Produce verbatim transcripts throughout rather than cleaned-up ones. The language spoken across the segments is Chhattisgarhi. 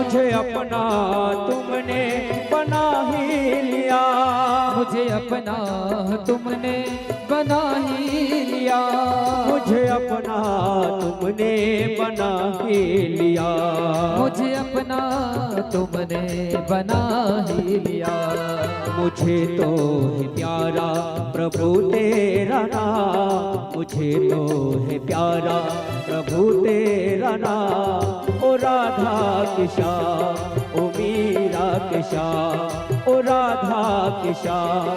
मुझे अपना तुमने बना ही लिया। मुझे अपना तुमने बना ही लिया। मुझे अपना तुमने बना ही लिया। मुझे अपना तुमने बना ही लिया। मुझे तो है प्यारा प्रभु तेरा नाम। मुझे तो है प्यारा प्रभु तेरा नाम। ओ राधा के श्याम, ओ मीरा के श्याम, ओ राधा के श्याम,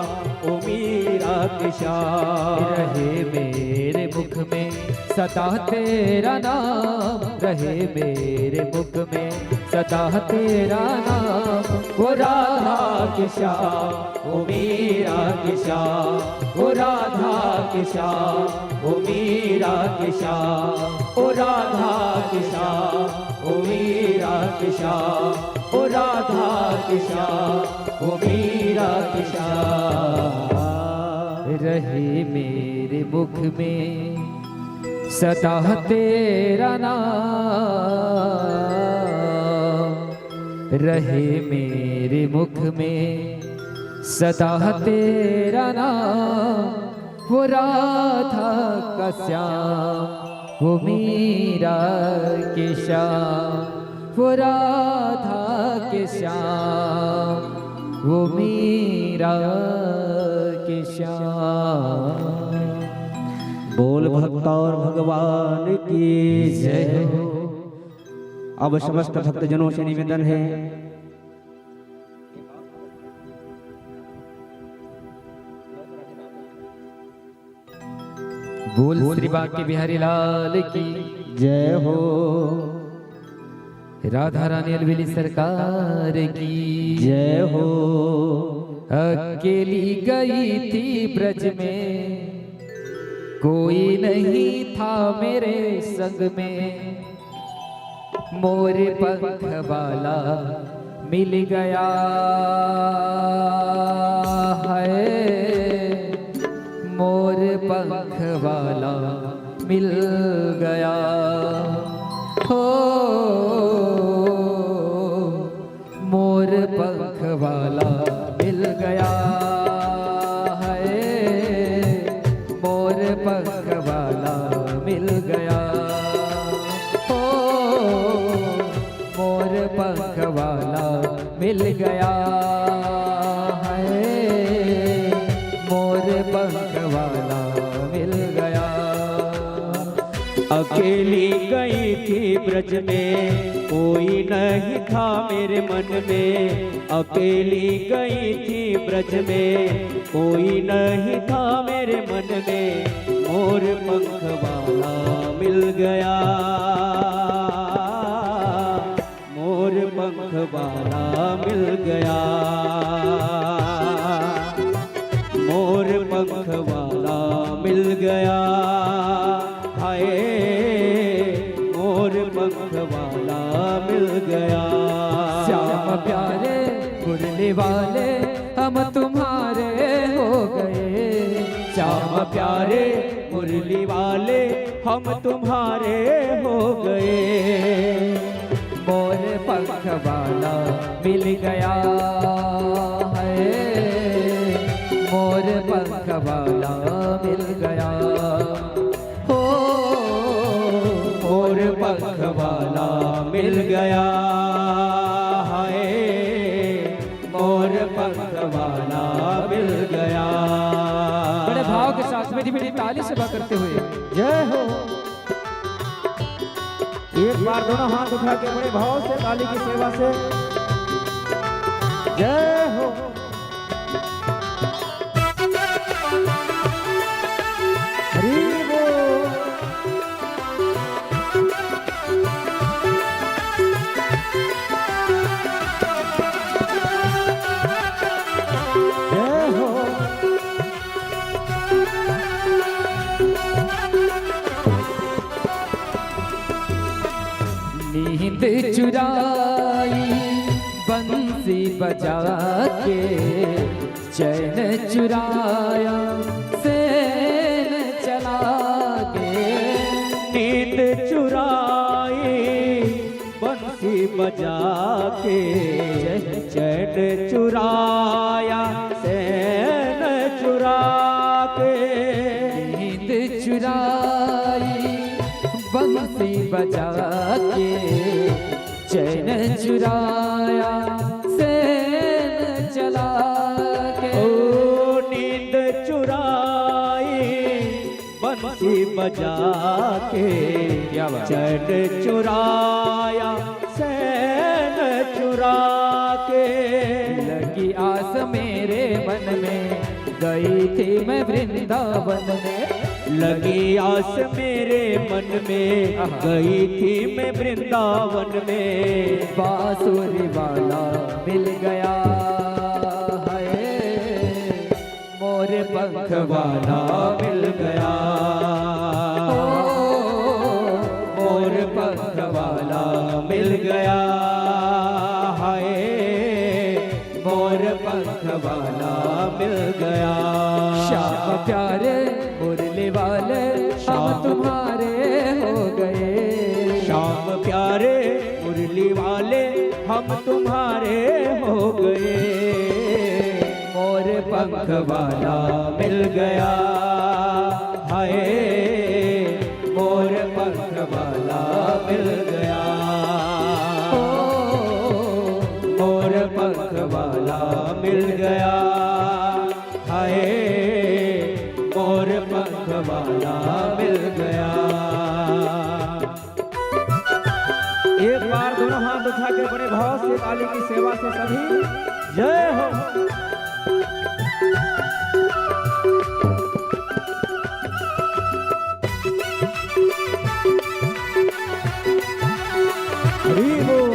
ओ मीरा के श्याम। रहे मेरे मुख में सदा तेरा नाम, रहे मेरे मुख में सदा तेरा नाम। ओ राधा के श्याम, ओ मीरा के श्याम, ओ राधा के श्याम, ओ मीरा के श्याम, ओ राधा के श्याम, ओ मीरा के श्याम, ओ राधा के श्याम, ओ मीरा के श्याम। रहे मेरे मुख में सदा तेरा नाम, रहे मेरे मुख में सदा तेरा नाम। वो राधा का श्याम, वो मीरा के श्याम, वो राधा के श्याम, वो मीरा के श्याम। बोल भक्ता और भगवान की जय हो। अब समस्त भक्तजनों से निवेदन है, बोल श्री बांके बिहारी लाल की जय हो। राधा रानी अलबेली सरकार की जय हो। अकेली गई थी ब्रज में, कोई नहीं था मेरे संग में। मोर पंख वाला मिल गया है, मोर पंख वाला मिल गया हो, मोर पंख वाला मिल गया है, मोर पंख वाला मिल गया हो, मोर पंख वाला मिल गया है, मोर पंख वाला मिल गया। अकेली गई थी ब्रज में, कोई नहीं था मेरे मन में। अकेली गई थी ब्रज में, कोई नहीं था मेरे मन में। मोर पंख वाला मिल गया, मोर पंख वाला मिल गया, मोर पंख वाला मिल गया, हाय मोर पंख वाला मिल गया। श्याम प्यारे मुरली वाले हम तुम्हारे हो गए, श्याम प्यारे मुरली वाले हम तुम्हारे हो गए। मोर पंख वाला मिल गया है, मोर पंख वाला मिल गया हो, मोर पंख वाला मिल गया है, मोर पंख वाला मिल गया। बड़े भाव के साथ मीठी मीठी ताली से बा करते हुए जय हो। एक बार दोनों हाथ उठा के बड़े भाव से ताली की सेवा से जय हो। हरि बोल। जय हो। नींद चुराई बंसी बजा के, चैन चुराया सैन चला के। नींद चुराई बंसी बजा के चैन चुराया, सैन चुरा के। नींद चुराई बंसी बजा के, चैन चुराया सैन चला के। ओ नींद चुराई बंसी बजा के, क्या बात। चैन चुराया सैन चुरा के। लगी आस मेरे मन में, गई थी मैं वृंदावन में। लगी आस मेरे मन में, आहा। गई थी मैं वृंदावन में। बांसुरी वाला मिल गया है, मोर पंख वाला मिल गया। ओ, मोर पंख वाला मिल गया। हाय, मोर पंख वाला मिल गया। श्याम प्यारे मुरली वाले, हम श्याम तुम्हारे हो गए। श्याम प्यारे मुरली वाले, हम तुम्हारे हो गए। मोर पंख वाला मिल गया। हाय, मोर पंख वाला मिल गया। ओ, मोर पंख वाला मिल गया। हाय, मोर पंख वाला मिल गया। एक बार दोनों हाथ उठा के बड़े भाव से काली की सेवा से सभी जय हो। हरि बोल।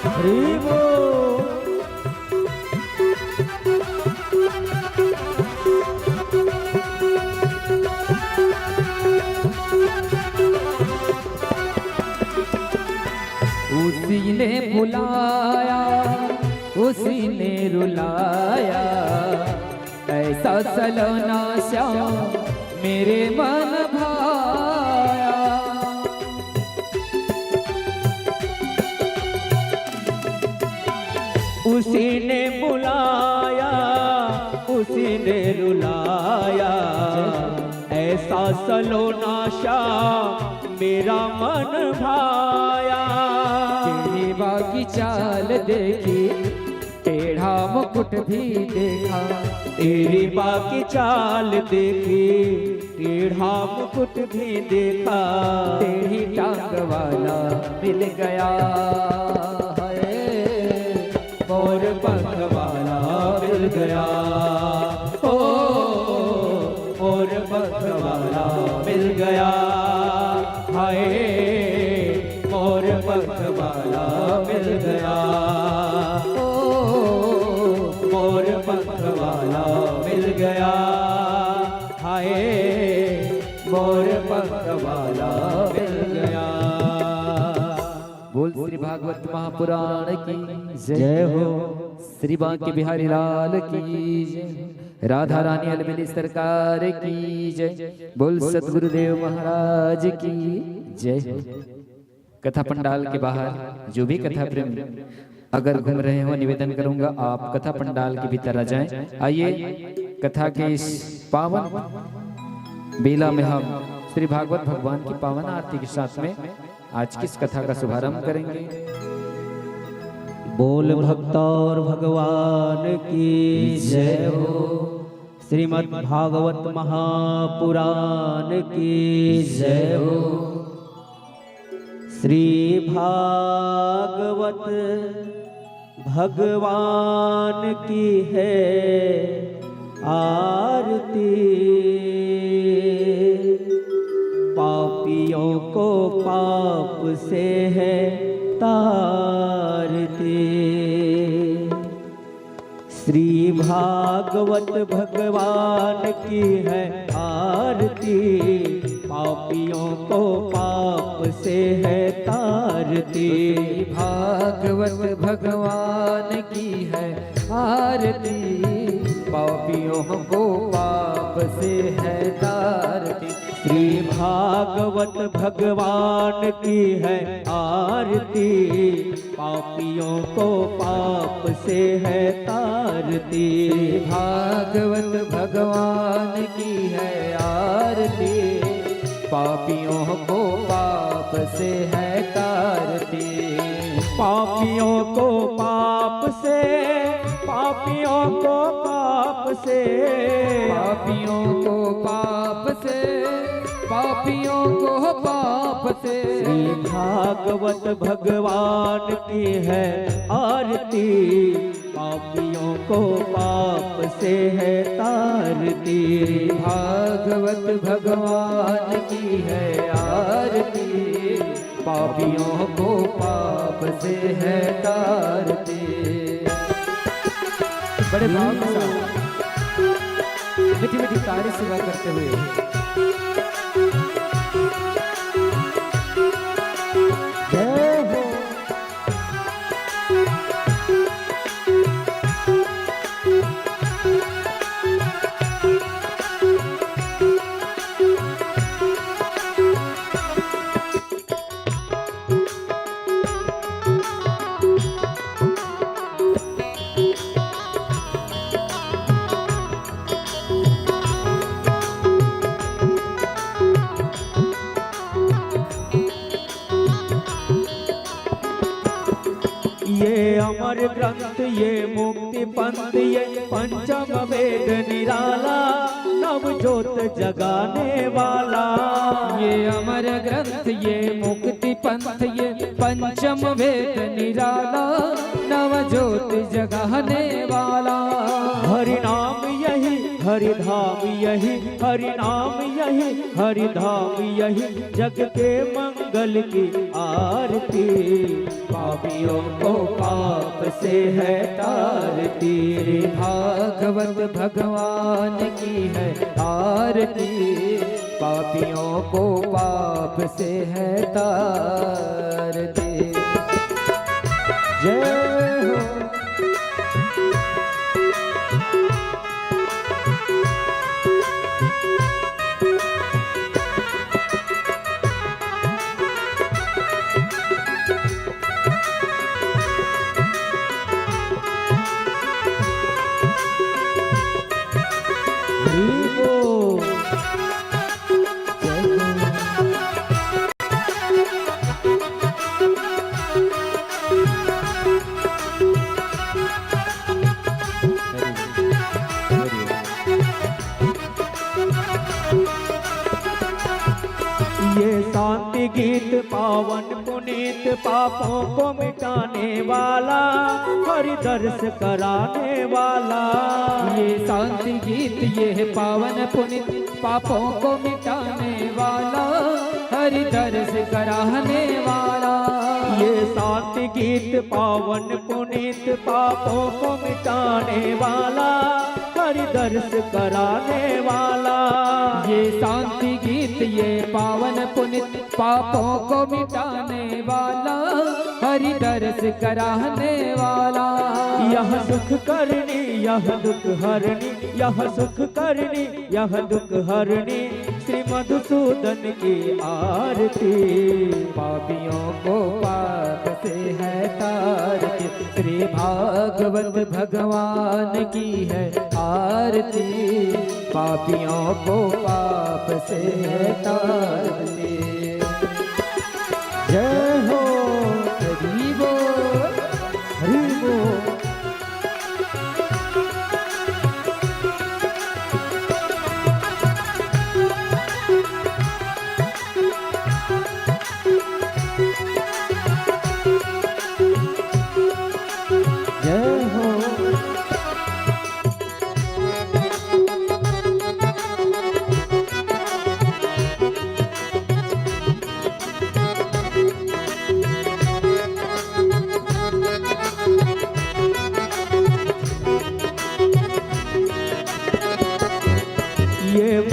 हरि बोल। उसी ने बुलाया, उसी ने रुलाया, ऐसा सलोना श्याम मेरे मन भाया। उसी ने बुलाया, उसी ने रुलाया, ऐसा सलोना श्याम मेरा मन भाया। तेरी बाकी चाल देखी, टेढ़ा मुकुट भी देखा। तेरी बाकी चाल देखी, टेढ़ा मुकुट भी देखा। टेढ़ी टांग वाला मिल गया है, मोर पंख वाला मिल गया। ओ, मोर पंख वाला मिल गया। हाय, मोर पंख वाला मिल गया। ओ, मोर पंख वाला मिल गया। हाय, मोर पंख वाला मिल गया। बोल श्री भागवत महापुराण की जय। जय हो। श्री बांके बिहारी लाल की जय। राधा रानी अलबेली सरकार की जय। बोल सतगुरुदेव महाराज की जय। कथा पंडाल के बाहर जो भी कथा प्रेमी अगर घूम रहे हो, निवेदन करूंगा आप कथा पंडाल के भीतर आ जाएं। आइए, कथा के इस पावन बेला में हम श्री भागवत भगवान की पावन आरती के साथ में आज की इस कथा का शुभारंभ करेंगे। बोल भक्तौर भगवान की जय हो। श्रीमद् भागवत महापुराण की जय हो। श्री भागवत भगवान की है आरती, पापियों को पाप से है तारती। श्री भागवत भगवान की है आरती, पापियों को पाप से है तारती। श्री भागवत भगवान की है आरती, पापियों को पाप से है तारती। श्री भागवत भगवान की है आरती, पापियों को पाप से है तारती। श्री भागवत भगवान की है आरती, पापियों को पाप से है तारती। पापियों को पाप से, पापियों को पाप से, पापियों को पाप से, पापियों को पाप से। श्री भागवत भगवान की है आरती, पापियों को पाप से है तारती। श्री भागवत भगवान की है आरती, पापियों को पाप से है तारती। बड़े भाव के साथ मीठी मीठी तारी सेवा करते हुए। जय हो। ये अमर ग्रंथ, ये मुक्ति पंथ, ये पंचम वेद निराला, नव जोत जगाने वाला। ये अमर ग्रंथ, ये मुक्ति पंथ, ये पंचम वेद निराला, नव जोत जगाने वाला। हरि नाम यही, हरि धाम यही, हरि नाम यही, हरि धाम यही, जग के मंगल की आरती। पापियों को पाप से है तारती। श्री भागवत भगवान की है आरती, पापियों को पाप से है तारती। जय हो। ये शांति गीत पावन पुनीत, पापों को मिटाने वाला, हरि दर्श कराने वाला। ये शांति गीत, ये है पावन पुनीत, पापों को मिटाने वाला, हरि दर्श कराने वाला। ये शांति गीत पावन पुनीत, पापों को मिटाने वाला, हरि दर्श कराने वाला। ये शांति गीत, ये पावन पुनीत, पापों को मिटाने वाला, हरि दर्श कराने वाला। यह सुख करनी, यह दुख हरनी, यह सुख करनी, यह दुख हरनी, श्री मधुसूदन की आरती। पापियों को पाप से है तारती, श्री भागवत भगवान की है आरती। पापियों को पाप से है तारती। जय हो। हरि बोल। हरि बोल। जय हो।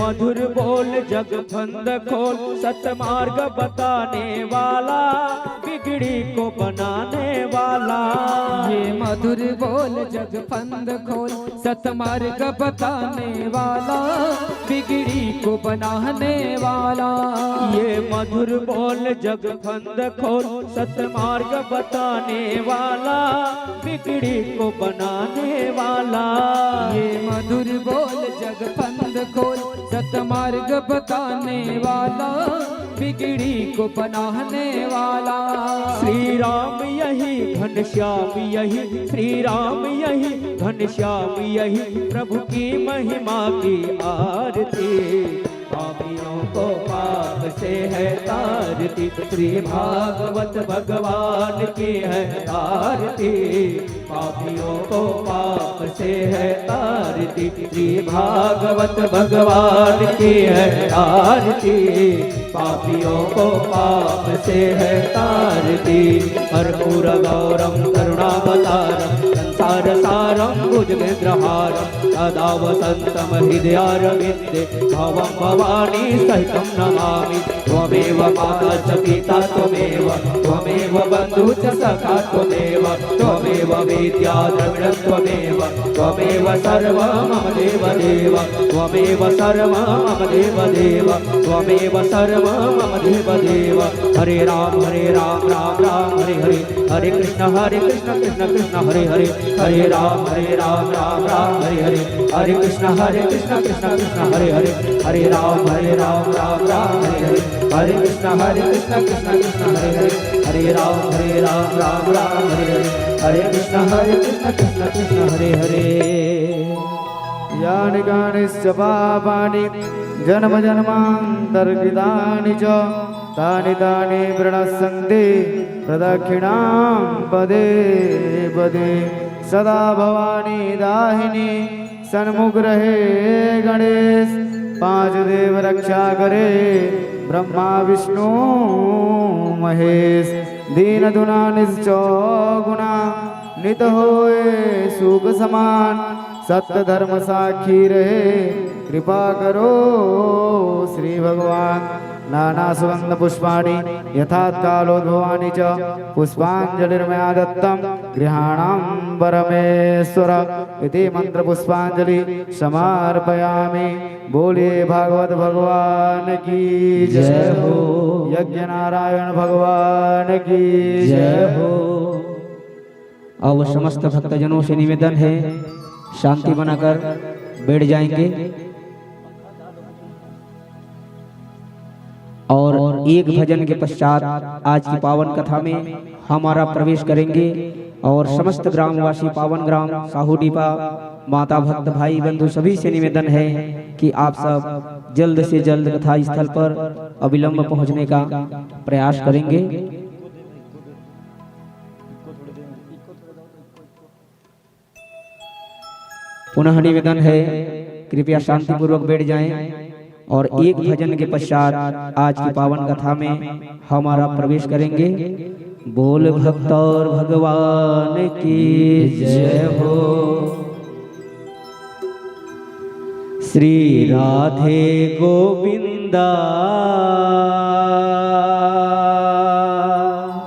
मधुर बोल जग फंद खोल, सतमार्ग बताने वाला, बिगड़ी को बनाने वाला। ये मधुर बोल जग फंद खोल, सतमार्ग बताने वाला, बिगड़ी को बनाने वाला। ये मधुर बोल जग फंद खोल, सतमार्ग बताने वाला, बिगड़ी को बनाने वाला। ये मधुर बोल जग फंद खोल, सतमार्ग बताने वाला, बिगड़ी को बनाने वाला। श्री राम यही, घनश्याम यही, श्री राम यही, घनश्याम यही, प्रभु की महिमा की आरती। पापियों को पाप से है तारती, श्री भागवत भगवान की है आरती। पापियों को पाप से है तारती, श्री भागवत भगवान की है आरती। पापियों को पाप से है तारती। कर्पूर गौरम करुणावतारम, संसार सारम भुजगेंद्रहारम, सदा वसंतम हृदयारविंदे, भवं भवानी सहितं नमामि। त्वमेव माता च पिता त्वमेव, त्वमेव बंधु च सखा त्वमेव, त्वमेव विद्या द्रविणं त्वमेव, त्वमेव सर्वं मम देव देव, त्वमेव सर्वं मम देव देव, त्वमेव सर्वं मम देव देव। हरे राम हरे राम राम राम हरे हरे, हरे कृष्ण हरे कृष्ण कृष्ण कृष्ण हरे हरे, हरे राम हरे राम राम राम हरे हरे, हरे कृष्ण हरे कृष्ण कृष्ण कृष्ण हरे हरे, हरे राम हरे राम राम राम हरे हरे, हरे कृष्ण हरे कृष्ण कृष्ण कृष्ण हरे हरे, हरे राम हरे राम राम राम हरे हरे, हरे कृष्ण हरे कृष्ण कृष्ण कृष्ण हरे हरे। यानि कानिश्च पापानि जन्म जन्मांतरकृतानि च, तानि तानि प्रणश्यन्ति प्रदक्षिणां पदे पदे। सदा भवानी दाहिनी सन्मुख रहे गणेश, पांच देव रक्षा करे ब्रह्मा विष्णु महेश। दीन दुना निज चौगुना नित होए सुख समान, सत्य धर्म साखी रहे कृपा करो श्री भगवान। नाना सुगंध पुष्पाणि यथाकालोद्भवानि च, पुष्पांजलिर्मया दत्तं गृहाणां परमेश्वर। इति मंत्र पुष्पांजलि समर्पयामि। बोलिए भागवत भगवान की जय हो। यज्ञ नारायण भगवान की जय हो। अब समस्त भक्तजनों से निवेदन है, शांति बनाकर बैठ जाएंगे। और एक भजन के पश्चात आज की पावन कथा में हमारा प्रवेश करेंगे और समस्त ग्रामवासी, पावन ग्राम साहू डीपा, माता भक्त, भाई बंधु सभी से निवेदन है कि आप सब जल्द से जल्द कथा स्थल पर अविलंब पहुंचने का प्रयास करेंगे। पुनः निवेदन है, कृपया शांतिपूर्वक बैठ जाएं और एक भजन के पश्चात आज की पावन कथा में हमारा प्रवेश करेंगे। बोल भक्त और भगवान की जय हो। श्री राधे गोविंदा।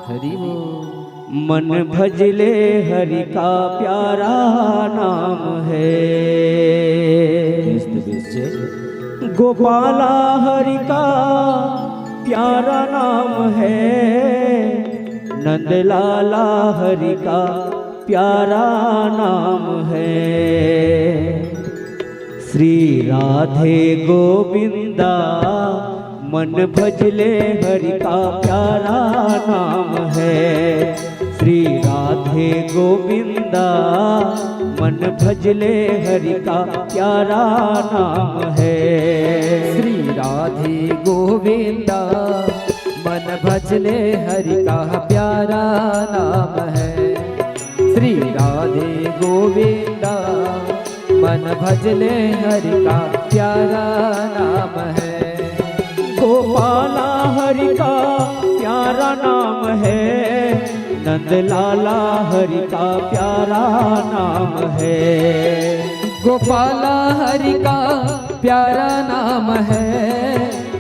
हरि बोल। मन भजले हरि का प्यारा नाम है। गोपाला हरि का प्यारा नाम है, नंदलाला हरि का प्यारा नाम है। श्री राधे गोविंदा, मन भजले हरि का प्यारा नाम है। श्री राधे गोविंदा, मन भजले हरि का प्यारा नाम है। श्री राधे गोविंदा, मन भजले हरि का प्यारा नाम है। श्री राधे गोविंदा, मन भजले हरि का प्यारा नाम है। गोपाला हरि का प्यारा नाम है, नंदलाला हरि का प्यारा नाम है। गोपाला हरि का प्यारा नाम है,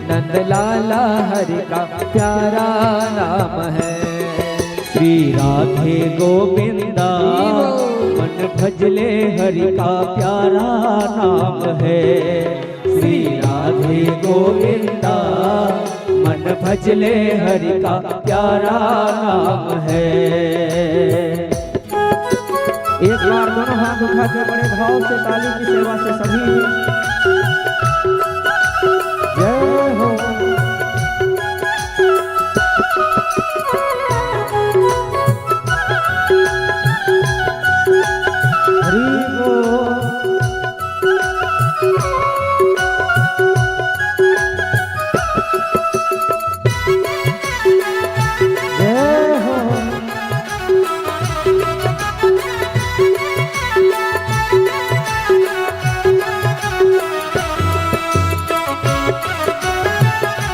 नंद लाला हरि का प्यारा नाम है। श्री राधे गोविंदा, मन भजले हरि का प्यारा नाम है। श्री राधे गोविंदा, मन भजले हरि का प्यारा नाम है। एक बार दोनों हाथ उठा के बड़े भाव से ताली की सेवा से सभी जय हो। हरि बोल। जय हो।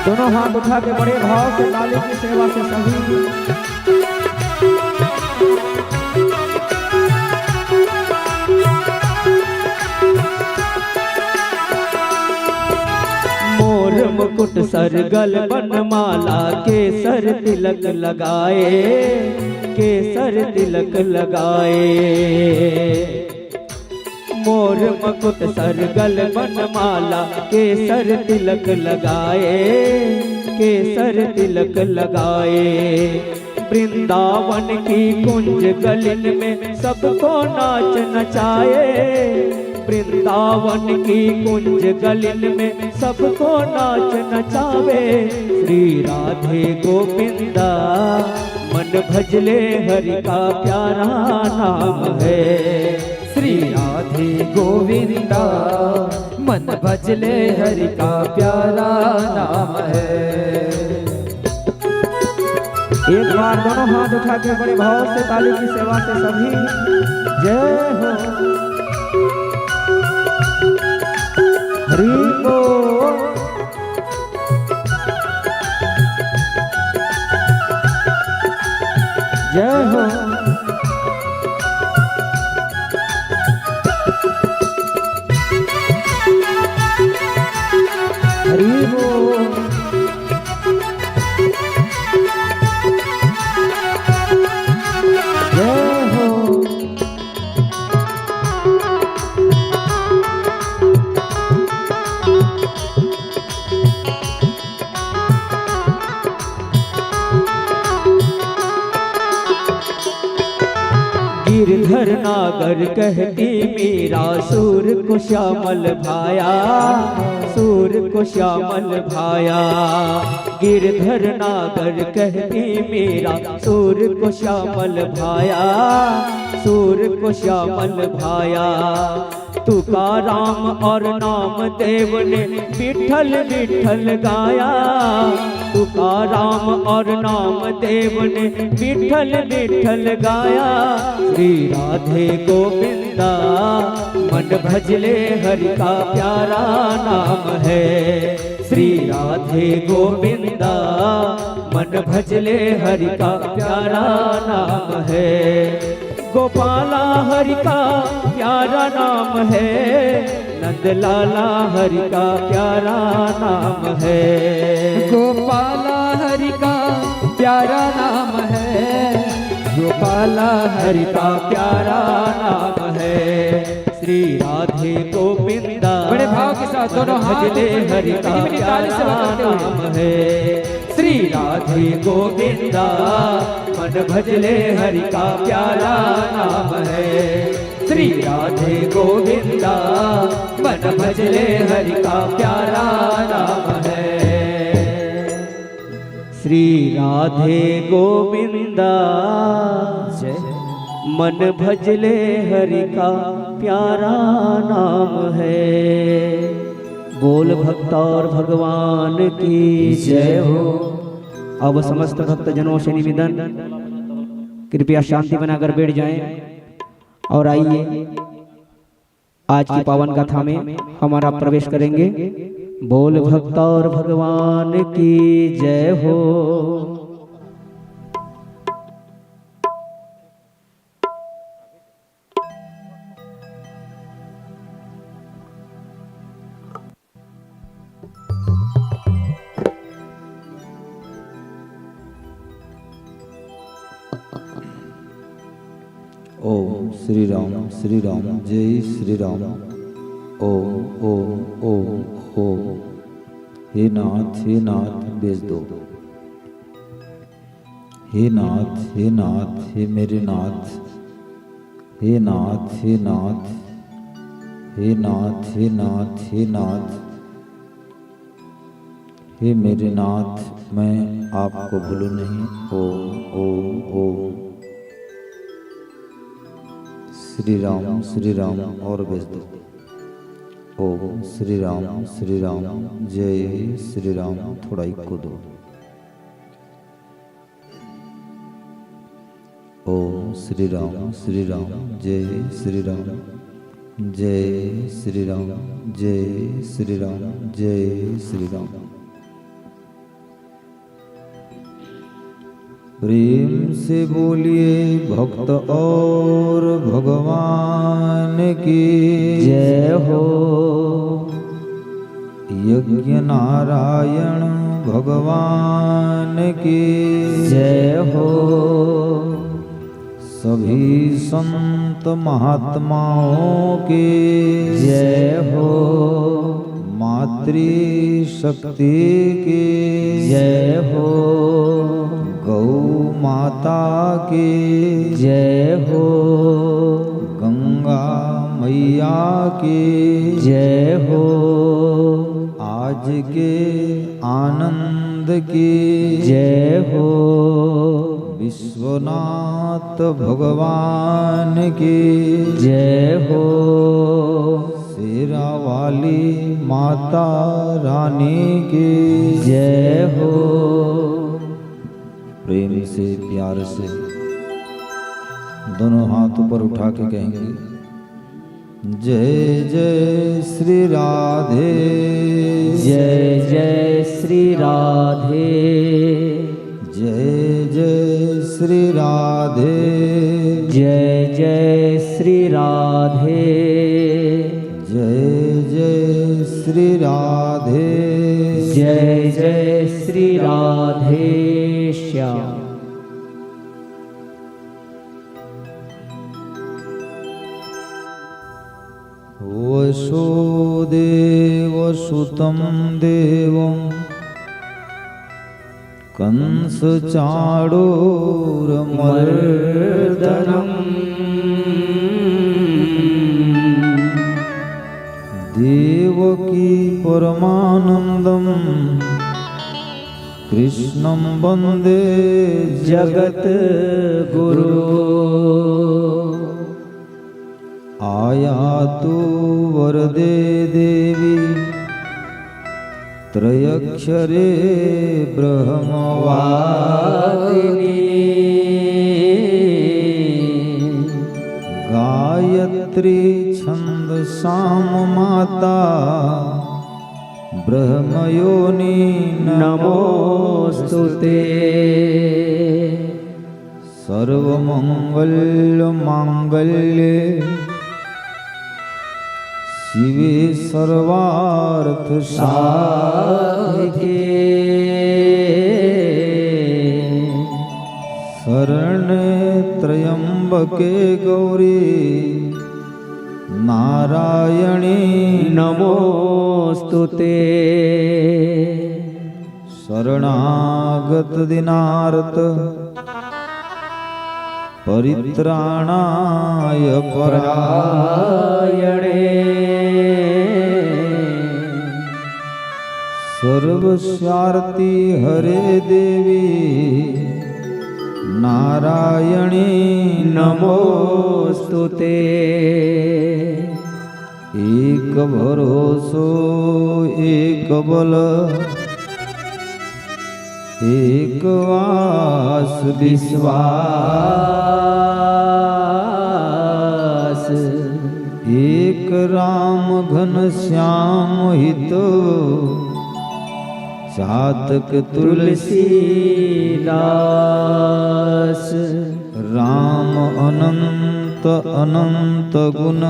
दोनों हाथ उठा के बड़े भाव से ताली की सेवा से सभी। मोर मुकुट सर गल बनमाला, केसर तिलक लगाए, केसर तिलक लगाए। मोर मुकुट सर गल बनमाला, केसर तिलक लगाए, केसर तिलक लगाए। वृंदावन की कुंज गलिन में सबको नाच नचाए। वृंदावन की कुंज गलिन में सबको नाच नचावे। श्री राधे गोविंदा, मन भजले हरि का प्यारा नाम है। श्री राधे गोविंदा, मन भजले हरि का प्यारा नाम है। एक बार दोनों हाथ उठा के बड़े भाव से ताली की सेवा से सभी जय हो। हरि बोल। जय हो। हरि बोल। जय हो। गिरधर नागर कहती मीरा, सूर को श्यामल भाया, सूर को श्यामल भाया। गिरधर नागर कहती मीरा, सूर को श्यामल भाया, सूर को श्यामल भाया। तुकाराम और नामदेव ने विठल विठल गाया, तुकाराम और नामदेव ने विठल विठल गाया। श्री राधे गोविंदा, मन भजले हरि का प्यारा नाम है। श्री राधे गोविंदा, मन भजले हरि का प्यारा नाम है। गोपाला हरि का प्यारा नाम है, नंदलाला हरि का प्यारा नाम है। गोपाला हरि का प्यारा नाम है, गोपाला हरि का प्यारा नाम है। श्री राधे गोविंदा, बड़े भाव के साथ दोनों हाथ भजले हरि का प्यारा नाम है। श्री राधे गोविंदा, मन भजले हरि का प्यारा नाम है। श्री राधे गोविंदा, मन भजले हरि का प्यारा नाम है। श्री राधे गोविंदा, जय। मन भजले हरि का प्यारा नाम है। बोल भक्त और भगवान की जय हो। अब समस्त भक्तजनों से निवेदन, कृपया शांति बनाकर बैठ जाएं और आइए, आज की पावन गाथा में हमारा प्रवेश करेंगे। बोल भक्त और भगवान की जय हो। श्री राम, श्री राम, जय श्री राम। ओम, ओम, ओम, ओम। हे नाथ, हे नाथ, बेच दो। हे नाथ, हे नाथ, हे मेरे नाथ। हे नाथ, हे नाथ, हे नाथ, हे नाथ, हे नाथ। हे मेरे नाथ, मैं आपको भूलूं नहीं। ओम, ओम, ओम। श्री राम, श्री राम, और बेच दो। ओम श्री राम, श्री राम, जय श्री राम। थोड़ा इको दो। ओम श्री राम, श्री राम, जय श्री राम, जय श्री राम, जय श्री राम, जय श्री राम। प्रेम से बोलिए भक्त और भगवान की जय हो। यज्ञ नारायण भगवान की जय हो। सभी संत महात्माओं की जय हो। मातृ शक्ति की जय हो। गौ माता की जय हो। गंगा मैया की जय हो। आज के आनंद की जय हो। विश्वनाथ भगवान की जय हो। शेरा वाली माता रानी की जय हो। प्रेम से, प्यार से दोनों हाथ ऊपर उठा के कहेंगे, जय जय श्री राधे। जय जय श्री राधे। जय जय श्री राधे। जय जय श्री राधे। जय जय श्री राधे। जय जय श्री राधे श्याम। वसुदेवसुतं देवं कंसचाणूरमर्दनम्। देवकी परमानन्दं कृष्णं वन्दे जगद्गुरु। आयातु वरदे देवी त्रयक्षरे ब्रह्मवादिनी। गायत्री छन्दसां माता ब्रह्मयोनि नमोऽस्तु ते। सर्वमङ्गलमाङ्गल्ये शिवे सर्वार्थसाधिके। शरण्ये त्र्यम्बके गौरी नारायणी नमोऽस्तु ते। शरणागत दीनार्त परित्राणाय परायणे। सर्वस्यार्ति हरे देवी नारायणी नमोऽस्तु ते। एक भरोसो एक बल एक आस विश्वास। एक राम घनश्याम हित चातक तुलसीदास। राम अनंत अनंत गुण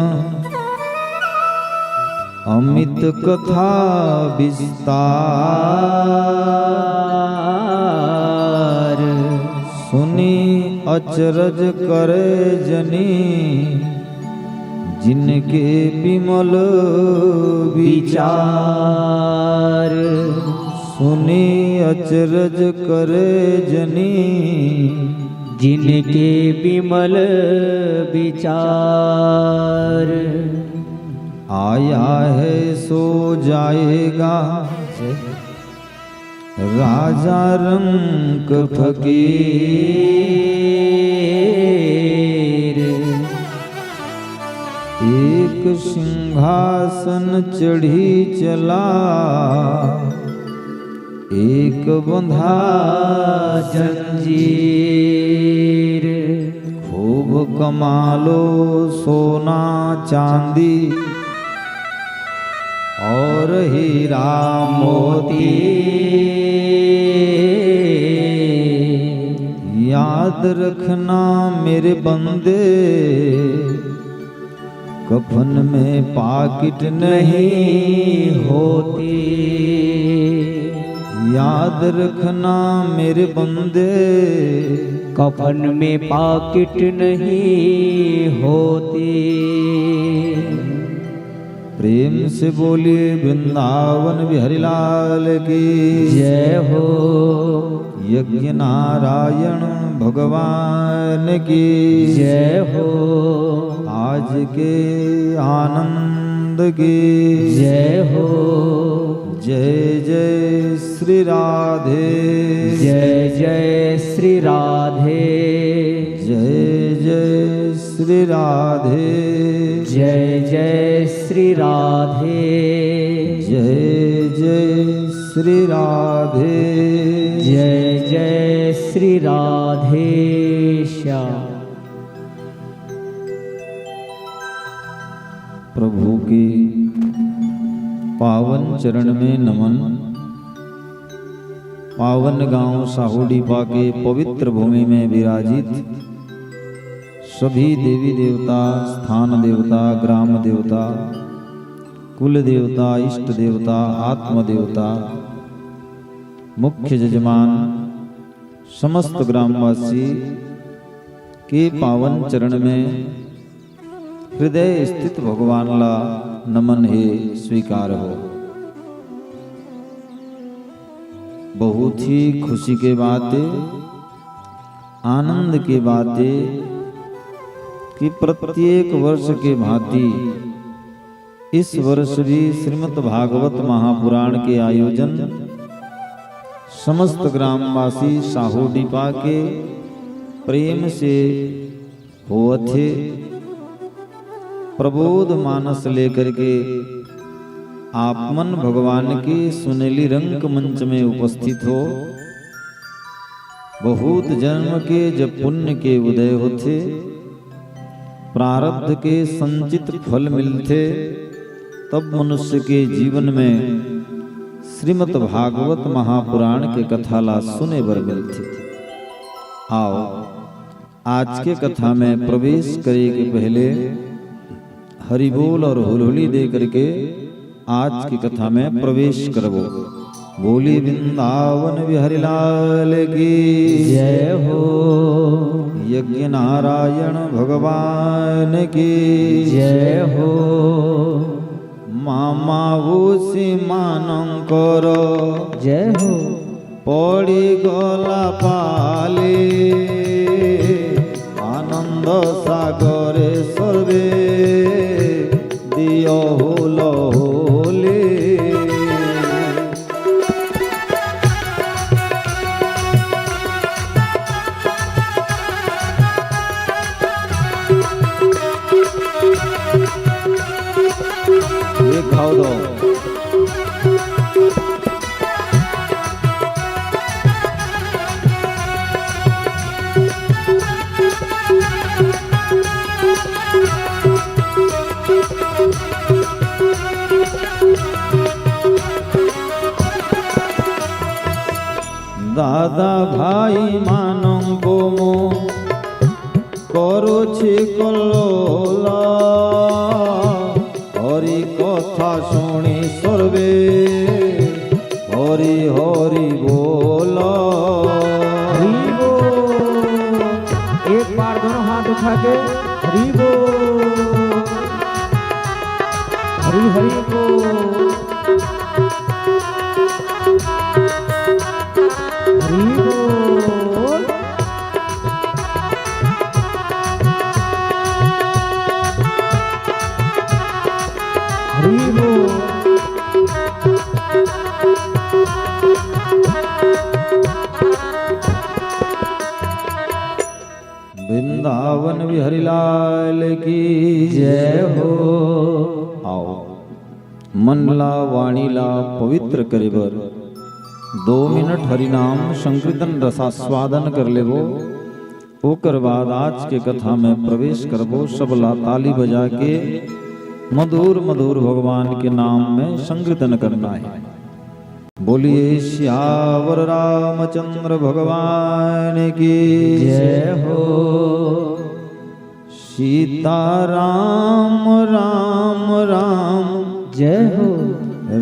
अमित कथा विस्तार। सुनि अचरज करे जनी, जिनके विमल विचार। सुनी अचरज करे जनी, जिनके विमल विचार। आया है सो जाएगा, राजा रंक फकीर। एक सिंहासन चढ़ी चला, एक बंधा जंजीर। खूब कमालो सोना चांदी और हीरा मोती। याद रखना मेरे बंदे, कफन में पाकिट नहीं होती। याद रखना मेरे बंदे, कफन में पाकिट नहीं होती। प्रेम से बोलिए वृंदावन बिहारी लाल की जय हो। यज्ञ नारायण भगवान की जय हो। आज के आनंद की जय हो। जय जय श्री राधे। जय जय श्री राधे। जय जय श्री राधे। जय जय श्री राधे। जय जय श्री राधे। जय जय श्री राधे श्याम। प्रभु के पावन चरण में नमन। पावन गांव साहूडीपा के पवित्र भूमि में विराजित सभी देवी देवता, स्थान देवता, ग्राम देवता, कुल देवता, इष्ट देवता, आत्म देवता, मुख्य जजमान, समस्त ग्रामवासी के पावन चरण में हृदय स्थित भगवान ला नमन हे, स्वीकार हो। बहुत ही खुशी के बात हे, आनंद के बात हे कि प्रत्येक वर्ष के भांति इस वर्ष भी श्रीमद् भागवत महापुराण के आयोजन समस्त ग्रामवासी साहूडीपा के प्रेम से होवत हे। प्रबोध मानस लेकर के आप मन भगवान के सुनेली रंग मंच में उपस्थित हो। बहुत जन्म के जब पुण्य के उदय होथे, प्रारब्ध के संचित फल मिलथे, तब मनुष्य के जीवन में श्रीमद् भागवत महापुराण के कथा ला सुने बर मिलथे। आओ, आज के कथा में प्रवेश करे के पहले हरि बोल और हुलहुली दे करके आज की कथा में प्रवेश करबो। बोली वृंदावन बिहारी लाल की जय हो। यज्ञ नारायण भगवान की जय हो। मामा उसी मानंकर जय हो। पड़ी गला पाले आनंद सागरे सर्वे दियो हुल होले। एक भाव दो। दादा भाई मानंको मो करुछि कल्लोला। हरि कथा सुनि सर्वे हरि हरि बोल। हरि बोल। एक के हरि बोल, हरि हरि बोल, हरि बोल, हरि बोल। वृंदावन बिहारी लाल की जय हो। आओ, मन ला, वाणी ला पवित्र करे बर दो मिनट हरिनाम संकीर्तन रसास्वादन कर लेबो। ओकर बाद आज के कथा में प्रवेश करबो। सबला ताली बजा के मधुर मधुर भगवान के नाम में संकीर्तन करना है। बोलिए सियावर रामचंद्र भगवान की जय हो। सीता राम राम राम, जय हो।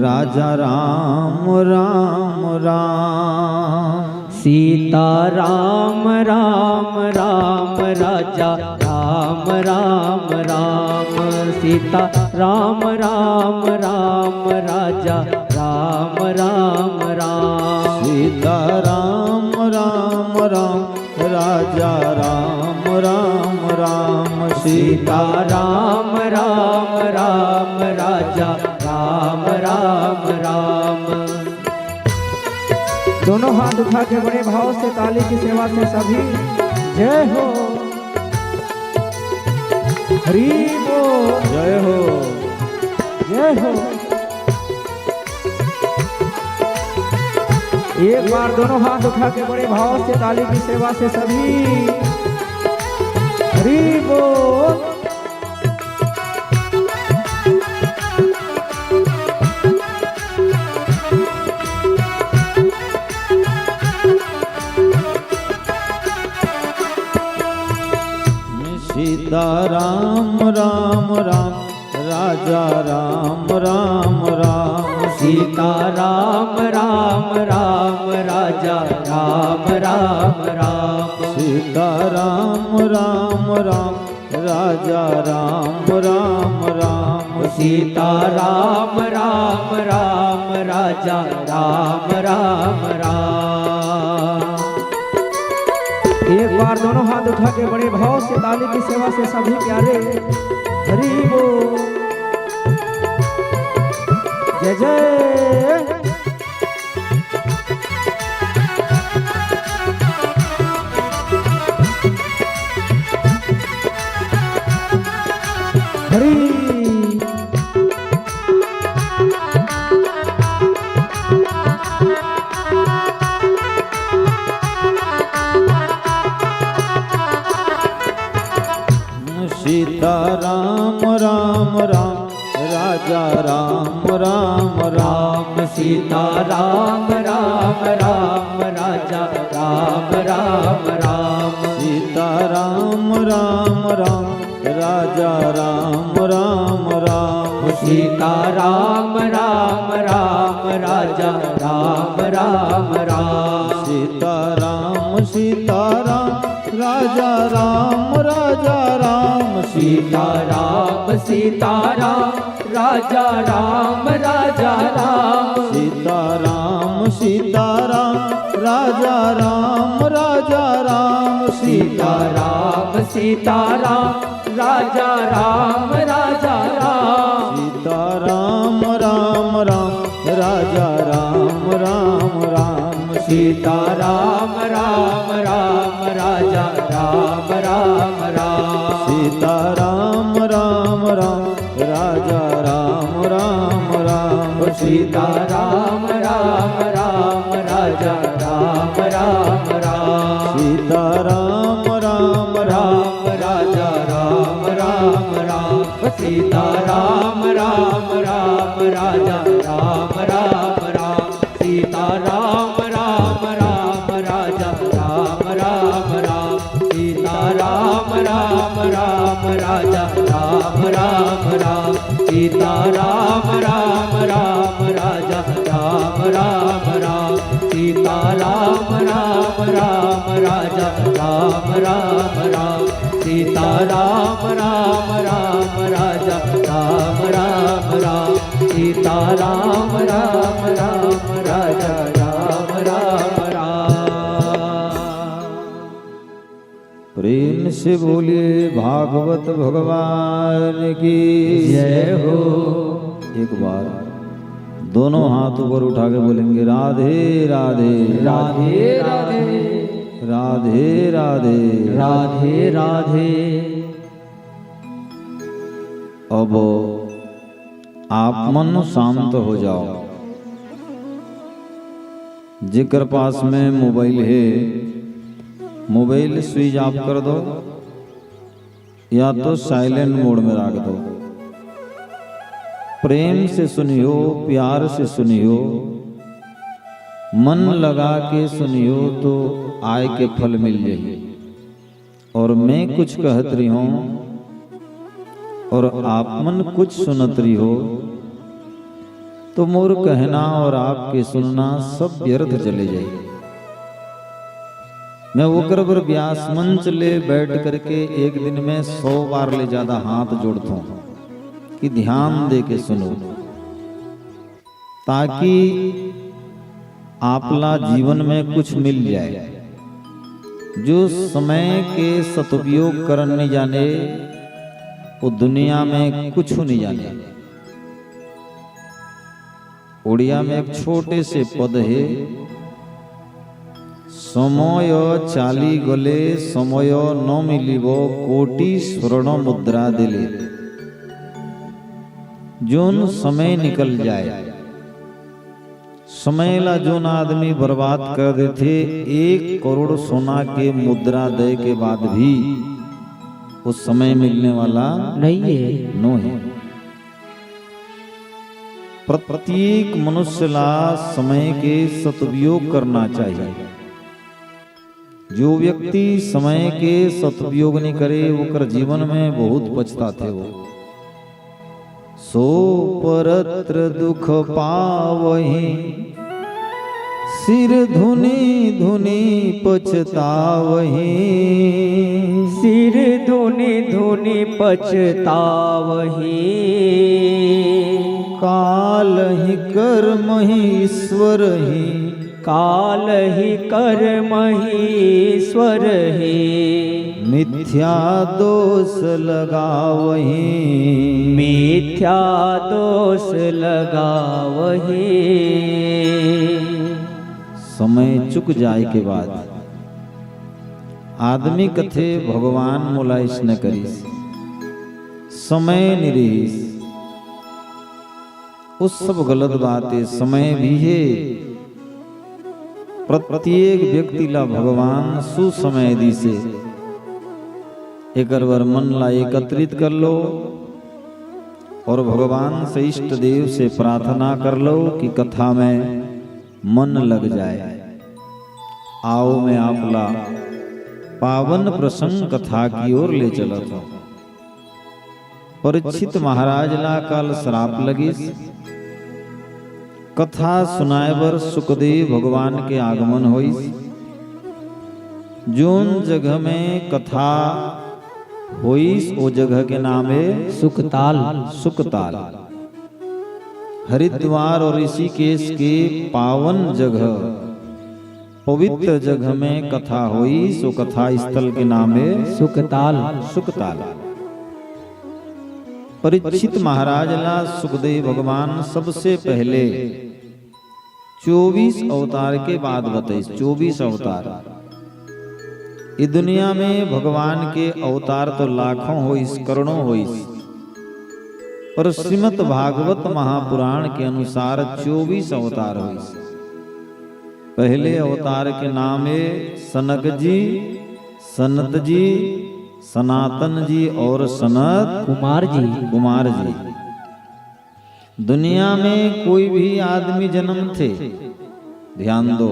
राजा राम राम राम। सीता राम राम राम, राजा राम राम राम। सीता राम राम राम, राजा राम राम राम। सीता राम राम राम, राजा राम राम राम। सीता राम राम राम, राजा राम राम राम। दोनों हाथ उठा के बड़े भाव से ताली की सेवा से सभी जय हो। हरि बोल। जय हो। जय हो। एक बार दोनों हाथ उठा के बड़े भाव से ताली की सेवा से सभी हरि बोल। सीता राम राम राम, राजा राम राम राम। सीता राम राम राम, राजा राम राम राम। सीता राम राम राम, राजा राम राम राम। सीता राम राम राम, राजा राम राम राम। एक बार दोनों हाथ उठा के बड़े भाव से ताली की सेवा से सभी प्यारे हरि बोल। जय जय। हरि। सीता राम राम राम, राजा राम राम राम। सीता राम राम राम, राजा राम राम राम। सीता राम राम राम, राजा राम राम राम। सीता राम राम राम, राजा राम राम राम। सीता राम सीता राम, राजा राम राजा राम। सीता राम सीता राम, राजा राम राजा राम। सीता राम सीता राम, राजा राम राजा राम। सीता राम सीता राम, राजा राम राजा राम। सीता राम राम राम, राजा राम राम राम। सीता राम राम राम, राजा राम राम राम। सीता राम राम राम, राजा राम राम राम। सीता राम राम राम, राजा राम राम राम। सीता राम राम राम, राजा राम राम राम। सीता राम राम राम, राजा राम राम राम। सीता राम राम राम, राजा राम राम राम। सीता राम राम राम, राजा राम राम राम। सीता राम राम राम, राजा राम राम राम। सीता राम राम राम, राजा राम राम राम। सीता राम राम राम राजा राम राम राम। सीता राम राम राम राजा राम राम राम। प्रेम से बोलिए भागवत भगवान की जय हो। एक बार दोनों हाथ ऊपर उठा के बोलेंगे, राधे राधे। राधे राधे। राधे राधे। राधे राधे। अब आप मन शांत हो जाओ। जेकर पास में मोबाइल है, मोबाइल स्विच ऑफ कर दो या तो साइलेंट मोड में रख दो। प्रेम से सुनियो, प्यार से सुनियो, मन लगा के सुनियो तो आय के फल मिल जाही। और मैं कुछ कहत रही हूँ और आप मन कुछ सुनत रही हो, तो मोर कहना और आपके सुनना सब व्यर्थ चले जाई। मैं ओकर बर व्यास मंच ले बैठ करके एक दिन में सौ बार ले ज्यादा हाथ जोड़त हूँ कि ध्यान दे के सुनो, ताकि आपला जीवन में कुछ मिल जाए। जो समय के सदुपयोग करन नहीं जाने, वो दुनिया में कुछ नहीं जाने। उड़िया में एक छोटे से पद है, समय चाली गले समय न मिलिबो कोटि स्वर्ण मुद्रा देले। जोन समय निकल जाए, समय ला जोन आदमी बर्बाद कर देथे, एक करोड़ सोना के मुद्रा दे के बाद भी वो समय मिलने वाला नहीं है। नो है। प्रत्येक मनुष्य ला समय के सदुपयोग करना चाहिए। जो व्यक्ति समय के सदुपयोग नहीं करे, ओकर जीवन में बहुत पछताथे वो। सो परत्र दुख पावही, सिर धुनि धुनि पछतावही। सिर धुनि धुनि पछतावही। काल ही कर्म ही ईश्वर ही। काल ही कर्म ही ईश्वर ही। मिथ्या दोष लगावही। मिथ्या दोष लगावही। समय चुक जाए के बाद आदमी कथे, भगवान मोला अइसने करिस, समय नइ रिहिस। वो सब गलत बात है। समय भी है, प्रत्येक व्यक्ति ला भगवान सुसमय दिसे। एकर बर मन ला एकत्रित कर लो और भगवान से, इष्ट देव से प्रार्थना कर लो कि कथा में मन लग जाए। आओ, मैं आप ला पावन प्रसंग कथा की ओर ले चलत हूँ। परीक्षित महाराज ला काल श्राप लगिस। कथा सुनाए बर सुखदेव भगवान के आगमन होइस। जोन जगह में कथा होइस, ओ जगह के नाम है सुकताल। सुकताल। हरिद्वार और ऋषिकेश के पावन जगह, पवित्र जगह में कथा होइस, ओ कथा स्थल के नाम है सुकताल। सुकताल। परीक्षित महाराज ला सुखदेव भगवान सबसे पहले चौबीस अवतार के बात बताइस। चौबीस अवतार। ये दुनिया में भगवान के अवतार तो लाखों होइस, करोड़ों होइस, पर श्रीमद् भागवत महापुराण के अनुसार चौबीस अवतार होइस। पहले अवतार के नाम है सनक जी, सनत जी, सनातन जी और सनत कुमार जी। कुमार जी। दुनिया में कोई भी आदमी जन्मथे, ध्यान दो,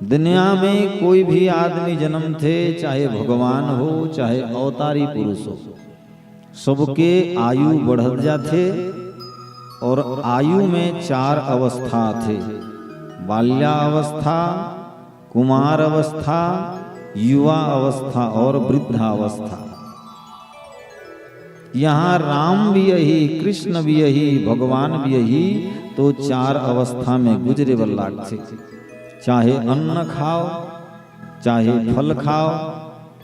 दुनिया में कोई भी आदमी जन्मथे, चाहे भगवान हो, चाहे अवतारी पुरुष हो, सबके आयु बढ़त जाथे और आयु में चार अवस्था आथे, बाल्यावस्था, कुमार अवस्था, युवा अवस्था और वृद्धावस्था। यहाँ राम भी यही, कृष्ण भी यही, भगवान भी यही, तो चार अवस्था में गुजरे बर लागथे। चाहे अन्न खाओ, चाहे फल खाओ,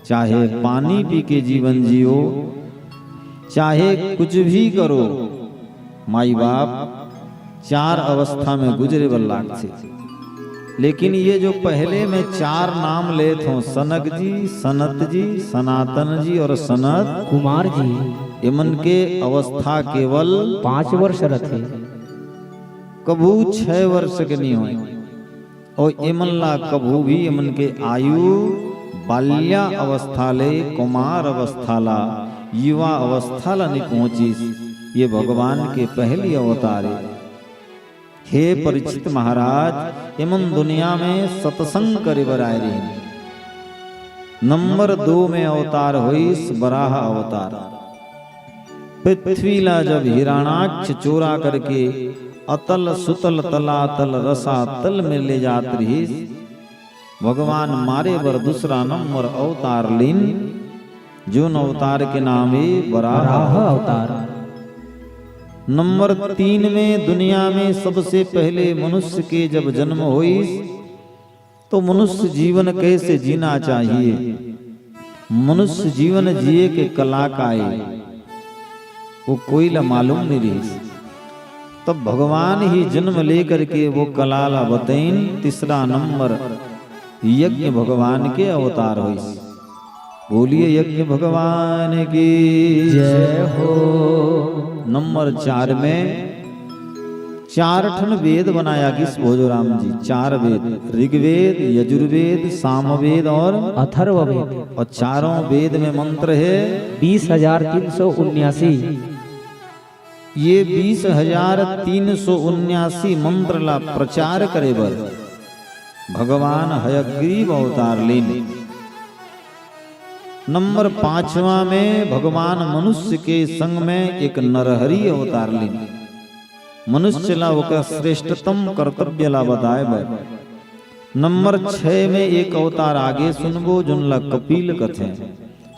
चाहे पानी पी के जीवन जियो, चाहे कुछ भी करो, माई बाप चार अवस्था में गुजरे बर लागथे। लेकिन ये जो पहले में चार नाम लेत हों, सनक जी, सनत जी, सनातन जी और सनत कुमार जी, एमन के अवस्था केवल पाँच वर्ष रथे। कभू छह वर्ष के नहीं होय। और एमन ला कभू भी एमन के आयु बाल्या अवस्था ले कुमार अवस्था ला, युवा अवस्था ला नहीं पहुंचिस। ये भगवान के पहली अवतार हे। हे परीक्षित महाराज, एमन दुनिया में सत्संग करे बर आए रहिन। नंबर दो में अवतार होइस बराह अवतार। पृथ्वी ला जब हिरण्याक्ष चोरा करके अतल सुतल तलातल रसातल में ले जात रहिस, भगवान मारे बर दूसरा नंबर अवतार लीन, जोन अवतार के नाम हे बराह। बराह अवतार। नंबर तीन में दुनिया में सबसे पहले मनुष्य के जब जन्म होइस, तो मनुष्य जीवन कैसे जीना चाहिए, मनुष्य जीवन जिए के कला का ए, वो कोई ला मालूम नहीं रहिस। तब भगवान ही जन्म लेकर के वो कला ला बतइन। तीसरा नंबर यज्ञ भगवान के अवतार होइस। बोलिए यज्ञ भगवान की जय हो। नंबर चार में चार ठन वेद बनाया गिस भोजोराम जी, चार वेद, ऋग्वेद, यजुर्वेद, सामवेद और अथर्ववेद। और चारों वेद में मंत्र हे बीस हजार तीन सौ उन्यासी। ये बीस हजार तीन सौ उन्यासी मंत्र ला प्रचार करे बर भगवान हयग्रीव अवतार लीन। नंबर पांचवा में भगवान मनुष्य के संग में एक नरहरि अवतार लीन। मनुष्य ला ओकर श्रेष्ठतम कर्तव्य ला बताए बर। नंबर छह में एक अवतार आगे सुनबो, जोन ला कपिल कथे,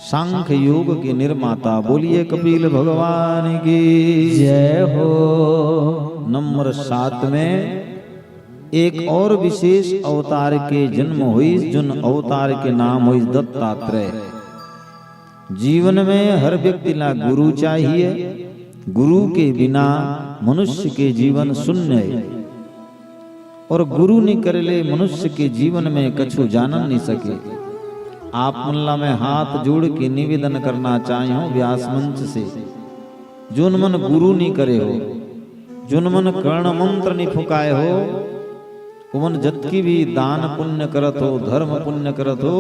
सांख्य योग के निर्माता। बोलिए कपिल भगवान की जय हो। नंबर सात में एक और विशेष अवतार के जन्म होइस, जोन अवतार के नाम होइस दत्तात्रेय। जीवन में हर व्यक्ति ला गुरु चाहिए, गुरु के बिना मनुष्य के जीवन शून्य हे। और गुरु नहीं करे ले मनुष्य के जीवन में कछु जानन नहीं सके। आप मन ला मैं हाथ जोड़ के निवेदन करना चाहे हूँ व्यास मंच से, जोन मन गुरु नहीं करे हो, जोन मन कर्ण मंत्र नहीं फुकाए हो, ओमन जतकी भी दान पुण्य करत हो, धर्म पुण्य करत हो,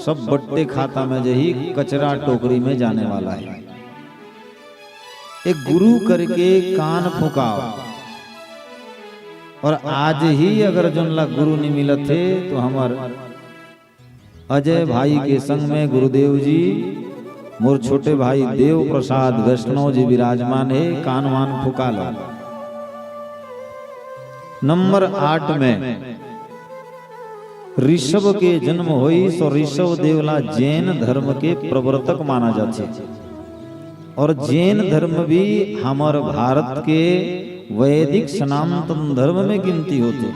सब बट्टे खाता में जही, कचरा टोकरी में जाने वाला हे। एक गुरु करके कान फुकाओ। और आज ही अगर जोन ला गुरु नहीं मिलत हे, तो हमर अजय भाई के संग में गुरुदेव जी, मोर छोटे भाई देव प्रसाद वैष्णव जी विराजमान हे, कान वान फुका लो। नंबर आठ में ऋषभ के जन्म होइस और ऋषभ देव ला जैन धर्म के प्रवर्तक माना जाथे। और जैन धर्म भी हमर भारत के वैदिक सनातन धर्म में गिनती होथे।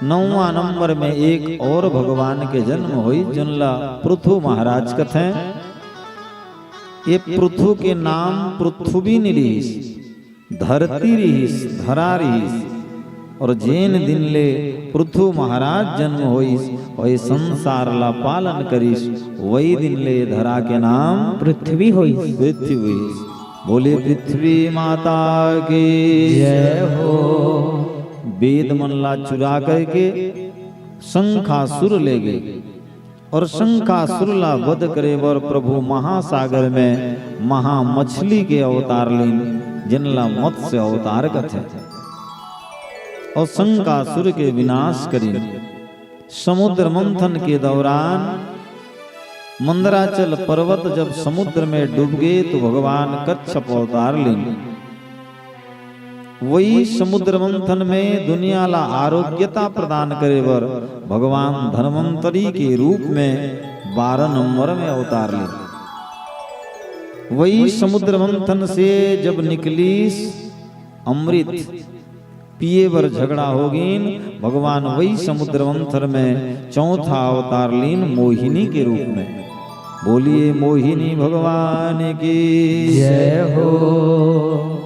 नौवां नंबर में एक और भगवान के जन्म होइस, जोन ला पृथु महाराज कथें। ये पृथु के नाम पृथ्वी नहीं रिहिस, धरती रिहिस, धरा रिहिस। और जेन दिन ले पृथु महाराज जन्म होइस, ओए संसार ला पालन करिस, वही दिन ले धरा के नाम पृथ्वी होइस। पृथ्वी होइस। बोले पृथ्वी माता की जय हो। वेद मन ला चुरा करके शंखासुर ले गे। और शंखासुर ला वध करे बर प्रभु महासागर में महामछली के अवतार लीन, जिन ला मत्स्य अवतार कथे। और शंखासुर के विनाश करीन। समुद्र मंथन के दौरान मंदराचल पर्वत जब समुद्र में डूब गे, तो भगवान कच्छप अवतार लीन। वही समुद्र मंथन में दुनिया ला आरोग्यता प्रदान करे बर भगवान धन्वंतरी के रूप में बारह नंबर में अवतार लीन। वही समुद्र मंथन से जब निकलीस अमृत पिए बर झगड़ा होगिन, भगवान वही समुद्र मंथन में चौथा अवतार लीन मोहिनी के रूप में। बोलिए मोहिनी भगवान की। जय हो।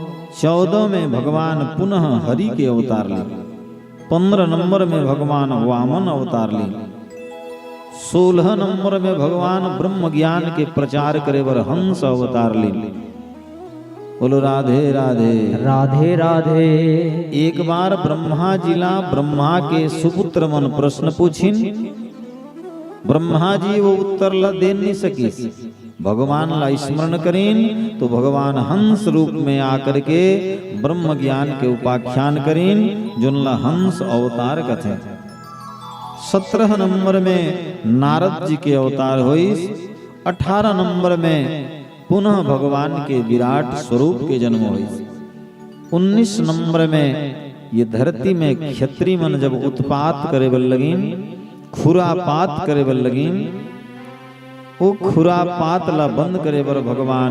चौदह में भगवान पुनः हरि के अवतार लीन। पन्द्रह नंबर में भगवान वामन अवतार लीन। सोलह नंबर में भगवान ब्रह्म ज्ञान के प्रचार करे बर हंस अवतार लीन। बोलो राधे राधे। राधे राधे। एक बार ब्रह्मा जी ला ब्रह्मा के सुपुत्र मन प्रश्न पूछिन, ब्रह्मा जी वो उत्तर ला दे नहीं सकिस। भगवान ला स्मरण करिन तो भगवान हंस रूप में आकर के ब्रह्म ज्ञान के उपाख्यान करिन, जोन ला हंस अवतार कथे। सत्रह नंबर में नारद जी के अवतार होइस। अठारह नंबर में पुनः भगवान के विराट स्वरूप के जन्म होइस। उन्नीस नंबर में ये धरती में क्षत्री मन जब उत्पात करे बर लगिन, खुरापात करे बर लगिन, वो खुरापात ला बंद करे बर भगवान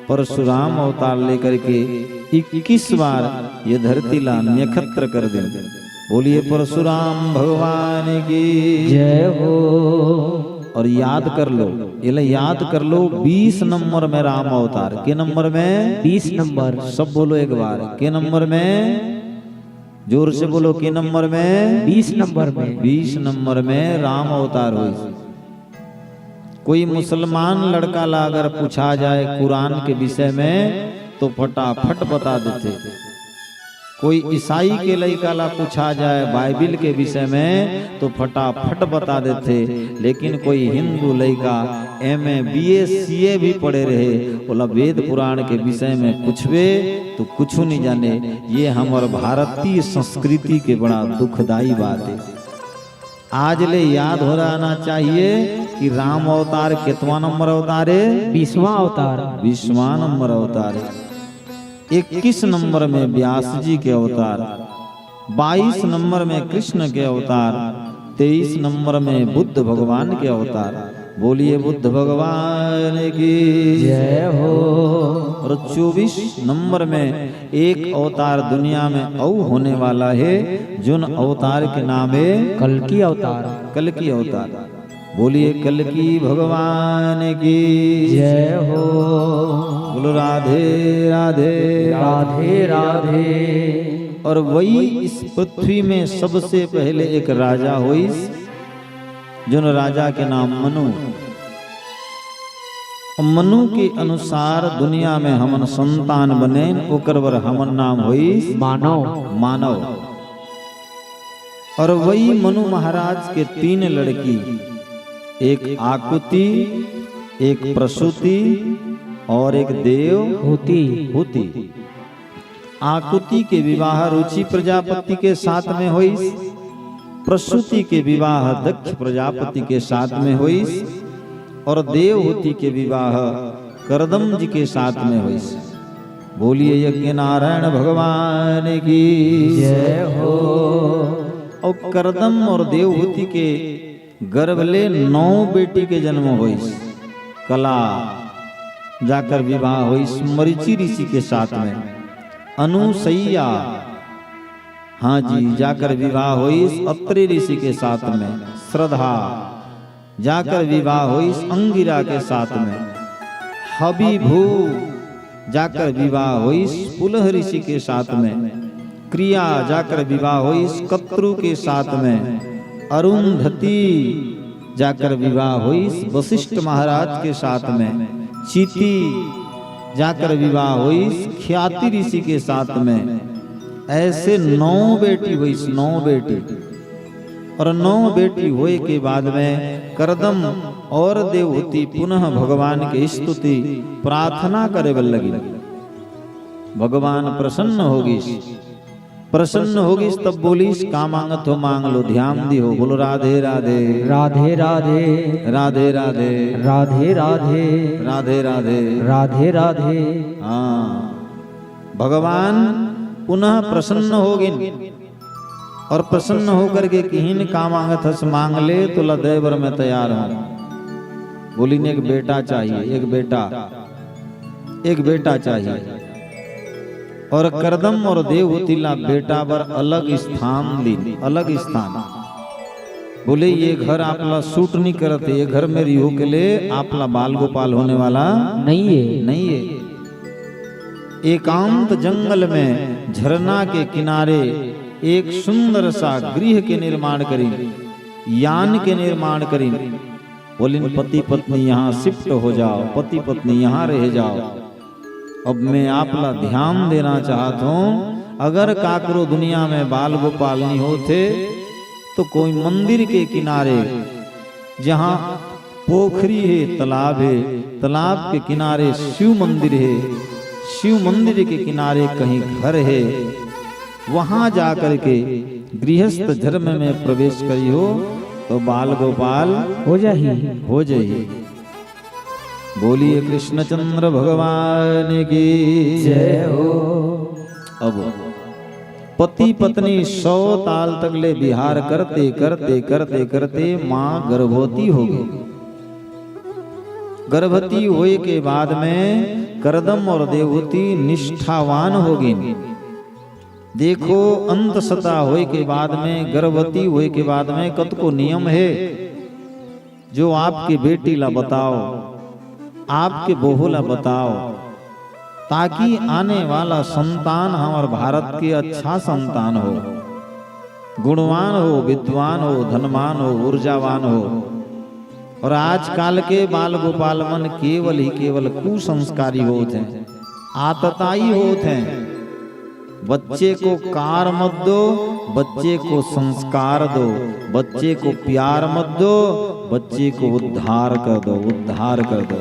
परशुराम अवतार लेकर के इक्कीस बार ये धरती ला नक्षत्र कर दे। बोलिए परशुराम भगवान की। जय हो। और याद कर लो, एला याद कर लो, बीस नंबर में राम अवतार। के नंबर में? बीस नंबर। सब बोलो एक बार, के नंबर में? जोर से बोलो, के नंबर में? बीस नंबर में। बीस नंबर में राम अवतार होइस। कोई मुसलमान लड़का ला अगर पूछा जाए कुरान के विषय में तो फटाफट बता देथे। कोई ईसाई के लइका ला पूछा जाए बाइबिल के विषय में तो फटाफट बता देथे, लेकिन कोई हिंदू लइका एमए बीए सीए भी पढ़े रहे, ओला वेद पुराण के विषय में पूछबे तो कुछु नहीं जाने। ये हमर भारतीय संस्कृति के बड़ा दुखदाई बात है। आज ले याद हो रहना चाहिए कि राम अवतार कितवा नंबर अवतार है? बीसवां अवतार। बीसवां नंबर अवतार है। इक्कीस नंबर में व्यास जी के अवतार, बाईस नंबर में कृष्ण के अवतार, तेईस नंबर में बुद्ध भगवान के अवतार। बोलिए बुद्ध भगवान की। जय हो। और चौबीस नंबर में एक अवतार दुनिया में अउ होने वाला है, जोन अवतार के नाम है कल्कि अवतार। कल्कि अवतार। बोलिए कल्कि भगवान की। जय हो। बोलो राधे राधे। राधे राधे। और वही इस पृथ्वी में सबसे पहले एक राजा होइस, जोन राजा के नाम मनु। मनु के अनुसार दुनिया में हमन संतान बने, ओकर बर हमर नाम होइस मानव। मानव। और वही मनु महाराज के तीन लड़की, एक आकुति, एक प्रसूति और एक देव होती। होती। आकुति के विवाह रुचि प्रजापति के साथ में होइस, प्रसूति के विवाह दक्ष प्रजापति के साथ में होइस और देवहूति के विवाह करदम जी के साथ में होइस। बोलिए यज्ञ नारायण भगवान की। जय हो। और करदम और देवहूति के गर्भ ले नौ बेटी के जन्म होइस। कला जाकर विवाह होइस मरीचि ऋषि के साथ में। अनुसैया, हाँ जी, जाकर विवाह होइस अत्रि ऋषि के साथ में। श्रद्धा जाकर विवाह होइस अंगिरा के साथ में। हबीभू जाकर विवाह होइस पुलह ऋषि के साथ में। क्रिया जाकर विवाह होइस कत्रु के साथ में। अरुंधति जाकर विवाह होइस वशिष्ठ महाराज के साथ में। चीति जाकर विवाह होइस ख्याति ऋषि के साथ में। ऐसे नौ बेटी होइस, नौ बेटी। और नौ बेटी होए के बाद में करदम और देवहूति पुनः भगवान के स्तुति प्रार्थना करे बर लगिन। भगवान प्रसन्न होगिस। प्रसन्न होगिस तब बोलिस, "का मांगत हो, मांग लो, ध्यान दिहो।" बोलो, "राधे राधे।" राधे राधे। राधे राधे। राधे राधे। राधे राधे। राधे राधे। हाँ, भगवान पुनः प्रसन्न होगिन और प्रसन्न होकर के किहिन, "का मांगत हस, मांग ले, तोला दे बर मैं तैयार हूं।" बोलिन, "एक बेटा चाहिए, एक बेटा, एक बेटा चाहिए।" और करदम और देवहूति ला बेटा बर अलग स्थान दीन, अलग स्थान। बोले, "ये घर आप ला सूट नहीं करत, ये घर में रिहो के ले आप ला बाल गोपाल होने वाला नहीं है। नहीं है।" एकांत जंगल में झरना के किनारे एक सुंदर सा गृह के निर्माण करिन, यान के निर्माण करिन। बोलिन, "पति पत्नी यहाँ शिफ्ट हो जाओ, पति पत्नी यहाँ रह जाओ। अब मैं आप ला ध्यान देना चाहत हूँ, अगर काकरो दुनिया में बाल गोपाल नहीं होते, तो कोई मंदिर के किनारे, जहाँ पोखरी हे, तालाब हे, तालाब के किनारे शिव मंदिर हे, शिव मंदिर के किनारे कहीं घर हे, वहाँ जा करके गृहस्थ धर्म में प्रवेश करिहो, तो बाल गोपाल हो जाही।" हो जाही। बोलिए कृष्णचंद्र भगवान की जय हो। अब पति पत्नी सौ ताल तक ले विहार करते, करते, करते, करते माँ गर्भवती हो गई। गर्भवती होए के बाद में करदम और देवहूति निष्ठावान हो गई। देखो, अंत सता होए के बाद में, गर्भवती होए के बाद में कतको नियम हे, जो आपके बेटी ला बताओ, आपके बहू ला बताओ, ताकि आने वाला संतान हमर भारत के अच्छा संतान हो, गुणवान हो, विद्वान हो, धनवान हो, ऊर्जावान हो। और आजकाल के बाल गोपाल मन केवल ही केवल कुसंस्कारी होत हैं, आतताई होत हैं। बच्चे को कार मत दो, बच्चे को संस्कार दो, बच्चे को प्यार मत दो, बच्चे को उद्धार कर दो, उद्धार कर दो।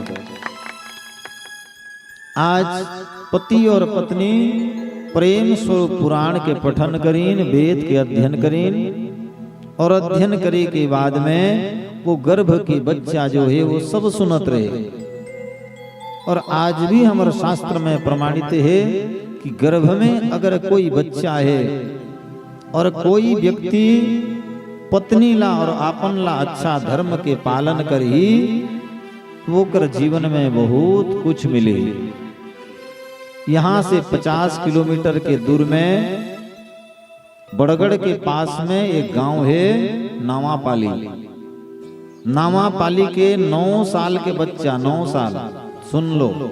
आज पति और पत्नी प्रेम स्वरूप पुराण के पठन करीन, वेद के अध्ययन करीन, और अध्ययन करे के बाद में वो गर्भ के बच्चा जो हे, वो सब सुनत रहे। और आज भी हमर शास्त्र में प्रमाणित हे कि गर्भ में अगर कोई बच्चा हे और कोई व्यक्ति पत्नी ला और आपन ला अच्छा धर्म के पालन करही, तो ओकर जीवन में बहुत कुछ मिलही। यहाँ से पचास किलोमीटर के दूर में बड़गड़ के पास में एक गांव हे नावापाली। नावापाली के नौ साल के बच्चा, नौ साल, सुन लो,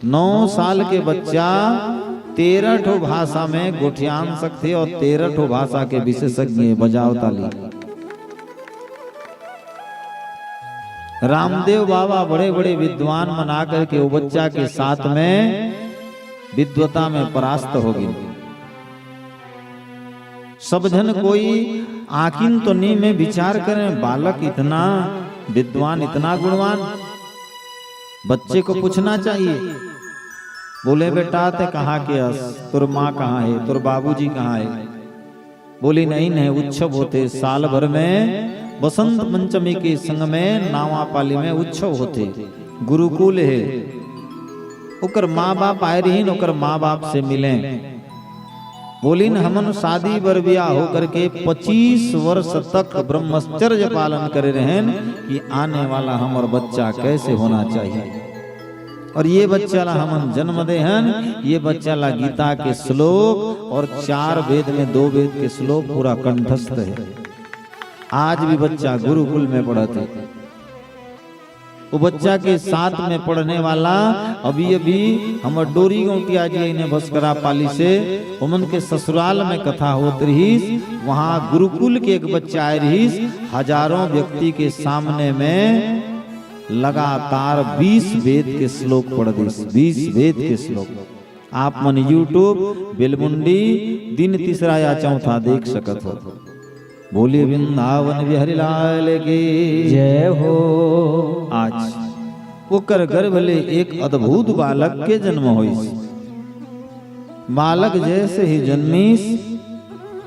नौ साल के बच्चा तेरह ठो भाषा में गोठियान सकथे और तेरह ठो भाषा के विशेषज्ञ। बजाओ ताली। रामदेव बाबा बड़े बड़े विद्वान मन आकर के वो बच्चा के साथ में विद्वता में परास्त हो गए। सब झन कोई आकिन तो नी में विचार करें, बालक इतना विद्वान, इतना गुणवान, बच्चे को पूछना चाहिए। बोले, "बेटा, ते कहाँ के अस? तोर माँ कहाँ हे? तोर बाबूजी कहाँ हे?" बोली, "नहीं, नहीं, उत्सव होथे साल भर में, बसंत पंचमी के संग में नावापाली में उत्सव होथे, गुरुकुल हे।" ओकर माँ बाप आए रहिन, ओकर माँ बाप से मिलें। बोलिन, "हमन शादी बर बियाह होकर के पच्चीस वर्ष तक ब्रह्मचर्य पालन करे रहेन कि आने वाला हमर बच्चा कैसे होना चाहिए, और ये बच्चा ला हमन जन्म दे हन, ये बच्चा ला गीता के श्लोक और चार वेद में दो वेद के श्लोक पूरा कंठस्थ हे। आज भी बच्चा गुरुकुल में पढ़त हे।" वो बच्चा के साथ में पढ़ने वाला अभी अभी हमर डोरी गौंटिया जी आइन भस्करा पाली से, ओमन के ससुराल में कथा होत रहिस। वहाँ गुरुकुल के एक बच्चा आए रहिस, हजारों व्यक्ति के सामने में लगातार बीस वेद के श्लोक पढ़ दिस, बीस वेद के श्लोक। आप मन YouTube बेलमुंडी दिन तीसरा या चौथा देख सकत हो। बोलिए वृंदावन बिहारी लाल की जय हो। आज ओकर गर्भ ले एक अद्भुत बालक के जन्म होइस। बालक जैसे ही जन्मिस,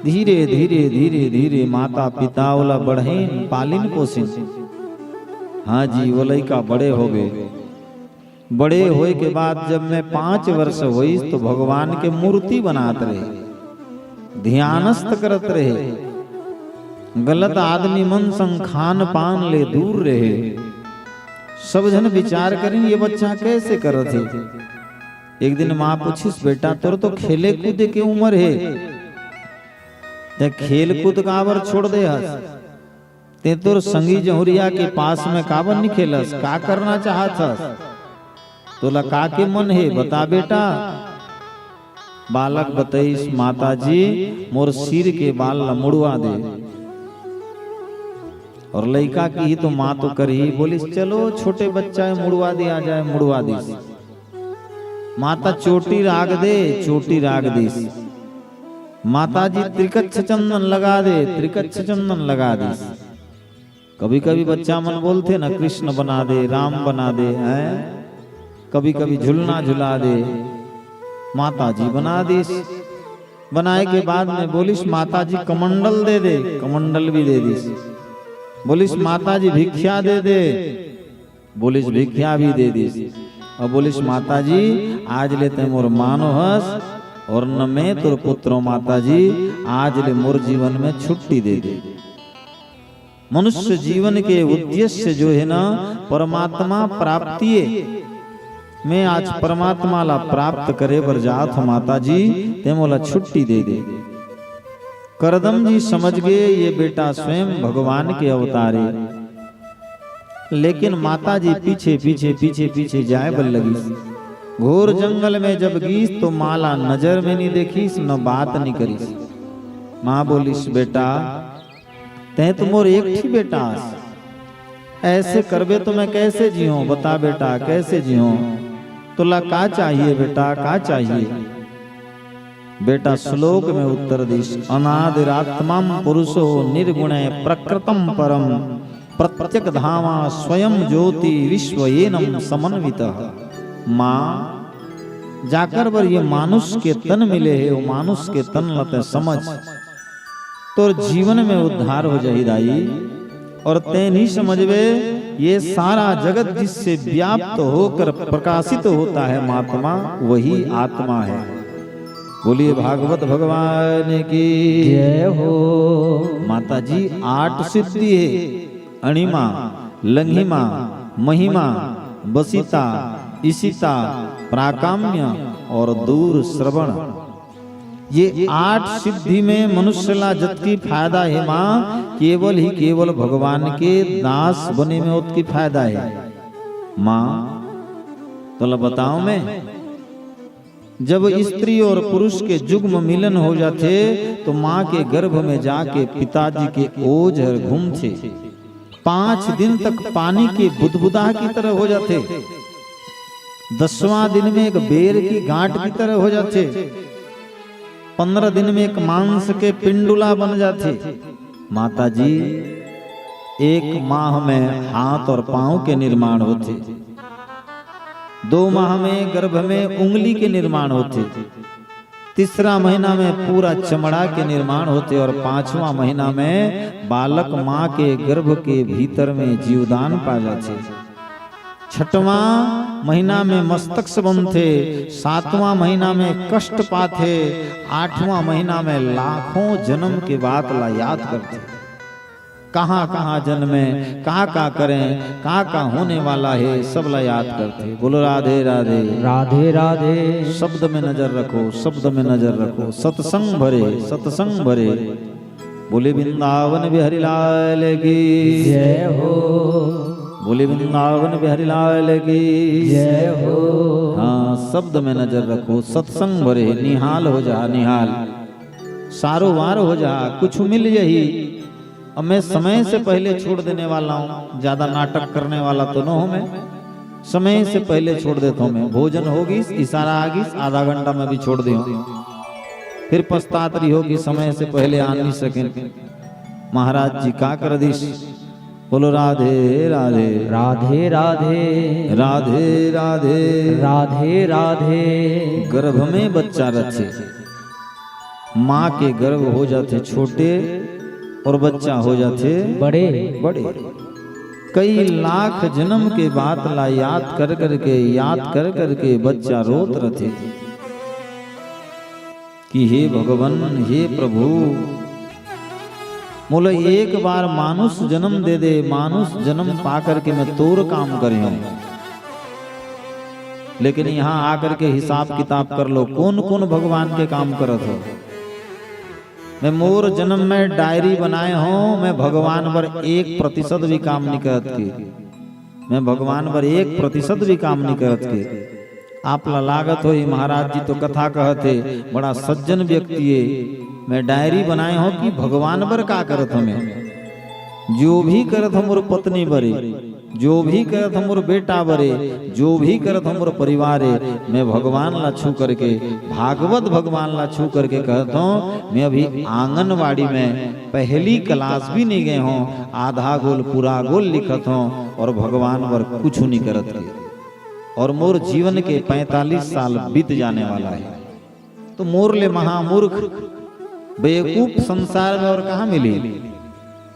धीरे धीरे धीरे धीरे माता पिता ओला बढ़ेन, पालिन पोसिन। हाँ जी, वो लइका बड़े हो गए। बड़े होय के बाद जब मैं पाँच वर्ष होइस, तो भगवान के मूर्ति बनात रहे, ध्यानस्थ करत रहे, गलत आदमी मन संग खान पान ले दूर रहे। सब झन विचार करिन, ये बच्चा कैसे करत हे? एक दिन माँ पूछिस, "बेटा, तोर तो खेले कूदे के उम्र हे, ते खेल कूद काबर छोड़ दे हस? ते तोर संगी जहुरिया के पास में काबर नी खेलस? का करना चाहत हस? तोला का के मन हे, बता बेटा।" बालक बतइस, "माता जी, मोर सिर के बाल ला मुड़वा दे।" और लइका किही तो माँ तो करही, बोलिस, "चलो, छोटे बच्चा हे, मुड़वा दिया जाए।" मुड़वा दिस। "माता, चोटी राख दे।" चोटी राख दिस। "माता जी, त्रिकच्छ चंदन लगा दे।" त्रिकच्छ चंदन लगा दिस। कभी-कभी बच्चा मन बोलथे ना, "कृष्ण बना दे, राम बना दे," हैं? कभी-कभी झुलना झुला दे। माता जी बना दिस। बनाए के बाद में बोलिस, "माता जी, कमंडल दे दे।" कमंडल भी दे दिस। बोलिस, "माता जी, भिक्षा दे दे।" बोलिस, "भिक्षा भी दे दिस।" और बोलिस, "माता जी, आज ले ते मोर माँ नो हस, और न मैं तोर पुत्र हों माता जी, आज ले मोर जीवन में छुट्टी दे दे।" मनुष्य जीवन के उद्देश्य जो हे ना, परमात्मा प्राप्ति हे। मैं आज परमात्मा ला प्राप्त करे बर जात हों माता जी, ते मोला छुट्टी दे दे। करदम जी समझ गे, ये बेटा स्वयं भगवान के अवतार हे। लेकिन माता जी पीछे, पीछे, पीछे, पीछे जाए बर लगिस। घोर जंगल में जब गिस, तो माँ ला नजर में नी देखिस, न बात नी करिस। माँ बोलिस, "बेटा, तैं तो मोर एक ठी बेटा अस। ऐसे करबे तो मैं कैसे जीऊँ? बता बेटा, कैसे जीऊँ? तोला का चाहिए बेटा, का चाहिए?" बेटा श्लोक में उत्तर दिस, "अनादिरात्मं पुरुषो निर्गुणे प्रकृतं परं प्रत्यग्धावा स्वयं ज्योति विश्वयेनं समन्वितः।" माँ, जाकर बर ये मानुष के तन मिले हे, वो मानुष के तन ला तैं समझ, तोर जीवन में उद्धार हो जाही दाई। और तैं नहीं समझबे, ये सारा जगत जिससे व्याप्त होकर प्रकाशित होता है महात्मा, वही आत्मा है। बोलिए भागवत भगवान की। जय हो। माता जी, आठ सिद्धि हे, अणिमा, लंघिमा, महिमा, बसिता, इसिता, प्राकाम्य और दूर श्रवण। ये आठ सिद्धि में मनुष्य ला जतकी फायदा हे माँ, केवल ही केवल भगवान के दास बने में ओतकी फायदा हे। माँ, तोला बताओ मैं, जब स्त्री और पुरुष के जुग्म मिलन हो जाथे, तो माँ के गर्भ में जाके पिताजी के ओज हर घूमथे। पांच दिन तक पानी के बुदबुदा की तरह हो जाथे। दसवां दिन में एक बेर की गांठ की तरह हो जाथे। पंद्रह दिन में एक मांस के पिंडुला बन जाथे। माता जी, एक माह में हाथ और पांव के निर्माण होथे। दो माह में गर्भ में उंगली के निर्माण होथे। तीसरा महीना में पूरा चमड़ा के निर्माण होथे और पांचवा महीना में बालक माँ के गर्भ के भीतर में जीवदान पा जाथे। छठवां महीना में मस्तक से बनथे, सातवां महीना में कष्ट पाथे, आठवां महीना में लाखों जन्म के बात ला याद करथे। कहाँ-कहाँ जन्मे, का-का करें, का-का होने वाला हे, सब ला याद करथे। बोलो राधे राधे। राधे राधे। शब्द में नजर रखो, शब्द में नजर रखो। सत्संग भरे, सत्संग भरे। बोले वृंदावन बिहारी लाल की। जय हो। बोले वृंदावन बिहारी लाल की। जय हो। हाँ, शब्द में नजर रखो, सत्संग भरे, निहाल हो जा, निहाल। सारो वार हो जा, कुछ मिल जाही। अब मैं समय से पहले छोड़ देने वाला हूँ, ज्यादा नाटक करने वाला तो न हूँ मैं। समय से पहले छोड़ देता हूँ मैं। भोजन हो गइस, इशारा आ गइस, आधा घंटा में भी छोड़ दे हूँ। फिर पछतात रही हो कि समय से पहले आ नहीं सके। महाराज जी का कर दिस? बोलो राधे राधे। राधे राधे। राधे राधे। राधे राधे। गर्भ में बच्चा रथे, माँ के गर्भ हो जाथे छोटे और बच्चा हो जाथे बड़े। बड़े। कई लाख जन्म के बात ला याद कर करके, याद कर करके बच्चा रोत रथे कि हे भगवान, हे प्रभु, मोला एक बार मानुष जन्म दे दे, मानुष जन्म पा करके मैं तोर काम करे हूँ। लेकिन यहाँ आकर के हिसाब किताब कर लो, कौन कौन भगवान के काम करत हो। मैं मोर जन्म में डायरी बनाए हूँ, मैं भगवान बर एक प्रतिशत भी काम नहीं करत के, मैं भगवान बर एक प्रतिशत भी काम नहीं करत के। आप ला लागत होही, महाराज जी तो कथा कहत हे, बड़ा सज्जन व्यक्ति हे। मैं डायरी बनाए हूँ कि भगवान बर का करत हूँ मैं, जो भी करत हूँ मोर पत्नी बरे, जो भी करत हूँ मोर बेटा बरे, जो भी करत हूँ मोर परिवार हे, मैं भगवान ला छू करके, भागवत भगवान ला छू करके कहत हूँ, मैं अभी आंगनवाड़ी में पहली क्लास भी नहीं गए हूँ, आधा गोल पूरा गोल लिखत हूँ और भगवान बर कुछ नहीं करत के। और मोर जीवन के पैंतालीस साल बीत जाने वाला है। तो मोर ले महामूर्ख, बेवकूफ संसार में और कहाँ मिली?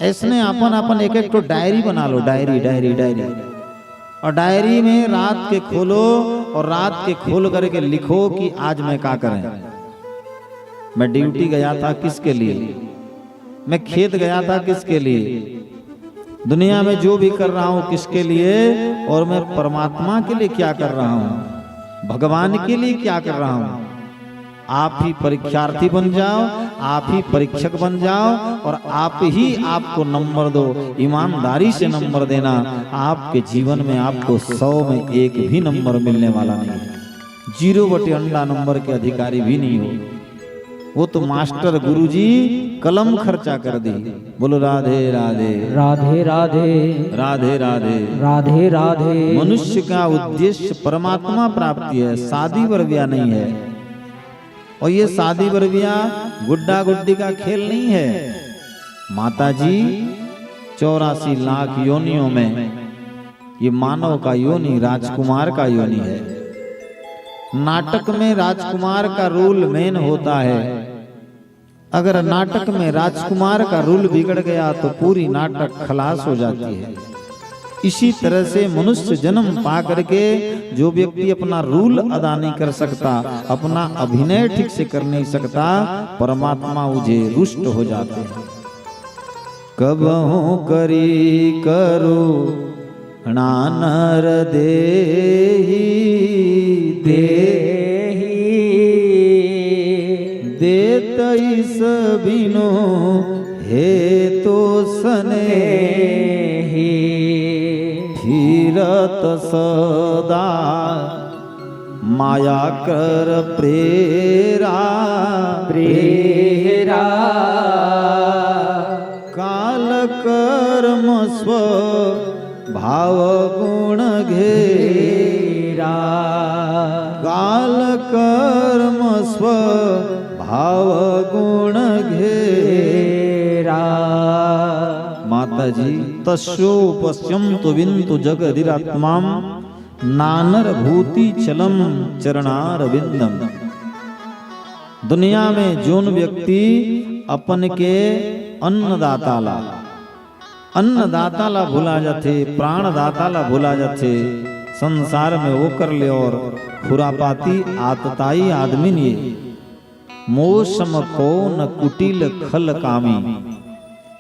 ऐसने अपन अपन एक एक ठो डायरी बना लो, डायरी, डायरी, डायरी। और डायरी में रात के खोलो और रात के खोल करके लिखो कि आज मैं क्या करें, मैं ड्यूटी गया था किसके लिए, मैं खेत गया था किसके लिए, दुनिया में जो भी कर रहा हूँ किसके लिए, और मैं परमात्मा के लिए क्या कर रहा हूँ, भगवान के लिए क्या कर रहा हूँ। आप ही परीक्षार्थी बन जाओ, आप ही परीक्षक बन जाओ और आप ही आपको नंबर दो। ईमानदारी से नंबर देना, आपके जीवन में आपको सौ में एक भी नंबर मिलने वाला नहीं है। जीरो बटे अंडा नंबर के अधिकारी भी नहीं हो। वो तो मास्टर गुरुजी कलम खर्चा कर दी। बोलो राधे राधे। राधे राधे। राधे राधे। राधे राधे। मनुष्य का उद्देश्य परमात्मा प्राप्ति है, शादी बर ब्याह नहीं है। और ये शादी बर ब्याह गुड्डा गुड्डी का खेल नहीं है। माता जी, चौरासी लाख योनियों में ये मानव का योनि राजकुमार का योनि है। नाटक में राजकुमार का रोल मेन होता है। अगर नाटक में राजकुमार का रोल बिगड़ गया तो पूरी नाटक खलास हो जाती है। इसी तरह से मनुष्य जन्म पा करके जो व्यक्ति अपना रोल अदा नहीं कर सकता, अपना अभिनय ठीक से कर नहीं सकता, परमात्मा उजे रुष्ट हो जाते हैं। कबहूँ करी करुणा नर देहि, देहि। देत ईस बिनु हेतु सनेहि। फिरत सदा माया कर प्रेरा, प्रेरा। काल कर्म स्व भाव गुण घेरा। काल कर्म स्व भाव गुण घेरा। माता जी, तस्यो पश्यंतु विंतु जगदिरात्माम नानर भूति चलम चरणार विंदम। दुनिया में जोन व्यक्ति अपन के अन्नदाता ला, अन्नदाता ला भुला जाथे, प्राणदाता ला भुला जाथे, संसार में ओकर ले और खुरापाती आतताई आदमी ये। मो सम कौन कुटिल खल कामी।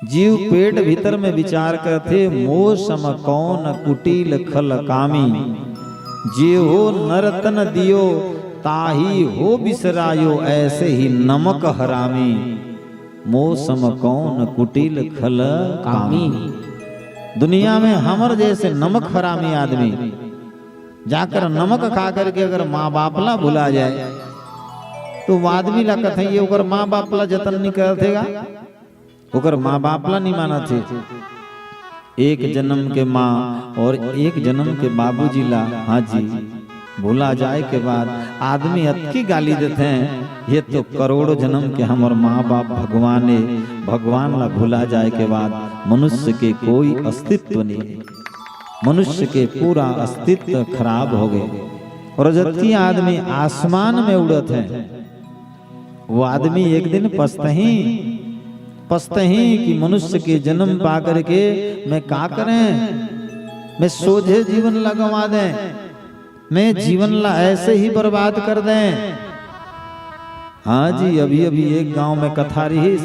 जीव पेट भीतर में विचार करथे, मो सम कौन कुटिल खल कामी। जे हो नर तन दियो, ताही हो बिसरायो, ऐसे ही नमक हरामी। मो सम कौन कुटिल खल कामी। कामी। दुनिया में हमर जैसे नमक हरामी आदमी जाकर नमक खा करके अगर माँ बाप ला भुला जाए, तो वो आदमी ला कथे, ये ओकर माँ बाप ला जतन नहीं करत हे गा, ओकर माँ बाप ला नहीं मानत हे। एक जन्म के माँ और एक जन्म के बाबूजी ला, हाँ जी, भुला जाए के बाद आदमी अतकी गाली देथे, ये तो करोड़ों जन्म के हमर माँ बाप भगवान हे। भगवान ला भुला जाए के बाद मनुष्य के कोई अस्तित्व नहीं हे। मनुष्य के पूरा अस्तित्व खराब हो गए। और जबकि आदमी आसमान में उड़त हे, वो आदमी एक दिन पछतही, पछतही कि मनुष्य के जन्म पा करके मैं का करें, मैं सोझे जीवन ला गंवा दें, मैं जीवन ला ऐसे ही बर्बाद कर दें। हाँ जी, अभी अभी एक गांव में कथा रहिस,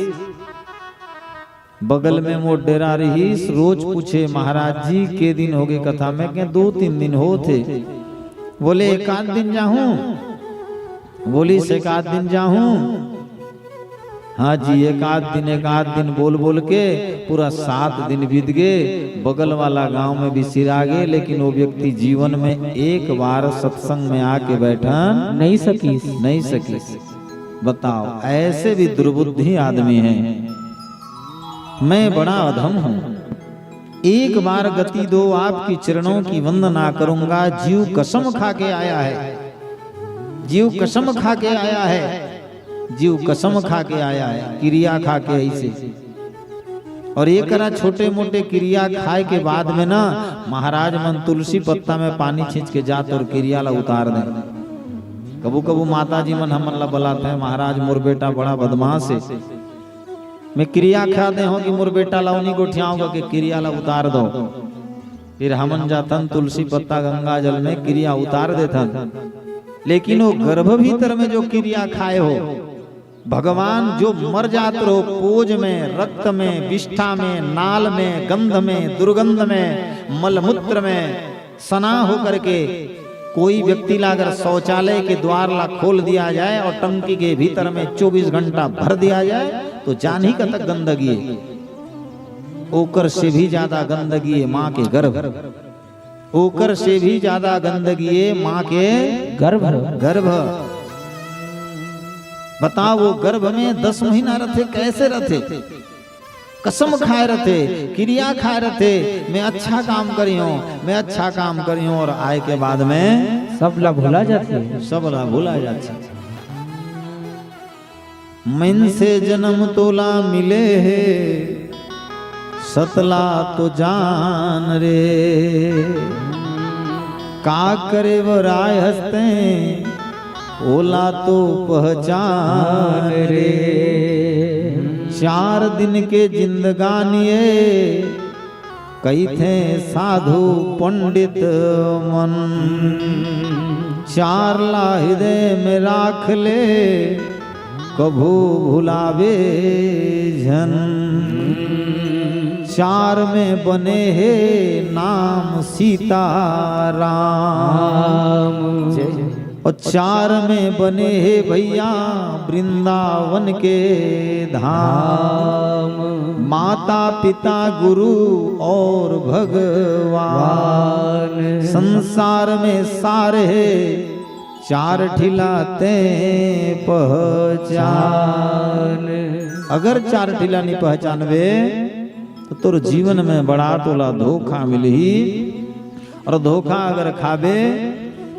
बगल में मोर डेरा रहिस। रोज पूछे, महाराज जी, के दिन होगे कथा? मैं कहें, दो तीन दिन होत हे। बोले, एक आध दिन जाहूं। बोलिस, एक आध दिन जाहूं। हाँ जी, एक आध दिन, एक आध दिन बोल बोल के पूरा सात दिन बीत गे। बगल वाला गांव में भी सिरा गे, लेकिन वो व्यक्ति जीवन में एक बार सत्संग में आके बैठन नहीं सकिस। नहीं सकिस। बताओ, ऐसे भी दुर्बुद्धि आदमी हैं। मैं बड़ा अधम हूं, एक बार गति दो, आपकी चरणों की वंदना करूंगा। जीव कसम खा के आया है, जीव कसम खा के आया है, जीव कसम खा के आया है, किरिया खा के ऐसे। और ये करा छोटे मोटे किरिया खाए के बाद में ना, महाराज मन तुलसी पत्ता में पानी छींच के जात और किरिया ला उतार दे। कभू कभू माता जी मन हमन ला बलात है, महाराज, मोर बेटा बड़ा बदमाश है, मैं किरिया खा दे हूं कि मोर बेटा ला उनी गोठियाऊंगा कि किरिया ला उतार दो। फिर हमन जाथन तुलसी पत्ता गंगा जल में किरिया उतार देथन, लेकिन वो गर्भ भीतर में जो किरिया खाए हो, भगवान जो मर जात रहो, पोज में, रक्त में, विष्ठा में, नाल में, गंध में, दुर्गंध में, मलमूत्र में सना होकर के कोई व्यक्ति ला अगर शौचालय के द्वार ला खोल दिया जाए और टंकी के भीतर में चौबीस घंटा भर दिया जाए, तो जान ही कतक गंदगी है। ओकर से भी ज्यादा गंदगी है माँ के गर्भ। ओकर से भी ज्यादा गंदगी है माँ के गर्भ। गर्भ। बताओ, वो गर्भ में दस महीना रथे, कैसे रथे? कसम खाए रथे, किरिया खाए रथे, मैं अच्छा काम करी हूं, मैं अच्छा काम करी हूं, और आए के बाद में सब ला भुला जाथे। सब ला भुला जाथे। मइनसे जनम तोला मिले हे, सतला तो जान रे। का करे बर आए हस तैं, ओला तो पहचान रे। चार दिन के जिंदगानी ए, कहिथे साधु पंडित मन। चार ला हृदय में राख ले, कभू भुलावे झन। चार में बने हे नाम सीताराम। जय। और चार में बने हे भैया वृंदावन के धाम। माता पिता गुरु और भगवान। संसार में सार हे चार ठिला तैं पहचान। अगर चार ठिला नहीं पहचानबे, तो तोर जीवन में बड़ा तोला धोखा मिलही। और धोखा अगर खाबे,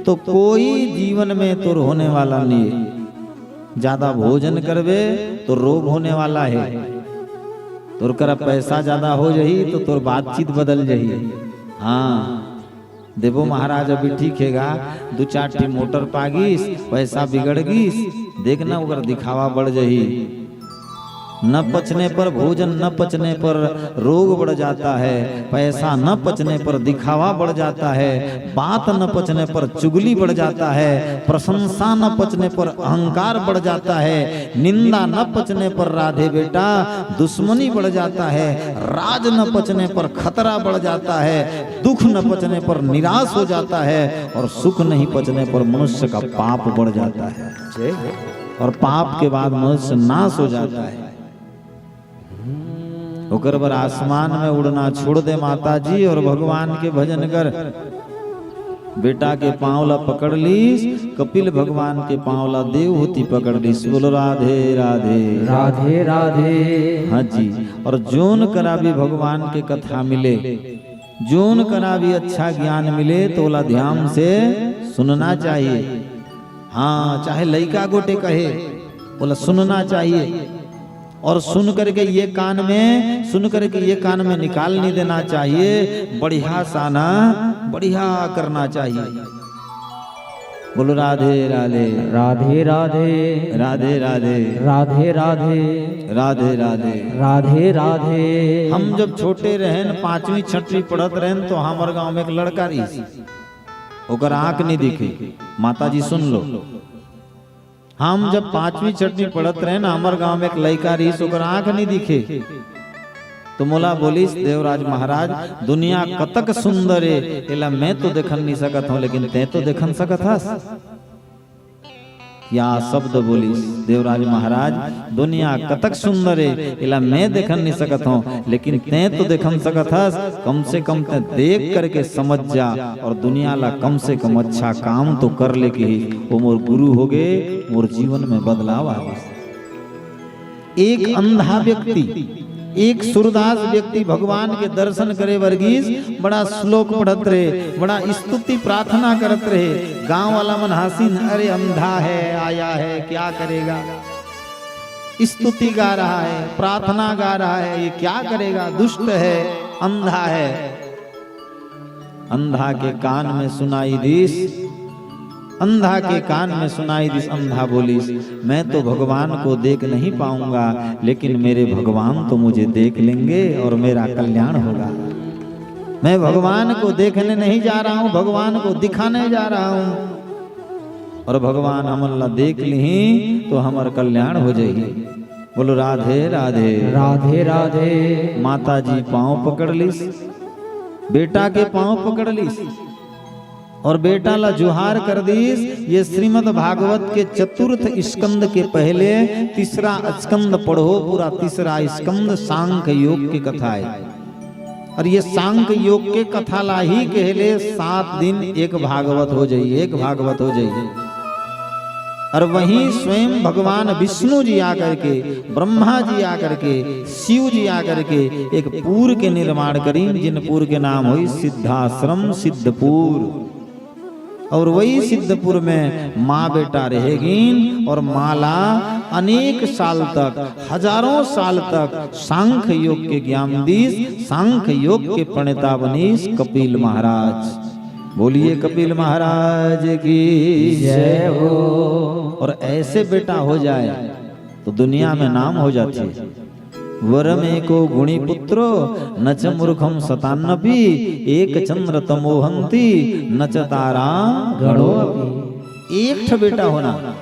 तो कोई जीवन में तोर होने वाला नहीं है। ज्यादा भोजन करबे, तो रोग होने वाला है। तोर करा पैसा ज्यादा हो जाही, तो तोर बातचीत बदल जाही। हाँ, देबो महाराज अभी ठीक हेगा, दू चार ठी मोटर पागिस, पैसा बिगड़ गिस, देखना ओकर दिखावा बढ़ जाही। न पचने पर भोजन, न पचने पर रोग बढ़ जाता है, पैसा न पचने पर दिखावा बढ़ जाता है, बात न पचने पर चुगली बढ़ जाता है, प्रशंसा न पचने पर अहंकार बढ़ जाता है, निंदा न पचने पर राधे बेटा दुश्मनी बढ़ जाता है, राज न पचने पर खतरा बढ़ जाता है, दुख न पचने पर निराश हो जाता है, और सुख नहीं पचने पर मनुष्य का पाप बढ़ जाता है। और पाप के बाद मनुष्य नाश हो जाता है। ओकर बर आसमान में उड़ना छोड़ दे माता जी, और भगवान के भजन कर। बेटा के पांव ला पकड़ लीस, कपिल भगवान के पांव ला देवहूति पकड़ लीस। बोलो राधे राधे। राधे राधे। हाँ जी, और जोन करा भी भगवान के कथा मिले, जोन करा भी अच्छा ज्ञान मिले, तो ओला ध्यान से सुनना चाहिए। हाँ, चाहे लइका गोटे कहे, ओला सुनना चाहिए। और सुन करके ये कान में, सुन करके ये कान में निकाल नहीं देना चाहिए। बढ़िया साना, बढ़िया करना चाहिए। बोलो राधे राधे। राधे राधे। राधे राधे। राधे राधे। राधे राधे। राधे राधे। हम जब छोटे रहेन, पांचवी छठवीं पढ़त रहेन, तो हमर गांव में एक लड़का रहिस, ओकर आंख नहीं दिखे। माता जी सुन लो, हम जब पांचवी छठवीं पढ़त रहेन, हमर गांव में एक लड़का रहिस, ओकर आंख नहीं दिखे। तो मोला बोलिस, देवराज महाराज, दुनिया कतक सुंदर हे, एला मैं तो देखन नहीं सकत हूं, लेकिन तैं तो देखन सकत हस। या शब्द बोलिस देवराज महाराज, दुनिया कतक सुंदर हे, एला मैं देखन नहीं सकत हूं, लेकिन तैं तो देखन सकत हस। कम से कम तैं देख करके समझ जा, और दुनिया ला कम से कम अच्छा काम तो कर ले। कहिस, वो मोर गुरु हो गे, मोर जीवन में बदलाव आ गे। एक अंधा व्यक्ति, एक सूरदास व्यक्ति भगवान के दर्शन करे बर गिस, बड़ा श्लोक पढ़त रहे, बड़ा स्तुति प्रार्थना करत रहे। गांव वाला मन हासिन, "अरे अंधा है, आया है, क्या करेगा?" स्तुति गा रहा है, प्रार्थना गा रहा है, ये क्या करेगा, दुष्ट है, अंधा है। अंधा के कान में सुनाई दिस, अंधा के कान में सुनाई दिस, अंधा बोलिस, "मैं तो भगवान को देख नहीं पाऊंगा, लेकिन मेरे भगवान तो मुझे देख लेंगे और मेरा कल्याण होगा। मैं भगवान को देखने नहीं जा रहा हूं, भगवान को दिखाने जा रहा हूं, और भगवान हमन ला देख लिही तो हमर कल्याण हो जाही।" बोलो राधे राधे। राधे राधे। माता जी पांव पकड़ लिस, बेटा के पांव पकड़ लिस और बेटा ला जुहार कर दिस। ये श्रीमद् भागवत के चतुर्थ स्कंद के पहले तीसरा स्कंद पढ़ो, पूरा तीसरा स्कंद सांख्य योग की कथा है। और ये सांख्य योग के कथा ला ही कहले सात दिन एक भागवत हो जाई, एक भागवत हो जाई। और वहीं स्वयं भगवान विष्णु जी आकर के, ब्रह्मा जी आकर के, शिव जी आकर के एक पुर के निर्माण करिन, जिन पुर के नाम होई सिद्धाश्रम सिद्धपुर। और वही सिद्धपुर में माँ बेटा रहेगिन और माँ ला अनेक साल तक, हजारों साल तक सांख्य योग के ज्ञान दीस, सांख्य योग के प्रणेता बनीस कपिल महाराज। बोलिए कपिल महाराज की जय हो। और ऐसे बेटा हो जाए तो दुनिया में नाम हो जाथे। वरम एको गुणी पुत्रो, न च मूर्खम सतान्नपि, एक चंद्र तमोहंती, न च तारा गणो अपि। एक ठो बेटा होना,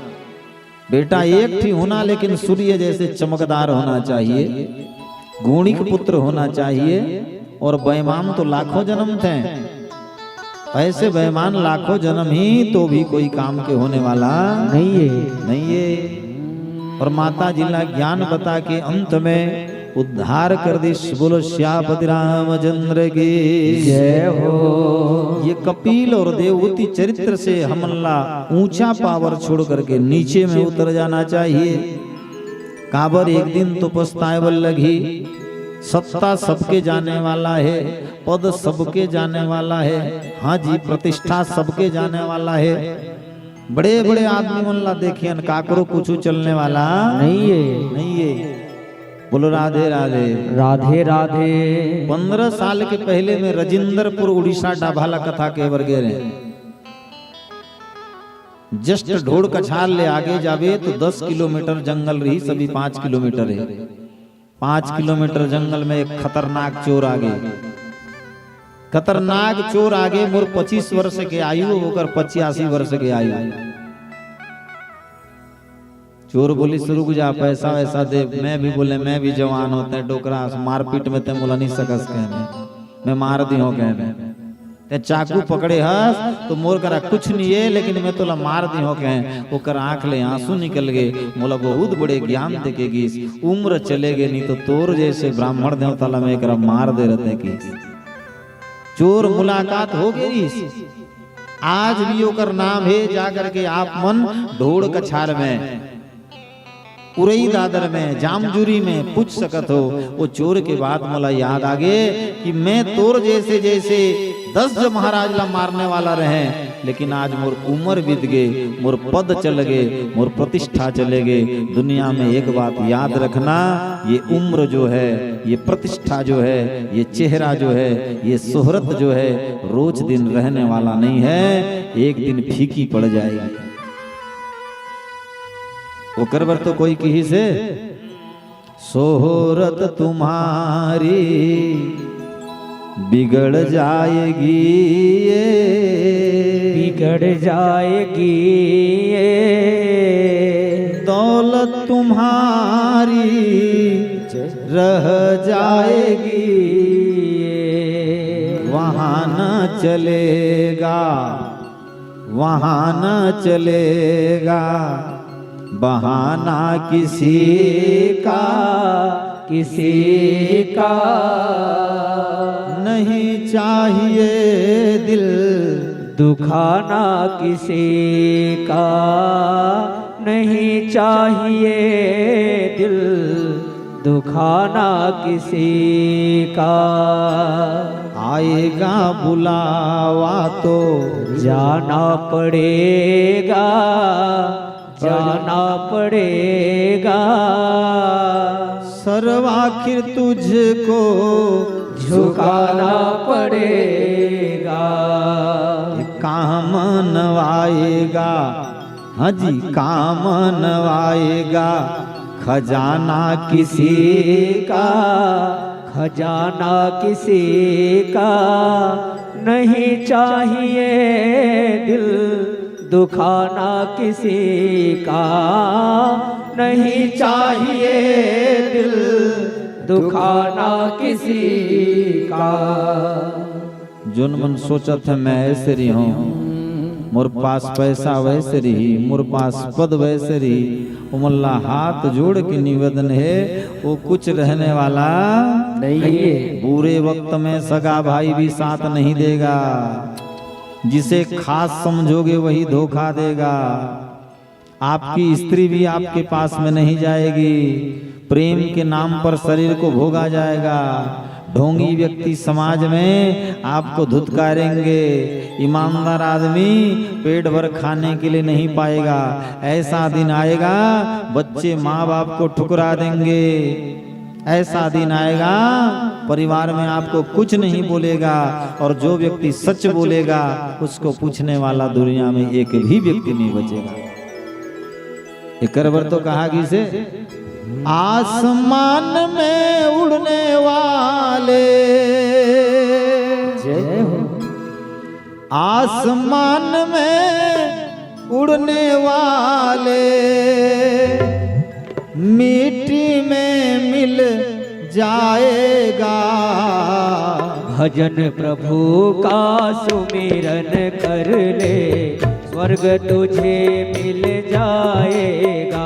बेटा एक ठी होना, लेकिन सूर्य जैसे चमकदार होना चाहिए, गुणी के पुत्र होना चाहिए। और बेईमान तो लाखों जन्म थे, ऐसे बेईमान लाखों जन्म ही तो भी कोई काम के होने वाला नहीं है। नहीं है। और माता जी ला ज्ञान बता के अंत में उद्धार कर दिस। बोलो श्यापति रामचंद्र की जय हो। ये कपिल और देवहूति चरित्र से हमन ला ऊंचा पावर छोड़ करके नीचे में उतर जाना चाहिए। काबर एक दिन तो पछताए बर लगही। सत्ता सबके जाने वाला है, पद सबके जाने वाला है, हाँ जी, प्रतिष्ठा सबके जाने वाला है। बड़े बड़े आदमी मन ला देखियन, काकरो कुछ चलने वाला नहीं है। नहीं है। बोलो राधे राधे। राधे राधे। पन्द्रह साल के पहले में राजेंद्रपुर उड़ीसा डाभा ला कथा कहे बर गे रहे। जस्ट ढोड़ कछार ले आगे जाबे तो दस किलोमीटर जंगल रही, सभी पाँच किलोमीटर है। पाँच किलोमीटर जंगल में एक खतरनाक चोर आगे, खतरनाक चोर आगे। मोर पच्चीस वर्ष के आयु, ओकर पचासी वर्ष के आयु। चोर बोलिस, "रुक जा, पैसा वैसा दे।" मैं भी बोले, "मैं भी जवान हों, तैं डोकरा अस, मारपीट में तैं मोला नहीं सकस कहे, मैं मार दिहों कहे। तैं चाकू पकड़े हस तो मोर करा कुछ नहीं है, लेकिन मैं तोला मार दिहों कहे।" ओकर आंख ले आंसू निकल गए। मोला बहुत बड़े ज्ञान दे के गिस, "उम्र चले गए, नहीं तो तोर जैसे ब्राह्मण देवता ला मैं एकरा मार दे रहते" कहिस। चोर मुलाकात हो गइस। आज भी ओकर नाम हे, जा करके आप मन ढोड़ कछार में, उरई दादर में, जामजुरी में पूछ सकत हो। वो चोर के बात मोला याद आगे कि मैं तोर जैसे जैसे दस जो महाराज ला मारने वाला रहे, लेकिन आज मोर उम्र बीत गे, मोर पद चल गे, मोर प्रतिष्ठा चले गे। दुनिया में एक बात याद रखना, ये उम्र जो है, ये प्रतिष्ठा जो है, ये चेहरा जो है, ये शोहरत जो है, रोज दिन रहने वाला नहीं है, एक दिन फीकी पड़ जाएगी। ओकर बर तो कोई किहिसे, शोहरत तुम्हारी बिगड़ जाएगी ये, बिगड़ जाएगी ये। दौलत तुम्हारी रह जाएगी ये। वहाँ न चलेगा, वहाँ न चलेगा बहाना किसी का, किसी का। नहीं चाहिए दिल दुखाना किसी का, नहीं चाहिए दिल दुखाना किसी का। आएगा बुलावा तो जाना पड़ेगा, जाना पड़ेगा। सर्व आखिर तुझको झुकाना पड़ेगा। काम न आएगा, हाँ जी, काम न आएगा खजाना किसी का, खजाना किसी का। नहीं चाहिए दिल दुखाना किसी का, नहीं चाहिए दिल दुखाना किसी का। जोन मन सोचत हे मैं ऐसे रही हूँ, मोर पास पैसा वैसे रही, मोर पास पद वैसे रही, ओमन ला हाथ जोड़ के निवेदन हे, वो कुछ रहने वाला नहीं है। बुरे वक्त में सगा भाई भी साथ नहीं देगा, जिसे खास समझोगे वही धोखा देगा। आपकी स्त्री भी आपके पास में नहीं जाएगी। प्रेम के नाम पर शरीर को भोगा जाएगा। ढोंगी व्यक्ति समाज में आपको धुतकारेंगे। ईमानदार आदमी पेट भर खाने के लिए नहीं पाएगा। ऐसा दिन आएगा, बच्चे माँ बाप को ठुकरा देंगे। ऐसा दिन आएगा, परिवार में आपको कुछ नहीं बोलेगा, और जो व्यक्ति सच बोलेगा, उसको पूछने वाला दुनिया में एक भी व्यक्ति नहीं बचेगा। एकर बर तो कहा गिसे, आसमान में उड़ने वाले, जय हो। आसमान में उड़ने वाले मिट्टी में मिल जाएगा। भजन प्रभु का सुमिरन कर ले, स्वर्ग तुझे मिल जाएगा।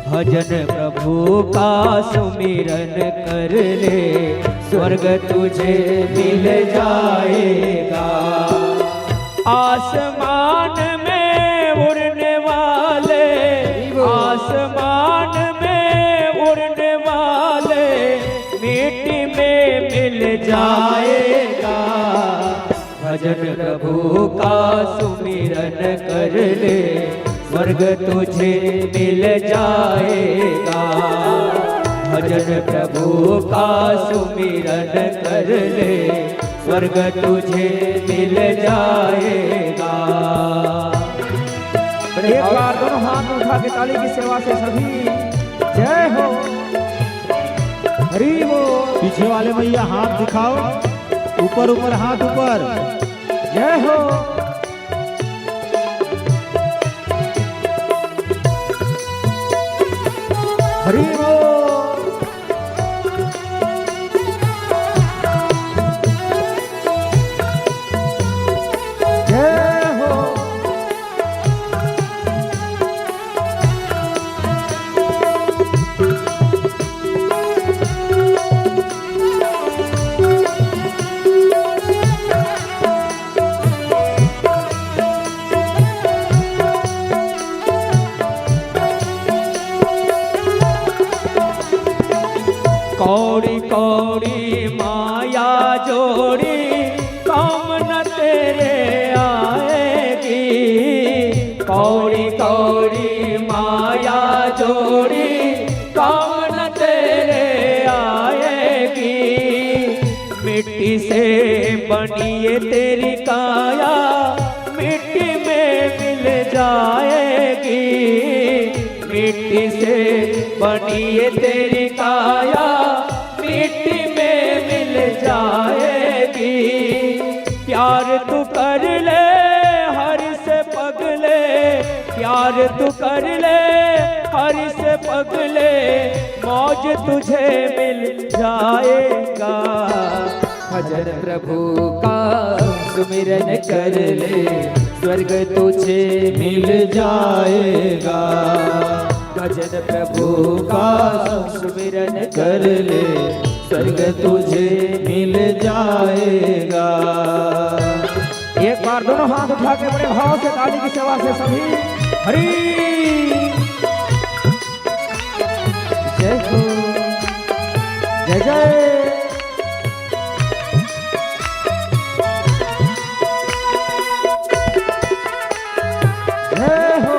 भजन प्रभु का सुमिरन कर ले, स्वर्ग तुझे मिल जाएगा। आसमान में उड़ने वाले, आसमान में उड़ने वाले मिट्टी में मिल जाएगा। भजन प्रभु का सुमिरन कर ले, स्वर्ग तुझे मिल जाएगा। भजन प्रभु का सुमिरन कर ले, स्वर्ग तुझे मिल जाएगा। एक बार दोनों हाथ उठा के ताली की सेवा से सभी जय हो। हरि बोल। पीछे वाले भैया हाथ दिखाओ, ऊपर ऊपर हाथ ऊपर। जय हो। हरि बोल। जय हो। कौड़ी कौड़ी माया जोड़ी, काम न तेरे आए। जोड़ी काम न तेरे आएगी। मिट्टी से बनी ये तेरी काया, मिट्टी में मिल जाएगी। मिट्टी से बनी ये तेरी काया, मिट्टी में मिल जाएगी। प्यार तू कर ले हर से पगले, प्यार तू कर ले हर से पगले, मौज तुझे मिल जाएगा। भजन प्रभु का सुमिरन कर ले, स्वर्ग तुझे मिल जाएगा। भजन प्रभु का सुमिरन कर ले, स्वर्ग तुझे मिल जाएगा। एक बार दोनों हाथ उठा के बड़े भाव से ताली की सेवा से सभी हरी जय हो, जय जय। जय हो।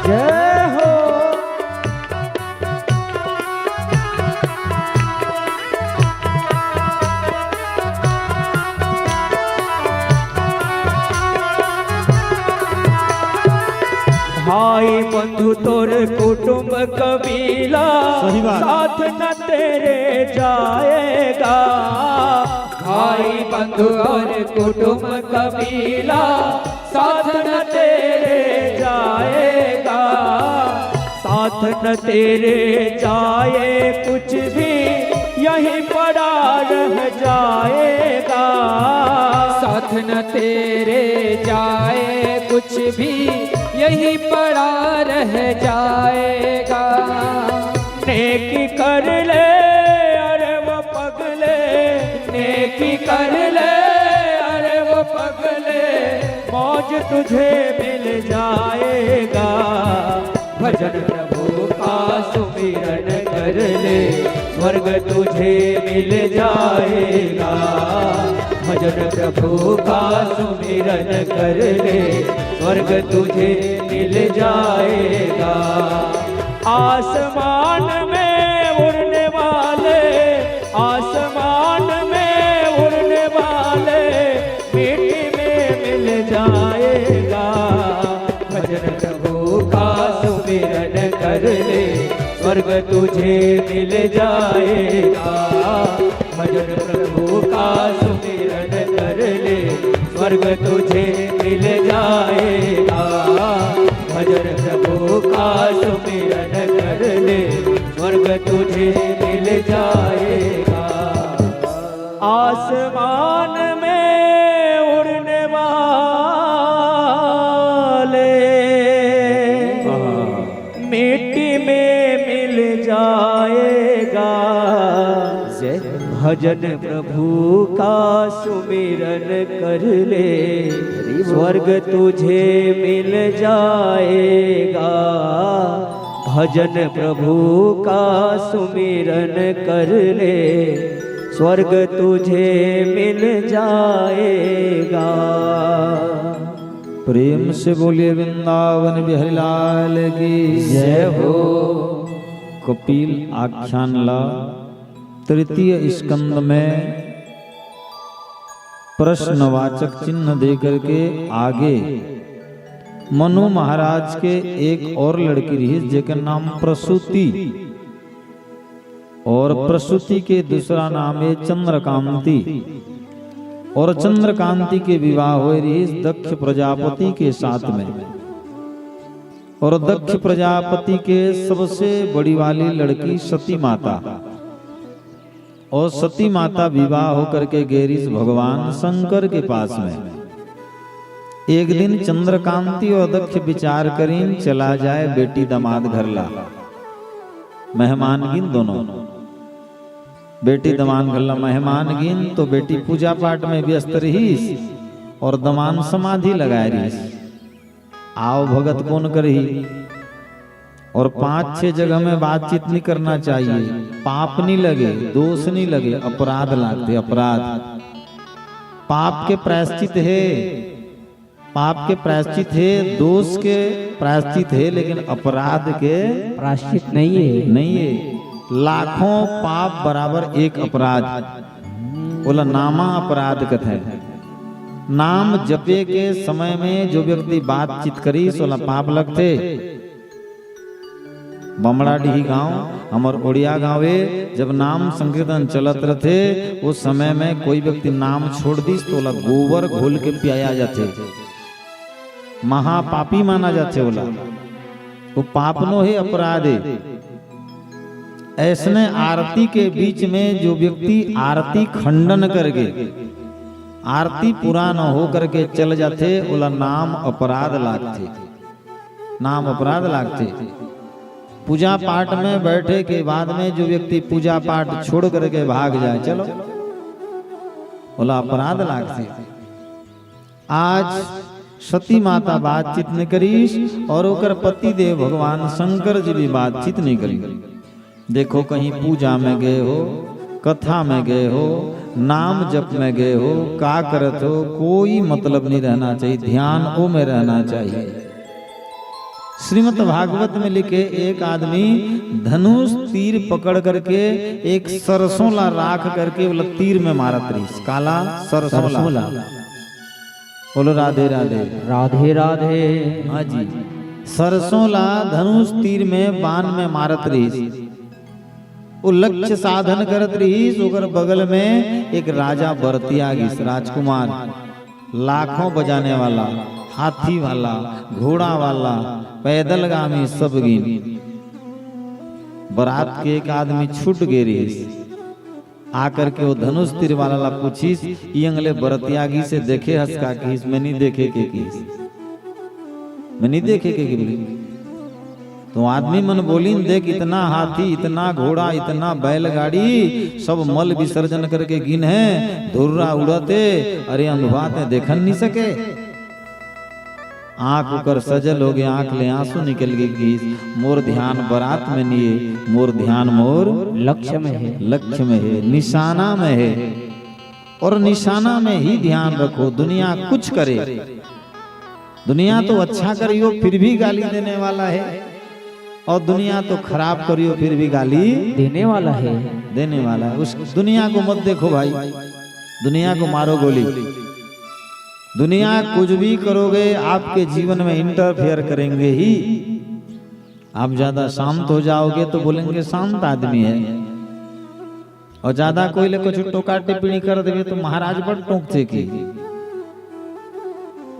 जय हो। भाई बंधु तोर कुटुंब कबीला, सही बात। साथ न तेरे जाएगा। भाई बंधु और कुटुंब कबीला, साथ न तेरे जाएगा। साथ न तेरे जाए कुछ भी, यहीं पड़ा रह जाएगा। साथ न तेरे जाए कुछ भी, यहीं पड़ा रह जाएगा। नेकी कर ले अरे वो पगले, नेकी कर ले अरे वो पगले, मौज तुझे मिल जाएगा। भजन प्रभु का सुमिरन कर ले, स्वर्ग तुझे मिल जाएगा। भजन प्रभु का सुमिरन कर ले, स्वर्ग तुझे मिल जाएगा। आसमान में उड़ने वाले, आसमान में उड़ने वाले, मिट्टी में मिल जाएगा। भजन प्रभु का सुमिरन कर ले, स्वर्ग तुझे मिल जाएगा। भजन प्रभु का सुमिरन कर ले, स्वर्ग तुझे मिल जाएगा। भजन प्रभु का सुमिरन कर ले, स्वर्ग तुझे मिल जाएगा। आसमान में उड़ने वाले मिट्टी में मिल जाएगा। जय। भजन प्रभु का सुमिरन कर ले, हरि बोल। स्वर्ग तुझे मिल जाएगा। भजन प्रभु का सुमिरन कर ले, स्वर्ग तुझे मिल जाएगा। प्रेम से बोलिए वृंदावन बिहारी लाल की जय हो। कपिल आख्यान ला तृतीय स्कंद में प्रश्नवाचक चिन्ह देकर के आगे मनु महाराज के एक और लड़की रही, जेकर नाम प्रसूति, और प्रसूति के दूसरा नाम है चंद्रकांति। और चंद्रकांति के विवाह होए रही दक्ष प्रजापति के साथ में। और दक्ष प्रजापति के सबसे बड़ी वाली लड़की सती माता, और सती माता विवाह होकर के गे रहिस भगवान शंकर के पास में। एक दिन चंद्रकांति और दक्ष विचार करिन, चला जाए बेटी दमाद घर ला मेहमान गिन दोनों। बेटी दमाद घर ला मेहमान गिन तो बेटी पूजा पाठ में व्यस्त रहिस और दमाद समाधि लगाए रहिस। आव भगत कोन करही? और पांच छह जगह में बातचीत नहीं करना चाहिए। पाप नहीं लगे, दोष नहीं लगे, अपराध लागथे, अपराध। पाप के प्रायश्चित हे, पाप के प्रायश्चित हे, दोष के प्रायश्चित हे, लेकिन अपराध के प्रायश्चित नहीं है। नहीं है। लाखों पाप बराबर एक अपराध, ओला नामा अपराध कथे। नाम जपे के समय में जो व्यक्ति बातचीत करिस, ओला पाप लगथे। बमड़ाडीही गांव, हमर ओड़िया गांव ए, जब नाम संकीर्तन चलत रथे, उस समय में कोई व्यक्ति नाम छोड़ दिस, तो ओला गोबर घोल के पियाया जाथे। महापापी माना जाथे ओला। वो पाप नो हे, अपराध हे। ऐसने आरती के बीच में जो व्यक्ति आरती खंडन करके, आरती पूरा न हो करके चल जाथे, ओला नाम अपराध लागथे। नाम अपराध लागथे। पूजा पाठ में बैठे के बाद में जो व्यक्ति पूजा पाठ छोड़ करके भाग जाए, चलो, ओला अपराध लागथे। आज सती माता बातचीत नहीं करिस और ओकर पति देव भगवान शंकर जी भी बातचीत नहीं करिस। देखो, कहीं पूजा में गए हो, कथा में गए हो, नाम जप में गए हो, का करत हो, कोई मतलब नहीं रहना चाहिए, ध्यान ओ में रहना चाहिए। श्रीमद् भागवत में लिखे, एक आदमी धनुष तीर पकड़ करके एक सरसों ला राख करके ओला तीर में मारत रहिस। काला? सरसों ला। सरसों ला। बोलो राधे राधे। राधे राधे। हाँ जी, सरसों ला धनुष तीर में, बाण में मारत रहिस। वो लक्ष्य साधन करत रहिस, ओकर बगल में एक राजा बरतिया गिस, राजकुमार, लाखों बजाने वाला, हाथी वाला, घोड़ा वाला, पैदलगामी सब गिन। बरात के एक आदमी छूट गे रहिस। आकर के वो धनुष तीर वाला ला पूछिस, "ई अंग ले बरतिया गिस हे, देखे हस का?" किहिस, "मैं नहीं देखे," के किहिस, "मैं नहीं देखे," के, के बोली। तो आदमी मन बोलिन, "देख, इतना हाथी, इतना घोड़ा, इतना बैलगाड़ी, सब मल विसर्जन करके गिन हे, धुर्रा उड़त हे, अरे अंधवा ते देखन नहीं सके।" आंख ओकर सजल हो गे, आंख ले आंसू निकल गे, किहिस, "मोर ध्यान बरात में नहीं हे, मोर ध्यान मोर लक्ष्य में हे।" लक्ष्य में हे, निशाना में हे। और निशाना में ही ध्यान रखो, दुनिया कुछ करे, दुनिया तो अच्छा करियो फिर भी गाली देने वाला है, और दुनिया तो खराब करियो फिर भी गाली देने वाला है। देने वाला है। उस दुनिया को मत देखो भाई, दुनिया को मारो गोली। दुनिया कुछ भी करोगे, आपके जीवन में इंटरफेयर करेंगे ही। आप ज्यादा शांत हो जाओगे तो बोलेंगे शांत आदमी है, और ज्यादा कोई ले कुछ टोका टिप्पणी कर देवे तो महाराज बड़ टोकथे कि,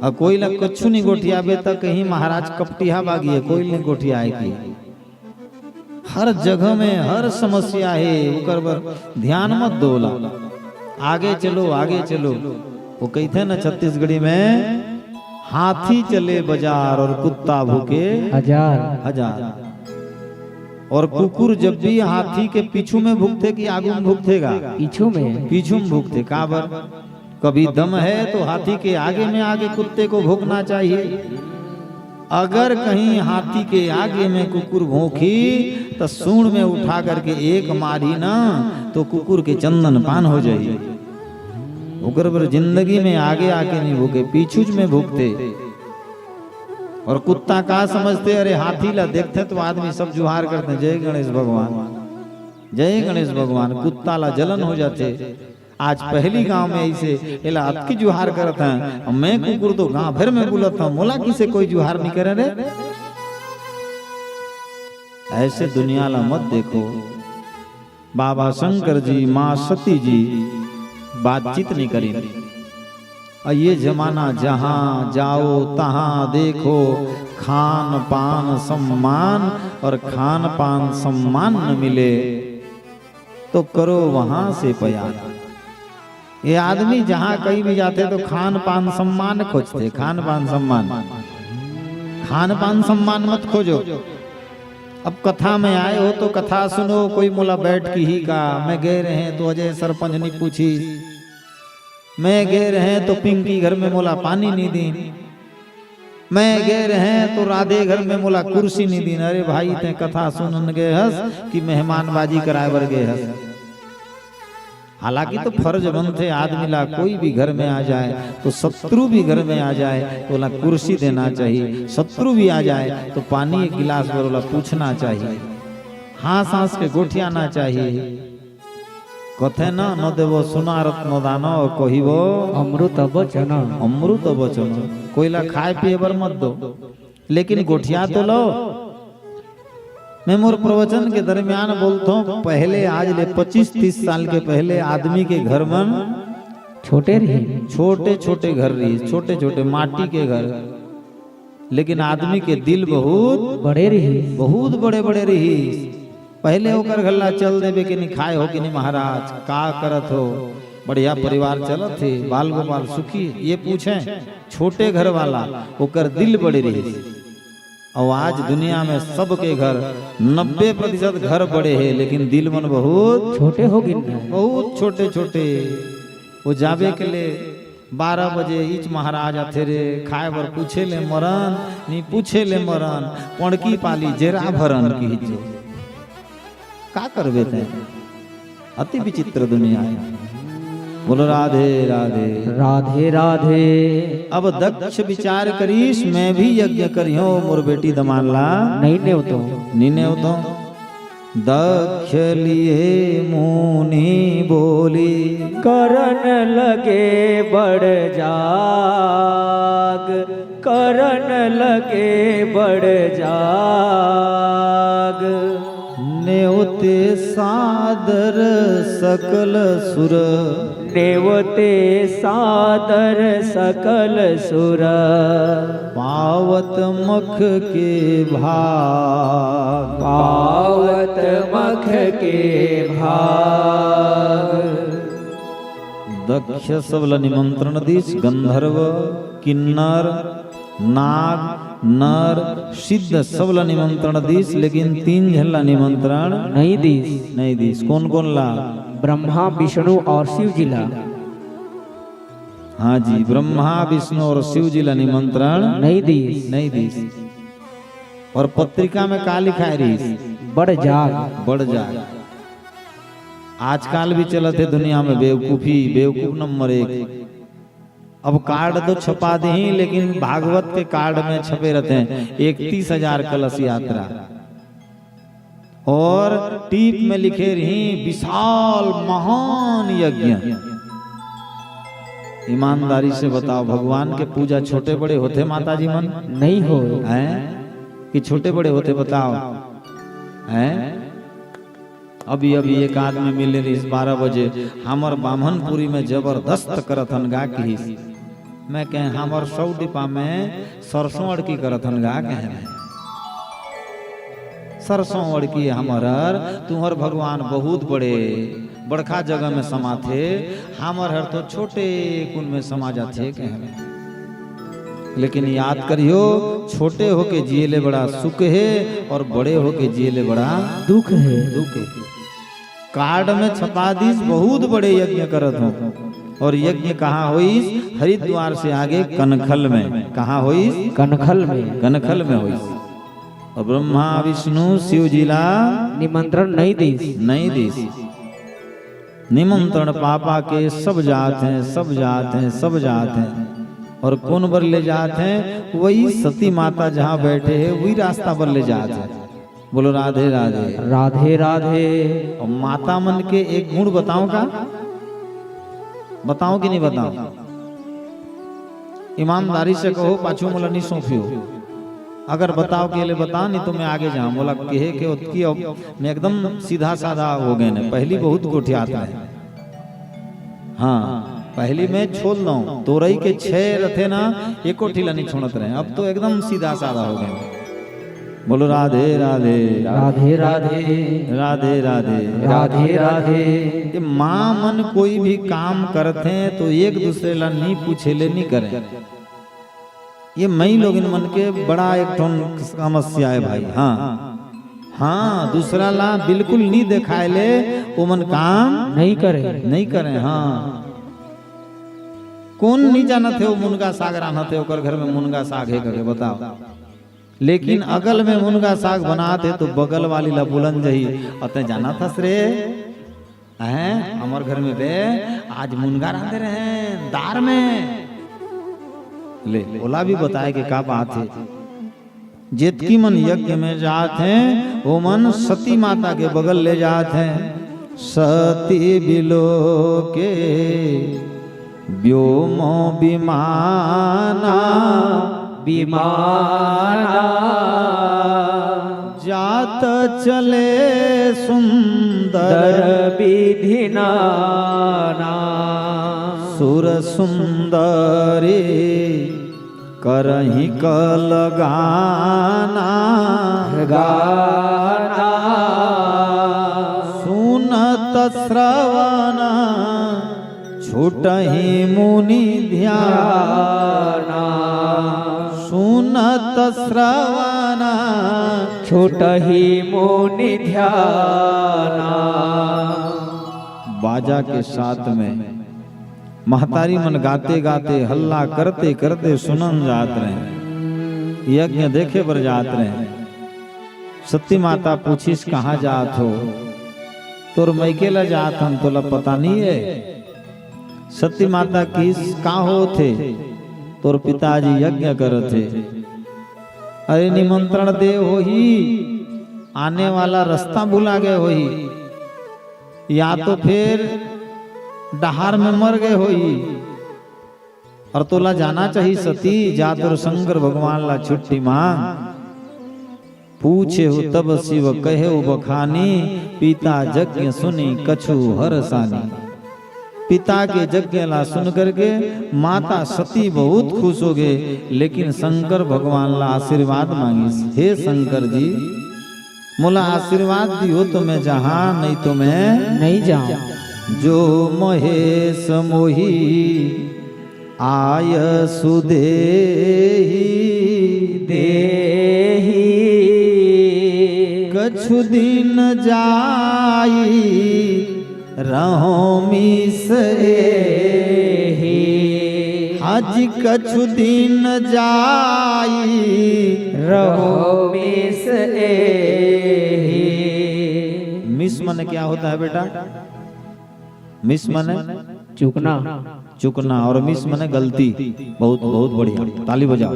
और कोई ला कुछ नहीं गोठियाबे तो कहीं महाराज कपटिहा बागी है, कोई नहीं गोठियाए कि। हर जगह में हर समस्या है, ओकर बर ध्यान मत दोला। आगे चलो, आगे चलो। वो कहते हैं ना छत्तीसगढ़ी में, "हाथी चले बाजार और कुत्ता भूके हजार।" हजार। और कुकुर जब भी हाथी के पीछू में भूकथे कि आगू में भूकथेगा? पीछू में। पीछू में भूकथे। काबर? कभी दम है तो हाथी के आगे में आके कुत्ते को भोंकना चाहिए। अगर कहीं हाथी के आगे में कुकुर भोंकी तो सूंड में उठा करके एक मारी ना, तो कुकुर के चंदन पान हो जाई। ओकर बर जिंदगी में आगे आके नहीं भोंके, पीछूच में भोंकथे। और कुत्ता का समझथे? अरे हाथी ला देखथे तो आदमी सब जुहार करथे, "जय गणेश भगवान, जय गणेश भगवान।" कुत्ता ला जलन हो जाथे। आज पहली गांव में ऐसे एला अतकी जुहार करत हैं, मैं कुकुर तो गांव भर में बुलत हूं, मोला किसे कोई जुहार नहीं करे रे। ऐसे दुनिया ला मत देखो। बाबा शंकर जी, माँ सती जी बातचीत नहीं करी। और ये जमाना जहाँ जाओ तहाँ देखो खान पान सम्मान, और खान पान सम्मान न मिले तो करो वहां से प्यार। ये आदमी जहाँ कहीं भी जाथे तो खान पान सम्मान खोजथे, खान पान सम्मान। खान पान सम्मान मत खोजो। अब कथा में आए हो तो कथा सुनो, कोई मोला बैठ किही का, मैं गए रहें तो अजय सरपंच नहीं पूछिस, मैं गए रहें तो पिंकी घर में मोला पानी नहीं दीन। मैं गे रहें तो राधे घर में मोला कुर्सी नहीं दीन। अरे भाई, तैं कथा सुनन गे हस कि मेहमानबाजी कराए बर गे हस? हालांकि तो फर्ज बनथे आदमी ला, कोई भी घर में आ जाए तो, शत्रु भी घर में आ जाए तो ओला कुर्सी देना चाहिए, शत्रु भी आ जाए तो पानी एक गिलास बर ओला पूछना चाहिए, हाँस हाँस के गोठियाना चाहिए। कथे ना, "न देवो सोना रत्न दान, कहिबो अमृत वचन।" अमृत वचन। कोई ला खाए पिए बर मत दो, लेकिन गोठिया तो लो। मैं मोर प्रवचन के दरमियान बोलथों, पहले आज ले पच्चीस तीस साल के पहले आदमी के घर मन छोटे रहिस। छोटे छोटे घर रहिस, छोटे छोटे माटी के घर, लेकिन आदमी के दिल बहुत बड़े रहिस। बहुत बड़े बड़े रहिस। पहले ओकर घर ला चल देबे कि नहीं, खाए हो कि नहीं महाराज, का करत हो, बढ़िया परिवार चलत हे, बाल गोपाल सुखी, ये पूछे छोटे घर वाला, ओकर दिल बड़े रहिस। अउ आज दुनिया में सबके घर, नब्बे प्रतिशत घर बड़े हे, लेकिन दिल मन बहुत छोटे हो गिन हे। बहुत छोटे छोटे। वो जाबे के ले बारह बजे इच महाराज आथे रे, खाए बर पूछे ले मरन, नी पूछे ले मरन, पड़की पाली जेरा भरन की जो। का करबे तैं? अति विचित्र दुनिया हे। बोलो राधे राधे। राधे राधे। अब दक्ष विचार करिस, मैं भी यज्ञ करिहों मोर बेटी दमांद ला। नहीं नेवतों। नहीं नेवतों। दक्ष लिहे मुनि बोली। करन लगे बड़ जाग, करन लगे बड़ जाग। नेवते सादर सकल सुर। नेवते सादर सकल सुर। पावत मख के भाग। पावत मख के भाग। दक्ष सब ल निमंत्रण दिस, गंधर्व, किन्नर, नाग, नर, सिद्ध सब ल निमंत्रण दिस, लेकिन तीन झन ल निमंत्रण नहीं दिस। नहीं दिस। कोन कोन ला? ब्रह्मा, विष्णु और शिव जी ला। हाँ जी, ब्रह्मा, विष्णु और शिव जी ला निमंत्रण नहीं दिस। नहीं दिस। और पत्रिका में का लिखाए रहिस? बड़ जाग। बड़ जाग। आजकल भी चलत हे दुनिया में बेवकूफी, बेवकूफ नंबर एक। अब कार्ड तो छपा देही, लेकिन भागवत के कार्ड में छपे रहते हैं इकतीस हजार कलश यात्रा। और टीप में लिखे रही विशाल महान यज्ञ। ईमानदारी से बताओ, भगवान के पूजा छोटे बड़े होथे माता जी मन? नहीं हो। हैं? कि छोटे बड़े होथे, बताओ। हैं? अभी अभी एक आदमी मिले रहिस बारह बजे, "हमर बाम्हनपुरी में जबरदस्त करत हन गा," किहिस। मैं कहें, "हमर सौ डिपा में सरसों अड़की करत हन गा," कहें मैं। सरसों अड़की हमर हर, तुहर भगवान बहुत बड़े, बड़खा जगह में समाथे, हमर हर तो छोटे कुन में समा जाथे, कहें मैं। लेकिन याद करियो, छोटे होके जिए ले बड़ा सुख हे और बड़े होके जिए ले बड़ा दुख हे। दुख हे। कार्ड में छपा दिस, बहुत बड़े यज्ञ करत हों। और यज्ञ कहाँ होइस? हरिद्वार से आगे कनखल में। कहाँ होइस? कनखल में। कनखल में होइस। और ब्रह्मा, विष्णु, शिव जी ला निमंत्रण नहीं दिस। नहीं दिस। निमंत्रण पा पा के सब जात हैं, सब जात हैं, सब जात हैं। और कोन बर ले जात हैं? वही सती माता जहाँ बैठे हैं, वही रास्ता बर ले जात हैं। बोलो राधे राधे। राधे राधे। और माता मन के एक गुण बताओ का? बताओ कि नहीं बताओ? ईमानदारी से कहो, पाछू मोला नहीं सौंपियो। अगर बताओ के ले बता, नहीं तो मैं आगे जाऊं। मोला कहे के ओतकी, अब मैं एकदम सीधा साधा हो गए ने। पहली बहुत गोठियात रहे। हाँ, पहली मैं छोड़ दऊं, तोरई के छह रथे ना, एको ठिला नहीं छोड़त रहे। अब तो एकदम सीधा साधा हो गए। बोलो राधे राधे। राधे राधे। राधे राधे। राधे राधे। ये माँ मन कोई भी काम करथे तो एक दूसरे ला नहीं पूछे ले नहीं करे। ये मई लोगिन मन के बड़ा एक ठन समस्या है भाई। हाँ, हाँ, दूसरा ला बिल्कुल नहीं दिखाए ले, ओमन काम नहीं करे। नहीं करे। हाँ, कोन नी जानत हे वो मुनगा साग रांधत हे, ओकर घर में मुनगा साग हे करके बताओ। लेकिन अगल में मुनगा साग बनात हे तो बगल वाली ला बोलन जाही, "अउ तैं जानत हस रे, हैं, हमर घर में बे आज मुनगा रांधे रहे दार में।" ले, ओला भी बताए के का बात हे। जेतकी मन यज्ञ में जात हें, वो मन सती माता के बगल ले जात हें। सती बिलोके व्योम विमाना, विमाना। जात चले सुंदर दर विधि नाना। सुर सुंदरी करहिं कल गाना। गाना। सुनत श्रवण छुटहि मुनि ध्याना। सुनत श्रवण छुटहि मुनि ध्याना। बाजा के साथ में महतारी मन गाते गाते, हल्ला करते करते सुनन जात रहे, यज्ञ देखे बर जात रहे। सती माता पूछिस, "कहाँ जात हो?" "तोर मइके ला जात हन, तोला पता नहीं है?" सती माता किस, "का होत हे?" "तोर पिताजी यज्ञ करत हे।" "अरे, निमंत्रण दे होही, आने वाला रास्ता भुला गए होही।" या तो फिर डहार में मर गए होही। अउ तोला जाना चाही सती, जा तोर शंकर भगवान ला छुट्टी मांग। पूछेहु तब शिव कहेउ बखानी, पिता यज्ञ सुनि कछु हरसानी। पिता के यज्ञ ला सुन करके माता सती बहुत खुश हो गए, लेकिन शंकर भगवान ला आशीर्वाद मांगिस, "हे शंकर जी, मोला आशीर्वाद दिहो तो मैं जहां, नहीं तो मैं नहीं जाऊं। जो महेश मोहि आयसु देहि, देहि। कछु दिन जाई रहौं मिस एहि। हाजी कछु दिन जाई रहौं मिस एहि।" मिस माने क्या होता है बेटा? मिस माने चूकना। चूकना और मिस माने गलती। बहुत, बहुत बढ़िया, ताली बजाओ।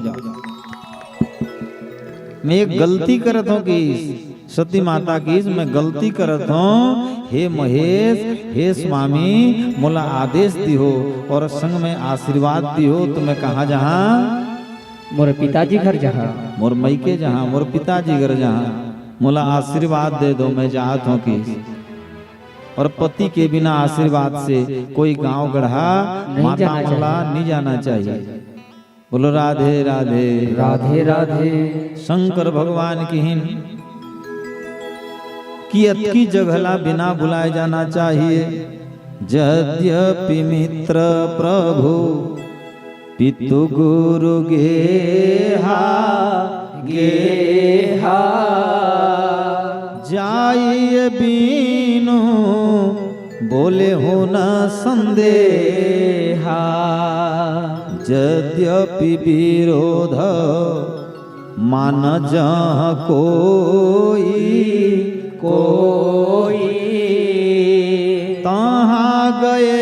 मैं एक गलती करत हौं कि सती माता किस, "मैं गलती करत हौं, हे महेश, हे स्वामी, मोला आदेश दिहो और संग में आशीर्वाद दिहो, तो मैं कहाँ जहाँ?" मोर पिताजी घर जहाँ। मोर मइके जहाँ, मोर पिताजी घर जहाँ, मोला आशीर्वाद दे दो, मैं जात हौं किस। और पति के बिना आशीर्वाद से कोई गांव गढ़ा नहीं माता जाना मन ला चाहिए। नहीं जाना चाहिए। बोलो राधे राधे। राधे राधे। शंकर भगवान किहिन कि अतकी जगह ला बिना बुलाए जाना चाहिए। यद्यपि मित्र प्रभु पितु गुरु गेहा, गेहा। जाई बीनु बोलेहु न संदेहा। यद्यपि विरोध मान जहाँ कोई, कोई। तहाँ गए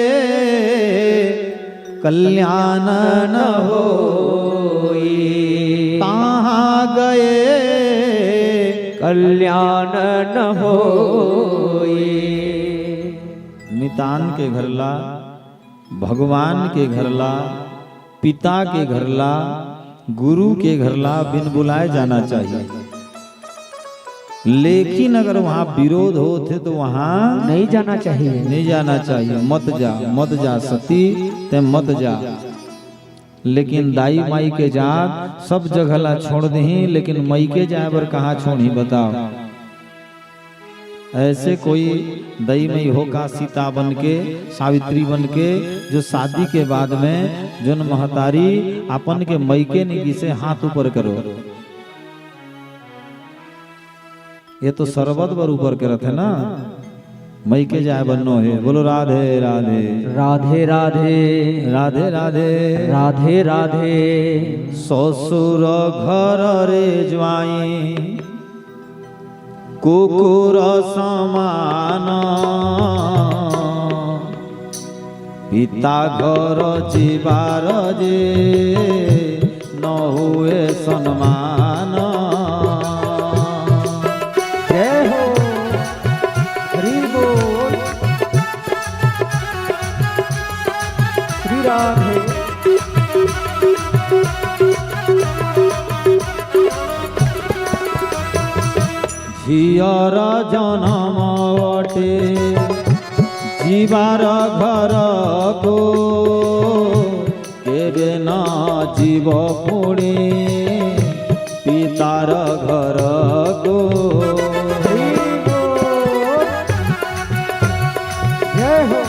कल्याण न होई। तहाँ गए कल्याण न होई। नितान के घर ला, भगवान के घर ला, पिता के घर ला, गुरु के घर ला बिन बुलाए जाना चाहिए। लेकिन अगर वहाँ विरोध होत हे तो वहाँ नहीं जाना चाहिए। नहीं जाना चाहिए। मत जा, मत जा सती, ते मत जा। लेकिन दाई माई के जात सब जगह ला छोड़ देही, लेकिन मइके जाए बर कहाँ छोड़ही बताओ? ऐसे कोई दई मई हो का सीता बन के, सावित्री बन के, जो शादी के बाद में जोन महतारी अपन के मइके नहीं गिसे, हाथ ऊपर करो। ये तो सरबत बर ऊपर करत हे ना। मइके जाय बर नोहे। बोलो राधे राधे। राधे राधे। राधे राधे। राधे राधे। ससुर घर रे ज्वाईं कुकुर समान, पिता घर जिबार जे न हुए सम्मान। जय हो। हरि बोल। श्री राधे। झियर जनम अटे जिबार घरको, केबे न जिब पुणी पितार घरको। जय हो।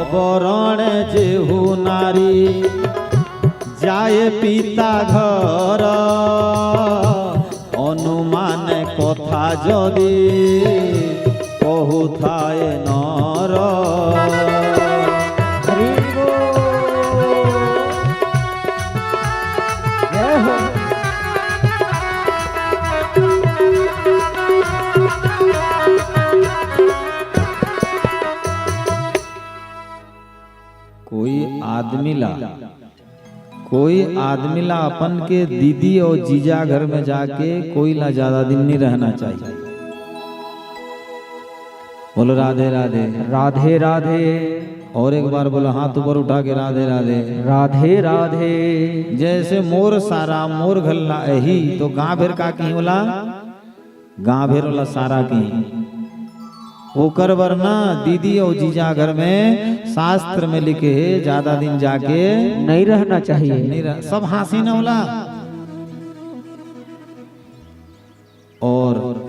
अबरण जेहू नारी जाए पिता घर, अनुमान कथा जदि कहुथाए नर। हरि बोल। जय हो। कोई आदमी ला, कोई आदमी ला अपन के दीदी अउ जीजा घर में जाके कोई ला ज्यादा दिन नहीं रहना चाहिए। बोलो राधे राधे। राधे राधे। और एक बार बोलो, हाथ ऊपर उठा के, राधे राधे। राधे राधे। जैसे मोर सारा मोर घर ला एही, तो गाँव भेर का कहीं बोला? गाँव भेर वाला सारा के। ओकर बर ना दीदी अउ जीजा घर में शास्त्र में लिखे हे, ज्यादा दिन जाके नहीं रहना चाहिए। नहीं रह, सब हाँसी न होला। और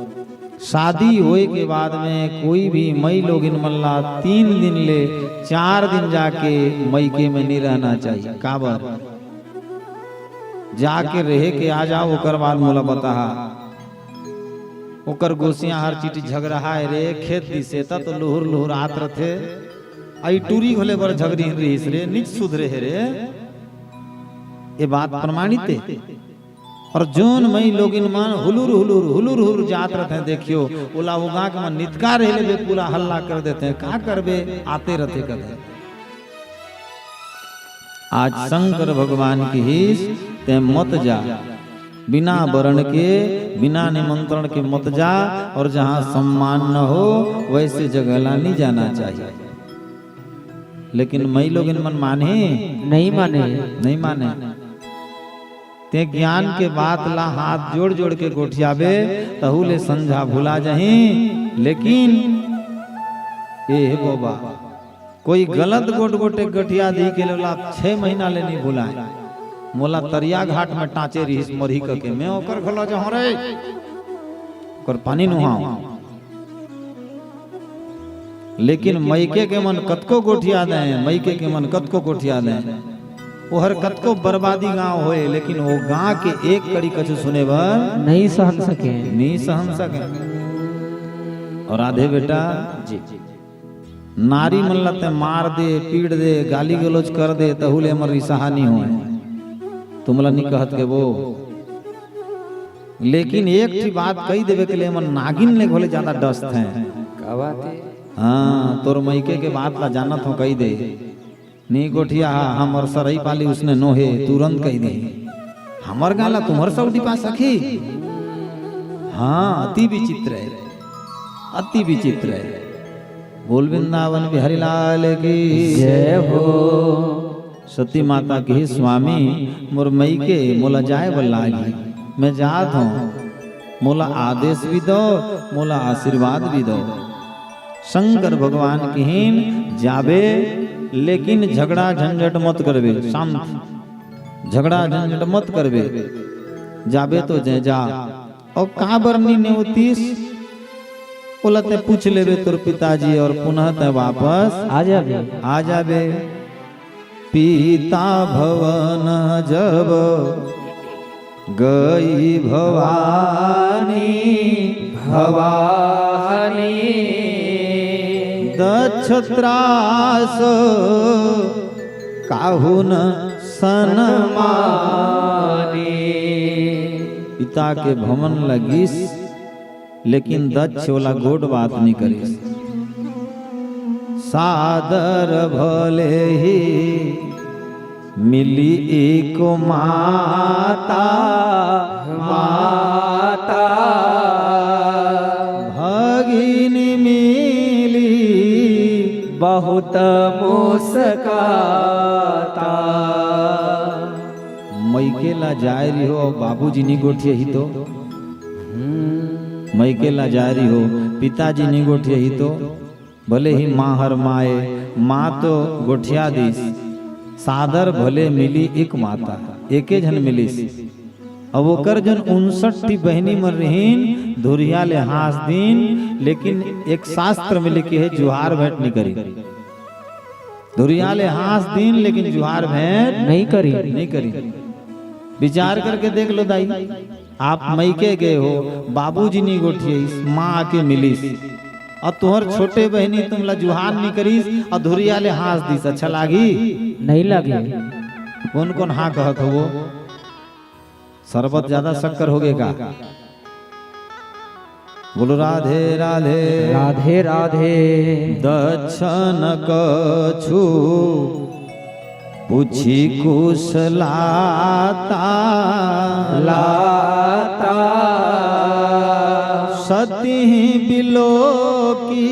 शादी होए के बाद में कोई भी मई लोगिन मन ला तीन दिन ले चार दिन जाके मइके में नहीं रहना चाहिए। काबर? जाके रहे के आ जाओ, ओकर बाद मोला बताहा। ओकर गोसियां हर चिटी झगरहा हे रे, खेत दिसे त तो लुहुर लुहुर आत रथे। अई टूरी घोले बर झगरी रहिस रे, निच सुधरे हे रे। ये बात प्रमाणित हे। और जोन मई लोगिन मन हुलुर हुलुर, हुलुर हुलुर जात रथे, देखियो, ओला वो गांव के मन नितका रहे ले पूरा हल्ला कर देथे, का करबे, आते रथे कथे। आज शंकर भगवान किहिस, "तैं मत जा, बिना बरण के, बिना निमंत्रण के मत जा, और जहाँ सम्मान न हो, वैसे जगह ला नहीं जाना चाहिए।" लेकिन मई लोगिन मन माने? नहीं माने। नहीं माने। तैं ज्ञान के बात ला हाथ जोड़ जोड़ के गोठियाबे, तहू ले संझा भुला जाही। लेकिन ए हे बोबा, कोई गलत गोठ गोठे गठिया दी के लोला छह महीना ले नहीं भुलाए। मोला तरिया घाट में टाँचे रिहिस मरही कके, मैं ओकर घलो जहूँ रे, ओकर पानी नुहाऊँ। लेकिन मइके के मन कतको गोठिया दें, मइके के मन कतको गोठिया दें, ओहर कतको बर्बादी गांव होए, लेकिन वो गांव के एक कड़ी कछु सुने बर नहीं सहन सके। नहीं सहन सके। और आधे बेटा जी। नारी मन ला ते मार दे, पीट दे, गाली गलौज कर दे, तहू ले एमन रिसहा नी होय। तुमला नी कहत के वो। लेकिन एक ठी बात कही देवे के ले एमन नागिन ले घोले ज्यादा डसथे। का बात हे? हाँ, तोर मइके के बात ला जानत हो कही दे। नी गोठिया हा, हमर सरई पाली उसने नोहे, तुरंत कही दे। हमर गाला तुम्हर सौटी पा सखी। हाँ, अति विचित्र हे, अति विचित्र हे। बोल वृंदावन बिहारी लाल की जय हो। सती माता किहिस, "स्वामी, मोर मइके मोला जाए बर लागही, मैं जात हूँ, मोला आदेश भी दो, मोला आशीर्वाद भी दो।" शंकर भगवान किहिन, "जाबे, लेकिन झगड़ा झंझट मत करबे, शांत, झगड़ा झंझट मत करबे, जाबे तो जय जा।" अउ काबर नी नेवतिस? ओला ते पूछ लेबे तोर पिताजी, अउ पुनः ते वापस आ जाबे। आ जाबे। पिता भवन जब गई भवानी, भवानी। दक्ष त्रास काहू न सनमानी। पिता के भवन लगिस, लेकिन दक्ष ओला गोठ बात नइ करिस। सादर भले ही मिली एक माता, माता। भगिनी मिली बहुत मुस्काता। मइके ला जाय रिहो, बाबूजी नइ गोठियाही तो। मइके ला जाय रिहो, पिताजी नइ गोठियाही तो। भले ही माँ हर माए, माँ तो गोठिया दिस, सादर भले मिली एक माता, एके झन मिलिस। अब ओकर जन उनसठ ठी बहिनी मन रहिन, धुरिहा ले हाँस दिन, लेकिन एक शास्त्र में लिखे हे, जुहार भेंट नइ करिन। धुरिहा ले हाँस दिन, लेकिन जुहार भेंट नइ करिन। नइ करिन। विचार करके देख लो दाई, आप मइके गए हो, बाबूजी नइ गोठियाइस, माँ आके मिलिस, अउ तुँहर छोटे बहिनी तुमला जुहार नइ करिस अउ धुरिहा ले हाँस दिस, अच्छा लागी? नइ लागी। कोन कोन हाँ कहत हो वो? शरबत ज्यादा शक्कर होगे का? बोलो राधे राधे। राधे राधे। दक्ष न कछु पूछी कुशलाता। लाता। सतिही बिलोकी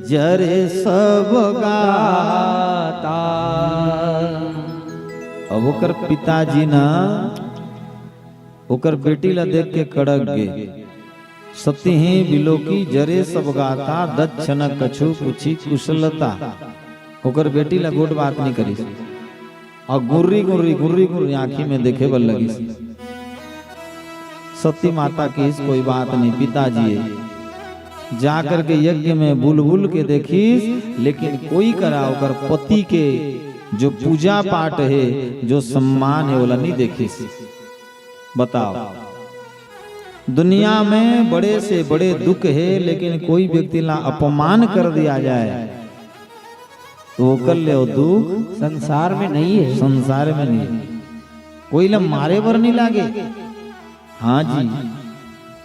जरे सब गाता। अब ओकर पिताजी ना ओकर बेटी ला देख के कड़क गे। सतिही बिलोकी जरे सब गाता, दक्ष न कछु पूछी कुशलता। ओकर बेटी ला गोठ बात नइ करिस। अउ गुर्री गुर्री, गुर्री गुर्री आँखी में देखे बर लगिस। सती माता किहिस, कोई बात नइ, पिताजी हे। जा करके यज्ञ में बुलबुल के देखिस, लेकिन कोई करा ओकर पति के जो पूजा पाठ हे, जो सम्मान हे, ओला नइ देखिस। बताओ, दुनिया में बड़े से बड़े दुख हे, लेकिन कोई व्यक्ति ला अपमान कर दिया जाए, तो ओकर ले वो दुख संसार में नइ हे। संसार में नइ हे। कोई ला मारे बर नइ लागे। हाँ जी,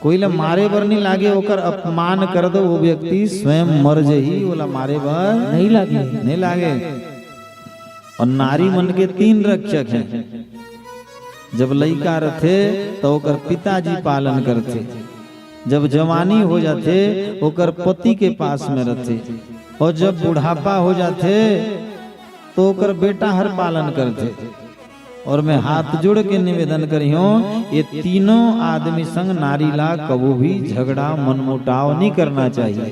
कोई ला मारे बर नइ लागे, ओकर अपमान कर दो, वो व्यक्ति स्वयं मर जही, ओला मारे बर नइ लागे। नइ लागे। अउ नारी मन के तीन रक्षक हे। जब लइका रथे, त ओकर पिताजी पालन करथे। जब जवानी हो जाथे, ओकर पति के पास में रथे। अउ जब बुढ़ापा हो जाथे, त ओकर बेटा हर पालन करथे। अउ मैं हाथ जोड़ के निवेदन करिहों, ये तीनों आदमी संग नारी ला कभू भी झगड़ा, मनमुटाव नइ करना चाहिए।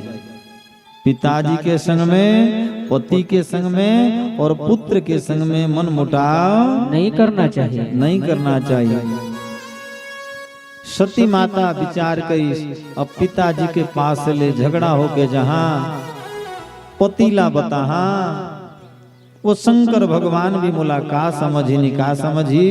पिताजी के संग में, पति के संग में अउ पुत्र के संग में मनमुटाव नइ करना चाहिए। नइ करना चाहिए। सती माता विचार करिस, अब पिताजी के पास ले झगड़ा होके जहाँ पति ला बताहा, वो शंकर भगवान भी मोला का समझही, नइ का समझही।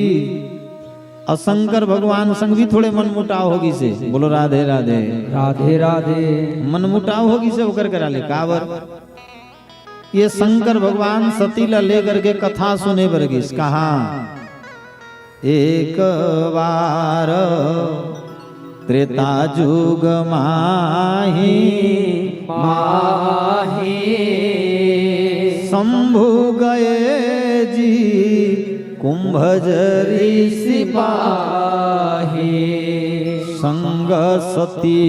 अउ शंकर भगवान संग भी थोड़े मनमुटाव हो गिसे। बोलो राधे राधे। राधे राधे। मनमुटाव हो गिसे ओकर करा ले, काबर? ये शंकर भगवान सती ला लेकर के कथा सुने बर गिस। कहाँ? एक बार त्रेता जुग माही, माही। शंभु गए जी कुंभज ऋषि पाही। संग सती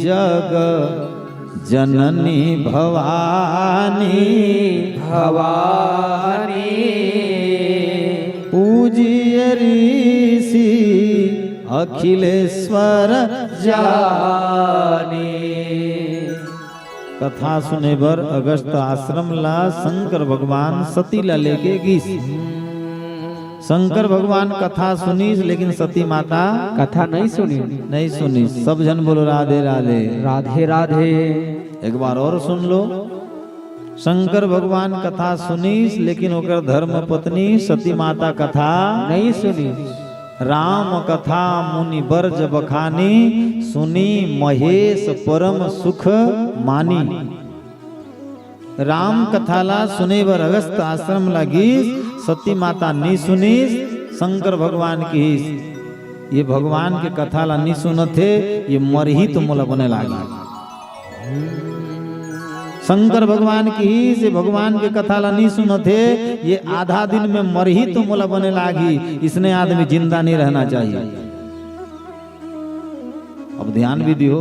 जग जननी भवानी, भवानी। पूजिय ऋषि अखिलेश्वर जानी। कथा सुने बर अगस्त आश्रम ला शंकर भगवान सती ला लेके गिस। शंकर भगवान कथा सुनिस, लेकिन सती माता कथा नइ सुनिस। नइ सुनिस। सब झन बोलो राधे राधे। राधे राधे। एक बार अउ सुन लो। शंकर भगवान कथा सुनीस, लेकिन ओकर धर्म पत्नी सती माता कथा नहीं सुनीस। राम कथा मुनि बरज बखानी, सुनी महेश परम सुख मानी। राम कथा ला सुने बर अगस्त आश्रम ला गीस, सती माता नी सुनीस। शंकर भगवान किहिस, ये भगवान के कथा ला नी सुनत हे, ये मरही तो मोला बने लागही। शंकर भगवान किहिस, ये भगवान के कथा ला नी सुनत हे, ये आधा दिन में मरही तो मोला बने लागही। इसने आदमी जिंदा नहीं रहना चाहिए। अब ध्यान भी दिहो,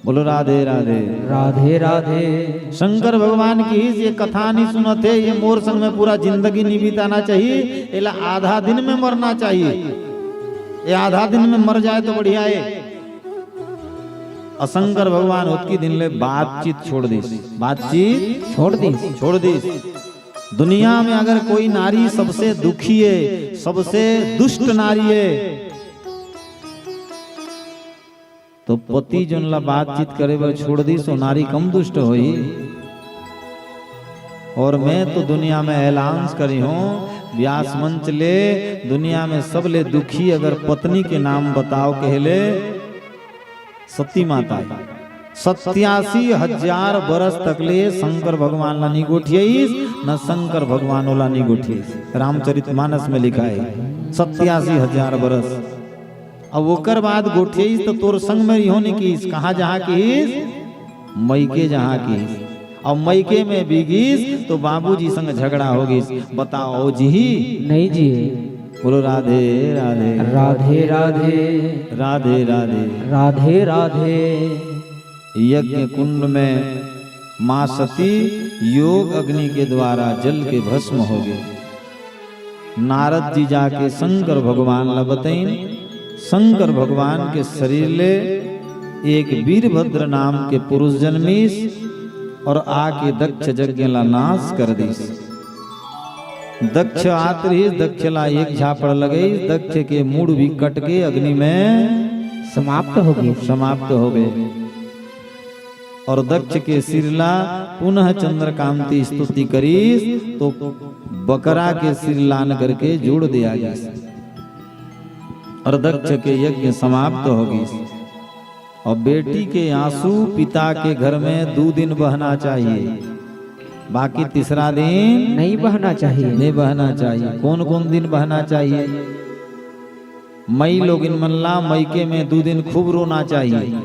बोलो राधे राधे। राधे राधे। शंकर भगवान किहिस, ये कथा नहीं सुनत हे, ये मोर संग में पूरा जिंदगी नहीं बिताना चाहिए, एला आधा दिन में मरना चाहिए। ये आधा दिन में मर जाए तो बढ़िया है। अउ शंकर भगवान ओतकी दिन ले बातचीत छोड़ दिस, बातचीत छोड़ दिस। छोड़ दिस। दुनिया में अगर कोई नारी सबसे दुखी है, सबसे दुष्ट नारी है, तो पति जोन ला बातचीत करे बर छोड़ दिस, ओ नारी कम दुष्ट होही। और मैं तो दुनिया में ऐलान करी हूँ, व्यास मंच ले, दुनिया में सबले दुखी अगर पत्नी के नाम बताओ कहले, सती माता हे। सत्यासी हजार बरस तक ले शंकर भगवान ला नी गोठियाइस, न शंकर भगवान ओला नी गोठियाइस। रामचरित मानस में लिखा है, सत्यासी हजार बरस। अब ओकर बाद गोठियाइस तो तोर संग में रिहो नी किहिस, कहाँ जहाँ किहिस? मइके जहाँ किहिस। अब मइके में भी गिस तो बाबूजी संग झगड़ा हो गिस। बताओ जी। नहीं जी। बोलो राधे राधे। राधे राधे। राधे राधे। राधे राधे। यज्ञ कुंड में माँ सती योग अग्नि के द्वारा जल के भस्म हो गई। नारद जी जाके शंकर भगवान ला बतइन। शंकर भगवान के शरीर ले एक वीरभद्र नाम के पुरुष जन्मिस और आके दक्ष यज्ञ ला नाश कर दिस। दक्ष आत रहिस, दक्ष ला एक झापड़ लगइस, दक्ष के मूड़ भी कट के अग्नि में समाप्त हो गए। समाप्त हो गए। और दक्ष के सिर ला पुनः चंद्रकांति स्तुति करिस, तो बकरा के सिर लान करके जोड़ दिया गया और दक्ष के यज्ञ समाप्त हो गई। और बेटी के आंसू पिता के घर में दो दिन बहना चाहिए, बाकी तीसरा दिन नहीं बहना चाहिए। नहीं बहना चाहिए। कौन कौन दिन बहना चाहिए? मई लोगिन मन ला मइके में दू दिन खूब रोना चाहिए।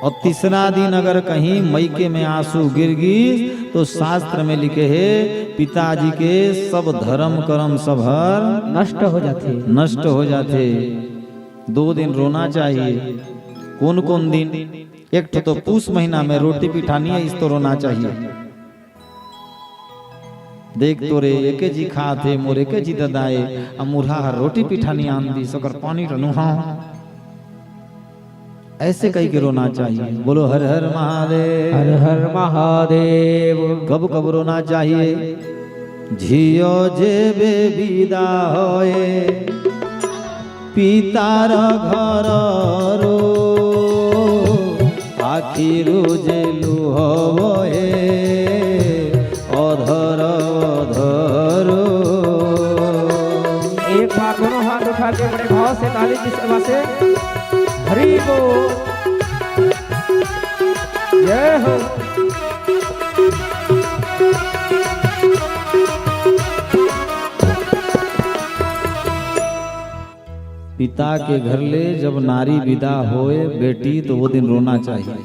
और तीसरा दिन अगर कहीं मइके में आंसू गिर गिस, तो शास्त्र में लिखे हे, पिताजी के सब धर्म कर्म सब हर नष्ट हो जाथे। नष्ट हो जाथे। दो दिन रोना चाहिए। कौन कौन दिन? एक ठो तो पूस महीना में रोटी पिठानी है, इस तो रोना चाहिए। देख तो रे, एके जी खात हे, मोर एके जी ददा ए, अ मुरहा हर रोटी पिठानी आन दिस, ओकर पानी ल नोहाव। ऐसे कहि के रोना चाहिए। बोलो हर हर महादेव। हर हर महादेव। कब कब रोना चाहिए? झियो जेबे विदा होए, पितार घररो आखिरु जे लुह बहे अधर अधर। एक बार दोनों हाथ उठा के बड़े भाव से ताली की सेवा से हरि बोल। जय हो। पिता के घर ले जब नारी विदा होए बेटी, तो वो दिन रोना चाहिए।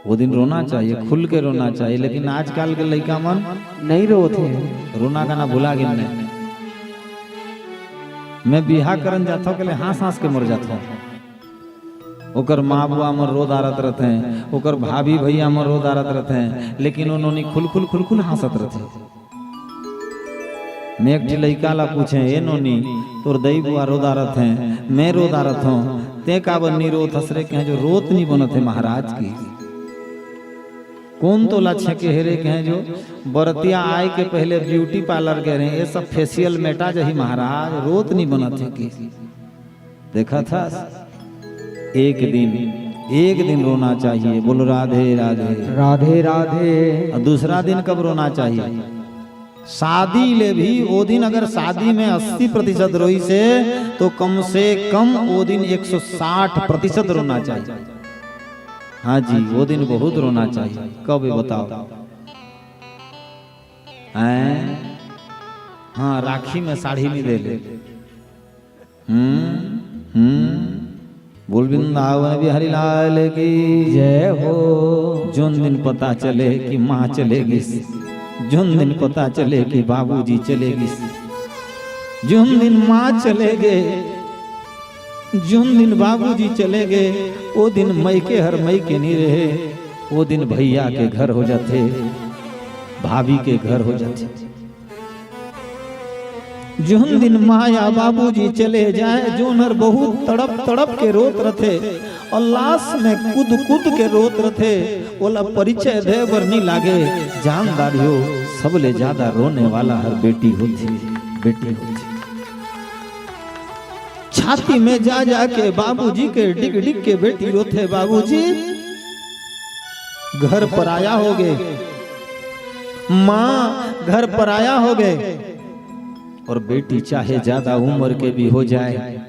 वो दिन रोना चाहिए, खुल के रोना चाहिए। लेकिन आजकल के लइका मन नहीं रोत हे। रोना गाना भुला गिन ने। मैं बिहा करन जाथव के ले हाँस हाँस के मर जाथव। ओकर माँ बुआ मन रो डारत रथे, ओकर भाभी भैया मन रो डारत रथे, लेकिन ओ नोनी खुल खुल खुल खुल हाँसत रथे। मैं एक ठी लइका ला पूछे, "ए नोनी, तोर दई बुआ रो डारत हे, मैं रो डारत हंव, तें काबर नी रोत हस रे?" कहे जो, "रोत नी बनत हे महाराज की।" "कोन तोला छेके हे रे?" कहे जो, "बरतिया आए के पहले ब्यूटी पार्लर गए रहे, ये सब फेशियल मेटा जही महाराज, रोत नी बनत हे।" की देखत हस, एक दिन एक दिन रोना चाहिए। बोलो राधे राधे। राधे राधे। और दूसरा दिन कब रोना चाहिए? शादी ले भी, वो दिन अगर शादी में अस्सी प्रतिशत रोइसे, तो कम से कम वो दिन एक सौ साठ प्रतिशत रोना चाहिए। हाँ जी, वो दिन बहुत रोना चाहिए। कब, ये बताओ? हैं? हाँ, राखी में साड़ी नहीं दे ले। हम्म, हम्म। बोल वृंदावन बिहारी लाल की जय हो। जोन दिन पता चले कि माँ चले गिस, जोन दिन पता चले कि बाबूजी चले गिस, जोन दिन माँ चले गे, जोन दिन बाबूजी चले गे, वो दिन मइके हर मइके नहीं रहे, वो दिन भैया के घर हो जाथे, भाभी के घर हो जाथे। जोन दिन माँ या बाबूजी चले जाए, जोन हर बहुत तड़प तड़प के रोत रथे और लाश में कूद कूद के रोत रथे, ओला परिचय दे बर नी लागे। जान डारियो, सबले ज्यादा रोने वाला हर बेटी होथे, बेटी होथे। छाती में जा जा के बाबूजी के डिग डिग के बेटी रोथे, बाबूजी घर पराया हो गे, माँ घर पराया हो गे। और बेटी चाहे ज्यादा उम्र के भी हो जाए,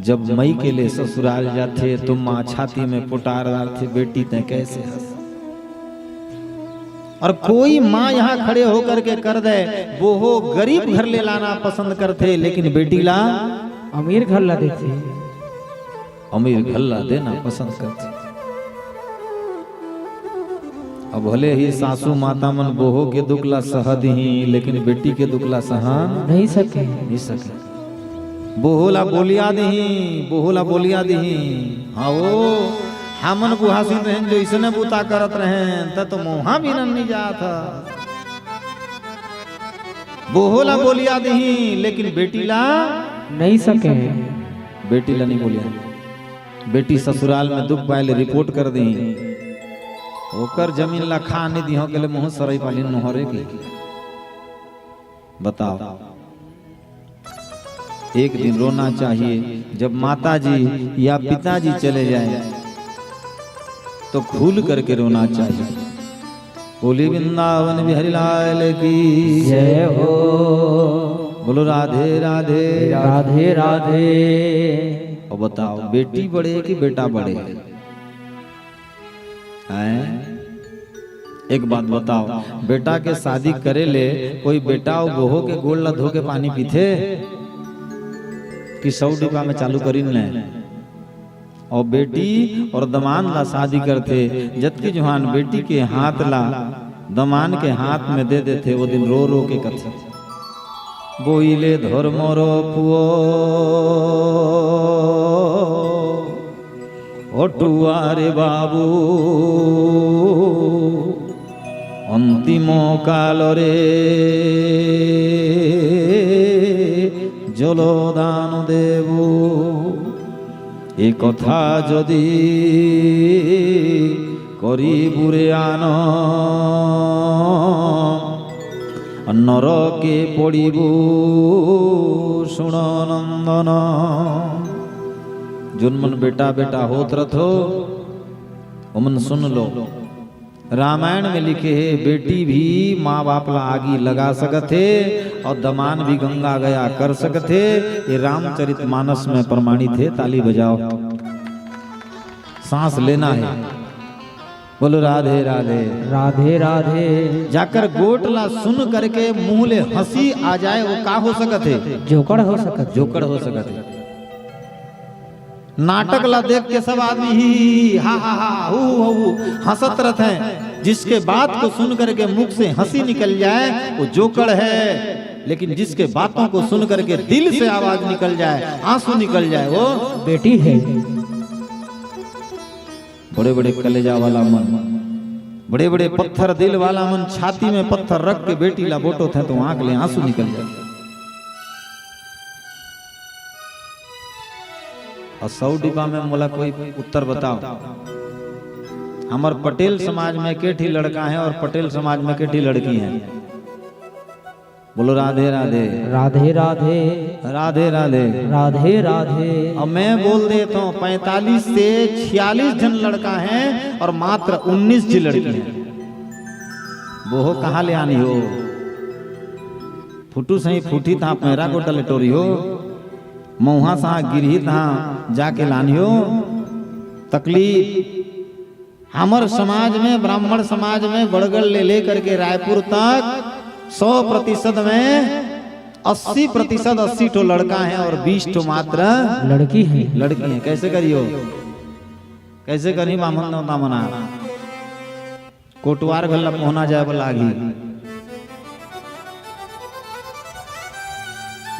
जब मइके ले ससुराल जाथे तो माँ छाती में पोटार डारथे, बेटी तैं कैसे हस? और कोई माँ यहाँ खड़े होकर के कर दे, वो हो गरीब घर ले लाना पसंद करथे, लेकिन बेटी ला अमीर घर ला देथे। अमीर घर ला देना पसंद करथे। अब भले ही सासू माता मन बोहो के दुख ला सह दिही, लेकिन बेटी के दुख ला सहा नहीं सके। नहीं सके। बोहो ला बोलिया दिही, बोहो ला बोलिया दिही। हाँ वो, हमन बुहासिन रहेन जो इसने बूता करत रहेन, त तो मोहा भी नन्नी जात ह। बोहो ला बोलिया दिही, लेकिन बेटी ला नहीं सके। बेटी ला नहीं बोलिया। बेटी ससुराल में दुख पाए ले रिपोर्ट कर दिही। ओकर जमीन ला खा नहीं दिहो के ले मुँह सरई पालिन नोहरे के। बताओ, एक दिन रोना चाहिए जब माता जी या पिताजी चले जाए, तो खुल करके रोना चाहिए। बोली वृंदावन बिहारी लाल की जय हो। बोलो राधे राधे। राधे राधे। अब बताओ, बेटी बड़े कि बेटा बड़े? हैं? एक बात बताओ, बेटा के शादी करे ले कोई बेटा अउ बोहो के गोड़ ला धो के पानी पीथे कि सौ डिब्बा में चालू करिन ले? अउ बेटी अउ दमान ला शादी करथे, जतकी जुहान बेटी के हाथ ला दमान के हाथ में दे देथे, वो दिन रो रो के कथे, "बोइले धर्मर पुओ, ओ टुआ रे बाबू, अंतिम काल रे जलदान देबू।" এ কথা যদি করিবু রে আন, নরকে পড়িবু শুণ নন্দন। जोन मन बेटा बेटा होत रथो, ओमन सुन लो। रामायण में लिखे हे, बेटी भी माँ बाप ला आगी लगा सकत हे अउ दमान भी गंगा गया कर सकत हे। ये रामचरित मानस में प्रमाणित हे। ताली बजाओ, सांस लेना हे। बोलो राधे राधे। राधे राधे। जाकर गोठ ला सुन करके मुंह ले हंसी आ जाए, वो का हो सकत हे? जोकड़ हो सकत हे। जोकड़ हो सकत हे। नाटक ला देख के सब आदमी ही, ही, ही, हा, हा, हा, हू, हू, हू, हंसत रहते हैं। जिसके बात को सुन करके मुख से हंसी निकल जाए, वो जोकड़ है, लेकिन जिसके बातों को सुन करके दिल से आवाज निकल जाए, आंसू निकल जाए, वो बेटी है। बड़े-बड़े कलेजा वाला मन, बड़े-बड़े पत्थर दिल वाला मन, छाती में पत्थर रख के बेटी ला बोटोथे तो आंख ले आंसू निकल जाए। अउ सौ डिब्बा में मोला कोई उत्तर बताओ, हमर पटेल समाज में के ठी लड़का हे अउ पटेल समाज में के ठी लड़की हे? बोलो राधे राधे। राधे राधे। राधे राधे। राधे राधे। अब मैं बोल देता हूँ, पैंतालीस से छियालीस जन लड़का हैं और मात्र उन्नीस जी लड़की हैं। वो हो कहाँ ले आनी हो? फुटू सही फूटी तहाँ पैरा को टले टोरी हो, मऊहा सहा गिरही तहाँ जाके लानी हो। तकलीफ हमर समाज में, ब्राह्मण समाज में बड़गड़ ले लेकर के रायपुर तक सौ प्रतिशत में अस्सी प्रतिशत, अस्सी ठो लड़का है और बीस ठो मात्र लड़की है। लड़की है। कैसे करियो, कैसे करी बामन देवता मना? कोटवार घल्ला पहुना जाए वाला आगी।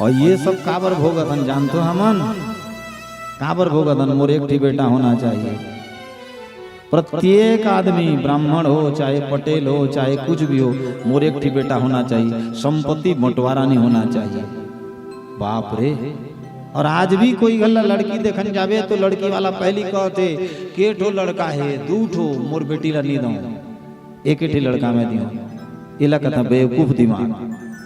और ये सब काबर भोगत हन जानतो हमन? काबर भोगत हन? मोर एक ठी बेटा होना चाहिए। प्रत्येक आदमी, ब्राह्मण हो, चाहे पटेल हो, चाहे कुछ भी हो, मोर एक ठी बेटा होना चाहिए। संपत्ति बंटवारा नहीं होना चाहिए। बाप रे। और आज भी कोई घल्ला लड़की देखन जाबे तो लड़की वाला पहली कहते, "के ठो लड़का है?" "दू ठो।" "मोर बेटी ला नहीं दऊं, एक ही लड़का मैं दियो।" इला कहते बेवकूफ दिमाग,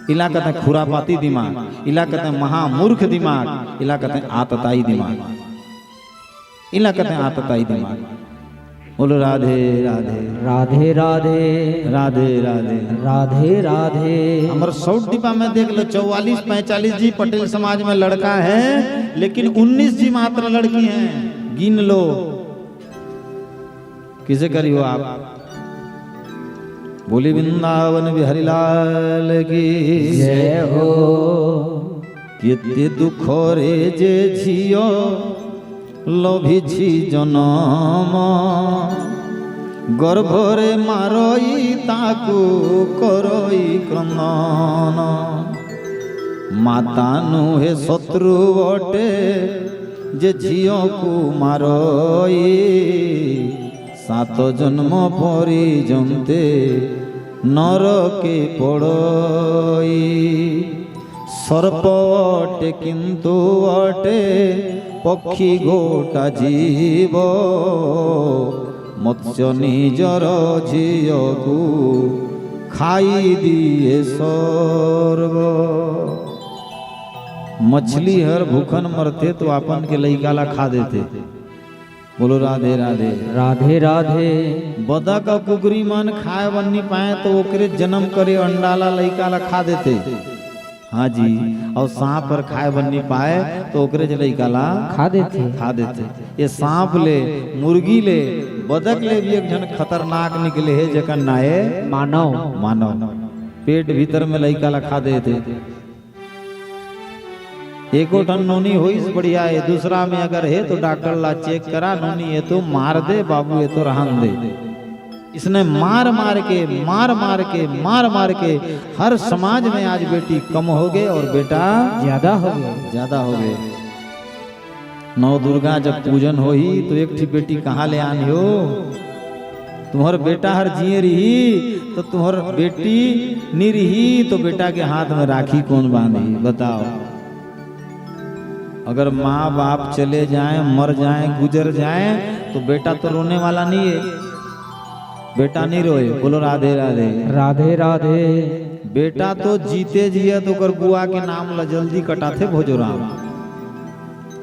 इला कहते खुरापाती दिमाग, इला कहते महामूर्ख दिमाग, इला कहते आतताई दिमाग। इला कहते आतताई दिमाग। बोलो राधे राधे। राधे राधे। राधे राधे। राधे राधे। हमर सौट डिब्बा में देख लो, चौवालीस पैंतालीस जी पटेल समाज में लड़का है, लेकिन उन्नीस जी मात्र लड़की हैं। गिन लो, किसे करी हो आप? बोली वृंदावन बिहारी लाल की जय हो। केते दुख रे जे झियो लभिछि जनम, गर्भरे मारई ताकु करई क्रंदन। माता नुहे शत्रु अटे जे झियोकु मारई, सात जन्म परी जन्ते नरके पड़ई। सर्प अटे किन्तु अटे पक्षी गोटा जीव, मत्स्य निजर झियकु खाई दिए सर्व। मछली हर भूखन मरथे तो आपन के लइका ला खा देथे। बोलो राधे राधे। राधे राधे। बदक अउ कुकरी मन खाए बर नी पाए तो ओकरे जन्म करे अंडा ला लइका ला खा देथे। हाँ जी, अउ सांप हर खाए बर नी पाए तो ओकरे ज लइका ला खा देथे। खा देथे। ये सांप ले, मुर्गी ले, बदक ले भी एक झन खतरनाक निकले हे जेकर नाए मानव। मानव। पेट भीतर में लइका ला खा देथे। एको ठन नोनी होइस बढ़िया हे, दूसरा में अगर हे तो डॉक्टर ला चेक करा, नोनी हे तो मार दे, बाबू हे तो रहन दे। इसने मार मार के, मार मार के, मार मार के हर समाज में आज बेटी कम हो गए और बेटा ज्यादा हो गए। ज्यादा हो गए। नौ दुर्गा जब पूजन होही तो एक ठी बेटी कहाँ ले आन हो? तुम्हर बेटा हर जिए रही तो तुम्हर बेटी नी रही तो बेटा के हाथ में राखी कौन बांधी? बताओ। अगर माँ बाप चले जाए, मर जाए, गुजर जाए तो बेटा तो रोने वाला नहीं है। बेटा नहीं रोए। बोलो राधे राधे। राधे राधे। बेटा तो जीते जियत ओकर बुआ के नाम ला जल्दी कटाथे भोजोराम।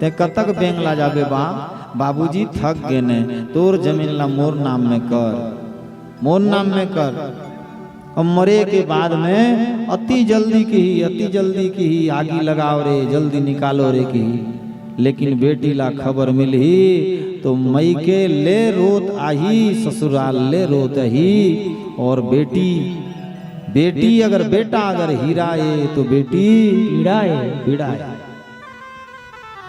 ते कतक बेंगला जाबे बा? बाबूजी थक गेने, तोर जमीन ला मोर नाम में कर, मोर नाम में कर। अउ मरे के बाद में अति जल्दी किही, अति जल्दी किही, आगी लगाओ रे, जल्दी निकालो रे किही। लेकिन बेटी ला खबर मिलही तो मइके ले रोत आही, ससुराल ले रोत आही। और बेटी, बेटी अगर, बेटा अगर हीरा ए तो बेटी पीड़ा ए। पीड़ा ए।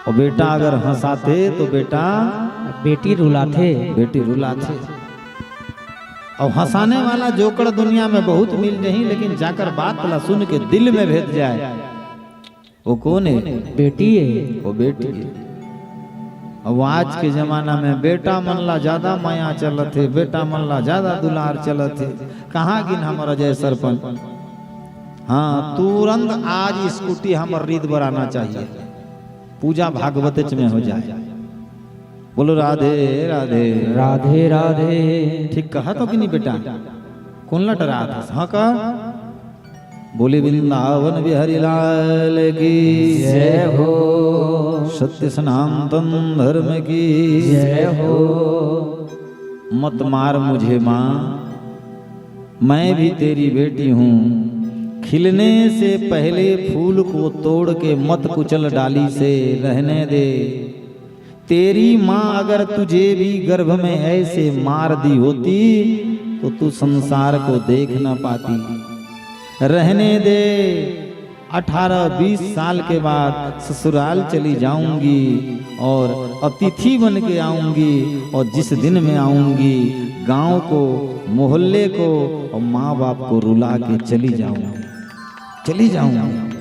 अउ बेटा अगर हंसाथे तो बेटा बेटी रुलाथे। बेटी रुलाथे। अउ हंसाने वाला जोकड़ दुनिया में बहुत मिल जही, लेकिन जाकर बात ला सुन के दिल में भेद जाए, वो कौन है? बेटी है। वो बेटी है। अब आज के जमाना में बेटा मन ला ज्यादा माया चलत हे, बेटा मन ला ज्यादा दुलार चलत हे। कहाँ गिन हमर अजय सरपंच? हाँ, तुरंत आज स्कूटी हमर रीत बर आना चाहिए, पूजा भागवतच में हो जाए। बोलो राधे राधे। राधे राधे। ठीक कहा तो कि नहीं बेटा? कौन लटरात हस? हाँ का? बोले वृंदावन बिहारी लाल की जय हो। सत्य सनातन धर्म की जय हो। मत मार मुझे माँ, मैं भी तेरी बेटी हूँ। खिलने से पहले फूल को तोड़ के मत कुचल डाली से रहने दे। तेरी माँ अगर तुझे भी गर्भ में ऐसे मार दी होती तो तू संसार को देख न पाती। रहने दे, अठारह बीस साल के बाद ससुराल चली जाऊंगी और अतिथि बन के आऊंगी, और जिस दिन मैं आऊंगी, गांव को, मोहल्ले को और माँ बाप को रुला के चली जाऊंगी, चली जाऊंगी।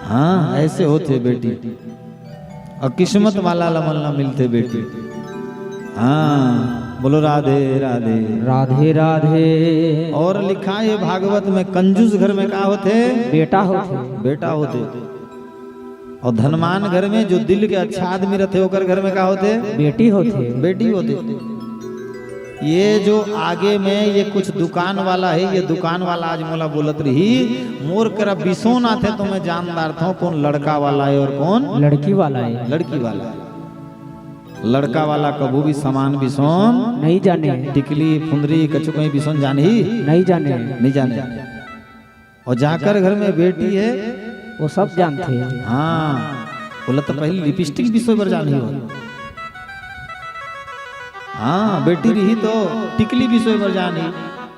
हाँ, ऐसे होथे बेटी। अउ किस्मत वाला ला मन ला मिलथे बेटी। हाँ, बोलो राधे राधे। राधे राधे। अउ लिखा हे भागवत में, कंजूस घर में का होथे? बेटा होथे। बेटा होथे। अउ धनवान घर में, जो दिल के अच्छा आदमी रथे, ओकर घर में का होथे? बेटी होथे। बेटी होथे। ये जो आगे में ये कुछ दुकान वाला हे, ये दुकान वाला आज मोला बोलत रही, मोर करा बिसोन आथे तो मैं जान डारथंव कोन लड़का वाला हे अउ कोन लड़की वाला हे। लड़की वाला हे। लड़का वाला कभू भी समान बिसोन नइ जाने। टिकली, फुंदरी, कछु कहीं बिसोन जानही? नइ जाने। नइ जाने। अउ जाकर घर में बेटी हे, वो सब जानथे। हाँ, ओला तो पहली लिपस्टिक बिसोय बर जानही हो। हाँ, बेटी रही तो टिकली बिसोय बर जानही,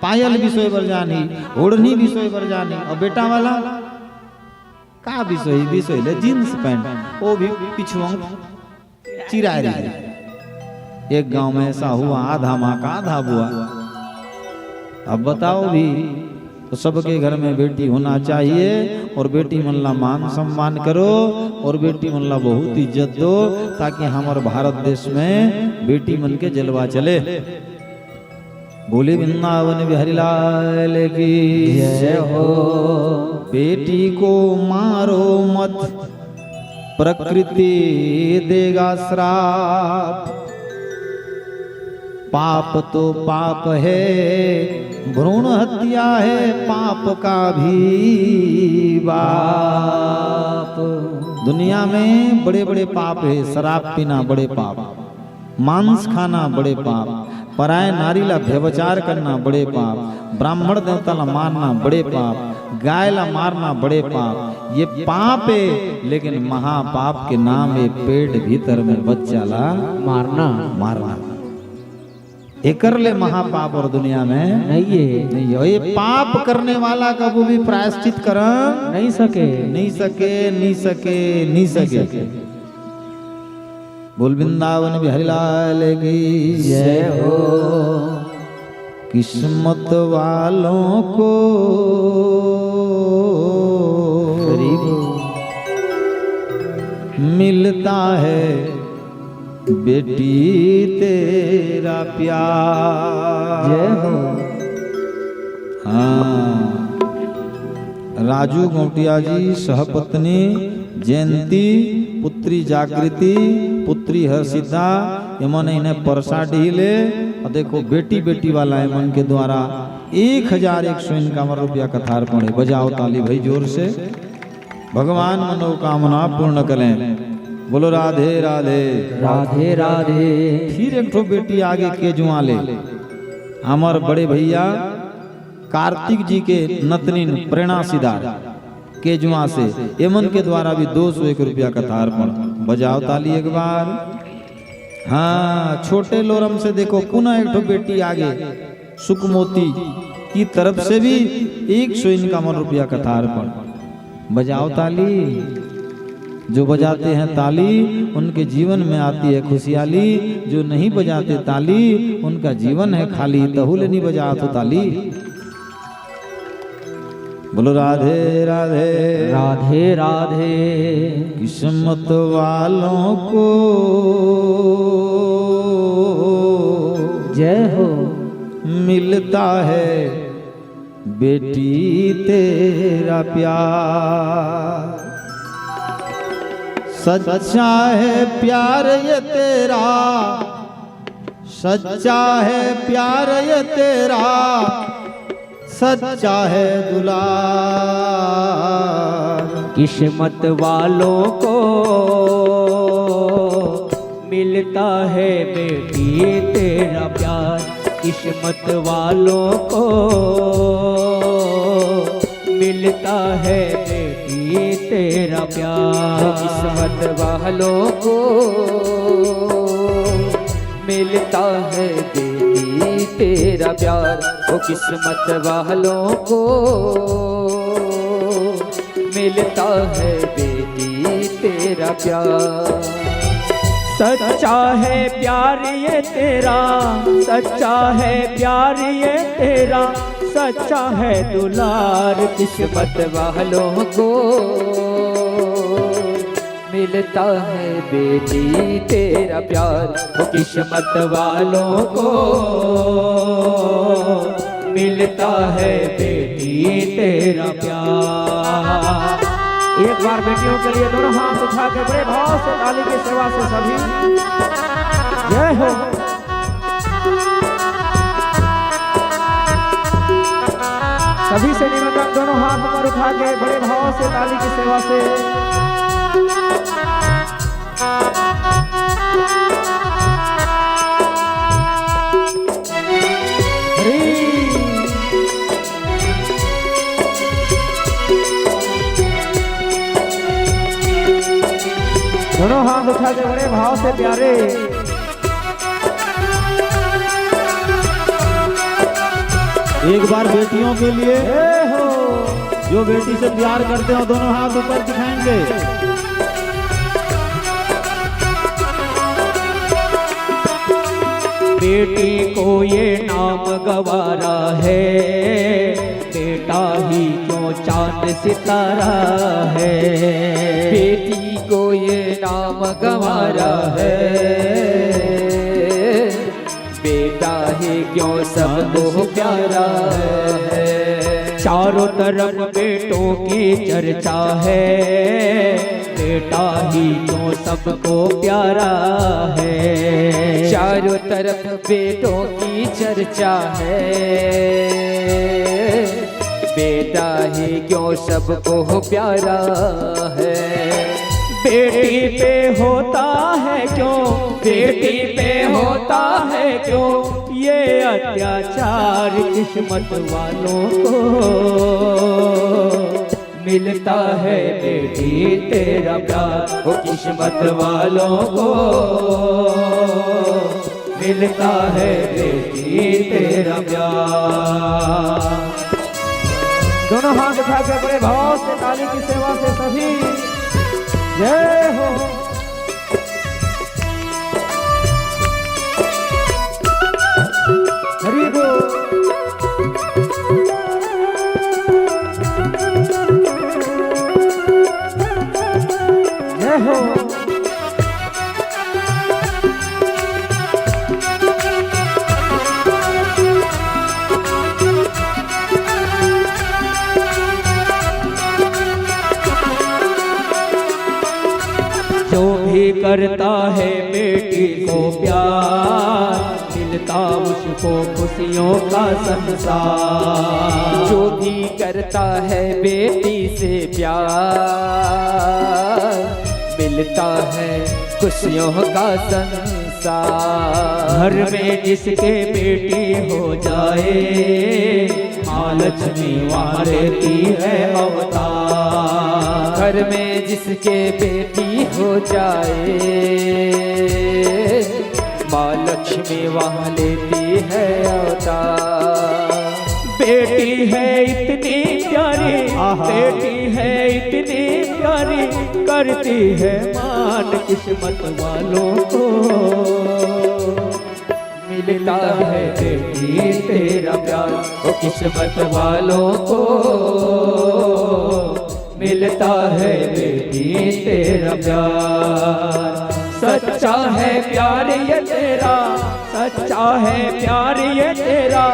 पायल बिसोय बर जानही, ओढ़नी बिसोय बर जानही। अउ बेटा वाला का बिसोही? बिसोही ले जींस पैंट, वो भी पिछुआ चिराए रही। एक गांव में ऐसा हुआ, आधा माँ का आधा बुआ। अब बताओ भी, तो सबके घर में बेटी होना चाहिए, अउ बेटी मन ला मान सम्मान करो, अउ बेटी मन ला बहुत इज्जत दो, ताकि हमर भारत देश में बेटी मन के जलवा चले। बोले वृंदावन बिहारी लाल की जय हो। बेटी को मारो मत, प्रकृति देगा श्राप। पाप तो पाप है, भ्रूण हत्या है पाप का भी बाप। दुनिया में बड़े बड़े पाप हे, शराब पीना बड़े पाप, मांस खाना बड़े पाप, पराय नारी ला व्यभिचार करना बड़े पाप, ब्राह्मण देवता ला मारना बड़े पाप, गाय ला मारना बड़े पाप। ये पाप हे, लेकिन महापाप के नाम हे पेट भीतर में बच्चा ला मारना। मारना। एकर ले महापाप अउ दुनिया में नइ हे। नइ हे। ये पाप करने वाला कभू भी प्रायश्चित कर नइ सके। नइ सके, नइ सके, नइ सके। बोल वृंदावन बिहारी लाल की जय हो। किस्मत वालों को हरि बोल। मिलता है बेटी तेरा प्यार। जय हो। हाँ, राजू गौटिया जी, सहपत्नी जयंती, पुत्री जागृति, पुत्री हर्षिता, एमन इन्हें परसा डीले। अउ देखो, बेटी बेटी वाला एमन के द्वारा एक हजार एक सौ इक्यावन रुपया कथार्पण हे। बजाओ ताली भाई जोर से। भगवान मनोकामना पूर्ण करें। बोलो राधे राधे। राधे राधे। फिर एक ठो बेटी आगे केजुआ ले, हमर बड़े भैया कार्तिक जी के नतनिन प्रेरणा सिदार केजुआ से, एमन के द्वारा भी दो सौ एक रुपया कथार्पण। बजाओ ताली एक बार। हाँ, छोटे लोरम से देखो, पुनः एक ठो बेटी आगे सुकमोती की तरफ से भी एक सौ इक्यावन रुपया कथार्पण। बजाओ ताली। जो बजाते हैं ताली, उनके जीवन में आती है खुशियाली। जो नहीं बजाते ताली, उनका जीवन है खाली। तहू ले नइ बजात हो ताली। बोलो राधे राधे। राधे राधे। किस्मत वालों को जय हो। मिलता है बेटी तेरा प्यार। सच्चा है प्यार ये तेरा, सच्चा है प्यार ये तेरा, सच्चा है दुलार। किस्मत वालों को मिलता है बेटी तेरा प्यार, किस्मत वालों को मिलता है बेटी तेरा प्यार। किस्मत वालों को मिलता है बेटी तेरा प्यार, वो किस्मत वालों को मिलता है बेटी तेरा प्यार। सच्चा है प्यार ये तेरा, सच्चा है प्यार ये तेरा, सच्चा है दुलार। किस्मत वालों को मिलता है बेटी तेरा प्यार, वो किस्मत वालों को मिलता है बेटी तेरा प्यार। एक बार बेटियों के लिए दोनों हाथ उठा के बड़े भाव से ताली की सेवा से सभी जय हो। सभी से निवेदन, दोनों हाथ ऊपर उठा के बड़े भाव से ताली की सेवा से। हरी। दोनों हाथ उठा के बड़े भाव से प्यारे। एक बार बेटियों के लिए, जय हो। जो बेटी से प्यार करते हो, दोनों हाथ ऊपर दिखाएंगे। बेटी को ये नाम गवारा है, बेटा ही क्यों चांद सितारा है। बेटी को ये नाम गवारा है, बेटा ही क्यों सबको प्यारा है। चारों तरफ बेटों की चर्चा है, बेटा ही क्यों सबको प्यारा है। चारों तरफ बेटों की चर्चा है, बेटा ही क्यों सबको प्यारा है। बेटी पे होता है क्यों, बेटी पे होता है क्यों ये अत्याचार? किस्मत वालों को मिलता है बेटी तेरा प्यार, वो किस्मत वालों को मिलता है बेटी तेरा प्यार। दोनों हाथ उठा के बड़े भाव से ताली की सेवा से सभी जय हो। हरि बोल। जय हो। जो भी करता है बेटी को प्यार, मिलता उसको खुशियों का संसार। जो भी करता है बेटी से प्यार, मिलता है खुशियों का संसार। घर में जिसके बेटी हो जाए, माँ लक्ष्मी वहाँ लेती है अवतार। घर में जिसके बेटी हो जाए, माँ लक्ष्मी वहाँ लेती है अवतार। बेटी है इतनी प्यारी, आहा। बेटी है इतनी प्यारी, करती है मान किस्मत वालों को। मिलता है बेटी तेरा प्यार, वो किस्मत वालों को मिलता है बेटी तेरा प्यार। सच्चा है प्यार ये तेरा, सच्चा है प्यार ये तेरा,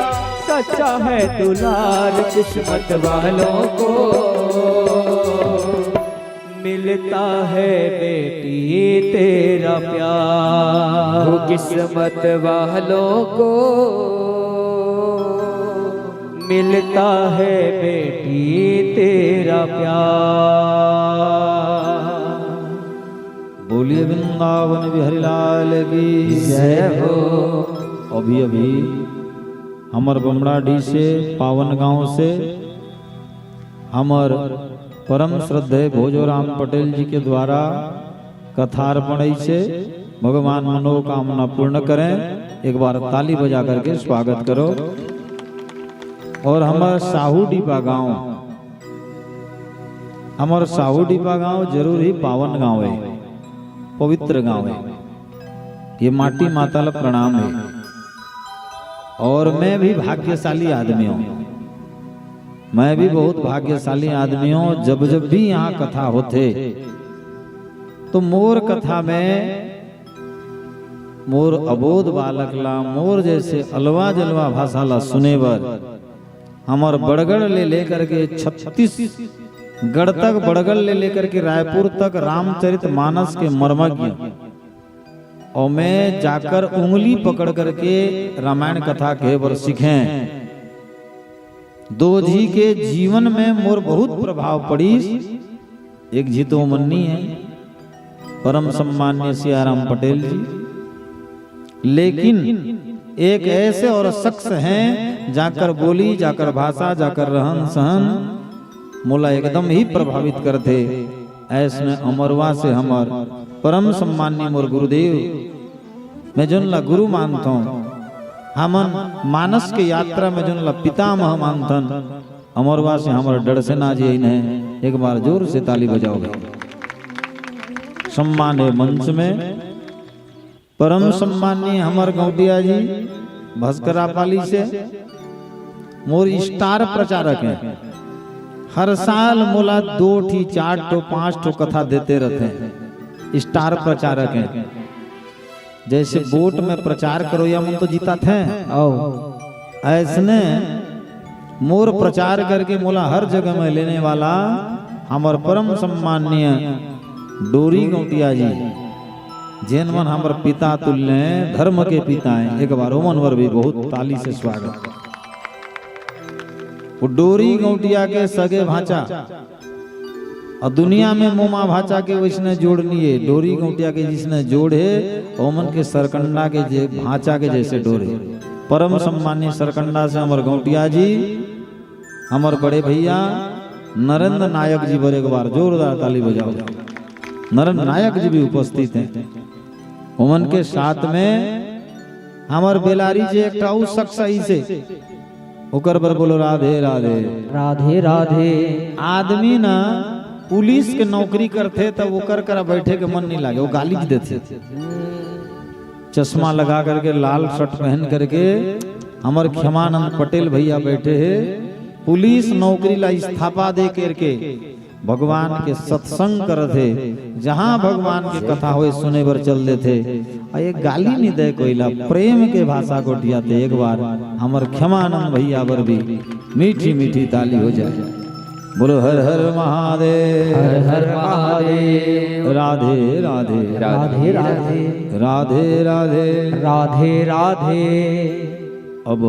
सच्चा है दुलार किस्मत वालों को। मिलता है बेटी तेरा प्यार। वो किस्मत वालों को मिलता है बेटी तेरा प्यार। बोलिए वृंदावन बिहारी लाल की जय हो। अभी अभी हमर बमड़ाडीह से, पावन गांव से हमर परम श्रद्धेय भोजोराम पटेल जी के द्वारा कथार्पण से भगवान मनोकामना पूर्ण करें। एक बार ताली बजा करके स्वागत करो। और हमर साहू डीपा गांव, हमर साहू डीपा गांव जरूर ही पावन गांव है, पवित्र गांव है। ये माटी माता ला प्रणाम है। और मैं भी भाग्यशाली आदमी हूँ, मैं भी बहुत भाग्यशाली आदमी हूँ। जब जब भी यहाँ कथा होथे तो मोर कथा में मोर अबोध बालक ला, मोर जैसे अलवा जलवा भाषा ला सुने बर हमर बड़गढ़ ले लेकर के छत्तीसगढ़ तक, बड़गढ़ ले लेकर के रायपुर तक रामचरित मानस के मर्मज्ञ, और मैं जाकर उंगली पकड़ करके रामायण कथा कहे बर सीखे। दो झी के जीवन में मोर बहुत प्रभाव पड़ीस। एक झी तो ओमन नी है, परम सम्मान्य सियाराम पटेल जी, लेकिन एक ऐसे और शख्स हैं, जाकर बोली, जाकर भाषा, जाकर रहन सहन मोला एकदम ही प्रभावित करथे। ऐसने अमरवा से हमर परम सम्मान्य मोर गुरुदेव, मैं जोन ला गुरु मानथों, हमन मानस के यात्रा में जोन ला पितामह मानथन, अमरवा से हमर डड़सेना जी अइन हे। एक बार जोर से ताली बजाओ भाई। सम्मान है मंच में, परम सम्माननीय हमर गौटिया जी भस्करापाली से, मोर स्टार प्रचारक हैं। हर साल मोला दो ठी, चार ठो, पांच ठो कथा देते रहते हैं, स्टार प्रचारक हैं। जैसे वोट में प्रचार करो या मन तो जीता थे, आओ। ऐसने मोर प्रचार करके मोला हर जगह में लेने वाला हमर परम सम्माननीय डोरी गौटिया जी, जेन मन हमर पिता तुल्य हैं, धर्म के पिता हैं। एक बार ओमन बर भी बहुत ताली से स्वागत। वो डोरी गौटिया के सगे भांचा, और दुनिया में मोमा भांचा के वैसने जोड़ नी हे। डोरी गौटिया के जिसने जोड़ हे, ओमन के सरकंडा के जे भांचा के जैसे डोर हे। परम सम्माननीय सरकंडा से हमर गौटिया जी, हमर बड़े भैया नरेंद्र नायक जी बर एक बार जोरदार ताली बजाओ। नरेंद्र नायक जी भी उपस्थित हैं। ओमन के साथ में हमर बेलारी जे एक ठा अउ शख्स आइसे, ओकर बर बोलो राधे राधे। राधे राधे। आदमी ना पुलिस के नौकरी करथे, तब ओकर करा बैठे के मन नहीं लागे, वो गाली देथे। चश्मा लगा करके, लाल शर्ट पहन करके हमर खेमानंद पटेल भैया बैठे हे, पुलिस नौकरी ला इस्तीफा दे करके भगवान के सत्संग करत हे, जहाँ भगवान के कथा होए सुने बर चल देथे। आ ये गाली नहीं दे कोई ला, प्रेम के भाषा गोठियाथे। एक बार हमर खेमानंद भैया बर भी मीठी मीठी ताली हो जाए। बोलो हर हर महादेव। हर हर महादेव। राधे राधे। राधे राधे। राधे राधे। राधे राधे। अब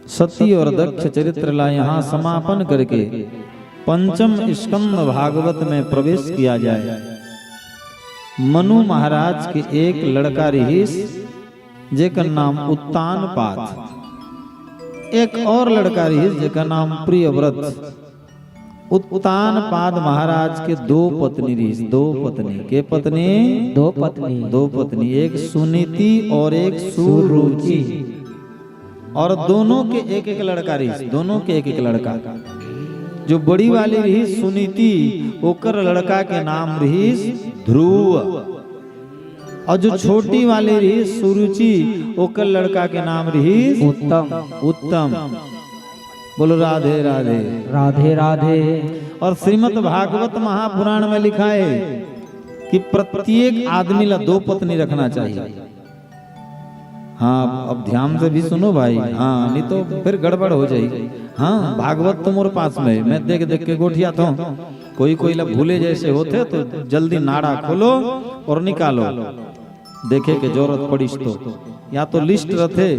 सती और दक्ष चरित्र ला यहाँ समापन करके पंचम स्कंद भागवत में प्रवेश किया जाए। मनु महाराज के एक लड़का रिहिस, जेकर नाम उत्तानपाद, एक और लड़का रिहिस, जेकर नाम प्रियव्रत। उत्तानपाद महाराज के दो पत्नी रिहिस, दो पत्नी। के पत्नी? दो पत्नी। दो पत्नी, एक सुनीति और एक सुरुचि। और दोनों के एक एक लड़का रिहिस, दोनों के एक एक लड़का। जो बड़ी वाली रिहिस सुनीति, ओकर लड़का के नाम रिहिस ध्रुव। और जो छोटी वाली रिहिस सुरुचि, ओकर लड़का के नाम रिहिस उत्तम। उत्तम। बोलो राधे राधे। राधे राधे। और श्रीमद् भागवत महापुराण में लिखा है कि प्रत्येक आदमी ला दो पत्नी रखना चाहिए। हाँ, अब ध्यान से भी सुनो भाई, हाँ, नहीं तो फिर गड़बड़ हो जाएगी। हाँ, भागवत तो मोर पास में है, मैं देख देख के गोठियाथों। कोई कोई ला भूले जैसे होथे तो जल्दी नाड़ा खोलो और निकालो, देखे के जरूरत पड़िस तो। या तो लिस्ट रथे,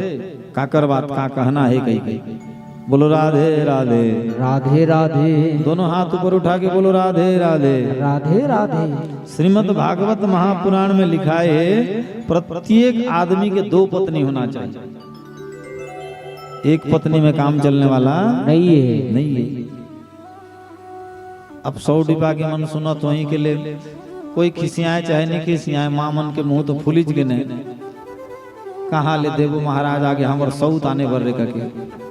काकर बात का कहना है कही कही। बोलो राधे राधे। राधे राधे। दोनों हाथ ऊपर उठा के बोलो राधे राधे। राधे राधे। श्रीमद् भागवत महापुराण में लिखा है, प्रत्येक आदमी के दो पत्नी होना चाहिए। एक पत्नी में काम चलने वाला नहीं है। नहीं है। अब सौ डिब्बा के मन सुनत होही के ले, कोई खिसियाए चाहे नहीं खिसियाए, माँ मन के मुंह तो फुलिच गे ने। कहाँ ले देबो महाराज आगे हमर सौत आने बर रे कके।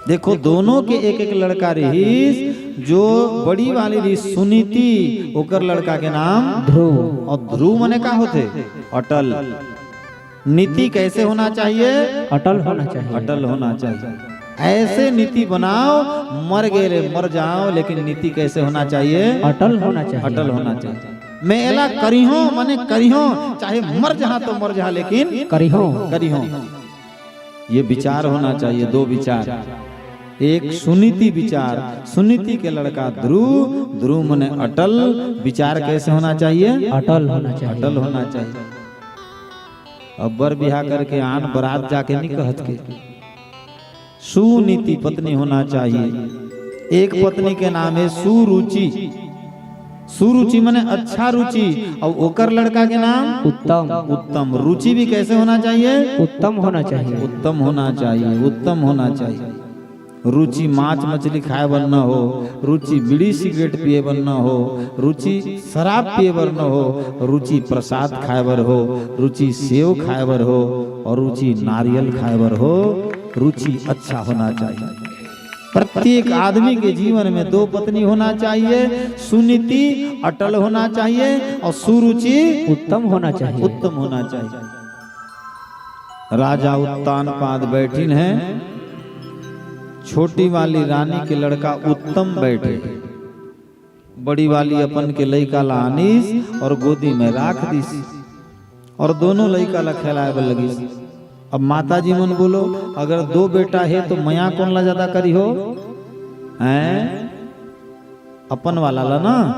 देखो, दोनों के एक एक लड़का रहीस। जो बड़ी वाली रहीस सुनीति, ओकर लड़का के नाम ध्रुव। और ध्रुव मने का होथे? अटल। नीति कैसे होना चाहिए? अटल होना चाहिए। अटल होना चाहिए। ऐसे नीति बनाओ, मर गए रे मर जाओ, लेकिन नीति कैसे होना चाहिए? अटल होना चाहिए। अटल होना चाहिए। मैं एला करिहों, मने करिहों, चाहे मर जहां तो मर जहां, लेकिन करिहों। करिहों। ये विचार होना चाहिए, दो विचार। एक सुनीति विचार, सुनीति के लड़का ध्रुव, ध्रुव मने अटल। विचार कैसे होना चाहिए? अटल होना चाहिए। अटल होना चाहिए। अब बर बिहा करके आन बरात जाके नहीं कहत के। सुनीति पत्नी होना चाहिए। एक पत्नी के नाम है सुरुचि। सुरुचि मने अच्छा रुचि, और ओकर लड़का के नाम उत्तम। उत्तम। रुचि भी कैसे होना चाहिए? उत्तम होना चाहिए। उत्तम होना चाहिए, उत्तम होना चाहिए। रुचि मांस मछली खाए बर न हो, रुचि बीड़ी सिगरेट पिए बर न हो, रुचि शराब पिए बर न हो, रुचि प्रसाद खाए बर हो, रुचि सेव खाए बर हो, और रुचि नारियल खाए बर हो। रुचि अच्छा होना चाहिए। प्रत्येक आदमी के जीवन में दो पत्नी होना चाहिए, सुनीति अटल होना चाहिए और सुरुचि उत्तम होना चाहिए। उत्तम होना चाहिए। राजा उत्तानपाद बैठिन है, छोटी वाली रानी के लड़का उत्तम बैठे। बड़ी वाली अपन के लइका ला आनिस और गोदी में राख दिस और दोनों लइका ला खेलाए बर लगिस। अब माता जी मन बोलो, अगर दो बेटा हे तो मया कोन ला ज्यादा करिहो? हैं? अपन वाला ला ना।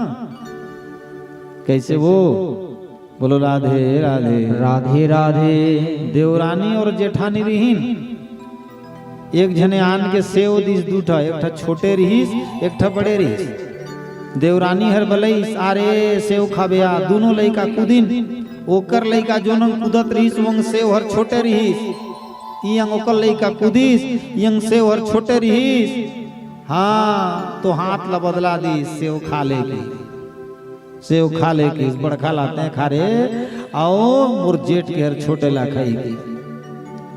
कैसे वो? बोलो राधे राधे। राधे राधे। देवरानी और जेठानी रिहिन। एक झने आन के सेव दिस दू ठा, एक ठा छोटे रिहिस, एक ठा बड़े रिहिस। देवरानी हर बलइस, "आ रे सेव खाबे आ।" दूनों लइका कूदिन। ओकर लइका जोन कूदत रिहिस, वंग सेव हर छोटे रिहिस। इयंग ओकर लइका कूदिस, इयंग सेव हर छोटे रिहिस। हाँ, तो हाथ ला बदला दिस, सेव खा ले के। सेव खा ले के, बड़खा ला तैं खा रे, अउ मोर जेठ के हर छोटे ला खाई के।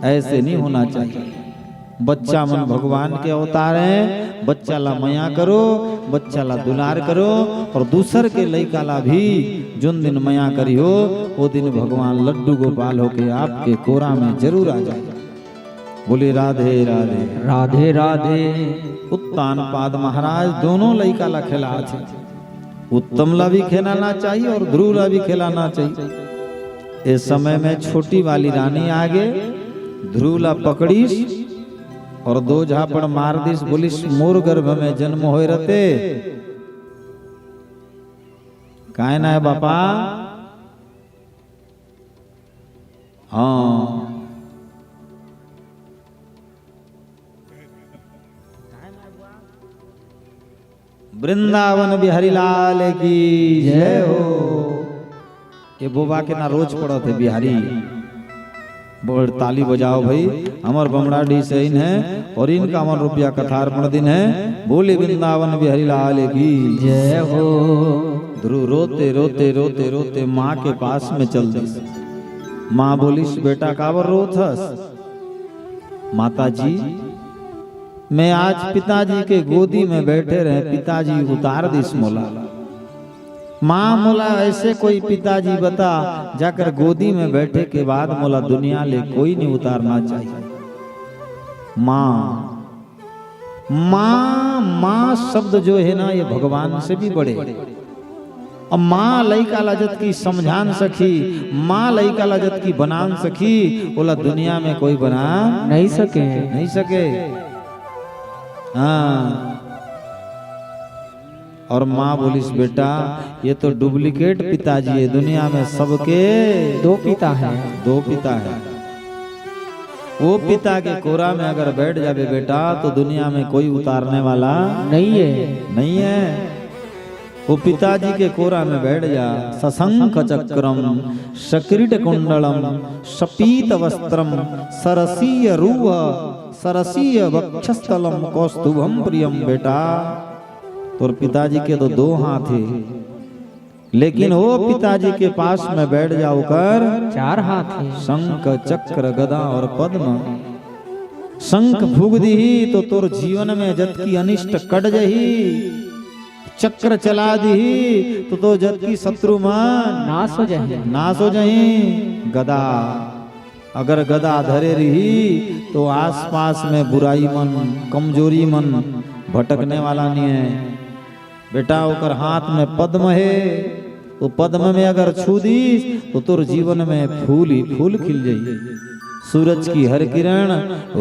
ऐसे नहीं होना चाहिए। बच्चा मन भगवान के अवतार हैं, बच्चा ला मया करो, बच्चा ला दुलार करो, और दूसर के लइका ला भी जोन दिन मया करिहो, वो दिन भगवान लड्डू गोपाल होके आपके कोरा में जरूर आ जाए। बोले राधे राधे। राधे राधे। उत्तानपाद महाराज दोनों लइका ला खेलाथे। उत्तम ला भी खेलाना चाहिए और ध्रुव ला भी खेलाना चाहिए। इस समय में छोटी वाली रानी आगे ध्रुव ला पकड़ीस और दो झापड़ मार दिस, बोलिस, "मोर गर्भ में जन्म होए रहते।" काय ना है बापा? हाँ। वृंदावन बिहारी लाल की जय हो। ये बोबा के ना रोज पड़त है बिहारी। बड़ ताली बजाओ भाई, हमर बमड़ा डी से इन है और इनका मन रुपया कथार पड़ दिन है। बोले वृंदावन बिहारी लाल की जय हो। ध्रुव रोते रोते रोते रोते माँ के पास में चल दिस। माँ बोलिस, "बेटा काबर रोत हस?" "माता जी, मैं आज पिताजी के गोदी में बैठे रहे, पिताजी उतार दिस मोला।" "माँ, मोला ऐसे कोई पिताजी बता, जाकर गोदी में बैठे के बाद मोला दुनिया ले कोई नहीं उतारना चाहिए।" माँ, माँ, माँ शब्द जो है ना, ये भगवान से भी बड़े। अब माँ लइका ला जतकी समझान सखी, माँ लइका ला जतकी बनान सखी, ओला दुनिया में कोई बना नहीं सके। नहीं सके। हाँ। और माँ बोलिस, "बेटा, ये तो डुप्लीकेट पिताजी है, दुनिया में सबके दो पिता है।" दो पिता है। वो पिता के कोरा में अगर बैठ जाबे बेटा, तो दुनिया में कोई उतारने वाला नहीं है। नहीं है। वो पिताजी के कोरा में बैठ जा। सशंख चक्रम सकृट कुंडलम सपीत वस्त्रम सरसीय रूह सरसीय वक्षस्थलम कौस्तुभम प्रियम। बेटा, तोर पिताजी के तो दो हाथ है, लेकिन वो पिताजी के पास में बैठ जा, ओकर चार हाथ है। शंख, चक्र, गदा और पद्म। शंख फूंक दीही तो तोर जीवन में जतकी अनिष्ट कट जही, चक्र चला दीही तो तोर जतकी शत्रु मन नाश हो जाही। नाश हो जाही। गदा, अगर गदा धरे रही तो आसपास में बुराई मन, कमजोरी मन भटकने वाला नहीं है। बेटा, ओकर हाथ में पद्म है, वो पद्म में अगर छू दीस तो तोर जीवन में फूल ही फूल खिल जाई। सूरज की हर किरण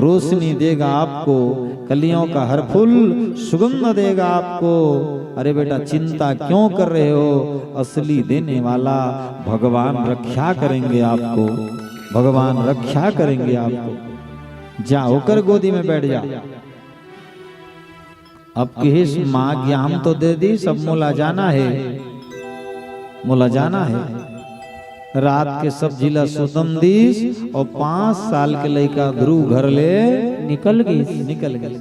रोशनी देगा आपको, कलियों का हर फूल सुगंध देगा आपको। अरे बेटा, चिंता क्यों कर रहे हो? असली देने वाला भगवान रक्षा करेंगे आपको, भगवान रक्षा करेंगे आपको। जा, ओकर गोदी में बैठ जा। अब किहिस, माँ ज्ञान तो दे दीस, अब मोला जाना है, मोला जाना है। रात के सब्जी ला सुतन दीस और पाँच साल के लइका ध्रुव घर ले निकल गईस। निकल गईस।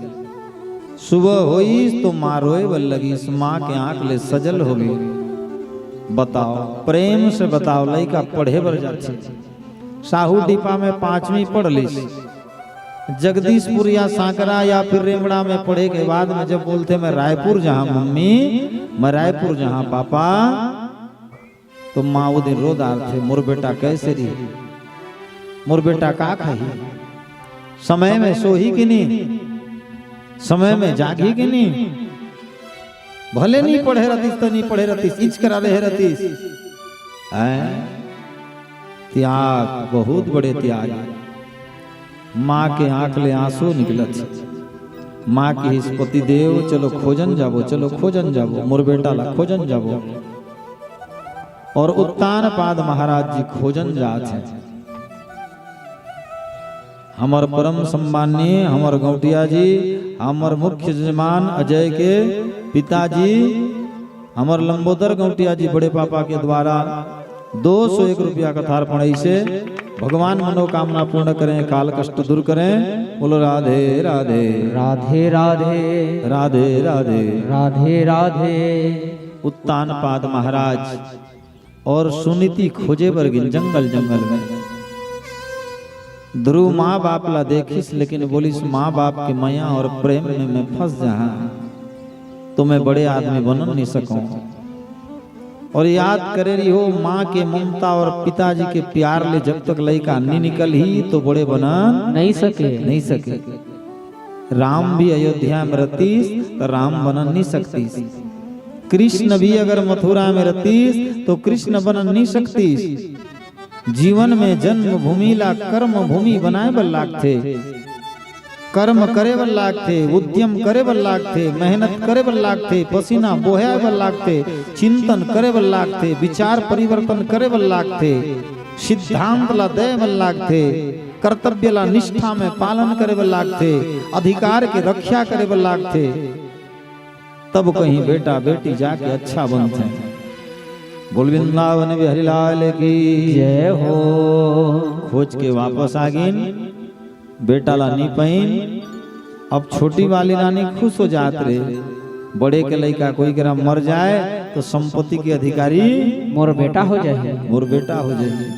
सुबह होईस तो माँ रोए बर लगिस, माँ के आंख ले सजल हो गई। बताओ, प्रेम से बताओ, लइका पढ़े बर जाथे, साहू डिपा में पांचवी पढ़ लिस, जगदीशपुर या सांकरा या फिर रेमड़ा में पढ़े के बाद में जब बोलथे, "मैं रायपुर जाहूं मम्मी, मैं रायपुर जाहूं पापा," तो माँ वो दिन रो डारथे, "मोर बेटा कैसे रही, मोर बेटा का खाही, समय में सोही कि नहीं, समय में जागही कि नहीं?" भले नहीं पढ़े रहतीस त नहीं पढ़े रहतीस, इच करा रहे रहतीस। हैं? त्याग, बहुत बड़े त्याग। माँ के आंख ले आंसू निकलत हे। माँ किहिस, "पतिदेव, चलो खोजन जाबो, चलो खोजन जाबो, मोर बेटा ला खोजन जाबो।" और उत्तानपाद महाराज जी खोजन जात हे। हमर परम सम्माननीय, हमर गौंटिया जी, हमर मुख्य जजमान अजय के पिताजी, हमर लंबोदर गौंटिया जी बड़े पापा के द्वारा दो सौ एक रुपया कथार्पण ऐसे भगवान मनोकामना पूर्ण करें, काल कष्ट दूर करें। बोलो राधे राधे। राधे राधे। राधे राधे। राधे राधे। उत्तानपाद महाराज और सुनीति खोजे बर गिन जंगल जंगल में। ध्रुव माँ बाप ला देखिस, लेकिन बोलिस, "माँ बाप के मया और प्रेम में मैं फंस जाहा, तो मैं बड़े आदमी बनन नहीं सकूं।" और याद करे रही हो, माँ के ममता और पिताजी के प्यार ले जब तक लइका नहीं निकल ही, तो बड़े बनन नहीं सके। नहीं सके। राम भी अयोध्या में रहतीस त राम बनन नहीं सकतीस। कृष्ण भी अगर मथुरा में रहतीस तो कृष्ण बनन नहीं सकतीस। जीवन में जन्मभूमि ला कर्म भूमि बनाए बर लागथे, कर्म करे बर लागथे, उद्यम करे बर लागथे, मेहनत करे बर लागथे, पसीना बोहाए बर लागथे, चिंतन करे बर लागथे, विचार परिवर्तन करे बर लागथे, सिद्धांत ला दे बर लागथे, कर्तव्य ला निष्ठा में पालन करे बर लागथे, अधिकार के रक्षा करे बर लागथे, तब कहीं बेटा बेटी जाके अच्छा बनथे। बोल वृंदावन बिहारी लाल की जय हो। खोज के वापस आ गिन, बेटा ला नी पाइन। अब छोटी वाली रानी खुश हो जात रे, बड़े के लइका कोई करा मर जाए तो संपत्ति के अधिकारी मोर बेटा हो जाए। मोर बेटा हो जाए।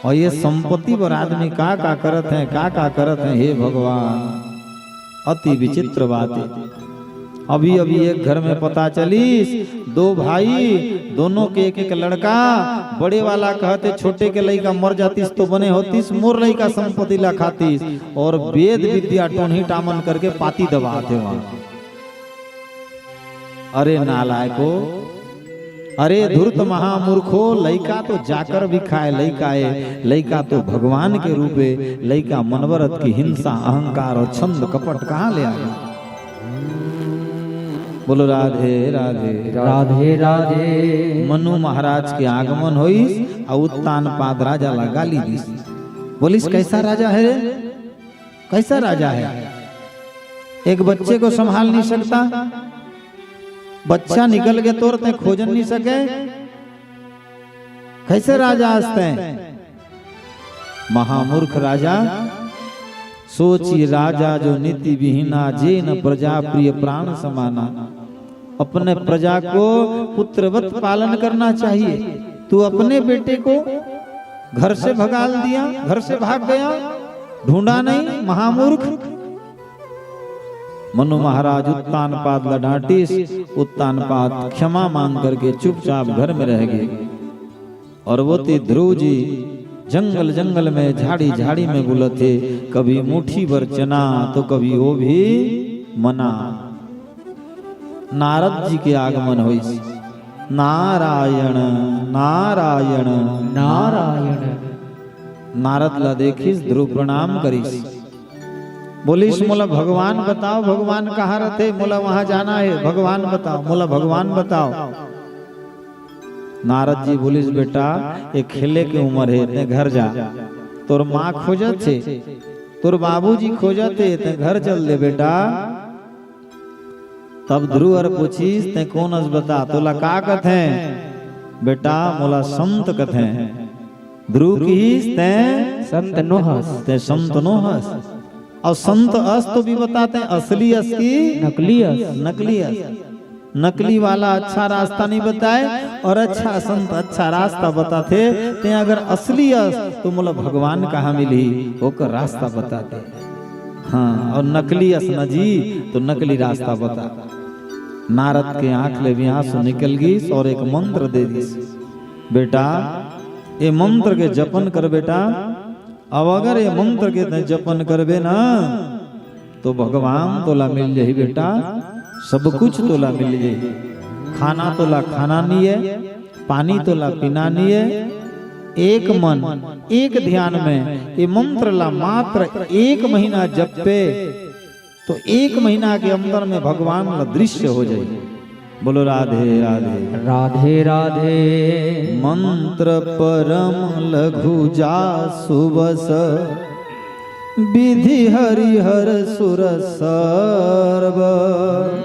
और ये संपत्ति बर आदमी का का करत हे, का का करत हे, हे भगवान, अति विचित्र बात हे। अभी अभी एक घर में पता चलिस, दो भाई, दोनों के एक एक लड़का। बड़े वाला कहत हे, "छोटे के लइका मर जातिस तो बने होतिस, मोर लइका संपत्ति ला खातिस।" और वेद विद्या टोनही टामन करके पाती दबात हे वहां। अरे नालायको, अरे धूर्त महामूर्खो, लइका तो जाकर भी खाए, लइका ए, लइका तो भगवान के रूप ए, लइका मनवरत की हिंसा, अहंकार और छंद कपट कहाँ ले आए? बोलो राधे राधे। राधे राधे। मनु महाराज के आगमन होइस, अउ उत्तानपाद राजा ला गाली दिस। बोलिस, "कैसा राजा है रे? कैसा राजा है? एक बच्चे को संभाल नहीं सकता, बच्चा निकल के तोर तैं खोजन नहीं सके, कैसे राजा अस तैं?" महामूर्ख राजा, सोची राजा जो नीति विहीना, जे न प्रजा प्रिय प्राण समाना। अपने प्रजा को पुत्रवत पालन करना चाहिए। तू अपने बेटे को घर से भगाल दिया, घर से भाग गया, ढूंढा नहीं, महामूर्ख। मनु महाराज उत्तानपाद ला डांटिस, उत्तानपाद क्षमा मांग करके चुपचाप घर में रह गए। और वो ते ध्रुव जी जंगल जंगल में, झाड़ी झाड़ी में बुलत हे, कभी मुट्ठी भर चना तो कभी वो भी मना। नारद जी के आगमन होइस। नारायण, नारायण, नारायण। नारद ला देखिस, ध्रुव प्रणाम करिस। बोलिस, "मोला भगवान बताओ, भगवान कहाँ रथे? मोला वहां जाना है, भगवान बताओ, मोला भगवान बताओ।" नारद जी बोलिस, "बेटा, ये खेले के उम्र है, तैं घर जा। तोर माँ खोजत हे, तोर बाबूजी खोजत हे, तैं घर चल दे बेटा।" तब ध्रुव हर पूछिस, "तैं कोन अस बता, तोला का कथें?" "बेटा, मोला संत कथें।" ध्रुव किहिस, "तैं संत नोहस।" "तैं संत नोहस।" अउ संत अस तो भी बता, तैं असली अस कि नकली अस? नकली अस। नकली वाला अच्छा रास्ता नहीं बताए, और अच्छा संत अच्छा रास्ता बताथे। तैं अगर असली अस तो मोला भगवान कहाँ मिलही, ओकर रास्ता बताथे। हाँ, और नकली अस न जी, तो नकली रास्ता बता। नारद के आंख ले भी आंसू निकल गिस और एक मंत्र दे दिस, "बेटा, ये मंत्र के जपन कर बेटा, अब अगर ये मंत्र के तैं जपन करबे ना, तो भगवान तोला मिल जाही बेटा, सब कुछ तोला मिल जाही। खाना तोला खाना नहीं है, पानी तोला पीना नहीं है। एक मन, एक ध्यान में ये मंत्र ला मात्र एक महीना जपबे, तो एक महीना के अंदर में भगवान ला दृश्य हो जाही।" बोलो राधे राधे। राधे राधे। मंत्र परम लघु जासु बस, विधि हरिहर सुर सर्व।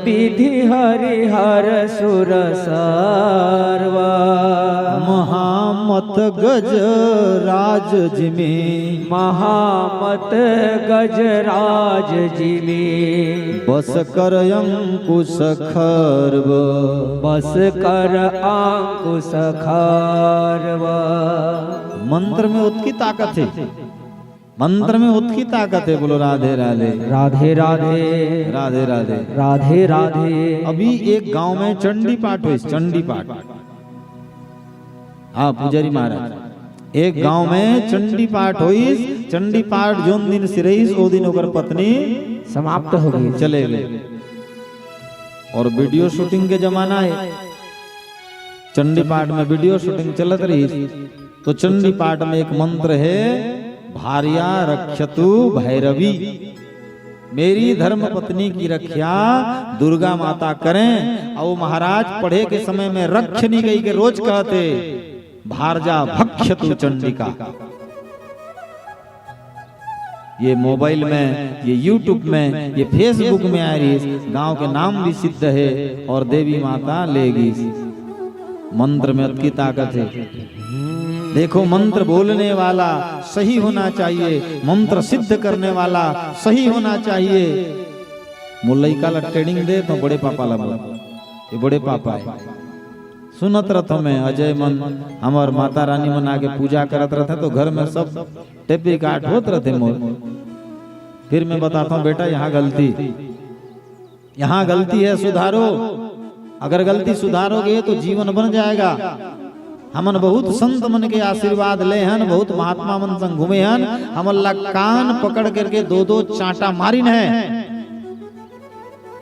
विधि हरिहर सुर सर्व। महामत गज राज जिमि। महामत गज राज जिमि। बस कर अंकुश खर्व। बस कर अंकुश खर्व। मंत्र में ओतकी ताकत हे, मंत्र में ओतकी ताकत हे। बोलो राधे राधे। राधे राधे। राधे राधे। राधे राधे। अभी एक गांव में चंडी पाठ होइस, चंडी पाठ। हाँ, पुजारी महाराज, एक गांव में चंडी पाठ होइस। चंडी पाठ जोन दिन सिरहिस, ओ दिन ओकर पत्नी समाप्त हो गई। चले गए। और वीडियो शूटिंग के जमाना हे, चंडी पाठ में वीडियो शूटिंग चलत रहिस। तो चंडी पाठ में एक मंत्र हे, "भार्या रक्षतु भैरवी।" मेरी धर्म पत्नी की रक्षा दुर्गा माता करें। अउ महाराज पढ़े के समय में रक्षनी कहिके रोज कहथे, "भार्या भक्षतु चंडिका।" ये मोबाइल में, ये YouTube में, ये Facebook में आए रहिस, गांव के नाम भी सिद्ध हे और देवी माता ले गिस। मंत्र में अतकी ताकत हे। देखो, मंत्र बोलने वाला सही होना चाहिए, मंत्र सिद्ध करने वाला सही होना चाहिए। मोर लइका ला training दे तो बड़े पापा ला बोल, ये बड़े पापा हे। सुनत रथों मैं, अजय मन, हमर माता रानी मन आके पूजा करत रथे, तो घर में सब टेप रिकॉर्ड होत रथे मोर। फिर मैं बताता हूँ, "बेटा, यहाँ गलती, यहाँ गलती है, सुधारो।" अगर गलती सुधारोगे तो जीवन बन जाएगा। हमन बहुत संत मन के आशीर्वाद ले हन, बहुत महात्मा मन संग घूमे हन, हमन ला कान पकड़ करके दो दो चांटा मारिन है।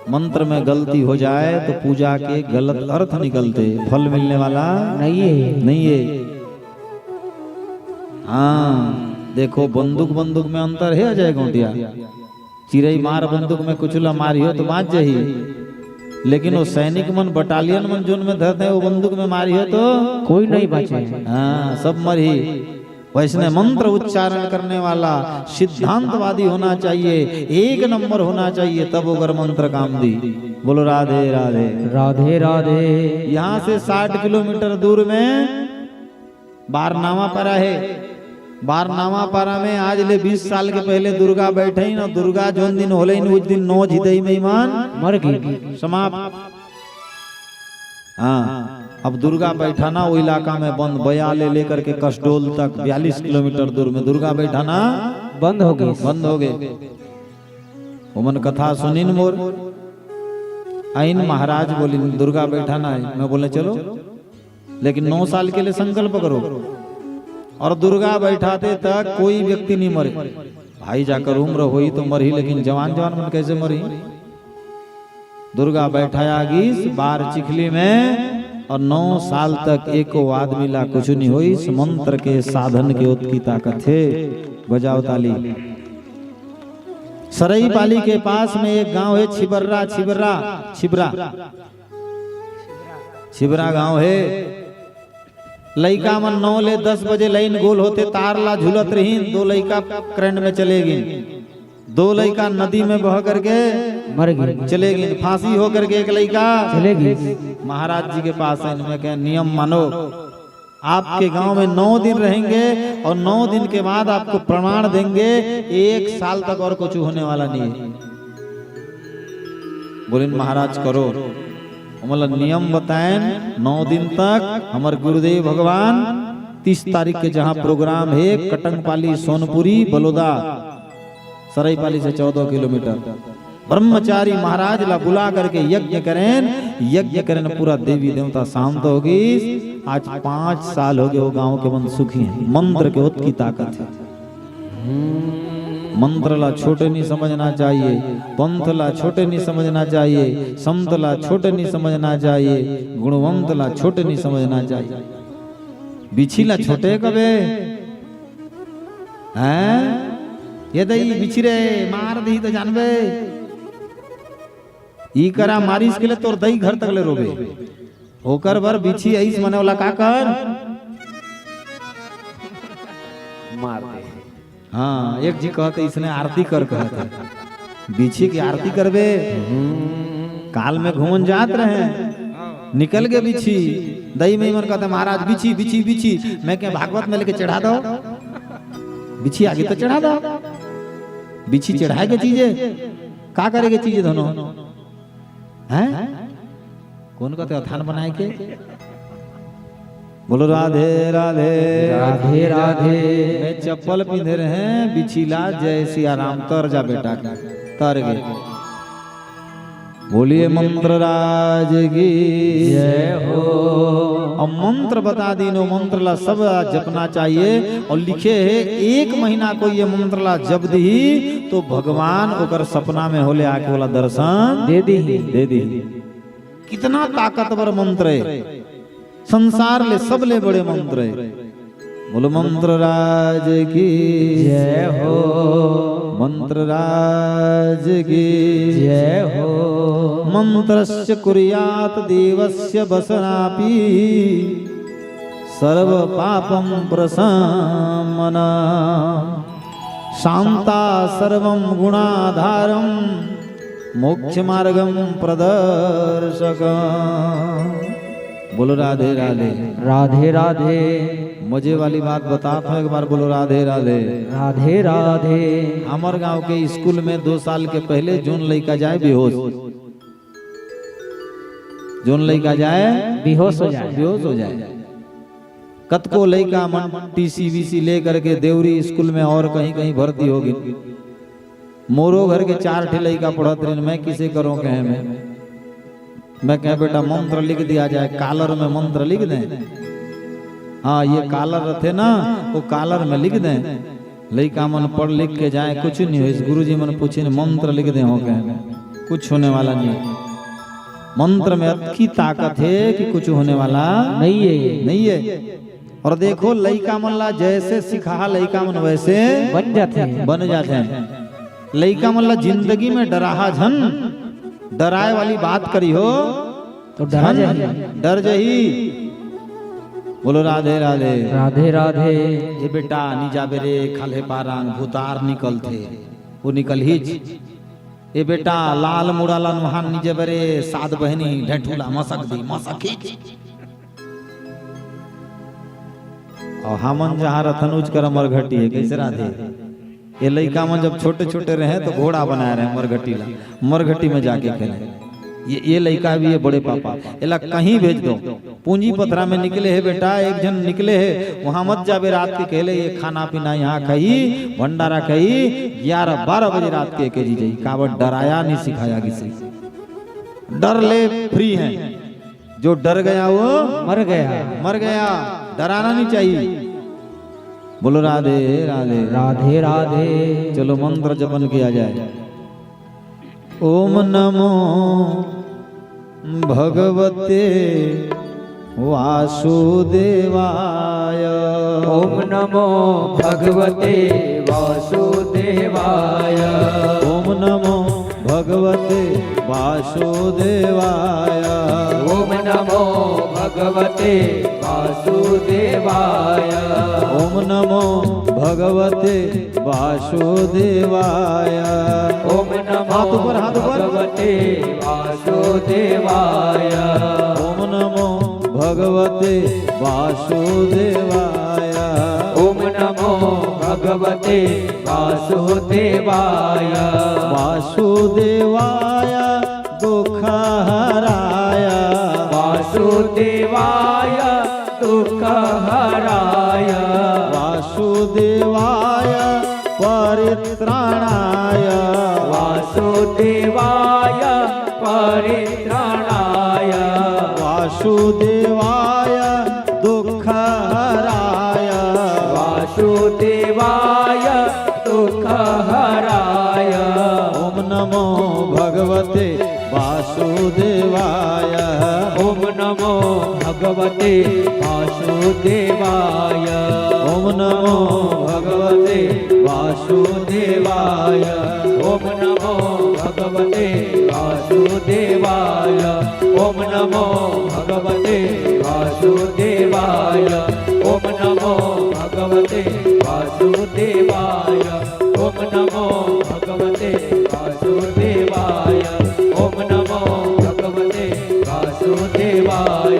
मंत्र में गलती हो जाए तो पूजा के गलत अर्थ निकलथे, फल मिलने वाला नहीं हे। नहीं हे। हाँ, देखो, बंदूक बंदूक में अंतर हे अजय गौंटिया। चिरई मार बंदूक में कुछ ला मारिहो तो बाच जाही, लेकिन वो सैनिक मन, बटालियन मन जोन में धरथे, वो बंदूक में मारिहो तो कोई नहीं बाचे। हाँ, सब मरही। वैसने मंत्र उच्चारण करने वाला सिद्धांतवादी होना चाहिए, एक नंबर होना चाहिए, तब ओकर मंत्र काम दी। बोलो राधे राधे। राधे राधे। यहाँ से साठ किलोमीटर दूर में बारनावा पारा हे। बारनावा पारा में आज ले बीस साल के पहले दुर्गा बैठे ही ना, दुर्गा जोन दिन होले न, उस दिन नौ झिदई मेहमान मर गई। समाप्त। हाँ, अब दुर्गा बैठाना वो इलाका में बंद, बया ले लेकर के कसडोल तक बयालीस किलोमीटर दूर में दुर्गा बैठाना बंद हो गई। बंद हो गए। ओमन कथा सुनिन मोर, आइन महाराज बोलिन, "दुर्गा बैठाना है।" मैं बोले, "चलो।" लेकिन नौ साल के लिए संकल्प करो। और दुर्गा बैठाते तक कोई व्यक्ति नहीं मरे। भाई जाकर उम्र होई तो मरही, लेकिन जवान जवान मन कैसे मरही? दुर्गा बैठाया गीस बार चिखली में, और नौ साल तक एको आदमी ला कुछ नहीं होई। इस मंत्र के साधन के ओतकी ताकत हे। बजाओ ताली। सरईपाली के पास में एक गांव है, छिबर्रा, छिबर्रा, छिबरा। छिबरा गांव हे। लइका मन नौ ले दस बजे लाइन गोल होते, तार ला झूलत रहिन, दो लइका करंट में चले गिन, दो लइका नदी में बह करके मर गए। चले गिन, फांसी हो करके एक लइका चले गए। महाराज जी के पास है, इनमें क्या नियम मानो, आपके गांव में नौ दिन रहेंगे और नौ दिन के बाद आपको प्रमाण देंगे, एक साल तक और कुछ होने वाला नहीं है। बोलिन महाराज करो। हमला नियम बताएन, नौ दिन तक हमर गुरुदेव भगवान, तीस तारीख के जहां प्रोग्राम हे, कटंगपाली, सोनपुरी, बलोदा, सरईपाली से चौदह किलोमीटर, ब्रह्मचारी महाराज ला बुला करके यज्ञ करेन। यज्ञ करेन, पूरा देवी देवता शांत हो गई। आज पांच साल हो गए, वो गांव के मन सुखी हैं, मंत्र के ओतकी ताकत है। मंत्र ला छोटे नहीं समझना चाहिए, पंथ ला छोटे नहीं समझना चाहिए, संत ला छोटे नहीं समझना चाहिए, गुणवंत ला छोटे नहीं समझना चाहिए। बिछी ला छोटे कबे हैं? ये दई बिछी रे, मार दी तो जानबे। ई करा मारिस के ले तोर दई घर तक ले रोबे। ओकर बर बिछी आइस मने वाला का कर? मार दे। हाँ, एक जी कहते इसने आरती कर कहते। बिछी की आरती करबे? काल में घूमन जात रहे, निकल गए बिछी। दई में मन कहते, "महाराज बिछी, बिछी, बिछी।" मैं कहे, "भागवत में लेके चढ़ा दो।" बिछी आगे तो चढ़ा दो। बिछी चढ़ाए के चीज हे? का करे के चीज हे दोनों? हैं? कोन कहते अथान बनाए के? बोलो राधे राधे। राधे राधे। मैं चप्पल पिंधे रहे, बिछी ला, जय सिया राम, तर जा बेटा, तर गे। बोलिए मंत्र राज की जय हो। अब मंत्र बता दीन, वो मंत्र ला सब जपना चाहिए। और लिखे हे, एक महीना कोई ये मंत्र ला जप दी तो भगवान ओकर सपना में होले आके वाला दर्शन दे दी। दे दी। कितना ताकतवर मंत्र है। संसार ले सबले बड़े मंत्र हे। बोलो मंत्र राज की जय हो। मंत्र राज की जय हो। मंत्रस्य कुर्यात देवस्य वसनापि सर्व पापम प्रशमन। शांता सर्वम गुणाधारम मोक्ष मार्गम प्रदर्शक। बोलो राधे राधे। राधे राधे। मजे वाली बात बतात हंव, एक बार बोलो राधे राधे। राधे राधे। हमर गांव के स्कूल में दो साल के पहले जोन लइका जाए बेहोश, जोन लइका जाए बेहोश हो जाए। बेहोश हो जाए। कतको लइका मन टीसी वीसी ले करके देवरी स्कूल में और कहीं कहीं भर्ती हो गए। मोरो घर के चार ठे लइका पढ़त रहिन, मैं किसे करों कहे में। मैं कहे, "बेटा, मंत्र लिख दिया जाए, कॉलर में मंत्र लिख दें।" हाँ, ये कॉलर रथे ना, वो कॉलर में लिख दें। लइका मन पढ़ लिख के जाए, कुछ नहीं होइस। गुरुजी मन पूछिन, "मंत्र लिख दें हो कहे में?" कुछ होने वाला नहीं। मंत्र में अतकी ताकत हे कि कुछ होने वाला नहीं हे। नहीं हे। और देखो, लइका मन ला जैसे सिखाहा, लइका मन वैसे बन जाथे। बन जाथे। लइका मन ला जिंदगी में डराहा झन, डराए वाली बात करिहो तो डरा झन, जाही। डर जाही। बोलो राधे राधे। राधे राधे। ए बेटा, नी जाबे रे, खाल्हे पारंग भूतार निकलथे, वो निकलहीच। ए बेटा, लाल मुड़ा ला नोहान नी जाबे रे, सात बहिनी ढेंठू ला मसक दी, मसक ही। अउ हमन जहाँ रथन उच कर मरघटी हे, कइसे राधे? ये लइका मन जब छोटे-छोटे रहे तो घोड़ा बनाए रहे मरघटी ला, मरघटी में जाके खेले। ये, ये लइका भी हे बड़े पापा, एला कहीं भेज दो। पूंजी पथरा में निकले हे बेटा, एक झन निकले हे, वहाँ मत जाबे रात के अकेले, ये खाना पीना यहाँ खाही, भंडारा खाही, ग्यारह बारह बजे रात के एके जी जाही, काबर डराया नहीं सिखाया किसी। डर ले free है, जो डर गया वो मर गया। मर गया, डराना नहीं चाहिए। बोलो राधे राधे। राधे राधे। चलो मंत्र जपन किया जाए। ओम नमो भगवते वासुदेवाय। ओम नमो भगवते वासुदेवाय। ओम नमो भगवते वासुदेवाय। ओम नमो भगवते वासुदेवाय। ओम नमो भगवते वासुदेवाय। ओम नमो हाथ ऊपर, हाथ ऊपर। भगवते वासुदेवाय। ओम नमो भगवते वासुदेवाय। ओम नमो भगवते वासुदेवाय। वासुदेवाय दुःखहराय। वासुदेवाय दुःखहराय। वासुदेवाय परित्राणाय। वासुदेवाय परित्राणाय। वासुदेवाय दुःखहराय। वासुदेवाय दुःखहराय। ओम नमो भगवते वासुदेवाय। ओम नमो भगवते वासुदेवाय। ओम नमो भगवते वासुदेवाय। ओम नमो भगवते वासुदेवाय। ओम नमो भगवते वासुदेवाय। ओम नमो भगवते वासुदेवाय। ओम नमो भगवते वासुदेवाय। ओम नमो भगवते वासुदेवाय।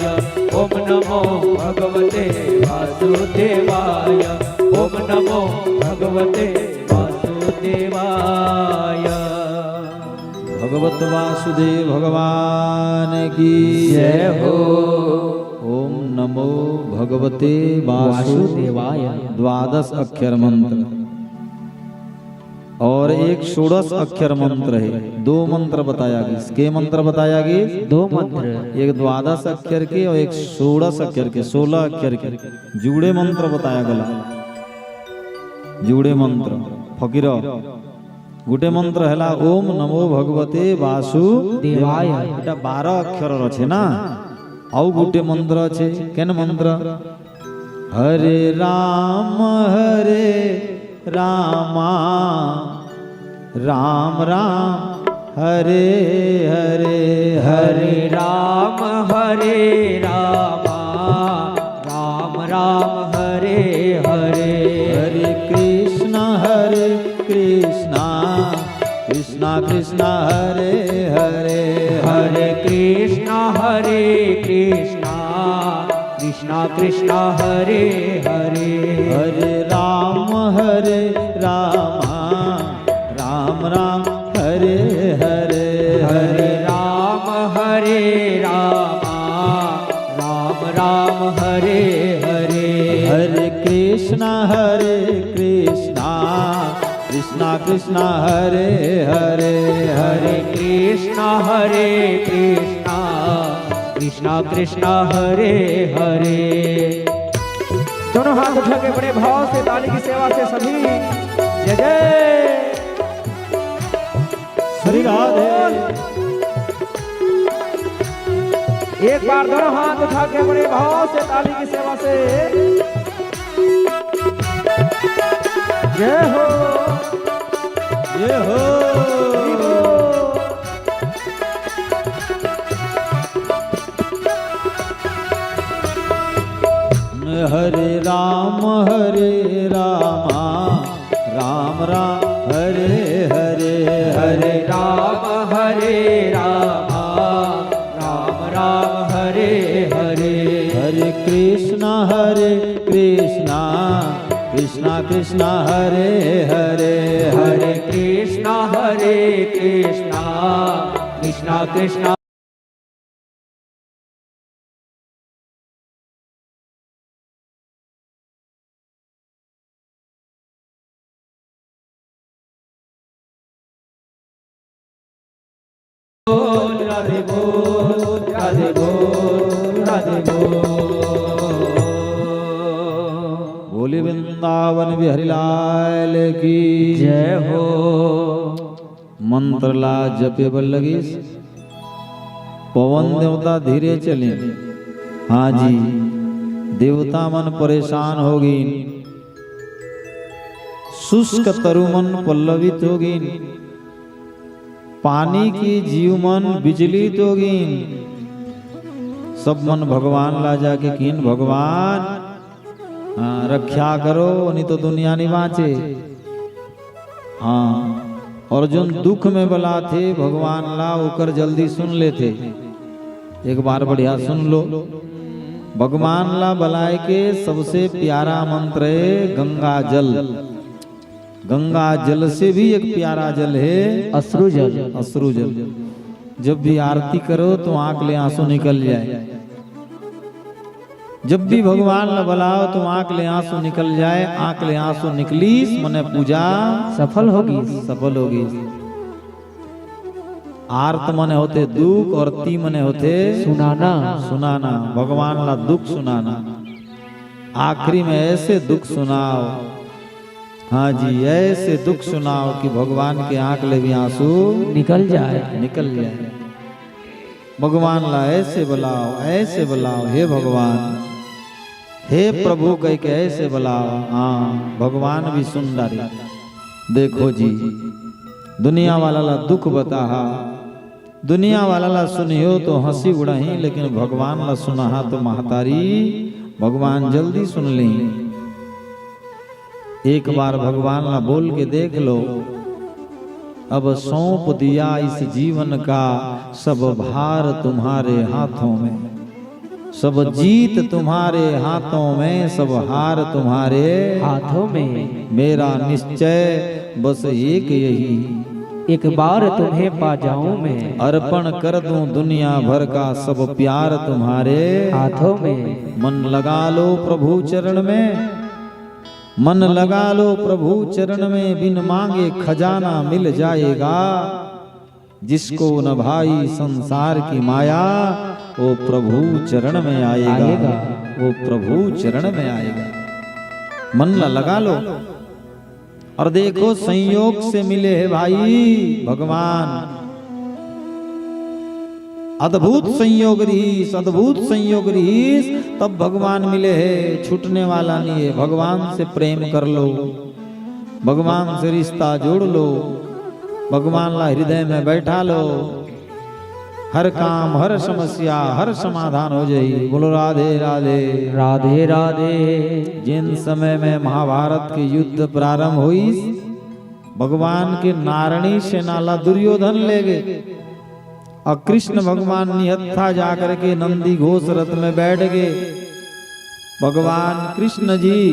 ओम नमो भगवते वासुदेवाय। ओम नमो भगवते वासुदेवाय। भगवत वासुदेव भगवान की जय हो। ओम नमो भगवते वासुदेवाय। द्वादश अक्षर मंत्र और एक षोडश अक्षर मंत्र हे। दो मंत्र बताया गिस। के मंत्र बताया गिस? दो मंत्र। एक द्वादश अक्षर के और एक षोडश अक्षर के, सोलह अक्षर के जुड़े मंत्र बताया गला। जुड़े मंत्र फकीर। गुटे मंत्र हला ओम नमो भगवते वासुदेवाय। देवाय। एटा बारह अक्षर रचे ना। अउ गुटे मंत्र छे, केन मंत्र? हरे राम हरे रामा, राम राम हरे हरे। हरे राम हरे रामा, राम राम हरे हरे। हरे कृष्ण हरे कृष्ण, कृष्ण कृष्ण हरे हरे। हरे कृष्ण हरे कृष्ण, कृष्ण कृष्ण हरे हरे। हरे राम हरे रामा, राम राम हरे हरे। हरे राम हरे रामा, राम राम हरे हरे। हरे कृष्ण हरे कृष्ण, कृष्ण कृष्ण हरे हरे। हरे कृष्ण हरे कृष्ण, कृष्ण कृष्ण हरे हरे। दोनों हाथ उठा के बड़े भाव से ताली की सेवा से सभी जय जय श्री राधे। एक बार दोनों हाथ उठा के बड़े भाव से ताली की सेवा से जय हो, जय हो। हरे राम हरे रामा, राम राम हरे हरे। हरे राम हरे रामा, राम राम हरे हरे। हरे कृष्णा हरे कृष्णा, कृष्णा कृष्णा हरे हरे। हरे कृष्णा हरे कृष्णा, कृष्णा कृष्णा। बोल राधे बोल, राधे बोल, राधे बोल। बोली वृंदावन बिहारी लाल की जय हो। मंत्र ला जपे बर लगिस। पवन देवता धीरे चलिन। हाँ जी, देवता मन परेशान हो गइन। शुष्क तरु मन पल्लवित हो गइन। पानी के जीव मन विचलित हो गइन। सब मन भगवान ला जाके किहिन, भगवान, हाँ, रक्षा करो, नहीं तो दुनिया नहीं बाँचे। हाँ, अउ जोन दुख में बलाथे भगवान ला, ओकर जल्दी सुन लेथे। एक बार बढ़िया सुन लो, भगवान ला बलाय के सबसे प्यारा मंत्र हे गंगा जल। गंगा जल से भी एक प्यारा जल हे अश्रु जल। अश्रु जल। जब भी आरती करो तो आंख ले आंसू निकल जाय। जब भी भगवान ला बलाओ तो आंख ले आंसू निकल जाय। आंख ले आंसू निकलिस मने पूजा सफल होगिस। सफल होगिस। आर्त मने होथे दुख अउ ती मने होथे सुनाना। सुनाना, भगवान ला दुख सुनाना। आखिरी में ऐसे दुख सुनाओ, हाँ जी, ऐसे दुख सुनाओ कि भगवान के आंख ले भी आंसू निकल जाय। निकल जाय। भगवान ला ऐसे बलाओ, ऐसे बलाओ, हे भगवान, हे प्रभु कहिके ऐसे बलाओ। हाँ, भगवान भी सुन डारे। देखो जी, दुनिया वाला ला दुख बताहा, दुनिया वाला ला सुनियो तो हंसी उड़ाही, लेकिन भगवान ला सुनाहा तो महतारी भगवान जल्दी सुन ली। एक बार भगवान ला बोल के देख लो, अब सौंप दिया इस जीवन का सब भार तुम्हारे हाथों में, सब जीत तुम्हारे हाथों में, सब हार तुम्हारे हाथों में। मेरा निश्चय बस एक यही, एक बार तुम्हें पा जाऊं मैं। अर्पण कर दूं दुनिया भर का सब प्यार तुम्हारे हाथों में। मन लगा लो प्रभु चरण में, मन लगा लो प्रभु चरण में, बिन मांगे खजाना मिल जाएगा। जिसको न भाई संसार की माया, वो प्रभु चरण में आएगा। आएगा। वो प्रभु चरण में आएगा। मन ला लगा लो। अउ देखो, संयोग से मिले हे भाई भगवान। अद्भुत संयोग रहिस, अद्भुत संयोग रहिस, तब भगवान मिले हे। छूटने वाला नहीं है। भगवान से प्रेम कर लो, भगवान से रिश्ता जोड़ लो, भगवान ला हृदय में बैठा लो। हर काम, हर समस्या, हर समाधान हो जाही। बोलो राधे राधे। राधे राधे। जिन समय में महाभारत के युद्ध प्रारंभ होइस, भगवान के नारणी सेना ला दुर्योधन ले गे, अउ कृष्ण भगवान निहत्था जाकर के नंदी घोष रथ में बैठ गे। भगवान कृष्ण जी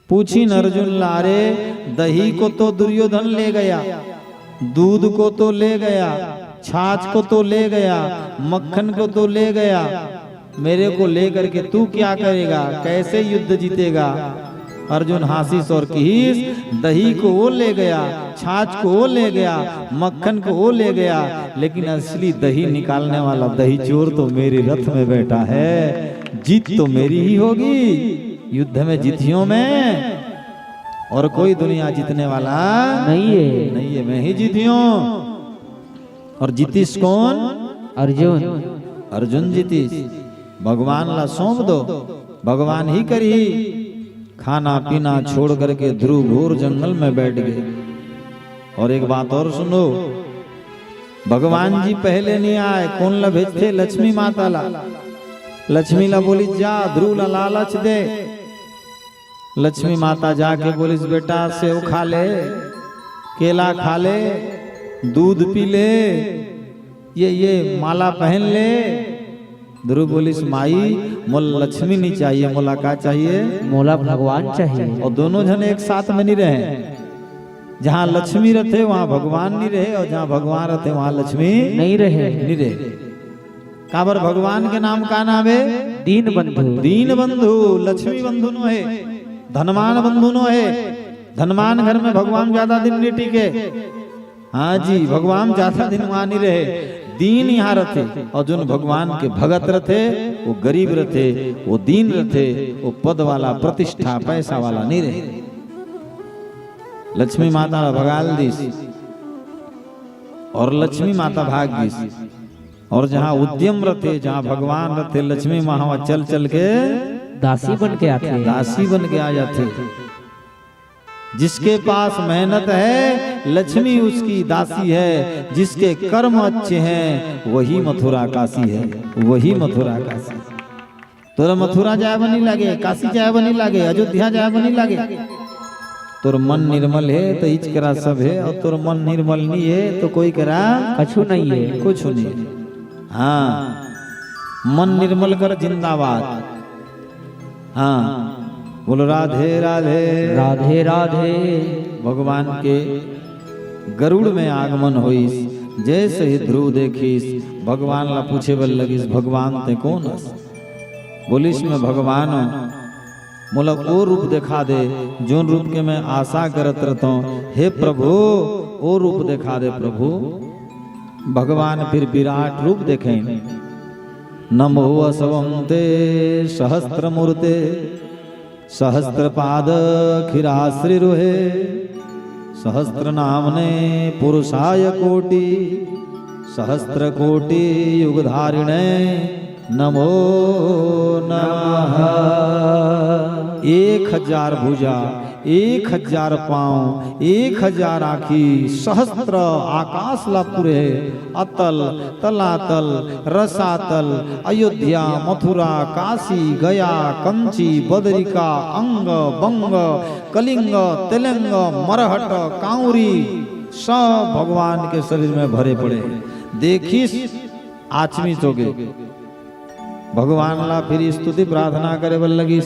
पूछिन अर्जुन ला, "अरे, दही को तो दुर्योधन ले गया, दूध को तो ले गया, छाछ को तो ले गया, मक्खन को तो ले गया, मेरे को लेकर के तू क्या करेगा, कैसे युद्ध जीतेगा?" अर्जुन हंसिस अउ किहिस, "दही को वो ले गया, छाछ को वो ले गया, मक्खन को वो ले गया, लेकिन असली दही निकालने वाला दही चोर तो मेरे रथ में बैठा है, जीत तो मेरी ही होगी।" युद्ध में जीतियों मैं, अउ कोई दुनिया जीतने वाला नहीं है। नहीं है, मैं ही जीतियों। अउ जीतिस कौन? अर्जुन। अर्जुन जीतिस। भगवान ला सौंप दो, भगवान ही करही। खाना पीना छोड़ करके ध्रुव घोर जंगल में बैठ गए। अउ एक बात अउ सुनो, भगवान जी पहले नहीं आए, कोन ला भेजथे? लक्ष्मी माता ला। लक्ष्मी ला बोलिस, "जा, ध्रुव ला लालच दे।" लक्ष्मी माता जाके बोलिस, "बेटा, सेव खा ले, केला खा ले, दूध पी ले, ये, ये माला पहन ले।" ध्रुव बोलिस, "माई, मोला लक्ष्मी नहीं चाहिए, मोला का चाहिए?" "मोला भगवान चाहिए।" और दोनों झन एक साथ में नहीं रहे। जहाँ लक्ष्मी रथे, वहाँ भगवान नहीं रहे, और जहाँ भगवान रथे, वहाँ लक्ष्मी नहीं रहे। नहीं रहे। काबर भगवान के नाम का नाम है? दीन बंधु। दीन बंधु, लक्ष्मी बंधु नो है, धनवान बंधु नो है। धनवान घर में भगवान ज्यादा दिन नहीं टिके। हाँ जी, भगवान ज्यादा दिन वहाँ नहीं रहे, दीन यहाँ रथे। और जोन भगवान के भगत रथे, वो गरीब रथे, वो दीन रथे, वो पद वाला, प्रतिष्ठा, पैसा वाला नहीं रहे। लक्ष्मी माता ला भगाल दिस और लक्ष्मी माता भाग गिस। और जहाँ उद्यम रथे, जहाँ भगवान रथे, लक्ष्मी वहाँ चल चल के दासी बन के आथे। दासी बन के आ जाथे। जिसके पास मेहनत है, लक्ष्मी उसकी दासी है। जिसके कर्म अच्छे हैं, वही मथुरा काशी है, वही मथुरा काशी। तोर मथुरा जाए बर नहीं लागे, काशी जाए बर नहीं लागे, अयोध्या जाए बर नहीं लागे। तोर मन निर्मल है तो इच करा सब है, और तोर मन निर्मल नहीं है तो कोई करा कछु नहीं है। कुछ नहीं। हाँ, मन निर्मल कर जिंदाबाद। हाँ, बोलो राधे राधे। राधे राधे। भगवान के गरुड़ में आगमन होइस, जैसे ही ध्रुव देखिस, भगवान ला पूछे बर लगिस, "भगवान ते कोन अस?" बोलिस, "मैं भगवान हूँ, मोला ओ रूप देखा दे, जोन रूप के मैं आशा करत रहता हूँ। हे प्रभु, ओ रूप देखा दे प्रभु।" भगवान फिर विराट रूप देखे, "नमो असवंते सहस्त्रमूर्ते, सहस्त्रपाद खिराश्रिरुहे, सहस्त्रनामने पुरुषाय कोटि, सहस्त्रकोटि युगधारिणे नमो नमः।" एक हजार भुजा, एक हजार पाँव, एक हजार आँखी, सहस्त्र आकाश ला पुरे, अतल, तलातल, रसातल, अयोध्या, मथुरा, काशी, गया, कंची, बदरिका, अंग, बंग, कलिंग, तेलंग, मरहट, कांवरी, सब भगवान के शरीर में भरे पड़े। देखिस, आचमित होगे। भगवान ला फिर स्तुति प्रार्थना करे बर लगिस,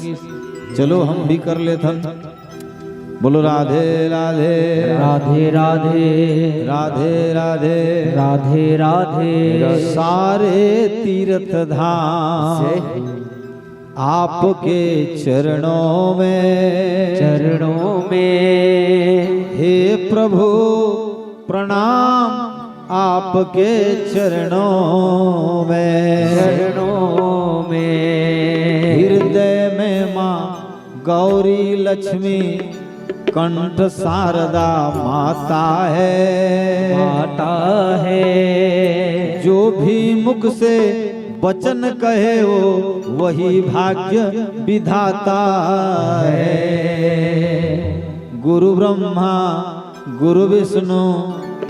"चलो हम भी कर लेथन।" बोलो राधे राधे। राधे राधे। राधे राधे। राधे राधे। सारे तीर्थ धाम आपके चरणों में। चरणों में। हे प्रभु, प्रणाम आपके चरणों में। चरणों में। हृदय में माँ गौरी लक्ष्मी कंठ शारदा माता है। माता है। जो भी मुख से वचन कहे वो, वही भाग्य विधाता है। गुरु ब्रह्मा, गुरु विष्णु,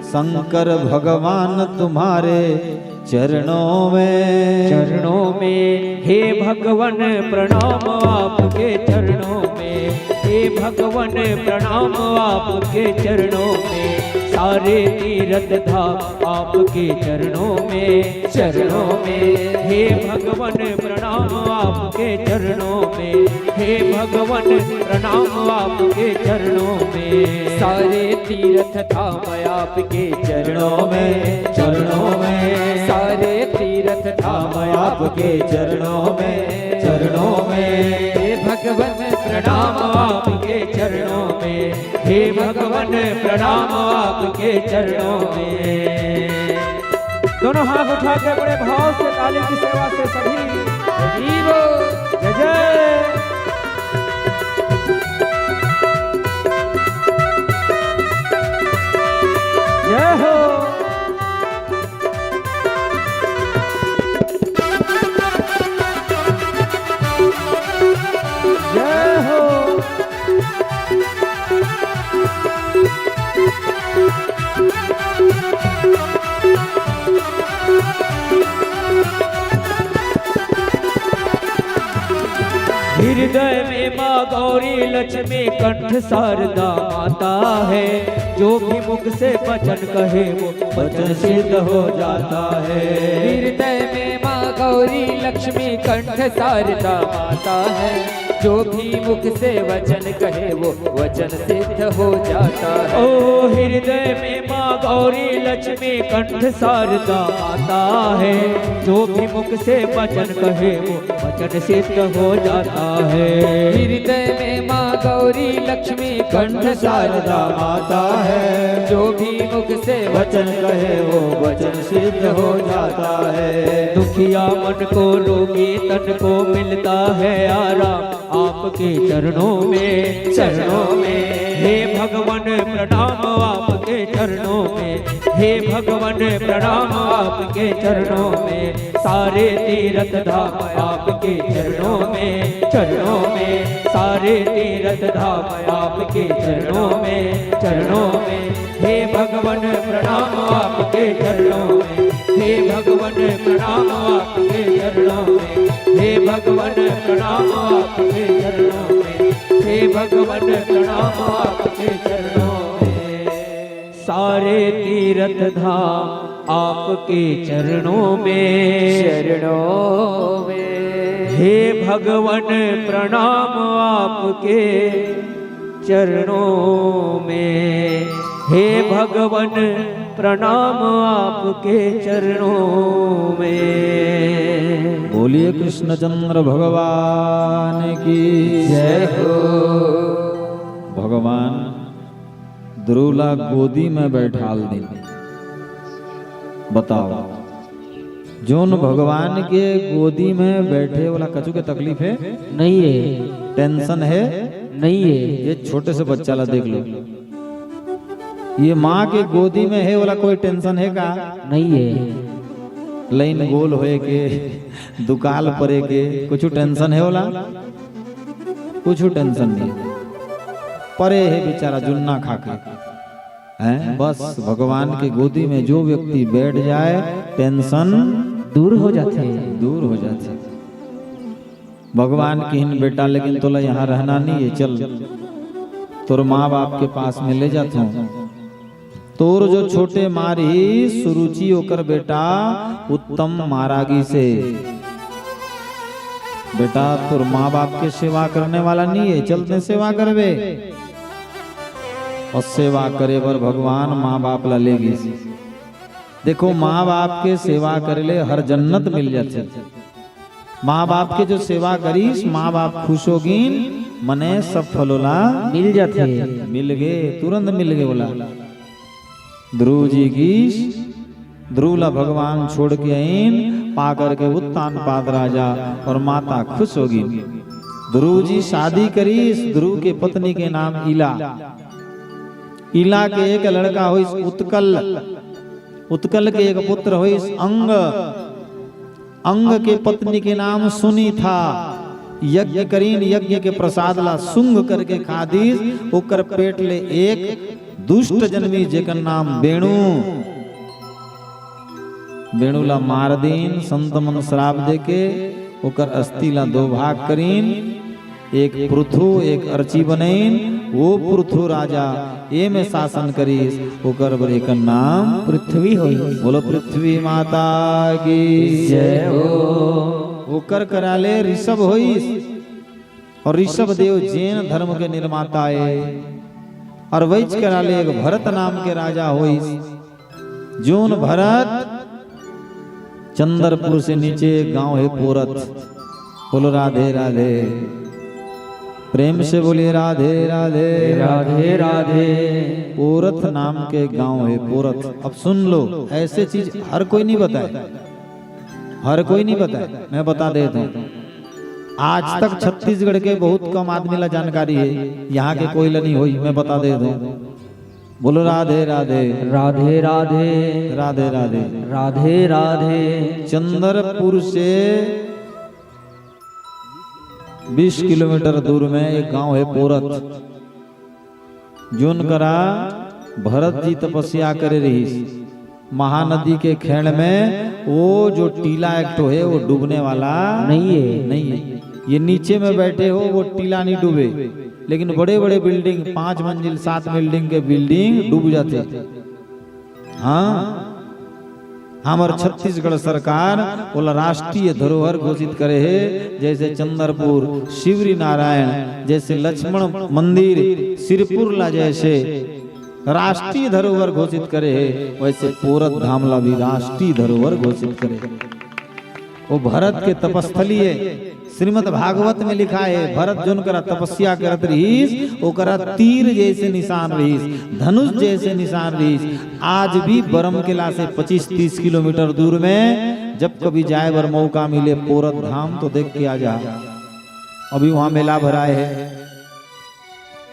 शंकर भगवान तुम्हारे चरणों में। चरणों में। हे भगवन प्रणाम आपके चरणों में। हे भगवन प्रणाम आपके चरणों में। सारे तीर्थ धाम आपके चरणों में। चरणों में। हे भगवन प्रणाम आपके चरणों में। हे भगवन प्रणाम आपके चरणों में। सारे तीर्थ धाम आपके चरणों में। चरणों में। सारे तीर्थ धाम आपके चरणों में। चरणों में। हे भगवन प्रणाम आपके चरणों में। हे भगवन प्रणाम आपके चरणों में। दोनों हाथ उठा के बड़े भाव से काली की सेवा से सभी जीव। जय जय। जय हो। जय हो। हृदय में माँ गौरी लक्ष्मी, कंठ शारदा माता है। जो भी मुख से वचन कहे, वो वचन सिद्ध हो जाता है। हृदय में माँ गौरी लक्ष्मी, कंठ शारदा माता है। जो भी मुख से वचन कहे, वो वचन सिद्ध हो जाता है। ओ हृदय में माँ गौरी लक्ष्मी, कंठ शारदा माता है। जो भी मुख से वचन कहे, वो वचन सिद्ध हो जाता है। हृदय में माँ गौरी लक्ष्मी, कंठ शारदा माता है। जो भी मुख से वचन कहे, वो वचन सिद्ध हो जाता है। दुखिया मन को, रोगी तन को मिलता है आराम आपके चरणों में, चरणों में। हे भगवान, प्रणाम आपके चरणों में। हे भगवान, प्रणाम आपके चरणों में। सारे तीर्थ धाम आपके चरणों में, चरणों में। सारे तीर्थ धाम आपके चरणों में, चरणों में। हे भगवान, प्रणाम आपके चरणों में। हे भगवान, प्रणाम आपके चरणों में। हे भगवान, प्रणाम आपके चरणों में। हे भगवान, प्रणाम आपके चरणों में। सारे तीर्थ धाम आपके चरणों में, चरणों में। हे भगवान, प्रणाम आपके चरणों में। हे भगवान, प्रणाम आपके चरणों में। बोलिए कृष्णचंद्र भगवान की जय हो। भगवान ध्रुव ला गोदी में बैठाल दिन। बताओ, जोन भगवान के गोदी में बैठे वाला कछु के तकलीफ हे? नहीं हे। टेंशन हे? नहीं हे। ये छोटे से बच्चा ला देख लो, ये माँ के गोदी में हे वाला कोई टेंशन हे का? नहीं हे। लाइन गोल होए के, दुकाल परे के, कुछ टेंशन हे वाला? कुछ टेंशन नहीं। परे हे बेचारा जुन्ना खा के। हैं? बस भगवान के गोदी में जो व्यक्ति बैठ जाए, टेंशन दूर हो जाथे। दूर हो जाथे। भगवान किहिन, "बेटा, लेकिन तोला यहाँ रहना नहीं है, चल, तोर माँ बाप के पास में ले जाता हूँ।" तोर जो छोटे माँ रही सुरुचि, ओकर बेटा उत्तम मारा गिस हे। "बेटा, तोर माँ बाप के सेवा करने वाला नहीं है, चल, तैं सेवा करबे।" और सेवा करे बर भगवान माँ बाप ला ले गिस। देखो, माँ बाप के सेवा करे ले हर जन्नत मिल जाथे। माँ बाप के जो सेवा करिस, माँ बाप खुश हो गिन, मने सब फल ओला मिल जाथे। मिल गे, तुरंत मिल गे ओला। ध्रुव जी गिस, ध्रुव ला भगवान छोड़ के आइन, पा करके उत्तानपाद राजा और माता खुश हो गिन। ध्रुव जी शादी करिस, ध्रुव के पत्नी के नाम इला। इला के एक लड़का होइस उत्कल, उत्कल के एक पुत्र होइस अंग। अंग के पत्नी के नाम सुनी था। यज्ञ करीन, यज्ञ के प्रसाद ला सुंघ करके खा दीस। ओकर पेट ले एक दुष्ट जनमी, जेकर नाम बेणु। बेणु ला मार दीन, संत मन श्राप देके ओकर अस्थि ला दो भाग करीन। एक पृथु, एक अर्ची बनइन। वो पृथु राजा ए में शासन करिस, ओकर बर एकर नाम पृथ्वी होइस। बोलो पृथ्वी माता की जय हो। ओकर करा ले ऋषभ होइस, और ऋषभ देव जैन धर्म के निर्माता ए। और वैच करा ले एक भरत नाम के राजा होइस, जोन भरत चंद्रपुर से नीचे गांव हे पोरथ। बोलो राधे राधे। प्रेम से बोलिए राधे राधे। राधे राधे। पोरथ नाम के गांव हे पोरथ। अब सुन लो, ऐसे चीज हर कोई नहीं बताए, हर कोई नहीं बताए, मैं बता देता हूँ। आज तक छत्तीसगढ़ के बहुत कम आदमी ला जानकारी हे, यहाँ के कोई ला नहीं होई, मैं बता देता हूँ। बोलो राधे राधे। राधे राधे। राधे राधे। राधे राधे। चंद्रपुर से बीस किलोमीटर दूर में एक गांव हे पोरथ, जोन करा भरत जी तपस्या करे रहिस। महानदी के खेड़ में वो जो टीला एक ठो हे, वो डूबने वाला नहीं हे। नहीं हे। ये नीचे में बैठे हो, वो टीला नहीं डूबे, लेकिन बड़े-बड़े बिल्डिंग, पांच मंजिल, सात बिल्डिंग के बिल्डिंग डूब जाथे। हाँ, हमर छत्तीसगढ़ सरकार ओला राष्ट्रीय धरोहर घोषित करे हे, जैसे चंद्रपुर, शिवरी नारायण, जैसे लक्ष्मण मंदिर, सिरपुर ला जैसे राष्ट्रीय धरोहर घोषित करे हे, वैसे पोरत धाम ला भी राष्ट्रीय धरोहर घोषित करे हे। वो भरत के तपस्थली हे। श्रीमद् भागवत में लिखा हे, भरत जोन करा तपस्या करत रहिस, ओकरा तीर जैसे निशान रहिस, धनुष जैसे निशान रहिस। आज भी बरमकेला से पच्चीस तीस किलोमीटर दूर में जब कभी जाए बर मौका मिले पोरत धाम, तो देख के आ जा। अभी वहां मेला भराए हे।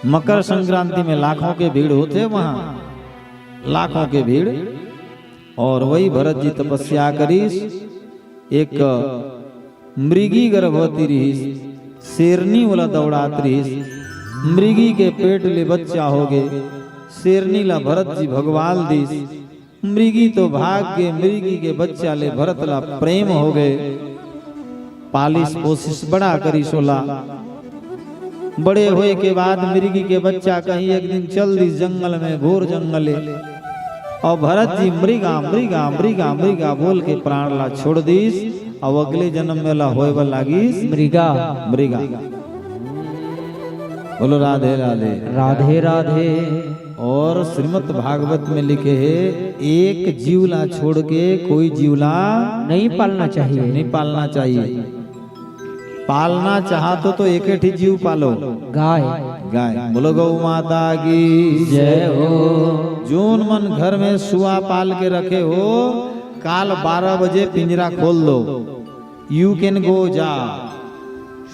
मकर संक्रांति में लाखों के भीड़ होथे वहां, लाखों के भीड़। और वही भरत जी तपस्या करिस। एक मृगी गर्भवती रहिस, शेरनी ओला दौड़ात रहिस। मृगी के पेट ले बच्चा होगे, शेरनी ला भरत जी भगवाल दिस। मृगी तो भाग गे, मृगी के बच्चा ले भरत ला प्रेम होगे। पालिस पोसिस बड़ा करिस ओला। बड़े होए के बाद मृगी के बच्चा कहीं एक दिन चल दिस जंगल में, घोर जंगल हे। अउ भरत जी मृगा, मृगा, मृगा, मृगा बोल के प्राण ला छोड़ दिस। अउ अगले जन्म में ओला होए बर लागिस मृगा। मृगा। बोलो राधे राधे। राधे राधे। और श्रीमद् भागवत में लिखे हे, एक जीव ला छोड़ के कोई जीव ला नहीं पालना चाहिए। नहीं पालना चाहिए। पालना चाहत हो तो एक ही जीव पालो। गाय। गाय। बोलो गौ माता की जय हो। जोन मन घर में सुआ पाल के रखे हो, काल बारह बजे पिंजरा खोल दो। You can go, जा।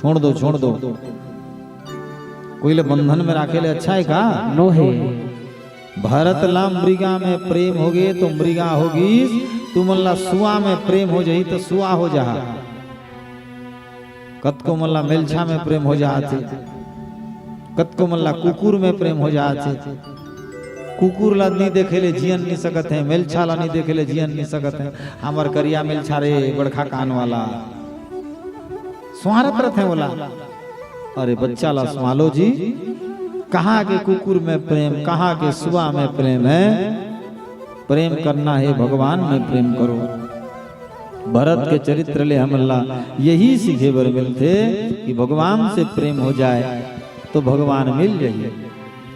छोड़ दो, छोड़ दो। कोई ले बंधन में राखे ले अच्छा हे का? नो हे। भरत ला मृगा में प्रेम होगे तो मृगा होगिस, तुमन ला सुआ में प्रेम हो जाही तो सुआ हो जाहा। कतको मन ला मेलछा में प्रेम हो जात हे, कतको मन ला कुकुर में प्रेम हो जात हे। कुकुर ला नी देखे ले जियन नी सकत हे, मेलछा ला नी देखे ले जियन नी सकत हे। हमर करिया मेलछा रे, बड़खा कान वाला, स्वारत रथे ओला। अरे बच्चा ला संभालो जी, कहाँ के कुकुर में प्रेम, कहाँ के सुआ में प्रेम हे? प्रेम करना हे भगवान में प्रेम करो। भरत के चरित्र ले हमन ला यही सीखे बर मिलथे कि भगवान से प्रेम हो जाए तो भगवान मिल जाही।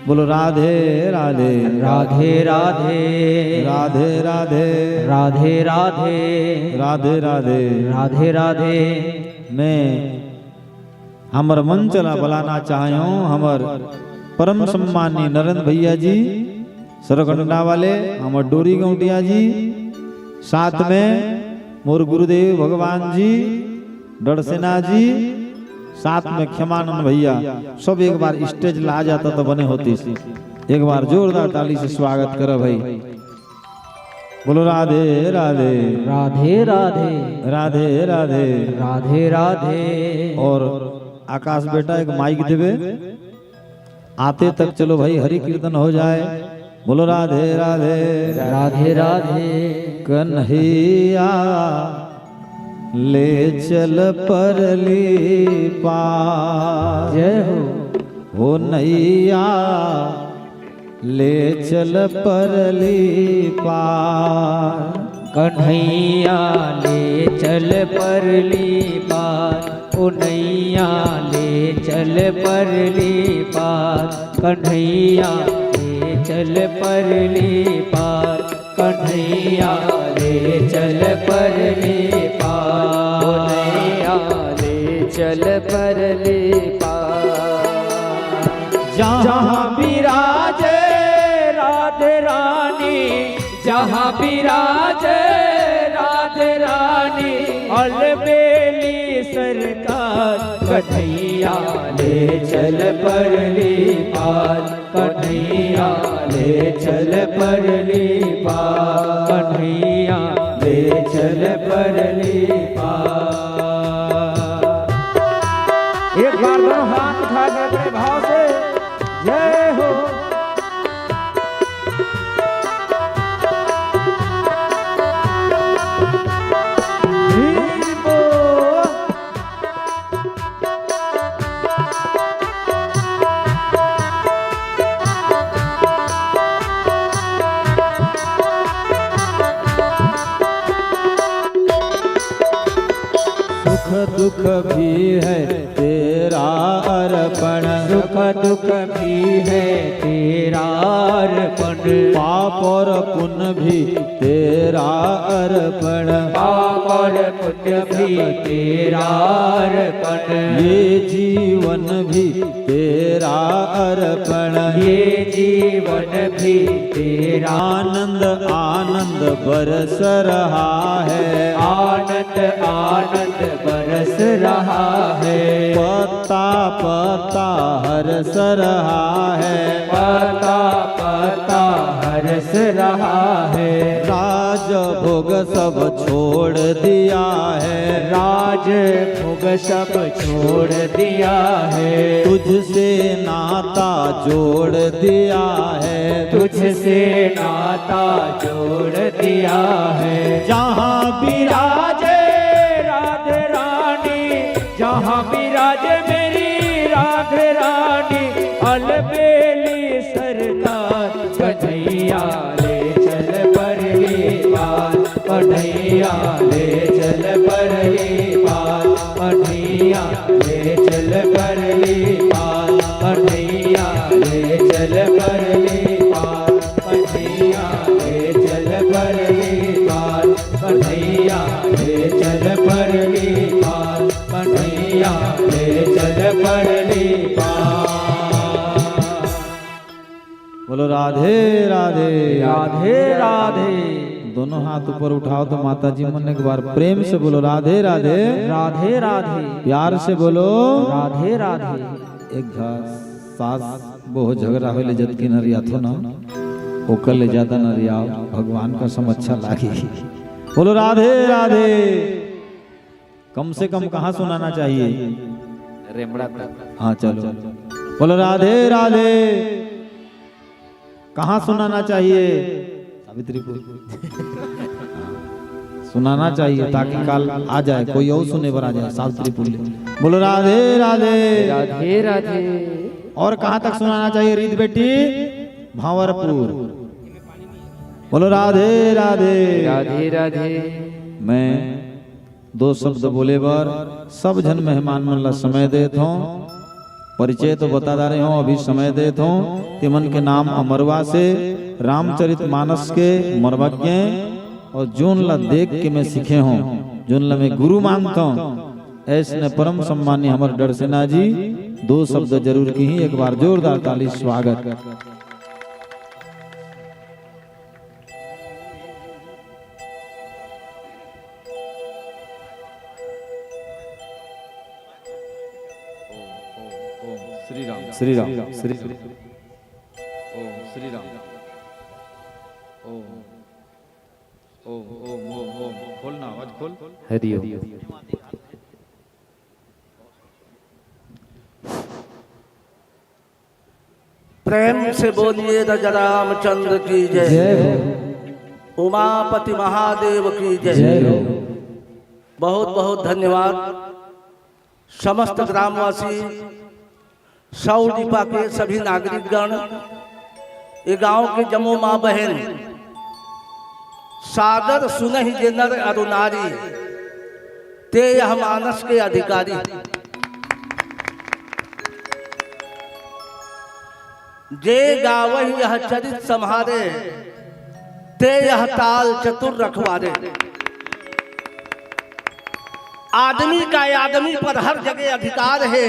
बोलो राधे राधे। राधे राधे। राधे राधे। राधे राधे। राधे राधे। राधे राधे। मैं हमर मंच ला बलाना चाहत हों हमर परम सम्मानी नरेंद्र भैया जी, सरगंडा वाले, हमर डोरी गौंटिया जी, साथ में मोर गुरुदेव भगवान जी, डड़सेना जी, साथ में खेमानंद भैया, सब एक बार stage ला आ जाता तो बने होतिस। एक बार जोरदार ताली से स्वागत करो भाई। बोलो राधे राधे। राधे राधे। राधे राधे। राधे राधे। और आकाश बेटा एक माइक देबे। आते तक चलो भाई हरि कीर्तन हो जाए। बोलो राधे राधे। राधे राधे। कन्हैया ले चल परली पार। जय हो। हो नैया ले चल परली पार। कन्हैया ले चल परली पार, ओ नैया ले चल परली पार। कन्हैया ले चल परली पार, कन्हैया ले चल परली पार। ओ नैया ले चल परली पार। जहाँ विराजे राधे रानी, जहाँ विराजे राधे रानी, अलबेली सरकार। कन्हैया ले चल परली पार, कन्हैया ले चल परली पार, कन्हैया ले चल परली पार। एक बार दोनों हाथ उठा के अपने भाव से जय हो। भीम बोल। भी है तेरा अर्पण। सुख दुख भी है तेरा अर्पण। पाप और पुण्य भी तेरा अर्पण। पाप और पुण्य भी तेरा अर्पण। ये जीवन भी तेरा अर्पण। ये जीवन भी तेरा। आनंद आनंद बरस रहा है। आनंद आनंद बरस रहा है। पत्ता पत्ता हर्ष रहा है। पत्ता पत्ता हर्ष रहा है। राजभोग सब छोड़ दिया है। राजभोग सब छोड़ दिया है। तुझसे नाता जोड़ दिया है। तुझसे नाता जोड़ दिया है। जहाँ विराजे राधे रानी, जहाँ विराजे मेरी राधे रानी, अलबेली सरकार। कन्हैया ले चल परली पार। कन्हैया ले चल परली पार। कन्हैया ले चल परली पार। कन्हैया ले चल परली पार। कन्हैया ले चल परली पार। कन्हैया ले चल परली पार। कन्हैया ले चल परली पार। बोलो राधे राधे। राधे राधे। दोनों हाथ ऊपर उठाओ तो माता जी मन एक बार प्रेम से बोलो राधे राधे। राधे राधे। प्यार से बोलो। राधे राधे। एक घास सास बहु झगड़ा होले जतकी नरियाथो ना, ओकर ले ज्यादा नरियाओ, भगवान का समझ अच्छा लागी। बोलो राधे राधे। कम से कम कहाँ सुनाना चाहिए? रेमड़ा तक। हाँ, चलो, बोलो राधे राधे। कहाँ सुनाना चाहिए? सावित्री को सुनाना चाहिए ताकि कल आ जाए, कोई और सुने पर आ जाए। सावित्री पुल्ले, बोलो राधे राधे। राधे राधे। और कहाँ तक सुनाना चाहिए रीत बेटी? भांवरपुर। बोलो राधे राधे। राधे राधे। मैं दो शब्द बोले बर सब झन मेहमान मन ला समय देत हों। परिचय तो बता डारे हों, अभी समय देत हों। तिमन के नाम अमरवा से रामचरित मानस के मर्मज्ञ और जोन ला देख के मैं सीखे हों, जोन ला मैं गुरु मानत हों, ऐसने परम सम्मानी हमर डरसेना जी दो शब्द जरूर किहीं। एक बार जोरदार ताली, स्वागत। ओम, ओम, ओम, श्री राम, श्री राम, श्री राम। ओम, श्री राम। ओम, ओम, ओम, ओम, ओम। खोल ना, आवाज खोल। हरि ओम। प्रेम से बोलिए राजा रामचंद्र की जय। जय हो। उमापति महादेव की जय। जय हो। बहुत बहुत धन्यवाद समस्त ग्रामवासी, सौ दीपा के सभी नागरिकगण, ये गांव के जम्मो माँ बहन, सादर सुनहि जे नर अरु नारी, ते यह मानस के अधिकारी। जे गावहि यह चरित सम्हारे, ते यह ताल चतुर रखवारे। आदमी का आदमी पर हर जगह अधिकार है।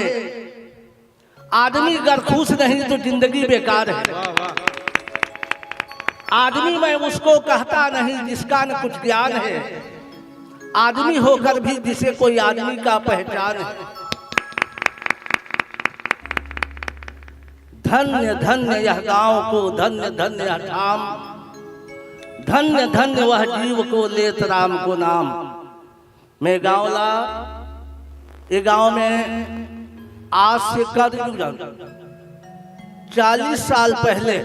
आदमी अगर खुश नहीं तो जिंदगी बेकार है। आदमी मैं उसको कहता नहीं जिसका न कुछ ज्ञान है। आदमी होकर भी जिसे कोई आदमी का पहचान है। धन्य धन्य यह गांव को, धन्य धन्य यह ठाम, धन्य धन्य वह जीव को लेत राम को नाम। मैं गांव ला, ये गांव में आज से करीबन चालीस साल पहले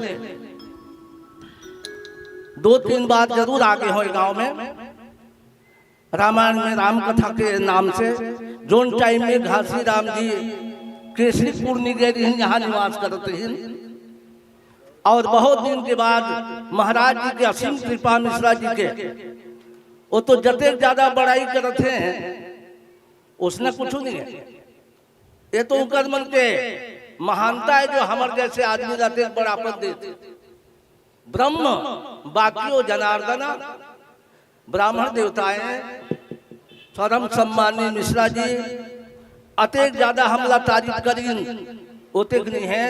दो तीन बार जरूर आ गए हों ये गांव में। रामायण में राम कथा के नाम से, जोन टाइम में घासीराम जी केसरीपुर निगेरी यहाँ निवास करते हैं। और बहुत दिन के बाद महाराज जी के असीम कृपा, मिश्रा जी के, वो तो जते ज्यादा बड़ाई करत हैं, उसने कुछ नहीं है। ये तो उनकर मन के महानता है, जो हमर जैसे आदमी रहते हैं, बड़ापन देते। ब्रह्म बाकी वो जनार्दना, ब्राह्मण देवताएं, परम सम्मानी मिश्रा जी, अतेक ज्यादा हमला तारीफ करीन, ओतेक नहीं है।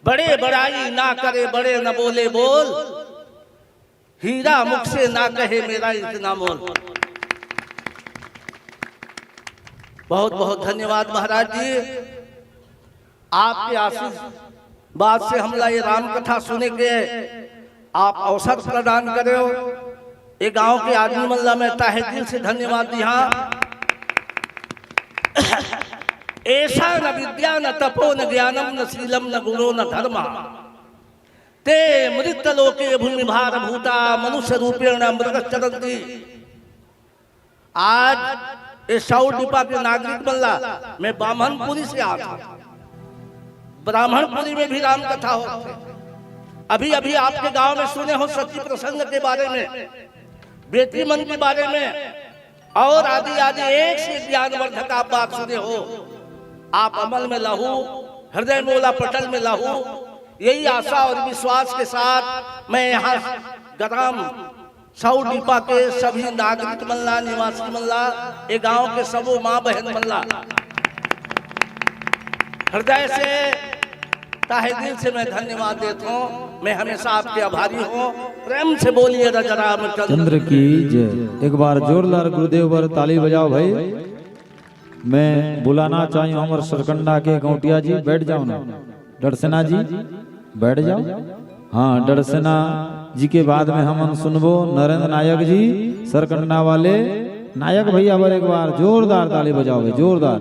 बड़े बड़ाई ना करे, बड़े न बोले बोल, हीरा मुख से ना कहे मेरा इतना मोल। बहुत बहुत धन्यवाद महाराज जी, आपके आशीर्वाद से हमला ये राम कथा सुने के आप अवसर प्रदान करे हो। ये गांव के आदमी मन ला मैं तहे दिल से धन्यवाद दिहा। ऐसा न विद्या न तपो न ज्ञानम न शीलम न गुणो न धर्म, ते मृत लोके भूमि भार भूता मनुष्य रूपेण मृग चरंती। आज ये साउथ दीपा के नागरिक मन ला, मैं ब्राह्मणपुरी से आता हूँ, ब्राह्मणपुरी में भी राम कथा होथे। अभी अभी आपके गांव में सुने हो सती प्रसंग के बारे में, बेटी मन के बारे में, और आदि आदि एक से ज्ञानवर्धक आप बात सुने हो। आप अमल में लाहू, हृदय में ओला पटल में लाहू। यही आशा और विश्वास के साथ मैं यहाँ ग्राम साउथ दीपा के सभी नागरिक मन ला, निवासी मन ला, ये गांव के सबो माँ बहन मन ला हृदय से, तहे दिल से मैं धन्यवाद देता हूँ। मैं हमेशा आपके आभारी हूँ। प्रेम से बोलिए राजा रामचंद्र चंद्र की जय। एक बार जोरदार गुरुदेव पर ताली बजाओ भाई। मैं बुलाना चाही हूँ हमर सरकंडा के गौटिया जी, बैठ जाओ ना। डरसेना जी, बैठ जाओ। हाँ, डरसेना जी के बाद में हमन सुनबो नरेंद्र नायक जी, सरकंडा वाले नायक भैया बर एक बार जोरदार ताली बजाओ भाई, जोरदार।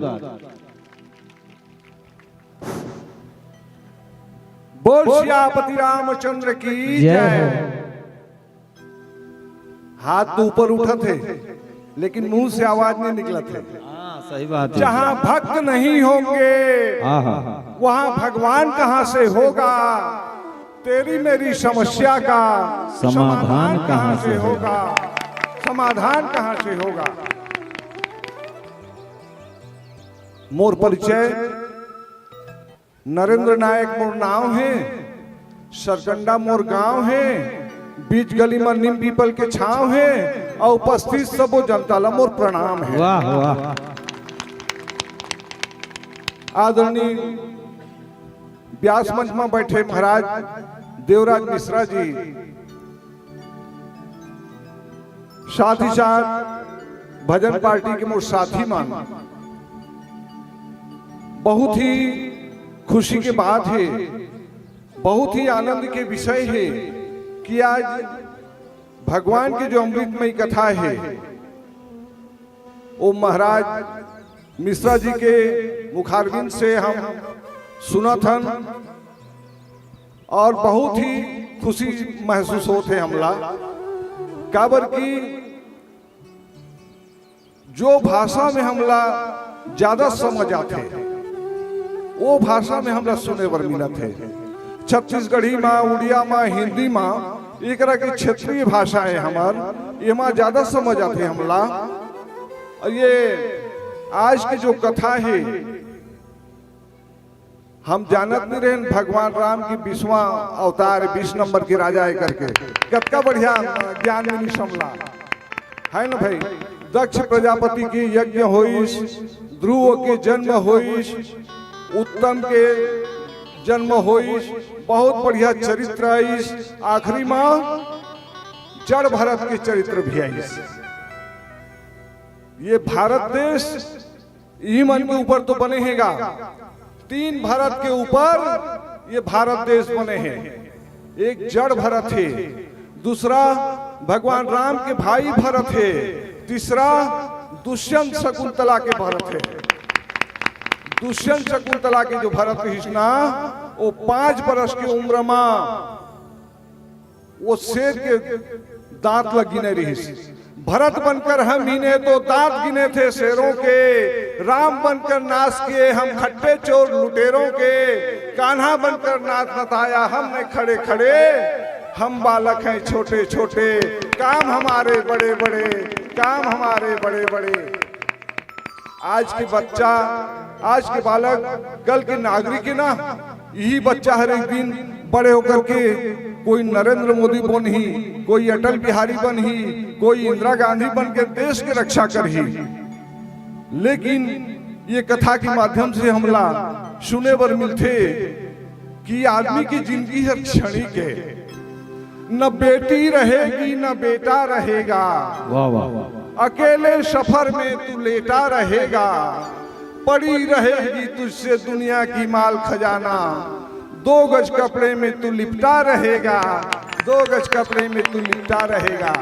बोल सियापति रामचंद्र की जय जय। हो। हाथ तो ऊपर उठत हे, लेकिन मुंह से आवाज नहीं निकलत हे। हाँ, सही बात है। जहाँ भक्त नहीं होंगे, हाँ, हाँ। वहाँ भगवान कहाँ से होगा? तेरी मेरी समस्या का समाधान समाधान कहाँ कहाँ से से होगा? समाधान कहाँ से होगा? मोर परिचय नरेंद्र नायक मोर नाव हे, सरकंडा मोर गांव हे, बीच गली म नीम पीपल के छांव हे, अउ उपस्थित सबो जनता ला मोर प्रणाम हे। वाह, वाह। आदरणीय व्यास मंच म बैठे महाराज देवराज मिश्रा जी, साथ ही साथ भजन पार्टी के मोर साथी मन, बहुत ही खुशी के बात हे, बहुत ही आनंद के विषय हे कि आज भगवान के जो अमृतमयी कथा हे, वो महाराज मिश्रा जी के मुखारविंद से हम सुनत हन और बहुत ही खुशी महसूस होत हे हमला, काबर कि जो भाषा में हमला ज्यादा समझ आथे, वो भाषा में हमला सुने बर मिलत हे। छत्तीसगढ़ी मा, उड़िया मा, हिंदी मा, एकरा के क्षेत्रीय भाषा हे हमर, एमा ज्यादा समझ आथे हमला। और ये आज के जो कथा हे, हम जानत नहीं रहेन भगवान राम की बीसवाँ अवतार, बीस नंबर के राजा हे करके। कतका बढ़िया ज्ञान मिलिस हमला, है ना भाई? दक्ष प्रजापति के यज्ञ होइस, ध्रुव के जन्म होइस, उत्तम के जन्म होइस, बहुत बढ़िया चरित्र आइस। आखिरी मा जड़ भरत के चरित्र भी आइस। ये भारत देश इही मन के ऊपर तो बने हे गा। तीन भरत के ऊपर ये भारत देश बने हे। एक जड़ भरत हे, दूसरा भगवान राम के भाई भरत हे, तीसरा दुष्यंत शकुंतला के भरत हे। दुष्यंत शकुंतला के जो भरत रिहिस ना, वो पाँच बरस के उम्र मा वो शेर के दांत ल गिने रिहिस। भरत बनकर हम हीने तो दांत गिने थे शेरों के, राम बनकर नाश किए हम खट्टे चोर लुटेरों के, कान्हा बनकर नाच नचाया हमने खड़े खड़े, हम बालक हैं छोटे छोटे, काम हमारे बड़े बड़े, काम हमारे बड़े बड़े। आज के बच्चा, आज के बालक, कल के नागरिक हे ना, यही बच्चा हर एक दिन बड़े होकर के कोई नरेंद्र मोदी बनही, कोई अटल बिहारी बनही, कोई इंदिरा गांधी बन के देश के रक्षा करही। लेकिन ये कथा के माध्यम से हमला सुने बर मिलथे कि आदमी की जिंदगी हर क्षणिक है। न बेटी रहेगी, न बेटा रहेगा। वाह, वाह। अकेले सफर में तू लेटा रहेगा। पड़ी रहेगी तुझसे दुनिया की माल खजाना। दो गज कपड़े में तू लिपटा रहेगा। दो गज कपड़े में तू लिपटा रहेगा।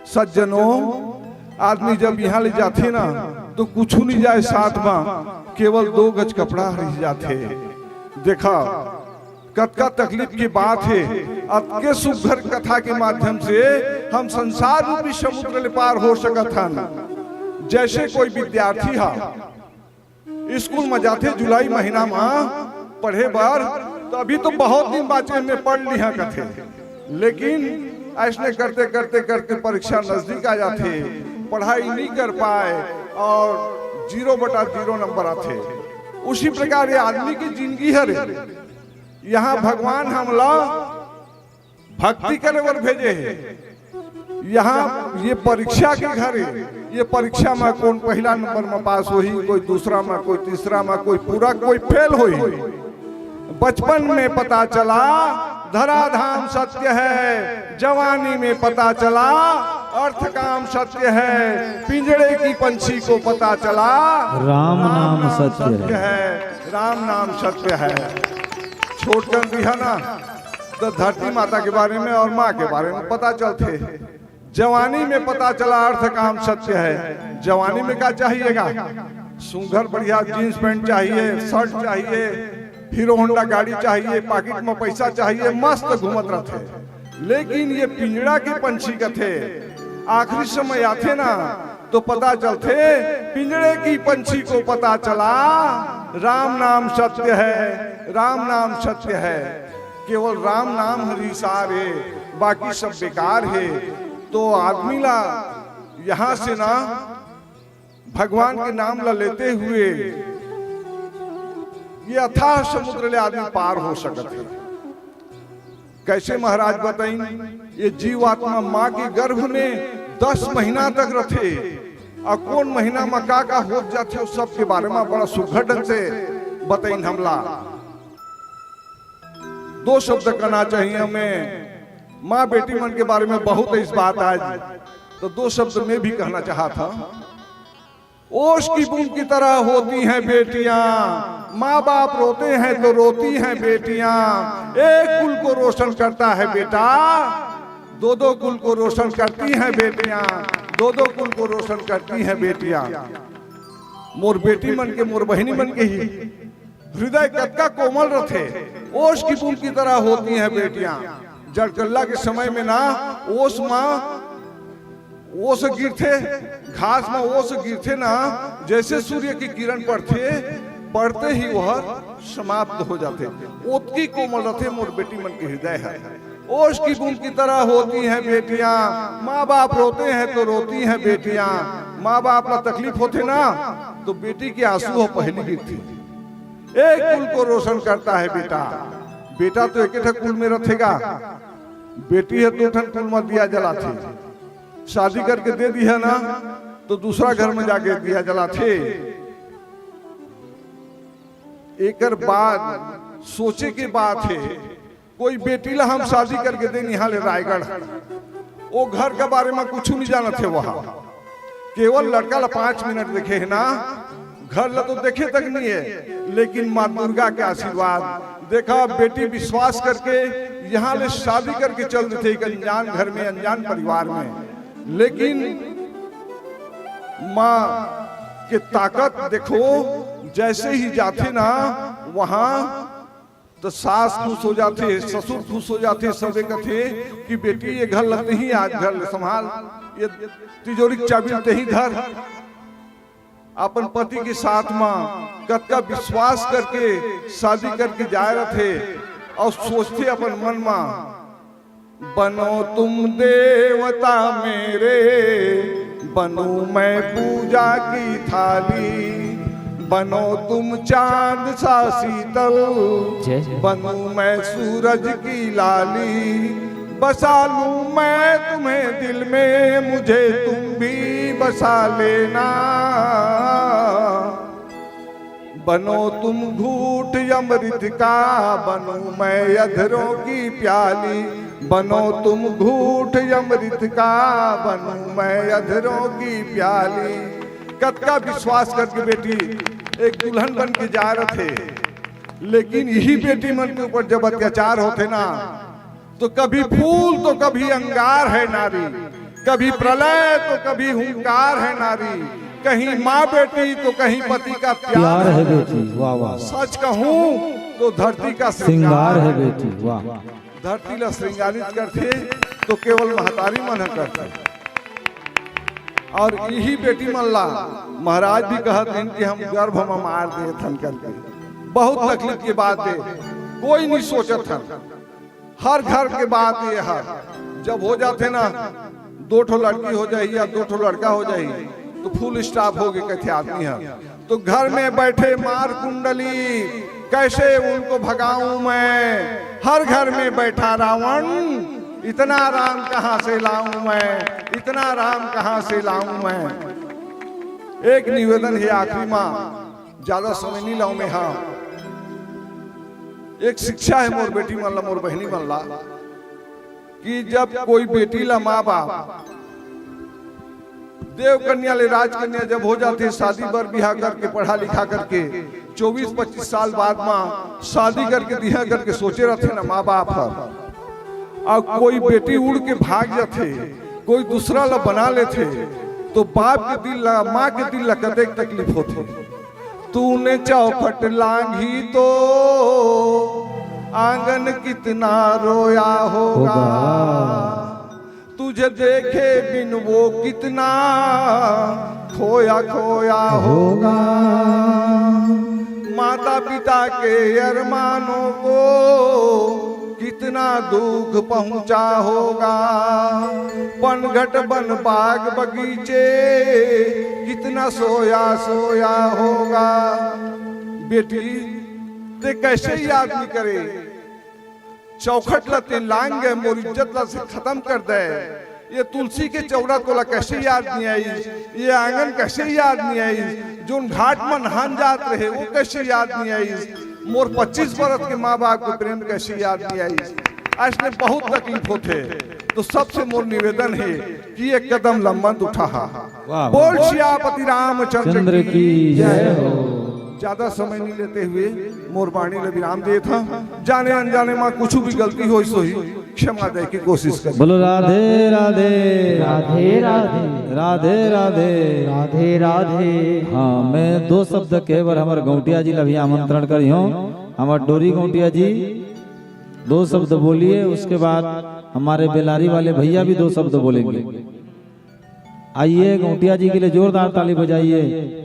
सज्जनों, आदमी जब यहाँ ले जाथे ना, तो कुछ नहीं जाए साथ में, केवल दो गज कपड़ा रह जाथे। देखा, कतका तकलीफ की बात है। अतके सुघर कथा के माध्यम से हम संसार रूपी समुद्र ले पार हो सकत हन। जैसे कोई विद्यार्थी हा स्कूल में जाथे जुलाई महीना में पढ़े बर, तो अभी तो बहुत दिन बाचे, में पढ़ लिहा कथे, लेकिन ऐसने करते करते करते परीक्षा नजदीक आ जाथे, पढ़ाई नहीं कर पाए और जीरो बटा जीरो नंबर आथे। उसी प्रकार ये आदमी की जिंदगी हरे। यहाँ भगवान हमला भक्ति करे बर भेजे हे। यहाँ ये परीक्षा के घर हे। ये परीक्षा में कौन पहला नंबर में पास होही, कोई दूसरा में, कोई तीसरा में, कोई पूरा, कोई फेल होही। बचपन में पता चला धराधाम सत्य है, जवानी में पता चला अर्थ काम सत्य है, पिंजड़े की पंछी को पता चला राम नाम सत्य है। है, राम नाम सत्य है। छोट कन दिहा ना, तो धरती माता के बारे में और माँ के बारे में पता चलथे। जवानी में पता चला अर्थ काम सत्य है। जवानी में का चाहिएगा? सुघर बढ़िया जींस पैंट चाहिए, शर्ट चाहिए, हीरो होंडा गाड़ी चाहिए, पॉकेट में पैसा चाहिए, मस्त घूमत रहथे। लेकिन ये पिंजड़ा के पंछी कथे, आखिरी समय आथे ना, तो पता चलथे, पिंजड़े की पंछी को पता चला राम नाम सत्य है, राम नाम सत्य है। केवल राम नाम हर ही सार हे, बाकी सब बेकार हे। तो आदमी ला यहाँ से ना भगवान के नाम ला लेते हुए ये अथाह समुद्र ले आदमी पार हो सकत हे। कैसे महाराज बताइन? ये जीवात्मा माँ के गर्भ में दस महीना तक रथे, और कौन महीना में का का हो जाथे, उस सब के बारे में बड़ा सुघर ढंग से बताइन हमला। दो शब्द कहना चाहिए हमें, माँ बेटी मन के बारे में बहुत इस बात आज, तो दो शब्द मैं भी कहना चाहत हूँ। ओस की बूंद की तरह होती हैं बेटियां, माँ बाप रोते हैं तो रोती हैं बेटियां। एक कुल को रोशन करता है बेटा, दो दो कुल को रोशन करती हैं बेटियां, दो दो कुल को रोशन करती हैं बेटियां। मोर बेटी मन के, मोर बहिनी मन के ही हृदय कतका कोमल रथे, ओस की बूंद की तरह होती हैं बेटियां। जड़कल्ला के समय में ना ओस माँ ओस गिरथे, घास में ओस गिरथे ना, जैसे सूर्य की किरण पड़थे, पड़ते ही वह समाप्त हो जाथे। ओतकी कोमल रथे मोर बेटी मन के हृदय है। ओस की बूंद की तरह होती हैं बेटियां, माँ बाप रोते हैं तो रोती हैं बेटियां। माँ बाप ला तकलीफ होथे ना, तो बेटी के आंसू ह पहली गिरथे। एक कुल को रोशन करता है बेटा। बेटा तो एक ठन कुल में रथेगा, बेटी है दो ठन कुल में दिया जलाथे। शादी करके दे दिया ना, तो दूसरा घर में जाके दिया जलाथे। एकर बाद सोचे के बात है, कोई बेटी ला हम शादी करके देन यहाँ ले रायगढ़, वो घर के बारे में कुछ नहीं जानत हे। वहाँ केवल लड़का ला पाँच मिनट देखे है ना, घर ला तो देखे तक नहीं है, लेकिन माँ दुर्गा के आशीर्वाद। देखा, बेटी विश्वास करके यहाँ ले शादी करके चल देथे एक अनजान घर में, अनजान परिवार में, लेकिन माँ के ताकत देखो, जैसे ही जाथे ना वहाँ तो सास खुश हो जाथे, ससुर खुश हो जाथे, सबे कथे कि बेटी ये घर लगते ही आज घर ले संभाल, ये तिजोरी के चाबी लगते ही धर। अपन पति के साथ में कतका विश्वास करके शादी करके जाए रथे और सोचथे अपन मन में, बनो तुम देवता मेरे, बनूं मैं पूजा की थाली, बनो तुम चांद सा शीतल, जय, जय। बनूं मैं सूरज की लाली, बसा लूं मैं तुम्हें दिल में, मुझे तुम भी बसा लेना। बनो तुम घूट अमृत का, बनूं मैं अधरों की प्याली, बनो तुम घूट अमृत का, बनूं मैं अधरों की प्याली। कतका विश्वास करके बेटी एक दुल्हन बन के जा रथे, लेकिन यही बेटी मन के ऊपर जब अत्याचार होथे ना, तो कभी फूल तो कभी अंगार है नारी, कभी प्रलय तो कभी हुंकार है नारी, कहीं माँ बेटी तो कहीं पति का प्यार प्यार है है। बेटी। वाह, वाह। सच कहूँ तो धरती का श्रृंगार श्रृंगार है है। बेटी। वाह। धरती ला श्रृंगारित करथे तो केवल महतारी मन ह करथे। और यही बेटी मन ला महाराज भी कहत हन कि हम गर्भ म मार देत हन करके। बहुत तकलीफ के बात हे, कोई नहीं सोचत हन। हर घर के बात ये है, जब हो जाथे ना, दो ठो लड़की हो जाही या दो ठो लड़का हो जाही, तो फुल स्टॉप हो गए कहथे आदमी ह। तो घर में बैठे मार कुंडली, कैसे उनको भगाऊं मैं? हर घर में बैठा रावण, इतना राम कहाँ से लाऊं मैं, इतना राम कहाँ से लाऊं मैं? एक निवेदन हे आखिरी मा, ज्यादा समय नहीं लाऊं मैं। हाँ, एक शिक्षा हे मोर बेटी मन ला, मोर बहिनी मन ला, कि जब कोई बेटी ला माँ बाप देव कन्या ले राज कन्या जब हो जाथे, शादी बर बिहाव करके, पढ़ा लिखा करके, चौबीस पच्चीस साल बाद मा शादी करके दिहा करके सोचे रथे ना माँ बाप हर, अउ कोई बेटी उड़ के भाग जाथे, कोई दूसरा ला बना लेथे, तो बाप के दिल ला, माँ के दिल ला कतेक तकलीफ होथे। तूने चौखट लांघी तो आंगन कितना रोया होगा, होगा। तुझे देखे बिन वो कितना खोया खोया होगा। माता पिता के अरमानों को कितना दुख पहुंचा होगा। पनघट बन बाग बगीचे कितना सोया सोया होगा। बेटी, ते कैसे याद नहीं करे? चौखट ला ते लांग गए, मोर इज्जत ला से खत्म कर दे। ये तुलसी के चौरा तोला कैसे याद नहीं आई? ये आंगन कैसे याद नहीं आई? जोन घाट में नहान जात रहे, वो कैसे याद नहीं आई? मोर पच्चीस बरस के माँ बाप के प्रेम कैसे याद नहीं आई? अइसने बहुत तकलीफ होथे। तो सबसे मोर निवेदन हे कि एक कदम ला मत उठाहा। वाह, वाह। बोल सियापति रामचंद्र चंद्र की की जय जय हो। ज्यादा समय नहीं लेते हुए मोर वाणी ले विराम देत हंव। जाने अनजाने मा कुछ भी गलती होइस होही, क्षमा दे के कोशिश करिहा। बोलो राधे राधे। राधे राधे। राधे राधे। राधे राधे। हाँ, मैं दो शब्द कहे बर हमर गौंटिया जी ला भी आमंत्रण करिहूँ। हमर डोरी गौंटिया जी दो शब्द बोलिए, उसके बाद हमारे बेलारी वाले भैया भी दो शब्द बोलेंगे। आइए, गौंटिया जी के लिए जोरदार ताली बजाइए।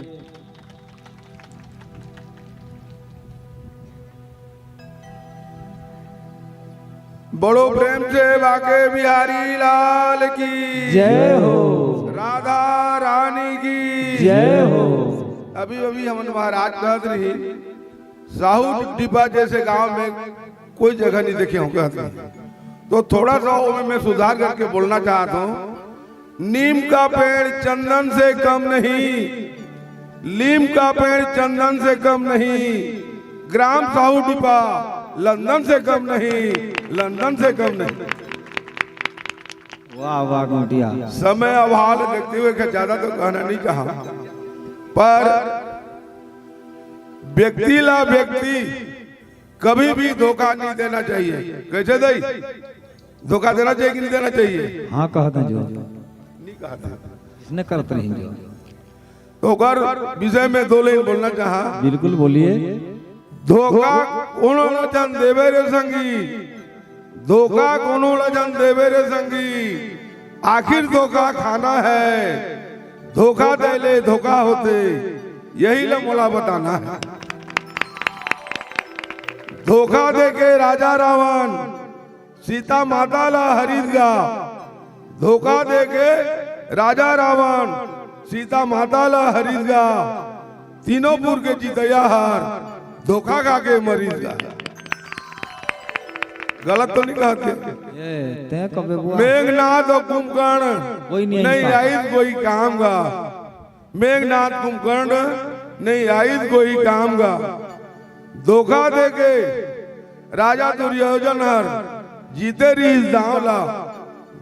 बड़ो प्रेम से बांके बिहारी लाल की जय हो। राधा रानी की जय हो। अभी अभी हमन महाराज कहत रही, साहू डिब्बा जैसे गांव में कोई जगह नहीं देखे हों कहत रही। तो थोड़ा सा ओमे मैं सुधार करके बोलना चाहत हूँ। नीम का पेड़ चंदन से कम नहीं, नीम का पेड़ चंदन से कम नहीं, ग्राम साहू डिब्बा लंदन से कम नहीं, लंदन से कम नहीं। वाह, वाह, गौंटिया। समय अभाव देखते हुए क्या ज्यादा तो कहना नहीं चाहा, पर व्यक्ति ला व्यक्ति कभी भी धोखा नहीं देना चाहिए। कैसे दई? धोखा देना चाहिए कि नहीं देना चाहिए? हाँ, कहत हंव जो। नहीं कहत हंव। इसने करत रही जो। तो ओकर विषय में दो लाइन बोलना चाहा। बिल्कुल बोलिए। धोखा कोनो ला झन देवे रे संगी, धोखा कोनो ला झन देवे रे संगी, आखिर धोखा खाना है, धोखा दे ले धोखा होथे, यही ला मोला बताना है। धोखा दे के राजा रावण सीता माता ला हरिस गा, धोखा दे के राजा रावण सीता माता ला हरिस गा, तीनों पुर के जीतइया हर धोखा खा के मरिस गा। गलत तो नहीं कहते? ए, तैं कबे बुआ। मेघनाथ और कुंभकर्ण कोई नहीं नहीं आइस। आइस कोई काम गा। मेघनाथ कुंभकर्ण नहीं आइस कोई काम गा। धोखा देके राजा दुर्योधन हर जीते रहिस दांव ला।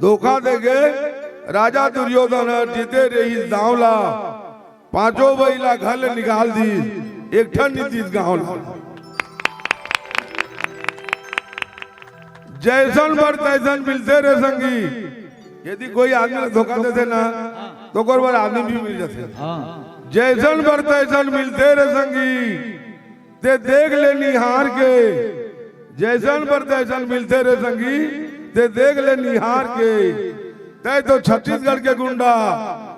धोखा देके राजा दुर्योधन हर जीते रहिस दांव ला। पांचों बइला घर ले निकाल दीस, एक ठन नी दीस गांव ला। जैसन बर तैसन मिलथे रे संगी। यदि कोई आदमी ला धोखा देथे ना, तो ओकर बर आदमी भी मिल जाथे। हाँ। जैसन बर तैसन मिलथे रे संगी, ते देख ले निहार के। जैसन बर तैसन मिलथे रे संगी, ते देख ले निहार के। तैं तो छत्तीसगढ़ के गुंडा,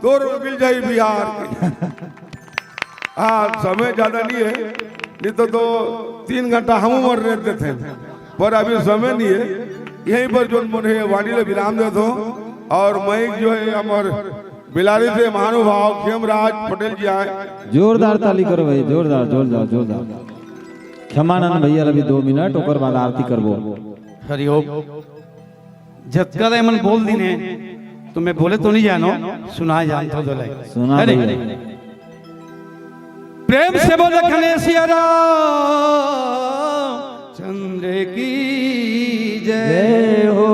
तोर मिल जाही बिहार के। हाँ, समय ज्यादा नहीं है, नहीं तो, तो तीन घंटा हम मर रहे थे, पर अभी समय नहीं है। यहीं पर जोन मन हे वाणी ले विराम देथों। और माइक जो है हमर बिलारी से महानुभाव खेमराज पटेल जी आए। जोरदार ताली करो भाई, जोरदार, जोरदार, जोरदार। खेमानंद भैया ला भी दो मिनट, ओकर बाद आरती करबो। हरिओम। जतका ले मन बोल दीन हे, तो मैं बोले तो नहीं जानो, सुनाए जानथों दो लाइन। सुना अरे, भैया। प्रेम से बोल कन्हैया राम चंद्र की जय। जय हो।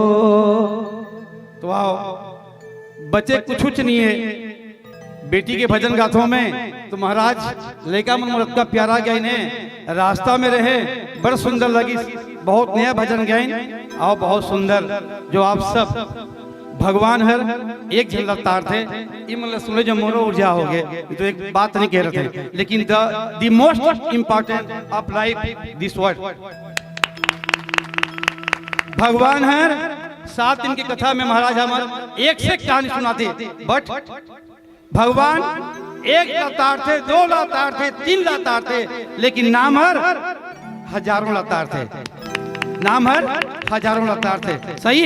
तो आओ, बचे कुछ कुछ नहीं है, बेटी के भजन गाथों में तो महाराज लइका मन मोर अतका प्यारा गाइन हे, रास्ता में रहे, बड़ सुंदर लगिस, बहुत नया भजन गाइन। और बहुत सुंदर जो आप सब भगवान हर एक झन ला तारथे, ई मन ला सुने जो मोरो ऊर्जा हो गे। तो एक बात नहीं कह रहे थे, लेकिन the the most important of life this word। भगवान हर सात दिन की कथा में महाराज हमर एक से एक कहानी सुनाथे, but भगवान एक ला तारथे, दो ला तारथे, तीन ला तारथे, लेकिन नाम हर हजारों ला तारथे। नाम हर हजारों ला तारथे। सही?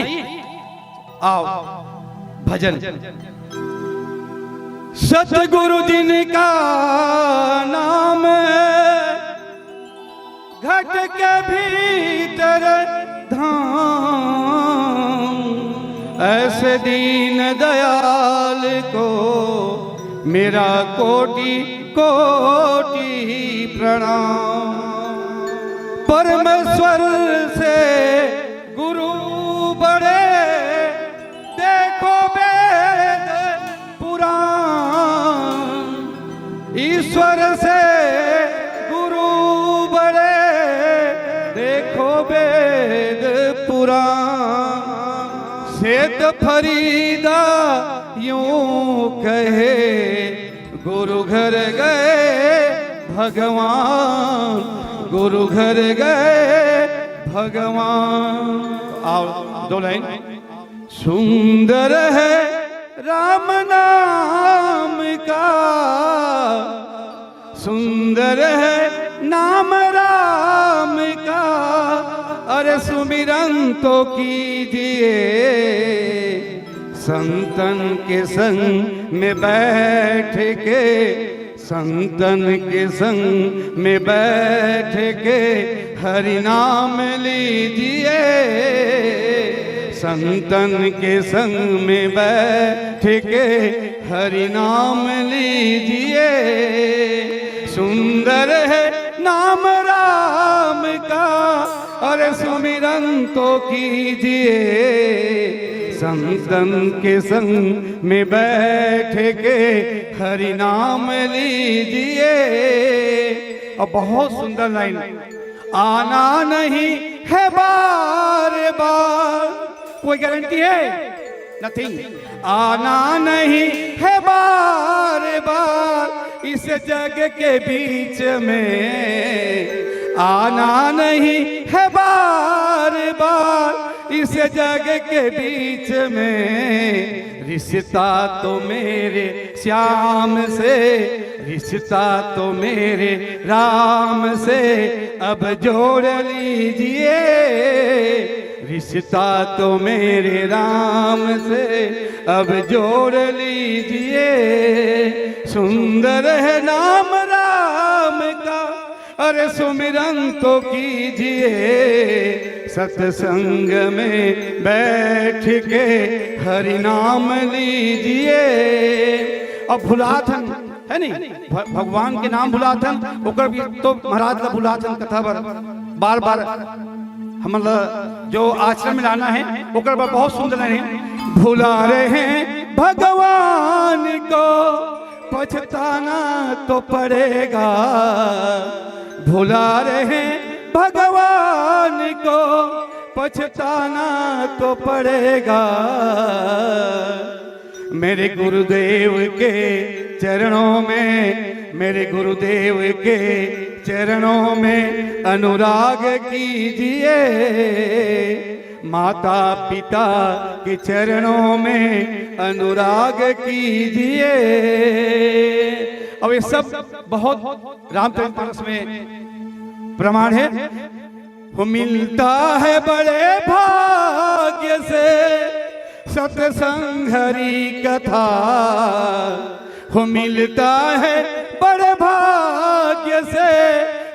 आओ, भजन। सतगुरु जिनका नाम, घट के भीतर धाम, ऐसे दीन दयाल को मेरा कोटि कोटि प्रणाम। परमेश्वर से गुरु बड़े, देखो वेद पुराण। ईश्वर से गुरु बड़े, देखो वेद पुराण। सेठ फरीदा यूं कहे, गुरु घर गए भगवान, गुरु घर गए भगवान। और दो लाइन। सुंदर है राम नाम का, सुंदर है नाम राम का। अरे सुमिरन तो कीजिए, संतन के संग में बैठ के, संतन के संग में बैठ के हरि नाम लीजिए, संतन के संग में बैठ के हरि नाम लीजिए। सुंदर है नाम राम का, अरे सुमिरन तो कीजिए, संतन के संग में बैठ के हरि नाम लीजिए। और बहुत सुंदर लाइन, आना नहीं है बार बार, कोई गारंटी है? नथिंग। आना नहीं है बार बार इस जग के बीच में, आना नहीं है बार बार इस जग के बीच में। रिश्ता तो मेरे श्याम से, रिश्ता तो मेरे राम से अब जोड़ लीजिए। रिश्ता तो मेरे राम से अब जोड़ लीजिए, सुंदर है नाम राम का, अरे सुमिरन तो कीजिए, सत्संग में बैठ के हरि नाम लीजिए। अब भुलाथन, है नहीं, भ-, भगवान के नाम भुलाथन, ओकर भी तो महाराज ला भुलाथन कथा बर, बार बार हमन ला जो आश्रम में लाना है, ओकर बर बहुत सुंदर है। भुला रहे हैं भगवान को, पछताना तो पड़ेगा। भुला रहे हैं भगवान को, पछताना तो पड़ेगा। मेरे गुरुदेव के चरणों में, मेरे गुरुदेव के चरणों में अनुराग कीजिए, माता पिता के चरणों में अनुराग कीजिए। अब ये सब बहुत रामचरित मानस में प्रमाण है। वो मिलता है बड़े भाग्य से सत्संग हरि कथा, वो मिलता है बड़े भाग्य से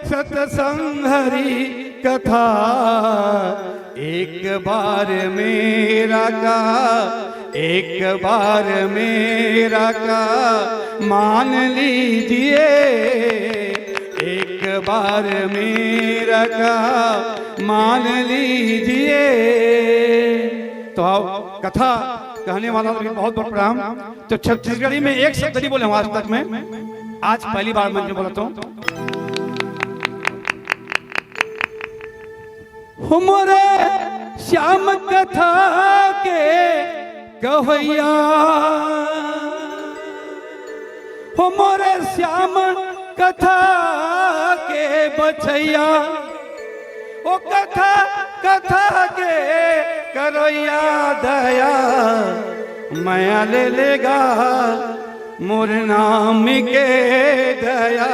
सत्संग हरि कथा। एक बार मेरा का, एक बार मेरा का मान लीजिए, एक बार मेरा का मान लीजिए। तो आओ, कथा कहने वाला भी बहुत बहुत प्रणाम। तो छत्तीसगढ़ी में एक शब्द नहीं बोले हूँ आज तक मैं, आज पहली बार मंच में बोला तो। हमरे श्याम कथा के कहैया, हमरे श्याम कथा के बचैया, ओ कथा, कथा के करैया दया, मया ले लेगा मोर नाम के दया,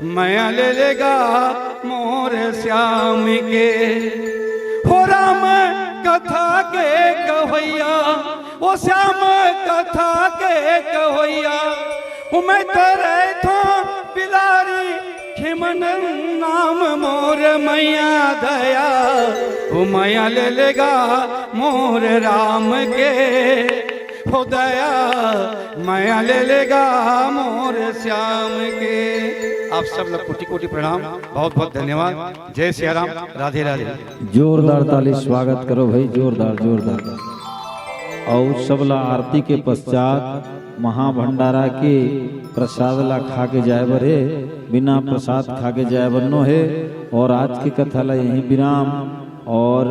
मया ले लेगा मोर श्याम के। हो राम कथा के कहैया, ओ श्याम कथा के कहैया, ओ मैं तो रहिथों बिलारी, खिमन नाम मोर मया दया, ओ मया ले लेगा मोर राम के। हो दया, मया ले लेगा मोर श्याम के। आप सब ला कोटि कोटि प्रणाम, बहुत बहुत धन्यवाद। जय सिया राम, राधे राधे। जोरदार ताली स्वागत करो भाई, जोरदार, जोरदार। अउ सब ला आरती के पश्चात महाभंडारा के प्रसाद ला खा के जाए बर हे, बिना प्रसाद खा के जाए बर नो हे। और आज के कथा ला यहीं विराम। और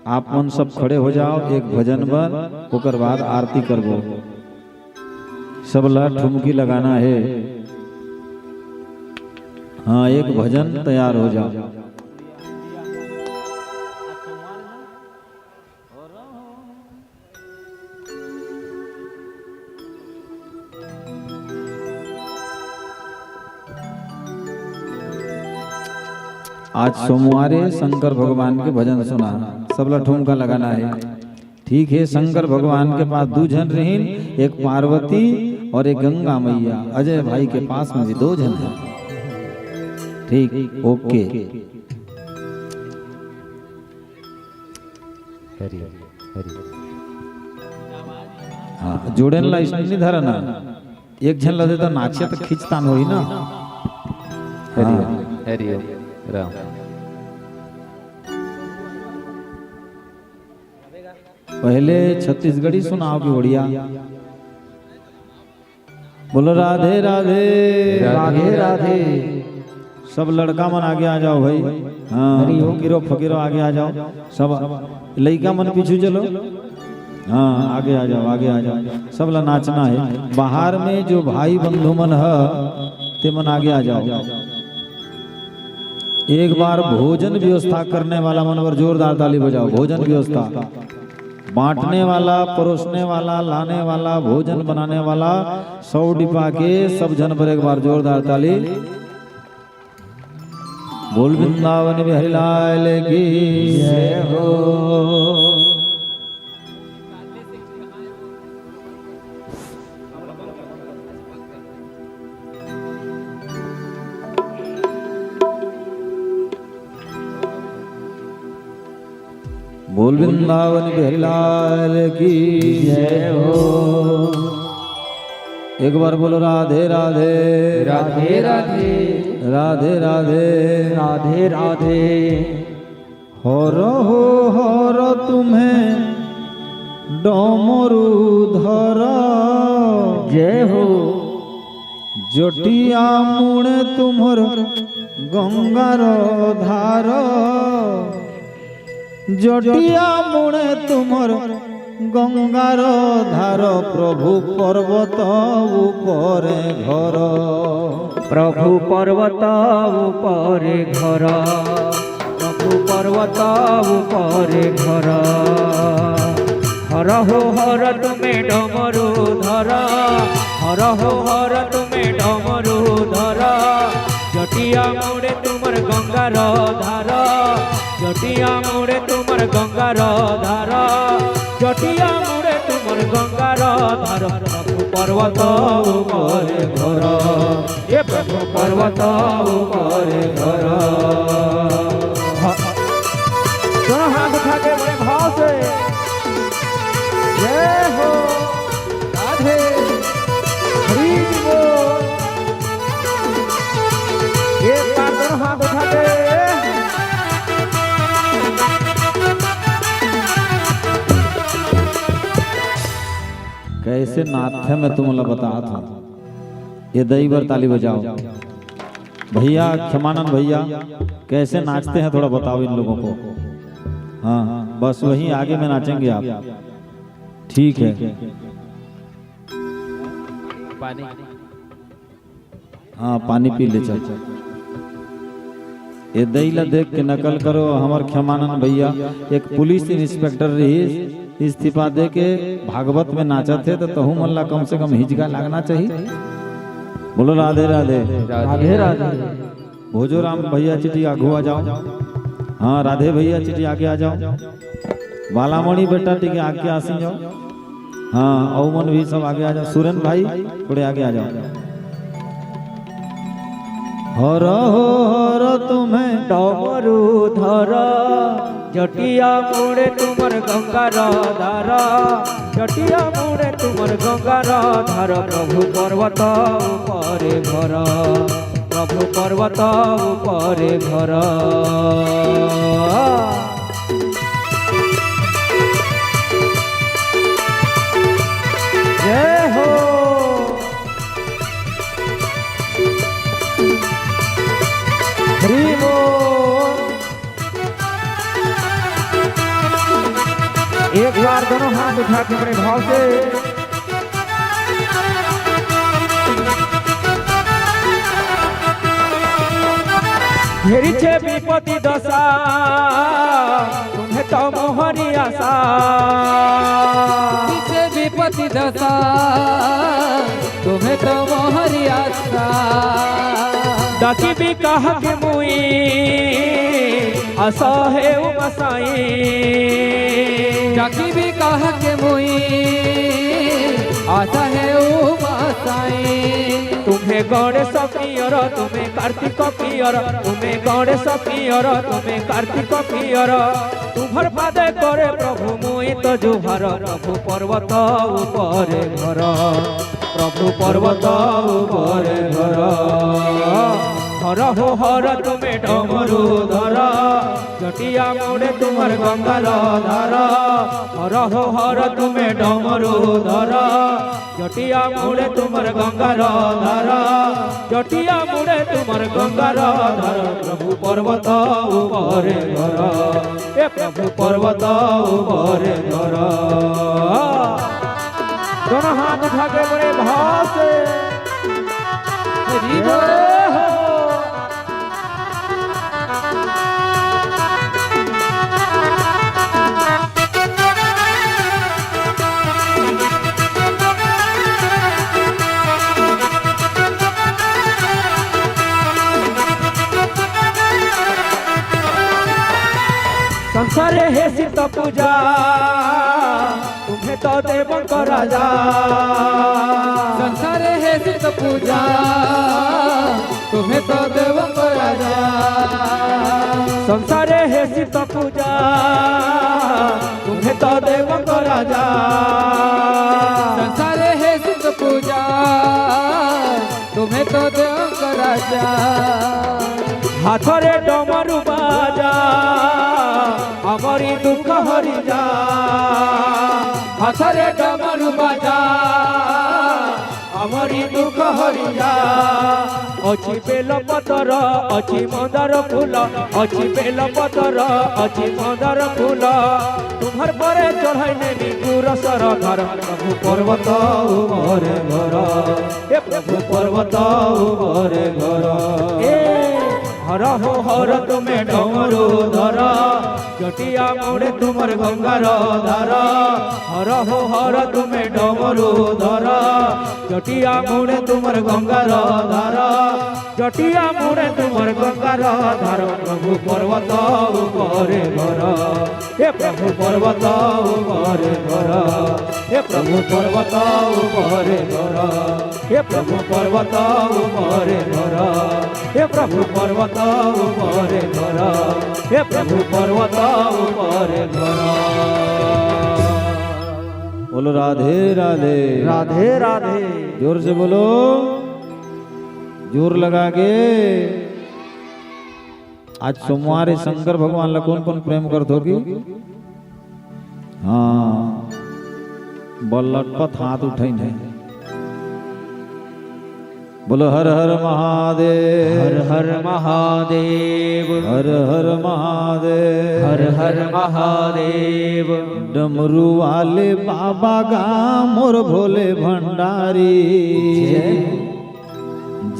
आप मन सब खड़े हो जाओ एक भजन बर, ओकर बाद आरती करबो। सब ला ठुमकी लगाना हे। हाँ, एक भजन तैयार हो जाओ। आज सोमवार हे, शंकर भगवान के भजन सुना, सबला ठुमका लगाना हे। ठीक हे, शंकर भगवान के पास दू झन रहिन, एक पार्वती और एक गंगा मैया। अजय भाई के पास में भी दो झन हे। ठीक, ओके। हरि, हरि। हाँ, जोड़े ला इसने नहीं धरा ना। एक झन ला दे तो नाचे तो खींचतान होई ना। हरि ओम, हाँ। हरि ओम, राम। पहले छत्तीसगढ़ी सुनाओ कि उड़िया। बोलो राधे राधे। राधे राधे। सब लड़का मन आगे आ जाओ भाई। हाँ, हरि ओम। फकीरो फकीरो आगे आ जाओ। सब लइका मन पीछू चलो। हाँ, आगे आ जाओ, आगे आ जाओ। सब ला नाचना हे। बाहर में जो भाई बंधु मन ह, ते मन आगे आ जाओ। एक बार भोजन व्यवस्था करने वाला मन बर जोरदार ताली बजाओ। भोजन व्यवस्था, बांटने वाला, परोसने वाला, लाने वाला, भोजन बनाने वाला, सौ डिब्बा के सब झन बर एक बार जोरदार ताली। बोल वृंदावन बिहारी लाल की जय हो। बोल वृंदावन बिहारी लाल की जय हो। एक बार बोलो राधे राधे। राधे राधे। राधे राधे। राधे राधे। हर हो हर तुम्हें डमरू धर। जय हो। जटिया मुड़े तुम्हर गंगार धार। जटिया मुड़े तुम्हर गंगार धार। प्रभु पर्वत ऊपर घर। प्रभु पर्वत ऊपर घर। प्रभु पर्वत ऊपर घर। हर हो हर तुम्हें डमरू धर। हर हो हर तुम्हें डमरू धर। जटिया मुड़े तुम्हर गंगार धार। जटिया मुड़े तुम्हर गंगार धार। जटिया मुड़े तुम्हर गंगार धार। प्रभु पर्वत ऊपर घर। ये प्रभु पर्वत ऊपर घर। हाँ। दोनों हाथ उठा के बड़े भाव से जय हो। राधे। हरि बोल। एक बार दोनों हाथ उठा के। कैसे नाचथे मैं तुमला बतात हूँ। ये दई बर ताली बजाओ। भैया, क्षमानंद भैया, कैसे नाचते हैं, थोड़ा बताओ इन लोगों को। हाँ, बस वहीं आगे में नाचेंगे आप। ठीक है। पानी। हाँ, पानी पी ले, चल। ये दई ला देख के नकल करो। हमर क्षमानंद भैया एक पुलिस इंस्पेक्टर रहिस, इस्तीफा दे के भागवत में नाचत हे, तो तहू मन ला कम से कम हिचका लागना चाहिए। बोलो राधे राधे। राधे राधे। भोजोराम भैया चिटी आगू आ जाओ। हाँ, राधे भैया चिटी आगे आ जाओ। बालामणि बेटा टिके आगे आसी जाओ। हाँ, अउ मन भी सब आगे आ जाओ। सुरेन भाई थोड़े आगे आ जाओ। हर हो हर तुम्हें डमरू धर। जटिया मुड़े तुम्हर गंगार धार। जटिया मुड़े तुम्हर गंगार धार। प्रभु पर्वत ऊपर घर। प्रभु पर्वत ऊपर घर। जय हो। हरि बोल। एक बार दोनों हाथ उठा के बड़े भाव से। घेरी छे विपत्ति दशा, तुम्हें तो मोहरी आशा। घेरी छे विपत्ति दशा, तुम्हें तो मोहरी आशा। डाकिबी कहा के मुई, आशा हे उमा साई। डाकिबी कहा के मुई, आशा हे उमा साई। तुम्हें गणेश पियर, तुम्हें कार्तिक पियर, तुम्हें गणेश पियर, तुम्हें कार्तिक पियर। तुम्हर पादे करे प्रभु मुई तो जुहार। प्रभु पर्वत ऊपर घर। प्रभु पर्वत ऊपर घर। हर हो हर तुम्हें डमरू धर। जटिया मुड़े तुम्हर गंगार धार। हर हो हर तुम्हें डमरू धर। जटिया मुड़े तुम्हर गंगार धार। जटिया मुड़े तुम्हर गंगार धार। प्रभु पर्वत ऊपर घर। ए प्रभु पर्वत ऊपर घर। दोनों हाथ उठा के बड़े भाव से। हरि बोल। संसारे हे सिद्ध पूजा, तुम्हें तो देवंक राजा। संसारे हे सिद्ध पूजा, तुम्हें तो देवंक राजा। संसारे हे सिद्ध पूजा, तुम्हें तो देवंक राजा। संसारे हे सिद्ध पूजा, तुम्हें तो देवंक राजा। हाथरे डमरू बाजा, हमरी दुख हरि जा। हाथरे डमरू बाजा, हमरी दुख हरि जा। अछि बेल पतर, अछि मंदार फूल, अछि बेल पतर, अछि मंदार फूल। तुम्हर परे चढ़ाई नेमी गुरु सरधार, प्रभु पर्वत उपर घर। हे प्रभु पर्वत उपर घर। ए हर हो हर तुमे डमरू धर, जटिया मुड़े तुम्हर गंगार धार। हर हो हर तुमे डमरू धर, जटिया मुड़े तुम्हर गंगार धार। जटिया मुड़े तुम्हर गंगार धार। प्रभु पर्वत उपर घर, हे प्रभु पर्वत उपर घर। हे प्रभु पर्वत उपर घर। हे प्रभु पर्वत उपर घर। हे प्रभु पर्वत उपर घर। हे प्रभु पर्वत उपर घर। बोलो राधे राधे। राधे राधे। जोर से बोलो, जोर लगा के। आज सोमवार हे, शंकर भगवान ला कोन कोन प्रेम करथो कि? हाँ, बल लटपत हाथ उठइन हे। बोलो हर हर महादेव। हर हर महादेव। हर हर महादेव। हर हर महादेव। डमरू वाले बाबा गा मोर भोले भंडारी। जय।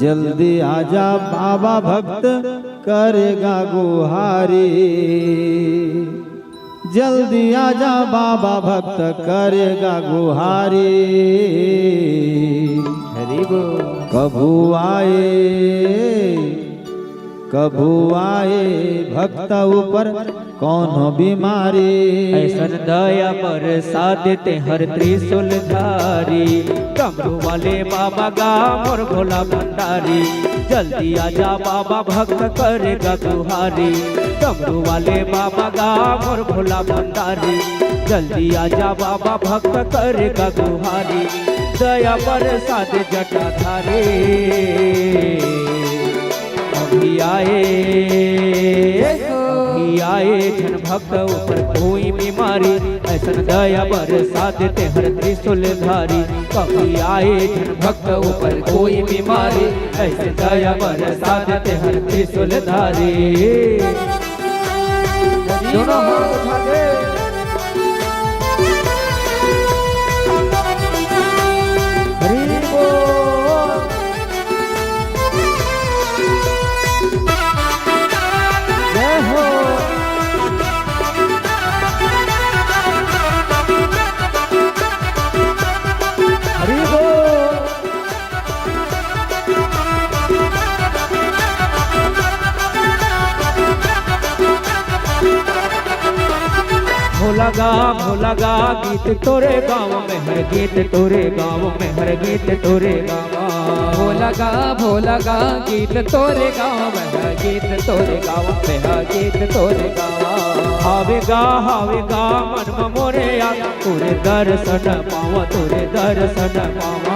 जल्दी आजा बाबा भक्त करेगा गुहारी। जल्दी आजा बाबा भक्त करेगा गुहारी। हरि बोल। कभू आए, कभू आए भक्त ऊपर कौनो बीमारी। ऐसन दया बरसात तेहर त्रिशूल धारी, डमरू वाले बाबा गा मोर भोला भंडारी। जल्दी आजा बाबा भक्त करेगा गुहारी, डमरू वाले बाबा गा मोर भोला भंडारी। जल्दी आजा बाबा भक्त करेगा गुहारी, दया बरसात जटाधारी। अभी आए, अभी आए झन भक्त ऊपर कोई बीमारी, ऐसन दया बरसात तेहर त्रिशूल धारी। कभी आए झन भक्त ऊपर कोई बीमारी, ऐसे दया बरसात तेहर त्रिशूल धारी। दोनों हाथ उठा के। हरि बोल। जय हो। हरि बोल। भोला गा, भोला गा, गीत तोरे गाँव में हर गीत तोरे गाँव में हर गीत तोरे गाँव। भोला गा, भोला गा, गीत तोरे गाँव में हर गीत तोरे गाँव में हर गीत तोरे गाँव। हावे गा, हावे गा, मन में मोरे आ, तोरे दर्शन पावा, तोरे दर्शन पावा।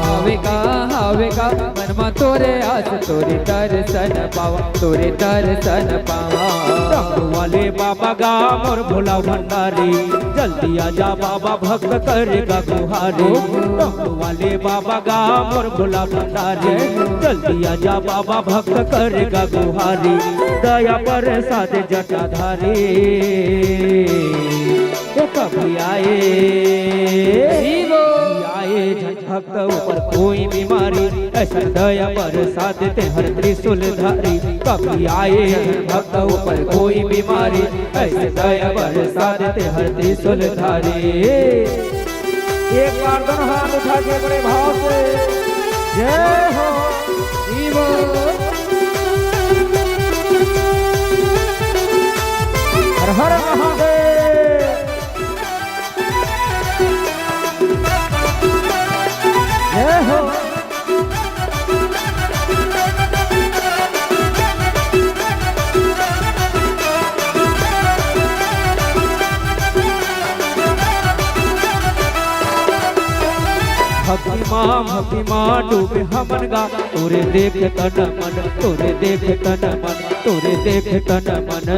हावे गा, हावे गा, मन में तोरे आस, तोरे दर्शन पावा, तोरे दर्शन पावा। डमरू वाले बाबा गा मोर भोला भंडारी, जल्दी आजा बाबा भक्त करेगा गुहारी। डमरू वाले बाबा गा मोर भोला भंडारी, जल्दी आजा बाबा भक्त करेगा गुहारी। दया बरसात जटाधारी, ये कभी आए, कभी आए झन भक्त ऊपर कोई बीमारी, ऐसन दया बरसात तेहर त्रिशूल धारी। कभी आए झन भक्त ऊपर कोई बीमारी, ऐसे दया बरसात तेहर त्रिशूल धारी। एक बार दोनों हाथ उठा के बड़े भाव से जय हो शिव। हर हर महादेव। भक्ति मा डूबे हमन गा, तोरे देख तन मन, तोरे देख तन मन, तोरे देख तन मन।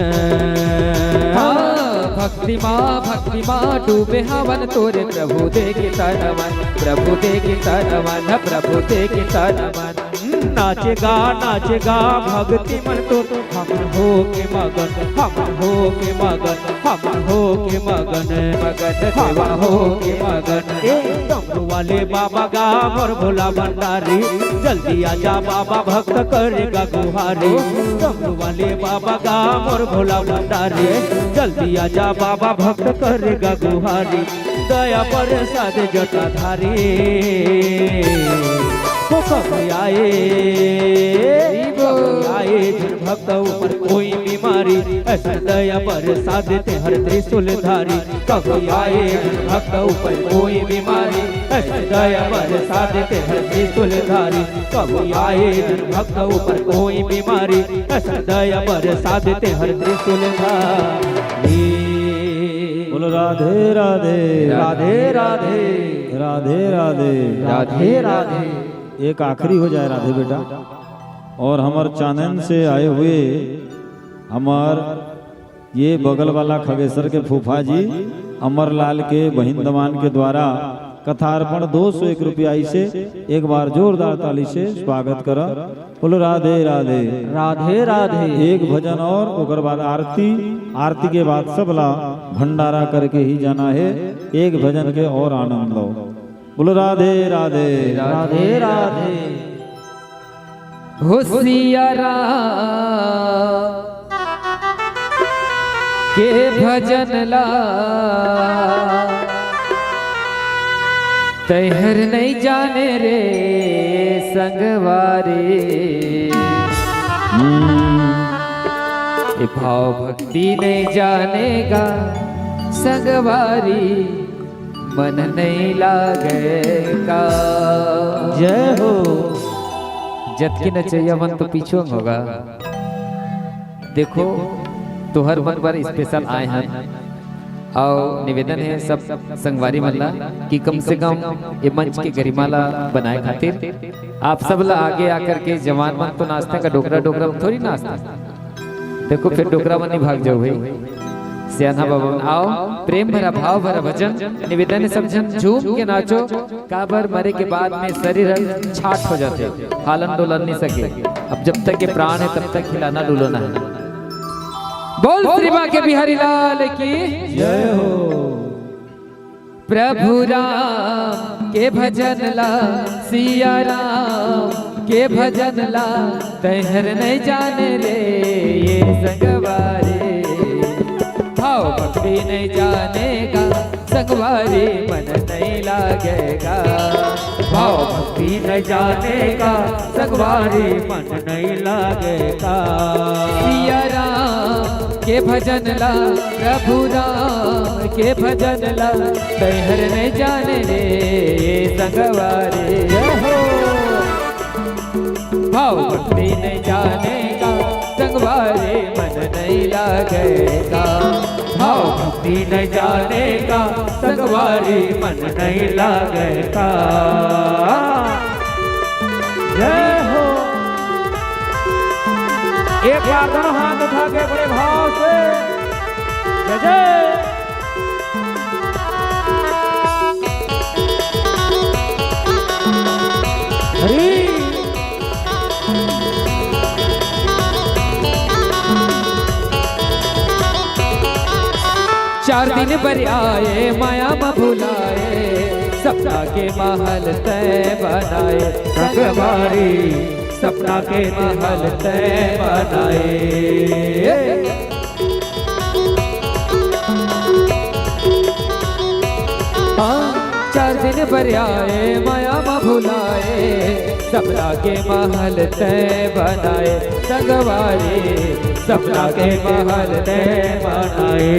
हाँ, भक्ति मा, भक्ति मा डूबे हवन, तोरे प्रभु देख तन मन, प्रभु देख तन मन, प्रभु देख तन मन। नाचे गा, नाचे गा भक्ति मन तो, हमन हो के मगन, हमन हो के मगन, हमन हो के मगन, मगन हमन हो के मगन। ए डमरू वाले बाबा गा मोर भोला भंडारी, जल्दी आजा बाबा भक्त करेगा गुहारी। डमरू वाले बाबा गा मोर भोला भंडारी, जल्दी आजा बाबा भक्त करेगा गुहारी। दया प्रसाद जटाधारी, तो कभी आए, कभी आए जिन भक्त ऊपर कोई बीमारी, ऐसा दया प्रसाद ते हर त्रिशूल धारी। कभी आए जिन भक्त ऊपर कोई बीमारी, ऐसा दया प्रसाद ते हर त्रिशूल धारी। कभी आए जिन भक्त ऊपर कोई बीमारी, ऐसा दया प्रसाद ते हर त्रिशूल धारी। बोलो राधे राधे। राधे राधे। राधे राधे। राधे राधे। एक आखिरी हो जाए राधे बेटा। और हमर चानन से आए हुए हमर ये बगल वाला खगेसर के फूफा जी अमरलाल के बहिन दमान के द्वारा कथार्पण दो सौ एक रुपया इसे एक बार जोरदार ताली से स्वागत करा। बोलो राधे राधे। राधे राधे। एक भजन और ओकर बाद आरती, आरती के बाद सबला भंडारा करके ही जाना है। एक भजन के और आनंद लो। बोलो राधे राधे। राधे राधे। हो सिया राम के भजन ला तैहर नहीं जाने रे संगवारी। हम्म। ए भाव भक्ति नहीं जानेगा संगवारी, मन नहीं लागे का। जय हो। जतके नचैया मन तो पीछू होगा। देखो, तोहर मन बर स्पेशल आए हन। अउ निवेदन है सब संगवारी मन ला कि कम से कम ये मंच के गरिमा ला बनाए खातिर आप सब ला आगे आकर के जवान मन तो नाचते का, डोकरा डोकरा मन थोड़ी नाचते। देखो फिर डोकरा मन नहीं भाग जाओ भाई। सियाना बाबा मन आओ, प्रेम भरा भाव भरा भजन निवेदन है, सब झन झूम के नाचो। काबर मरे के बाद में शरीर ह छाट हो जाथे, हालन डोलन नहीं सके। अब जब तक ये प्राण है तब तक हिलाना डुलाना है। बोल श्री बांके बिहारी लाल की जय हो। प्रभु राम के भजन ला, सिया राम के भजन ला, तैहर नहीं जाने रे ये संगवारी। भाव भक्ति नहीं जानेगा संगवारी, मन नहीं लागेगा। भाव भक्ति नहीं जानेगा संगवारी, मन नहीं लागेगा। सिया राम के भजन ला, प्रभु राम के भजन ला, तैहर नहीं जाने रे संगवारी। जय हो। भाव भक्ति नहीं जानेगा संगवारी, मन नहीं लागेगा। भाव भक्ति नहीं जानेगा संगवारी, मन नहीं लागेगा। जय हो। एक बार दोनों हाथ उठा के बड़े भाव से जय जय। हरी। चार दिन बर आए, माया म भुलाए, सपना के महल तय बनाए। संगवारी, सपना के महल तय बनाए। हाँ, चार दिन बर आए, माया म भुलाए, सपना के महल तय बनाए। संगवारी, सपना के महल तय बनाए।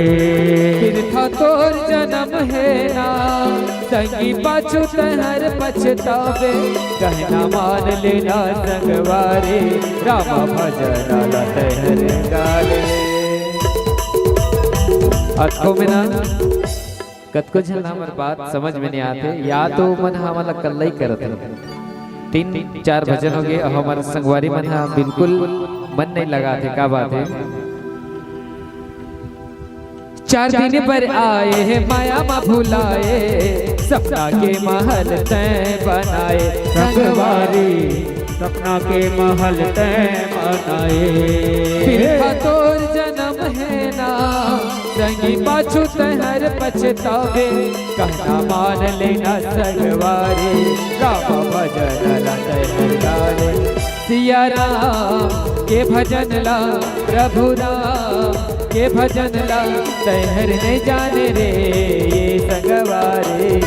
बिरथा तोर जन्म है ना, संगी पाछू तैहर पछतावे। कहना मान लेना संगवारी, रामा भजन ला तैहर गाले। अतको में ना कतको झन हमर बात समझ में नहीं आते, या तो मन ह हमला कल्ला ही करत हे। तीन चार भजन हो गए, अब हमर संगवारी मन ह बिल्कुल मन नहीं लगाते। का बात है? चार दिन बर आए हे माया मा भुलाए, सपना के महल तैं बनाए संगवारी। सपना के महल तैं बनाए। बिरखा तोर जन्म हे ना, संगी पाछू तैं हर पछतावे, कहना मान लेना संगवारी। राम भजन ला तैं हर गावे, सिया राम के भजन ला, प्रभु राम के भजन ला, तैं हर नहीं जाने रे ये संगवारी।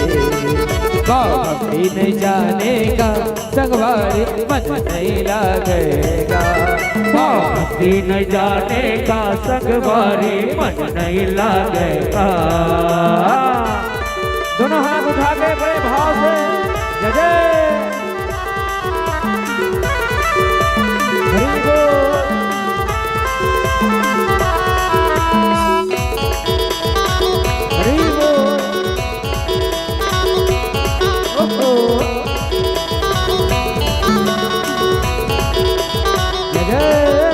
बाप भी नहीं जाने का संगवारी मन नहीं लागेगा। बाप भी नहीं जाने का संगवारी मन नहीं लागेगा। दोनों हाथ उठा के बड़े भाव से जय जय। हरि बोल। हरि बोल। ओहो। जय जय।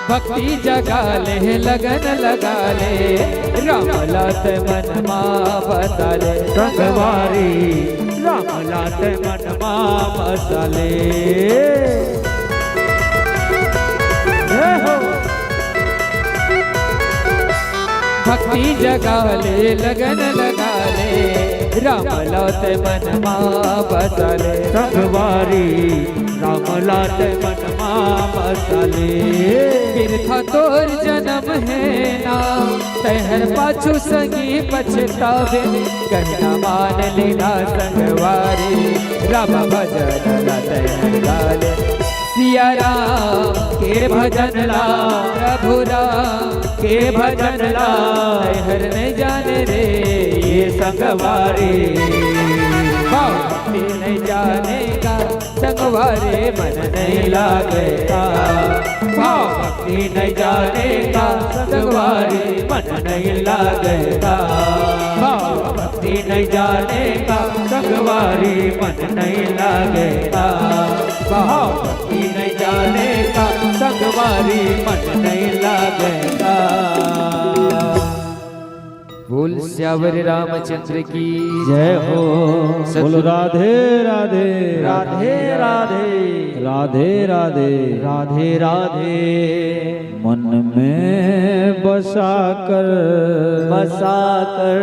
भक्ति जगा ले, लगन लगा ले, राम ला तैं मन मा बसा ले। संगवारी, राम ला तैं मन मा बसा ले। हे हो। भक्ति जगा ले, लगन लगा ले, राम ला तैं मन मा बसा ले। संगवारी, राम ला तैं मन मा बसा ले। बिरखा तोर जन्म हे ना, तैं हर पाछू संगी पछतावे, कहना मान लेना संगवारी। राम भजन ला तैं हर गा ले, सिया राम के भजन ला, प्रभु राम के भजन ला, तैं हर नहीं जाने रे ये संगवारी। बाप भी नहीं जानेगा संगवारी मन नहीं लागेगा। भाव भक्ति नहीं जानेगा संगवारी मन नहीं लागेगा। भाव भक्ति नहीं जानेगा संगवारी मन नहीं लागेगा। भाव भक्ति नहीं जानेगा संगवारी मन नहीं लागेगा। बोल सियावर रामचंद्र की जय हो। सत- बोलो राधे राधे। राधे राधे। राधे राधे। राधे राधे। मन में बसा कर, बसा कर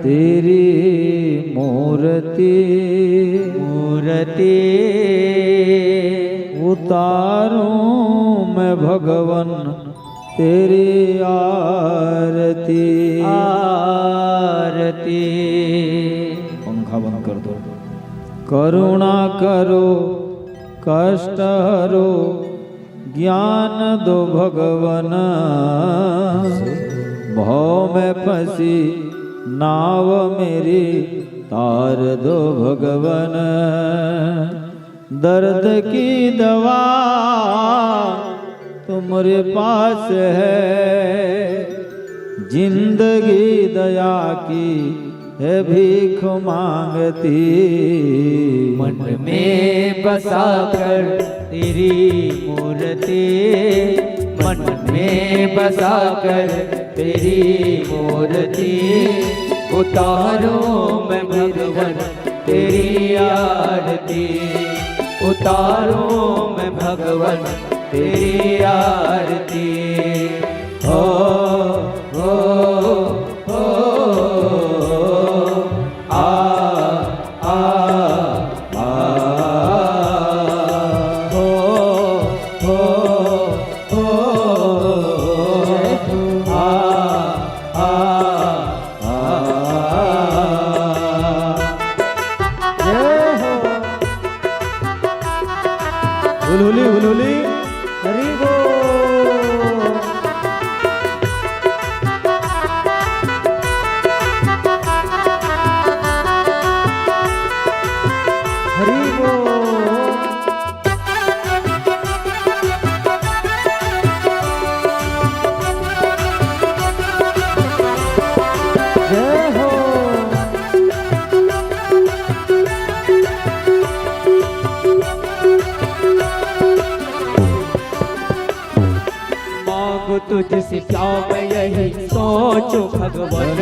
तेरी मूर्ति, मूर्ति उतारूं मैं भगवन तेरी आरती, आरती। पंखा बंद कर दो। करुणा करो, कष्ट हरो, ज्ञान दो भगवन, भव में फंसी नाव मेरी तार दो भगवन। दर्द की दवा तुम्हारे पास है, जिंदगी दया की है भीख मांगती। मन में बसा कर तेरी मूर्ति, मन में बसा कर तेरी मूर्ति उतारूं मैं भगवन तेरी आरती, उतारूं मैं भगवन तेरी आरती। हो, हो, हो, आ, आ, आ, हो, हो, हो, आ, आ, आ। जय हो। हुलहुली, हुलहुली। हरि बोल। तुझसे क्या मैं यही सोचूं भगवान,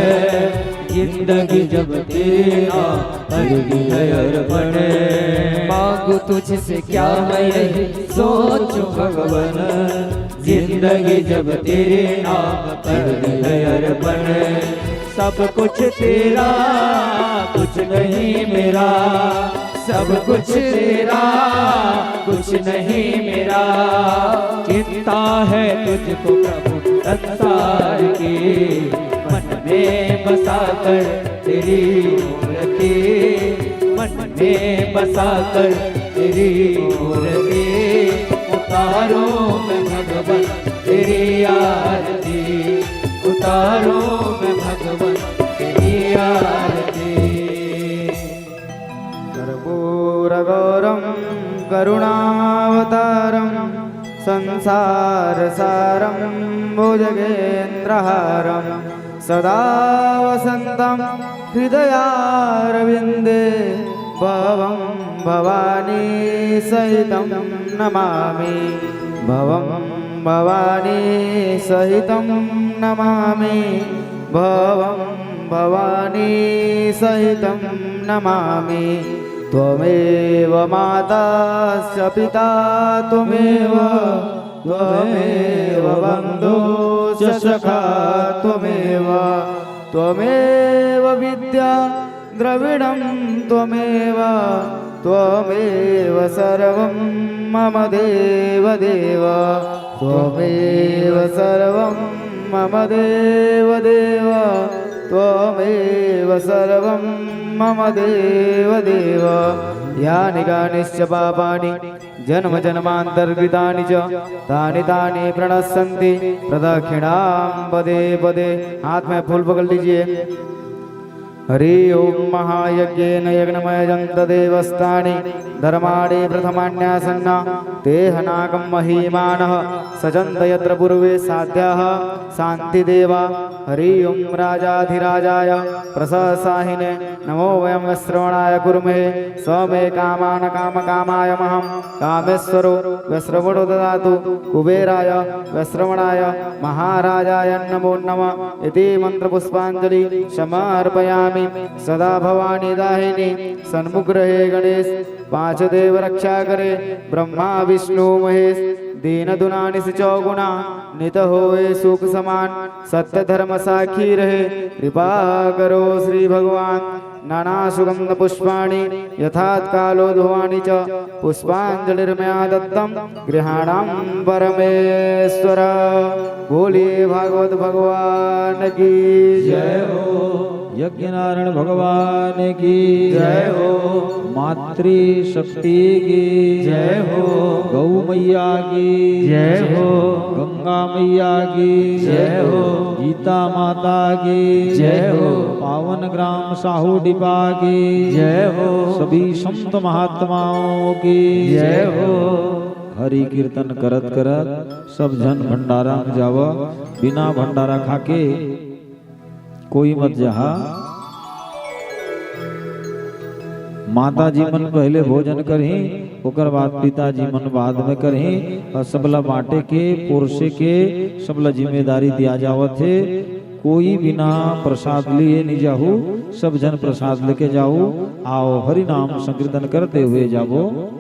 जिंदगी जब तेरे नाम पर दी है अर्पण। मांगू तुझसे क्या मैं यही सोचूं भगवान, जिंदगी जब तेरे नाम पर दी है अर्पण। सब कुछ तेरा, कुछ नहीं मेरा, सब कुछ तेरा, कुछ नहीं मेरा। चिंता है तुझको प्रभु संसार की, मन में बसा कर तेरी मूर्ति, मन में बसा कर तेरी मूर्ति। उतारूं मैं भगवान तेरी आरती, उतारूं मैं भगवान तेरी आरती। कर्पूरगौरं करुणावतारं संसारसारं भुजगेन्द्रहारं सदा वसन्तं हृदयारविन्दे भवं भवानी सहितं नमामि। भवं भवानी सहितं नमामि। भवं भवानी सहितं नमामि। त्वमेव माता च पिता त्वमेव, त्वमेव बन्धु च सखा त्वमेव, त्वमेव विद्या द्रविणं त्वमेव, त्वमेव सर्वं मम देव देव, त्वमेव सर्वं मम देव देव, त्वमेव सर्वं मम देव देव। यानि कानिश्च पापानि जन्म जन्मांतरकृतानि च, तानि तानि प्रणश्यन्ति प्रदक्षिणां पदे पदे। हाथ में फूल पकड़ लीजिए। हरि ओम। महायज्ञेन यज्ञमयजन्त देवस्तानि धर्माणि प्रथमान्यासन्ना तेह नागं महीमानः सचन्त यत्र पूर्वे साध्याः शान्ति देवा। हरि ओम। राजाधिराजाय प्रससाहिने नमो वयं वैश्रवणाय कुर्महे। स मे कामान काम कामाय महं कामेश्वरो वैश्रवणो ददातु। कुबेराय वैश्रवणाय महाराजाय नमो नमः इति मंत्र पुष्पांजलि समर्पयामि। सदा भवानी दाहिनी सन्मुख रहे गणेश, पांच देव रक्षा करे ब्रह्मा विष्णु महेश। दीन दुनानिस चौगुना नित होए सुख समान, सत्य धर्म साखी रहे कृपा करो श्री भगवान। नाना सुगंध पुष्पाणि यथात् कालोद्भवानि च पुष्पांजलिर्मया दत्तं गृहाणां परमेश्वर। बोलिए भागवत भगवान की जय हो। यज्ञ नारायण भगवान की जय हो। मातृ शक्ति की जय हो। गौ मैया की जय हो। गंगा मैया की जय हो। गीता माता की जय हो। पावन ग्राम साहू डिपा की जय हो। सभी संत महात्माओं की जय हो। हरि कीर्तन करत करत सब झन भंडारा में जावा। बिना भंडारा खाके कोई मत जहा। माता जी मन पहले भोजन करही, ओकर बाद पिताजी मन बाद में करही। और सबला बांटे के, पोरसे के, सबला जिम्मेदारी दिया जावत हे। कोई बिना प्रसाद लिए नहीं जाहू, सब झन प्रसाद लेके जाहू। आओ, हरि नाम संकीर्तन करते हुए जाबो।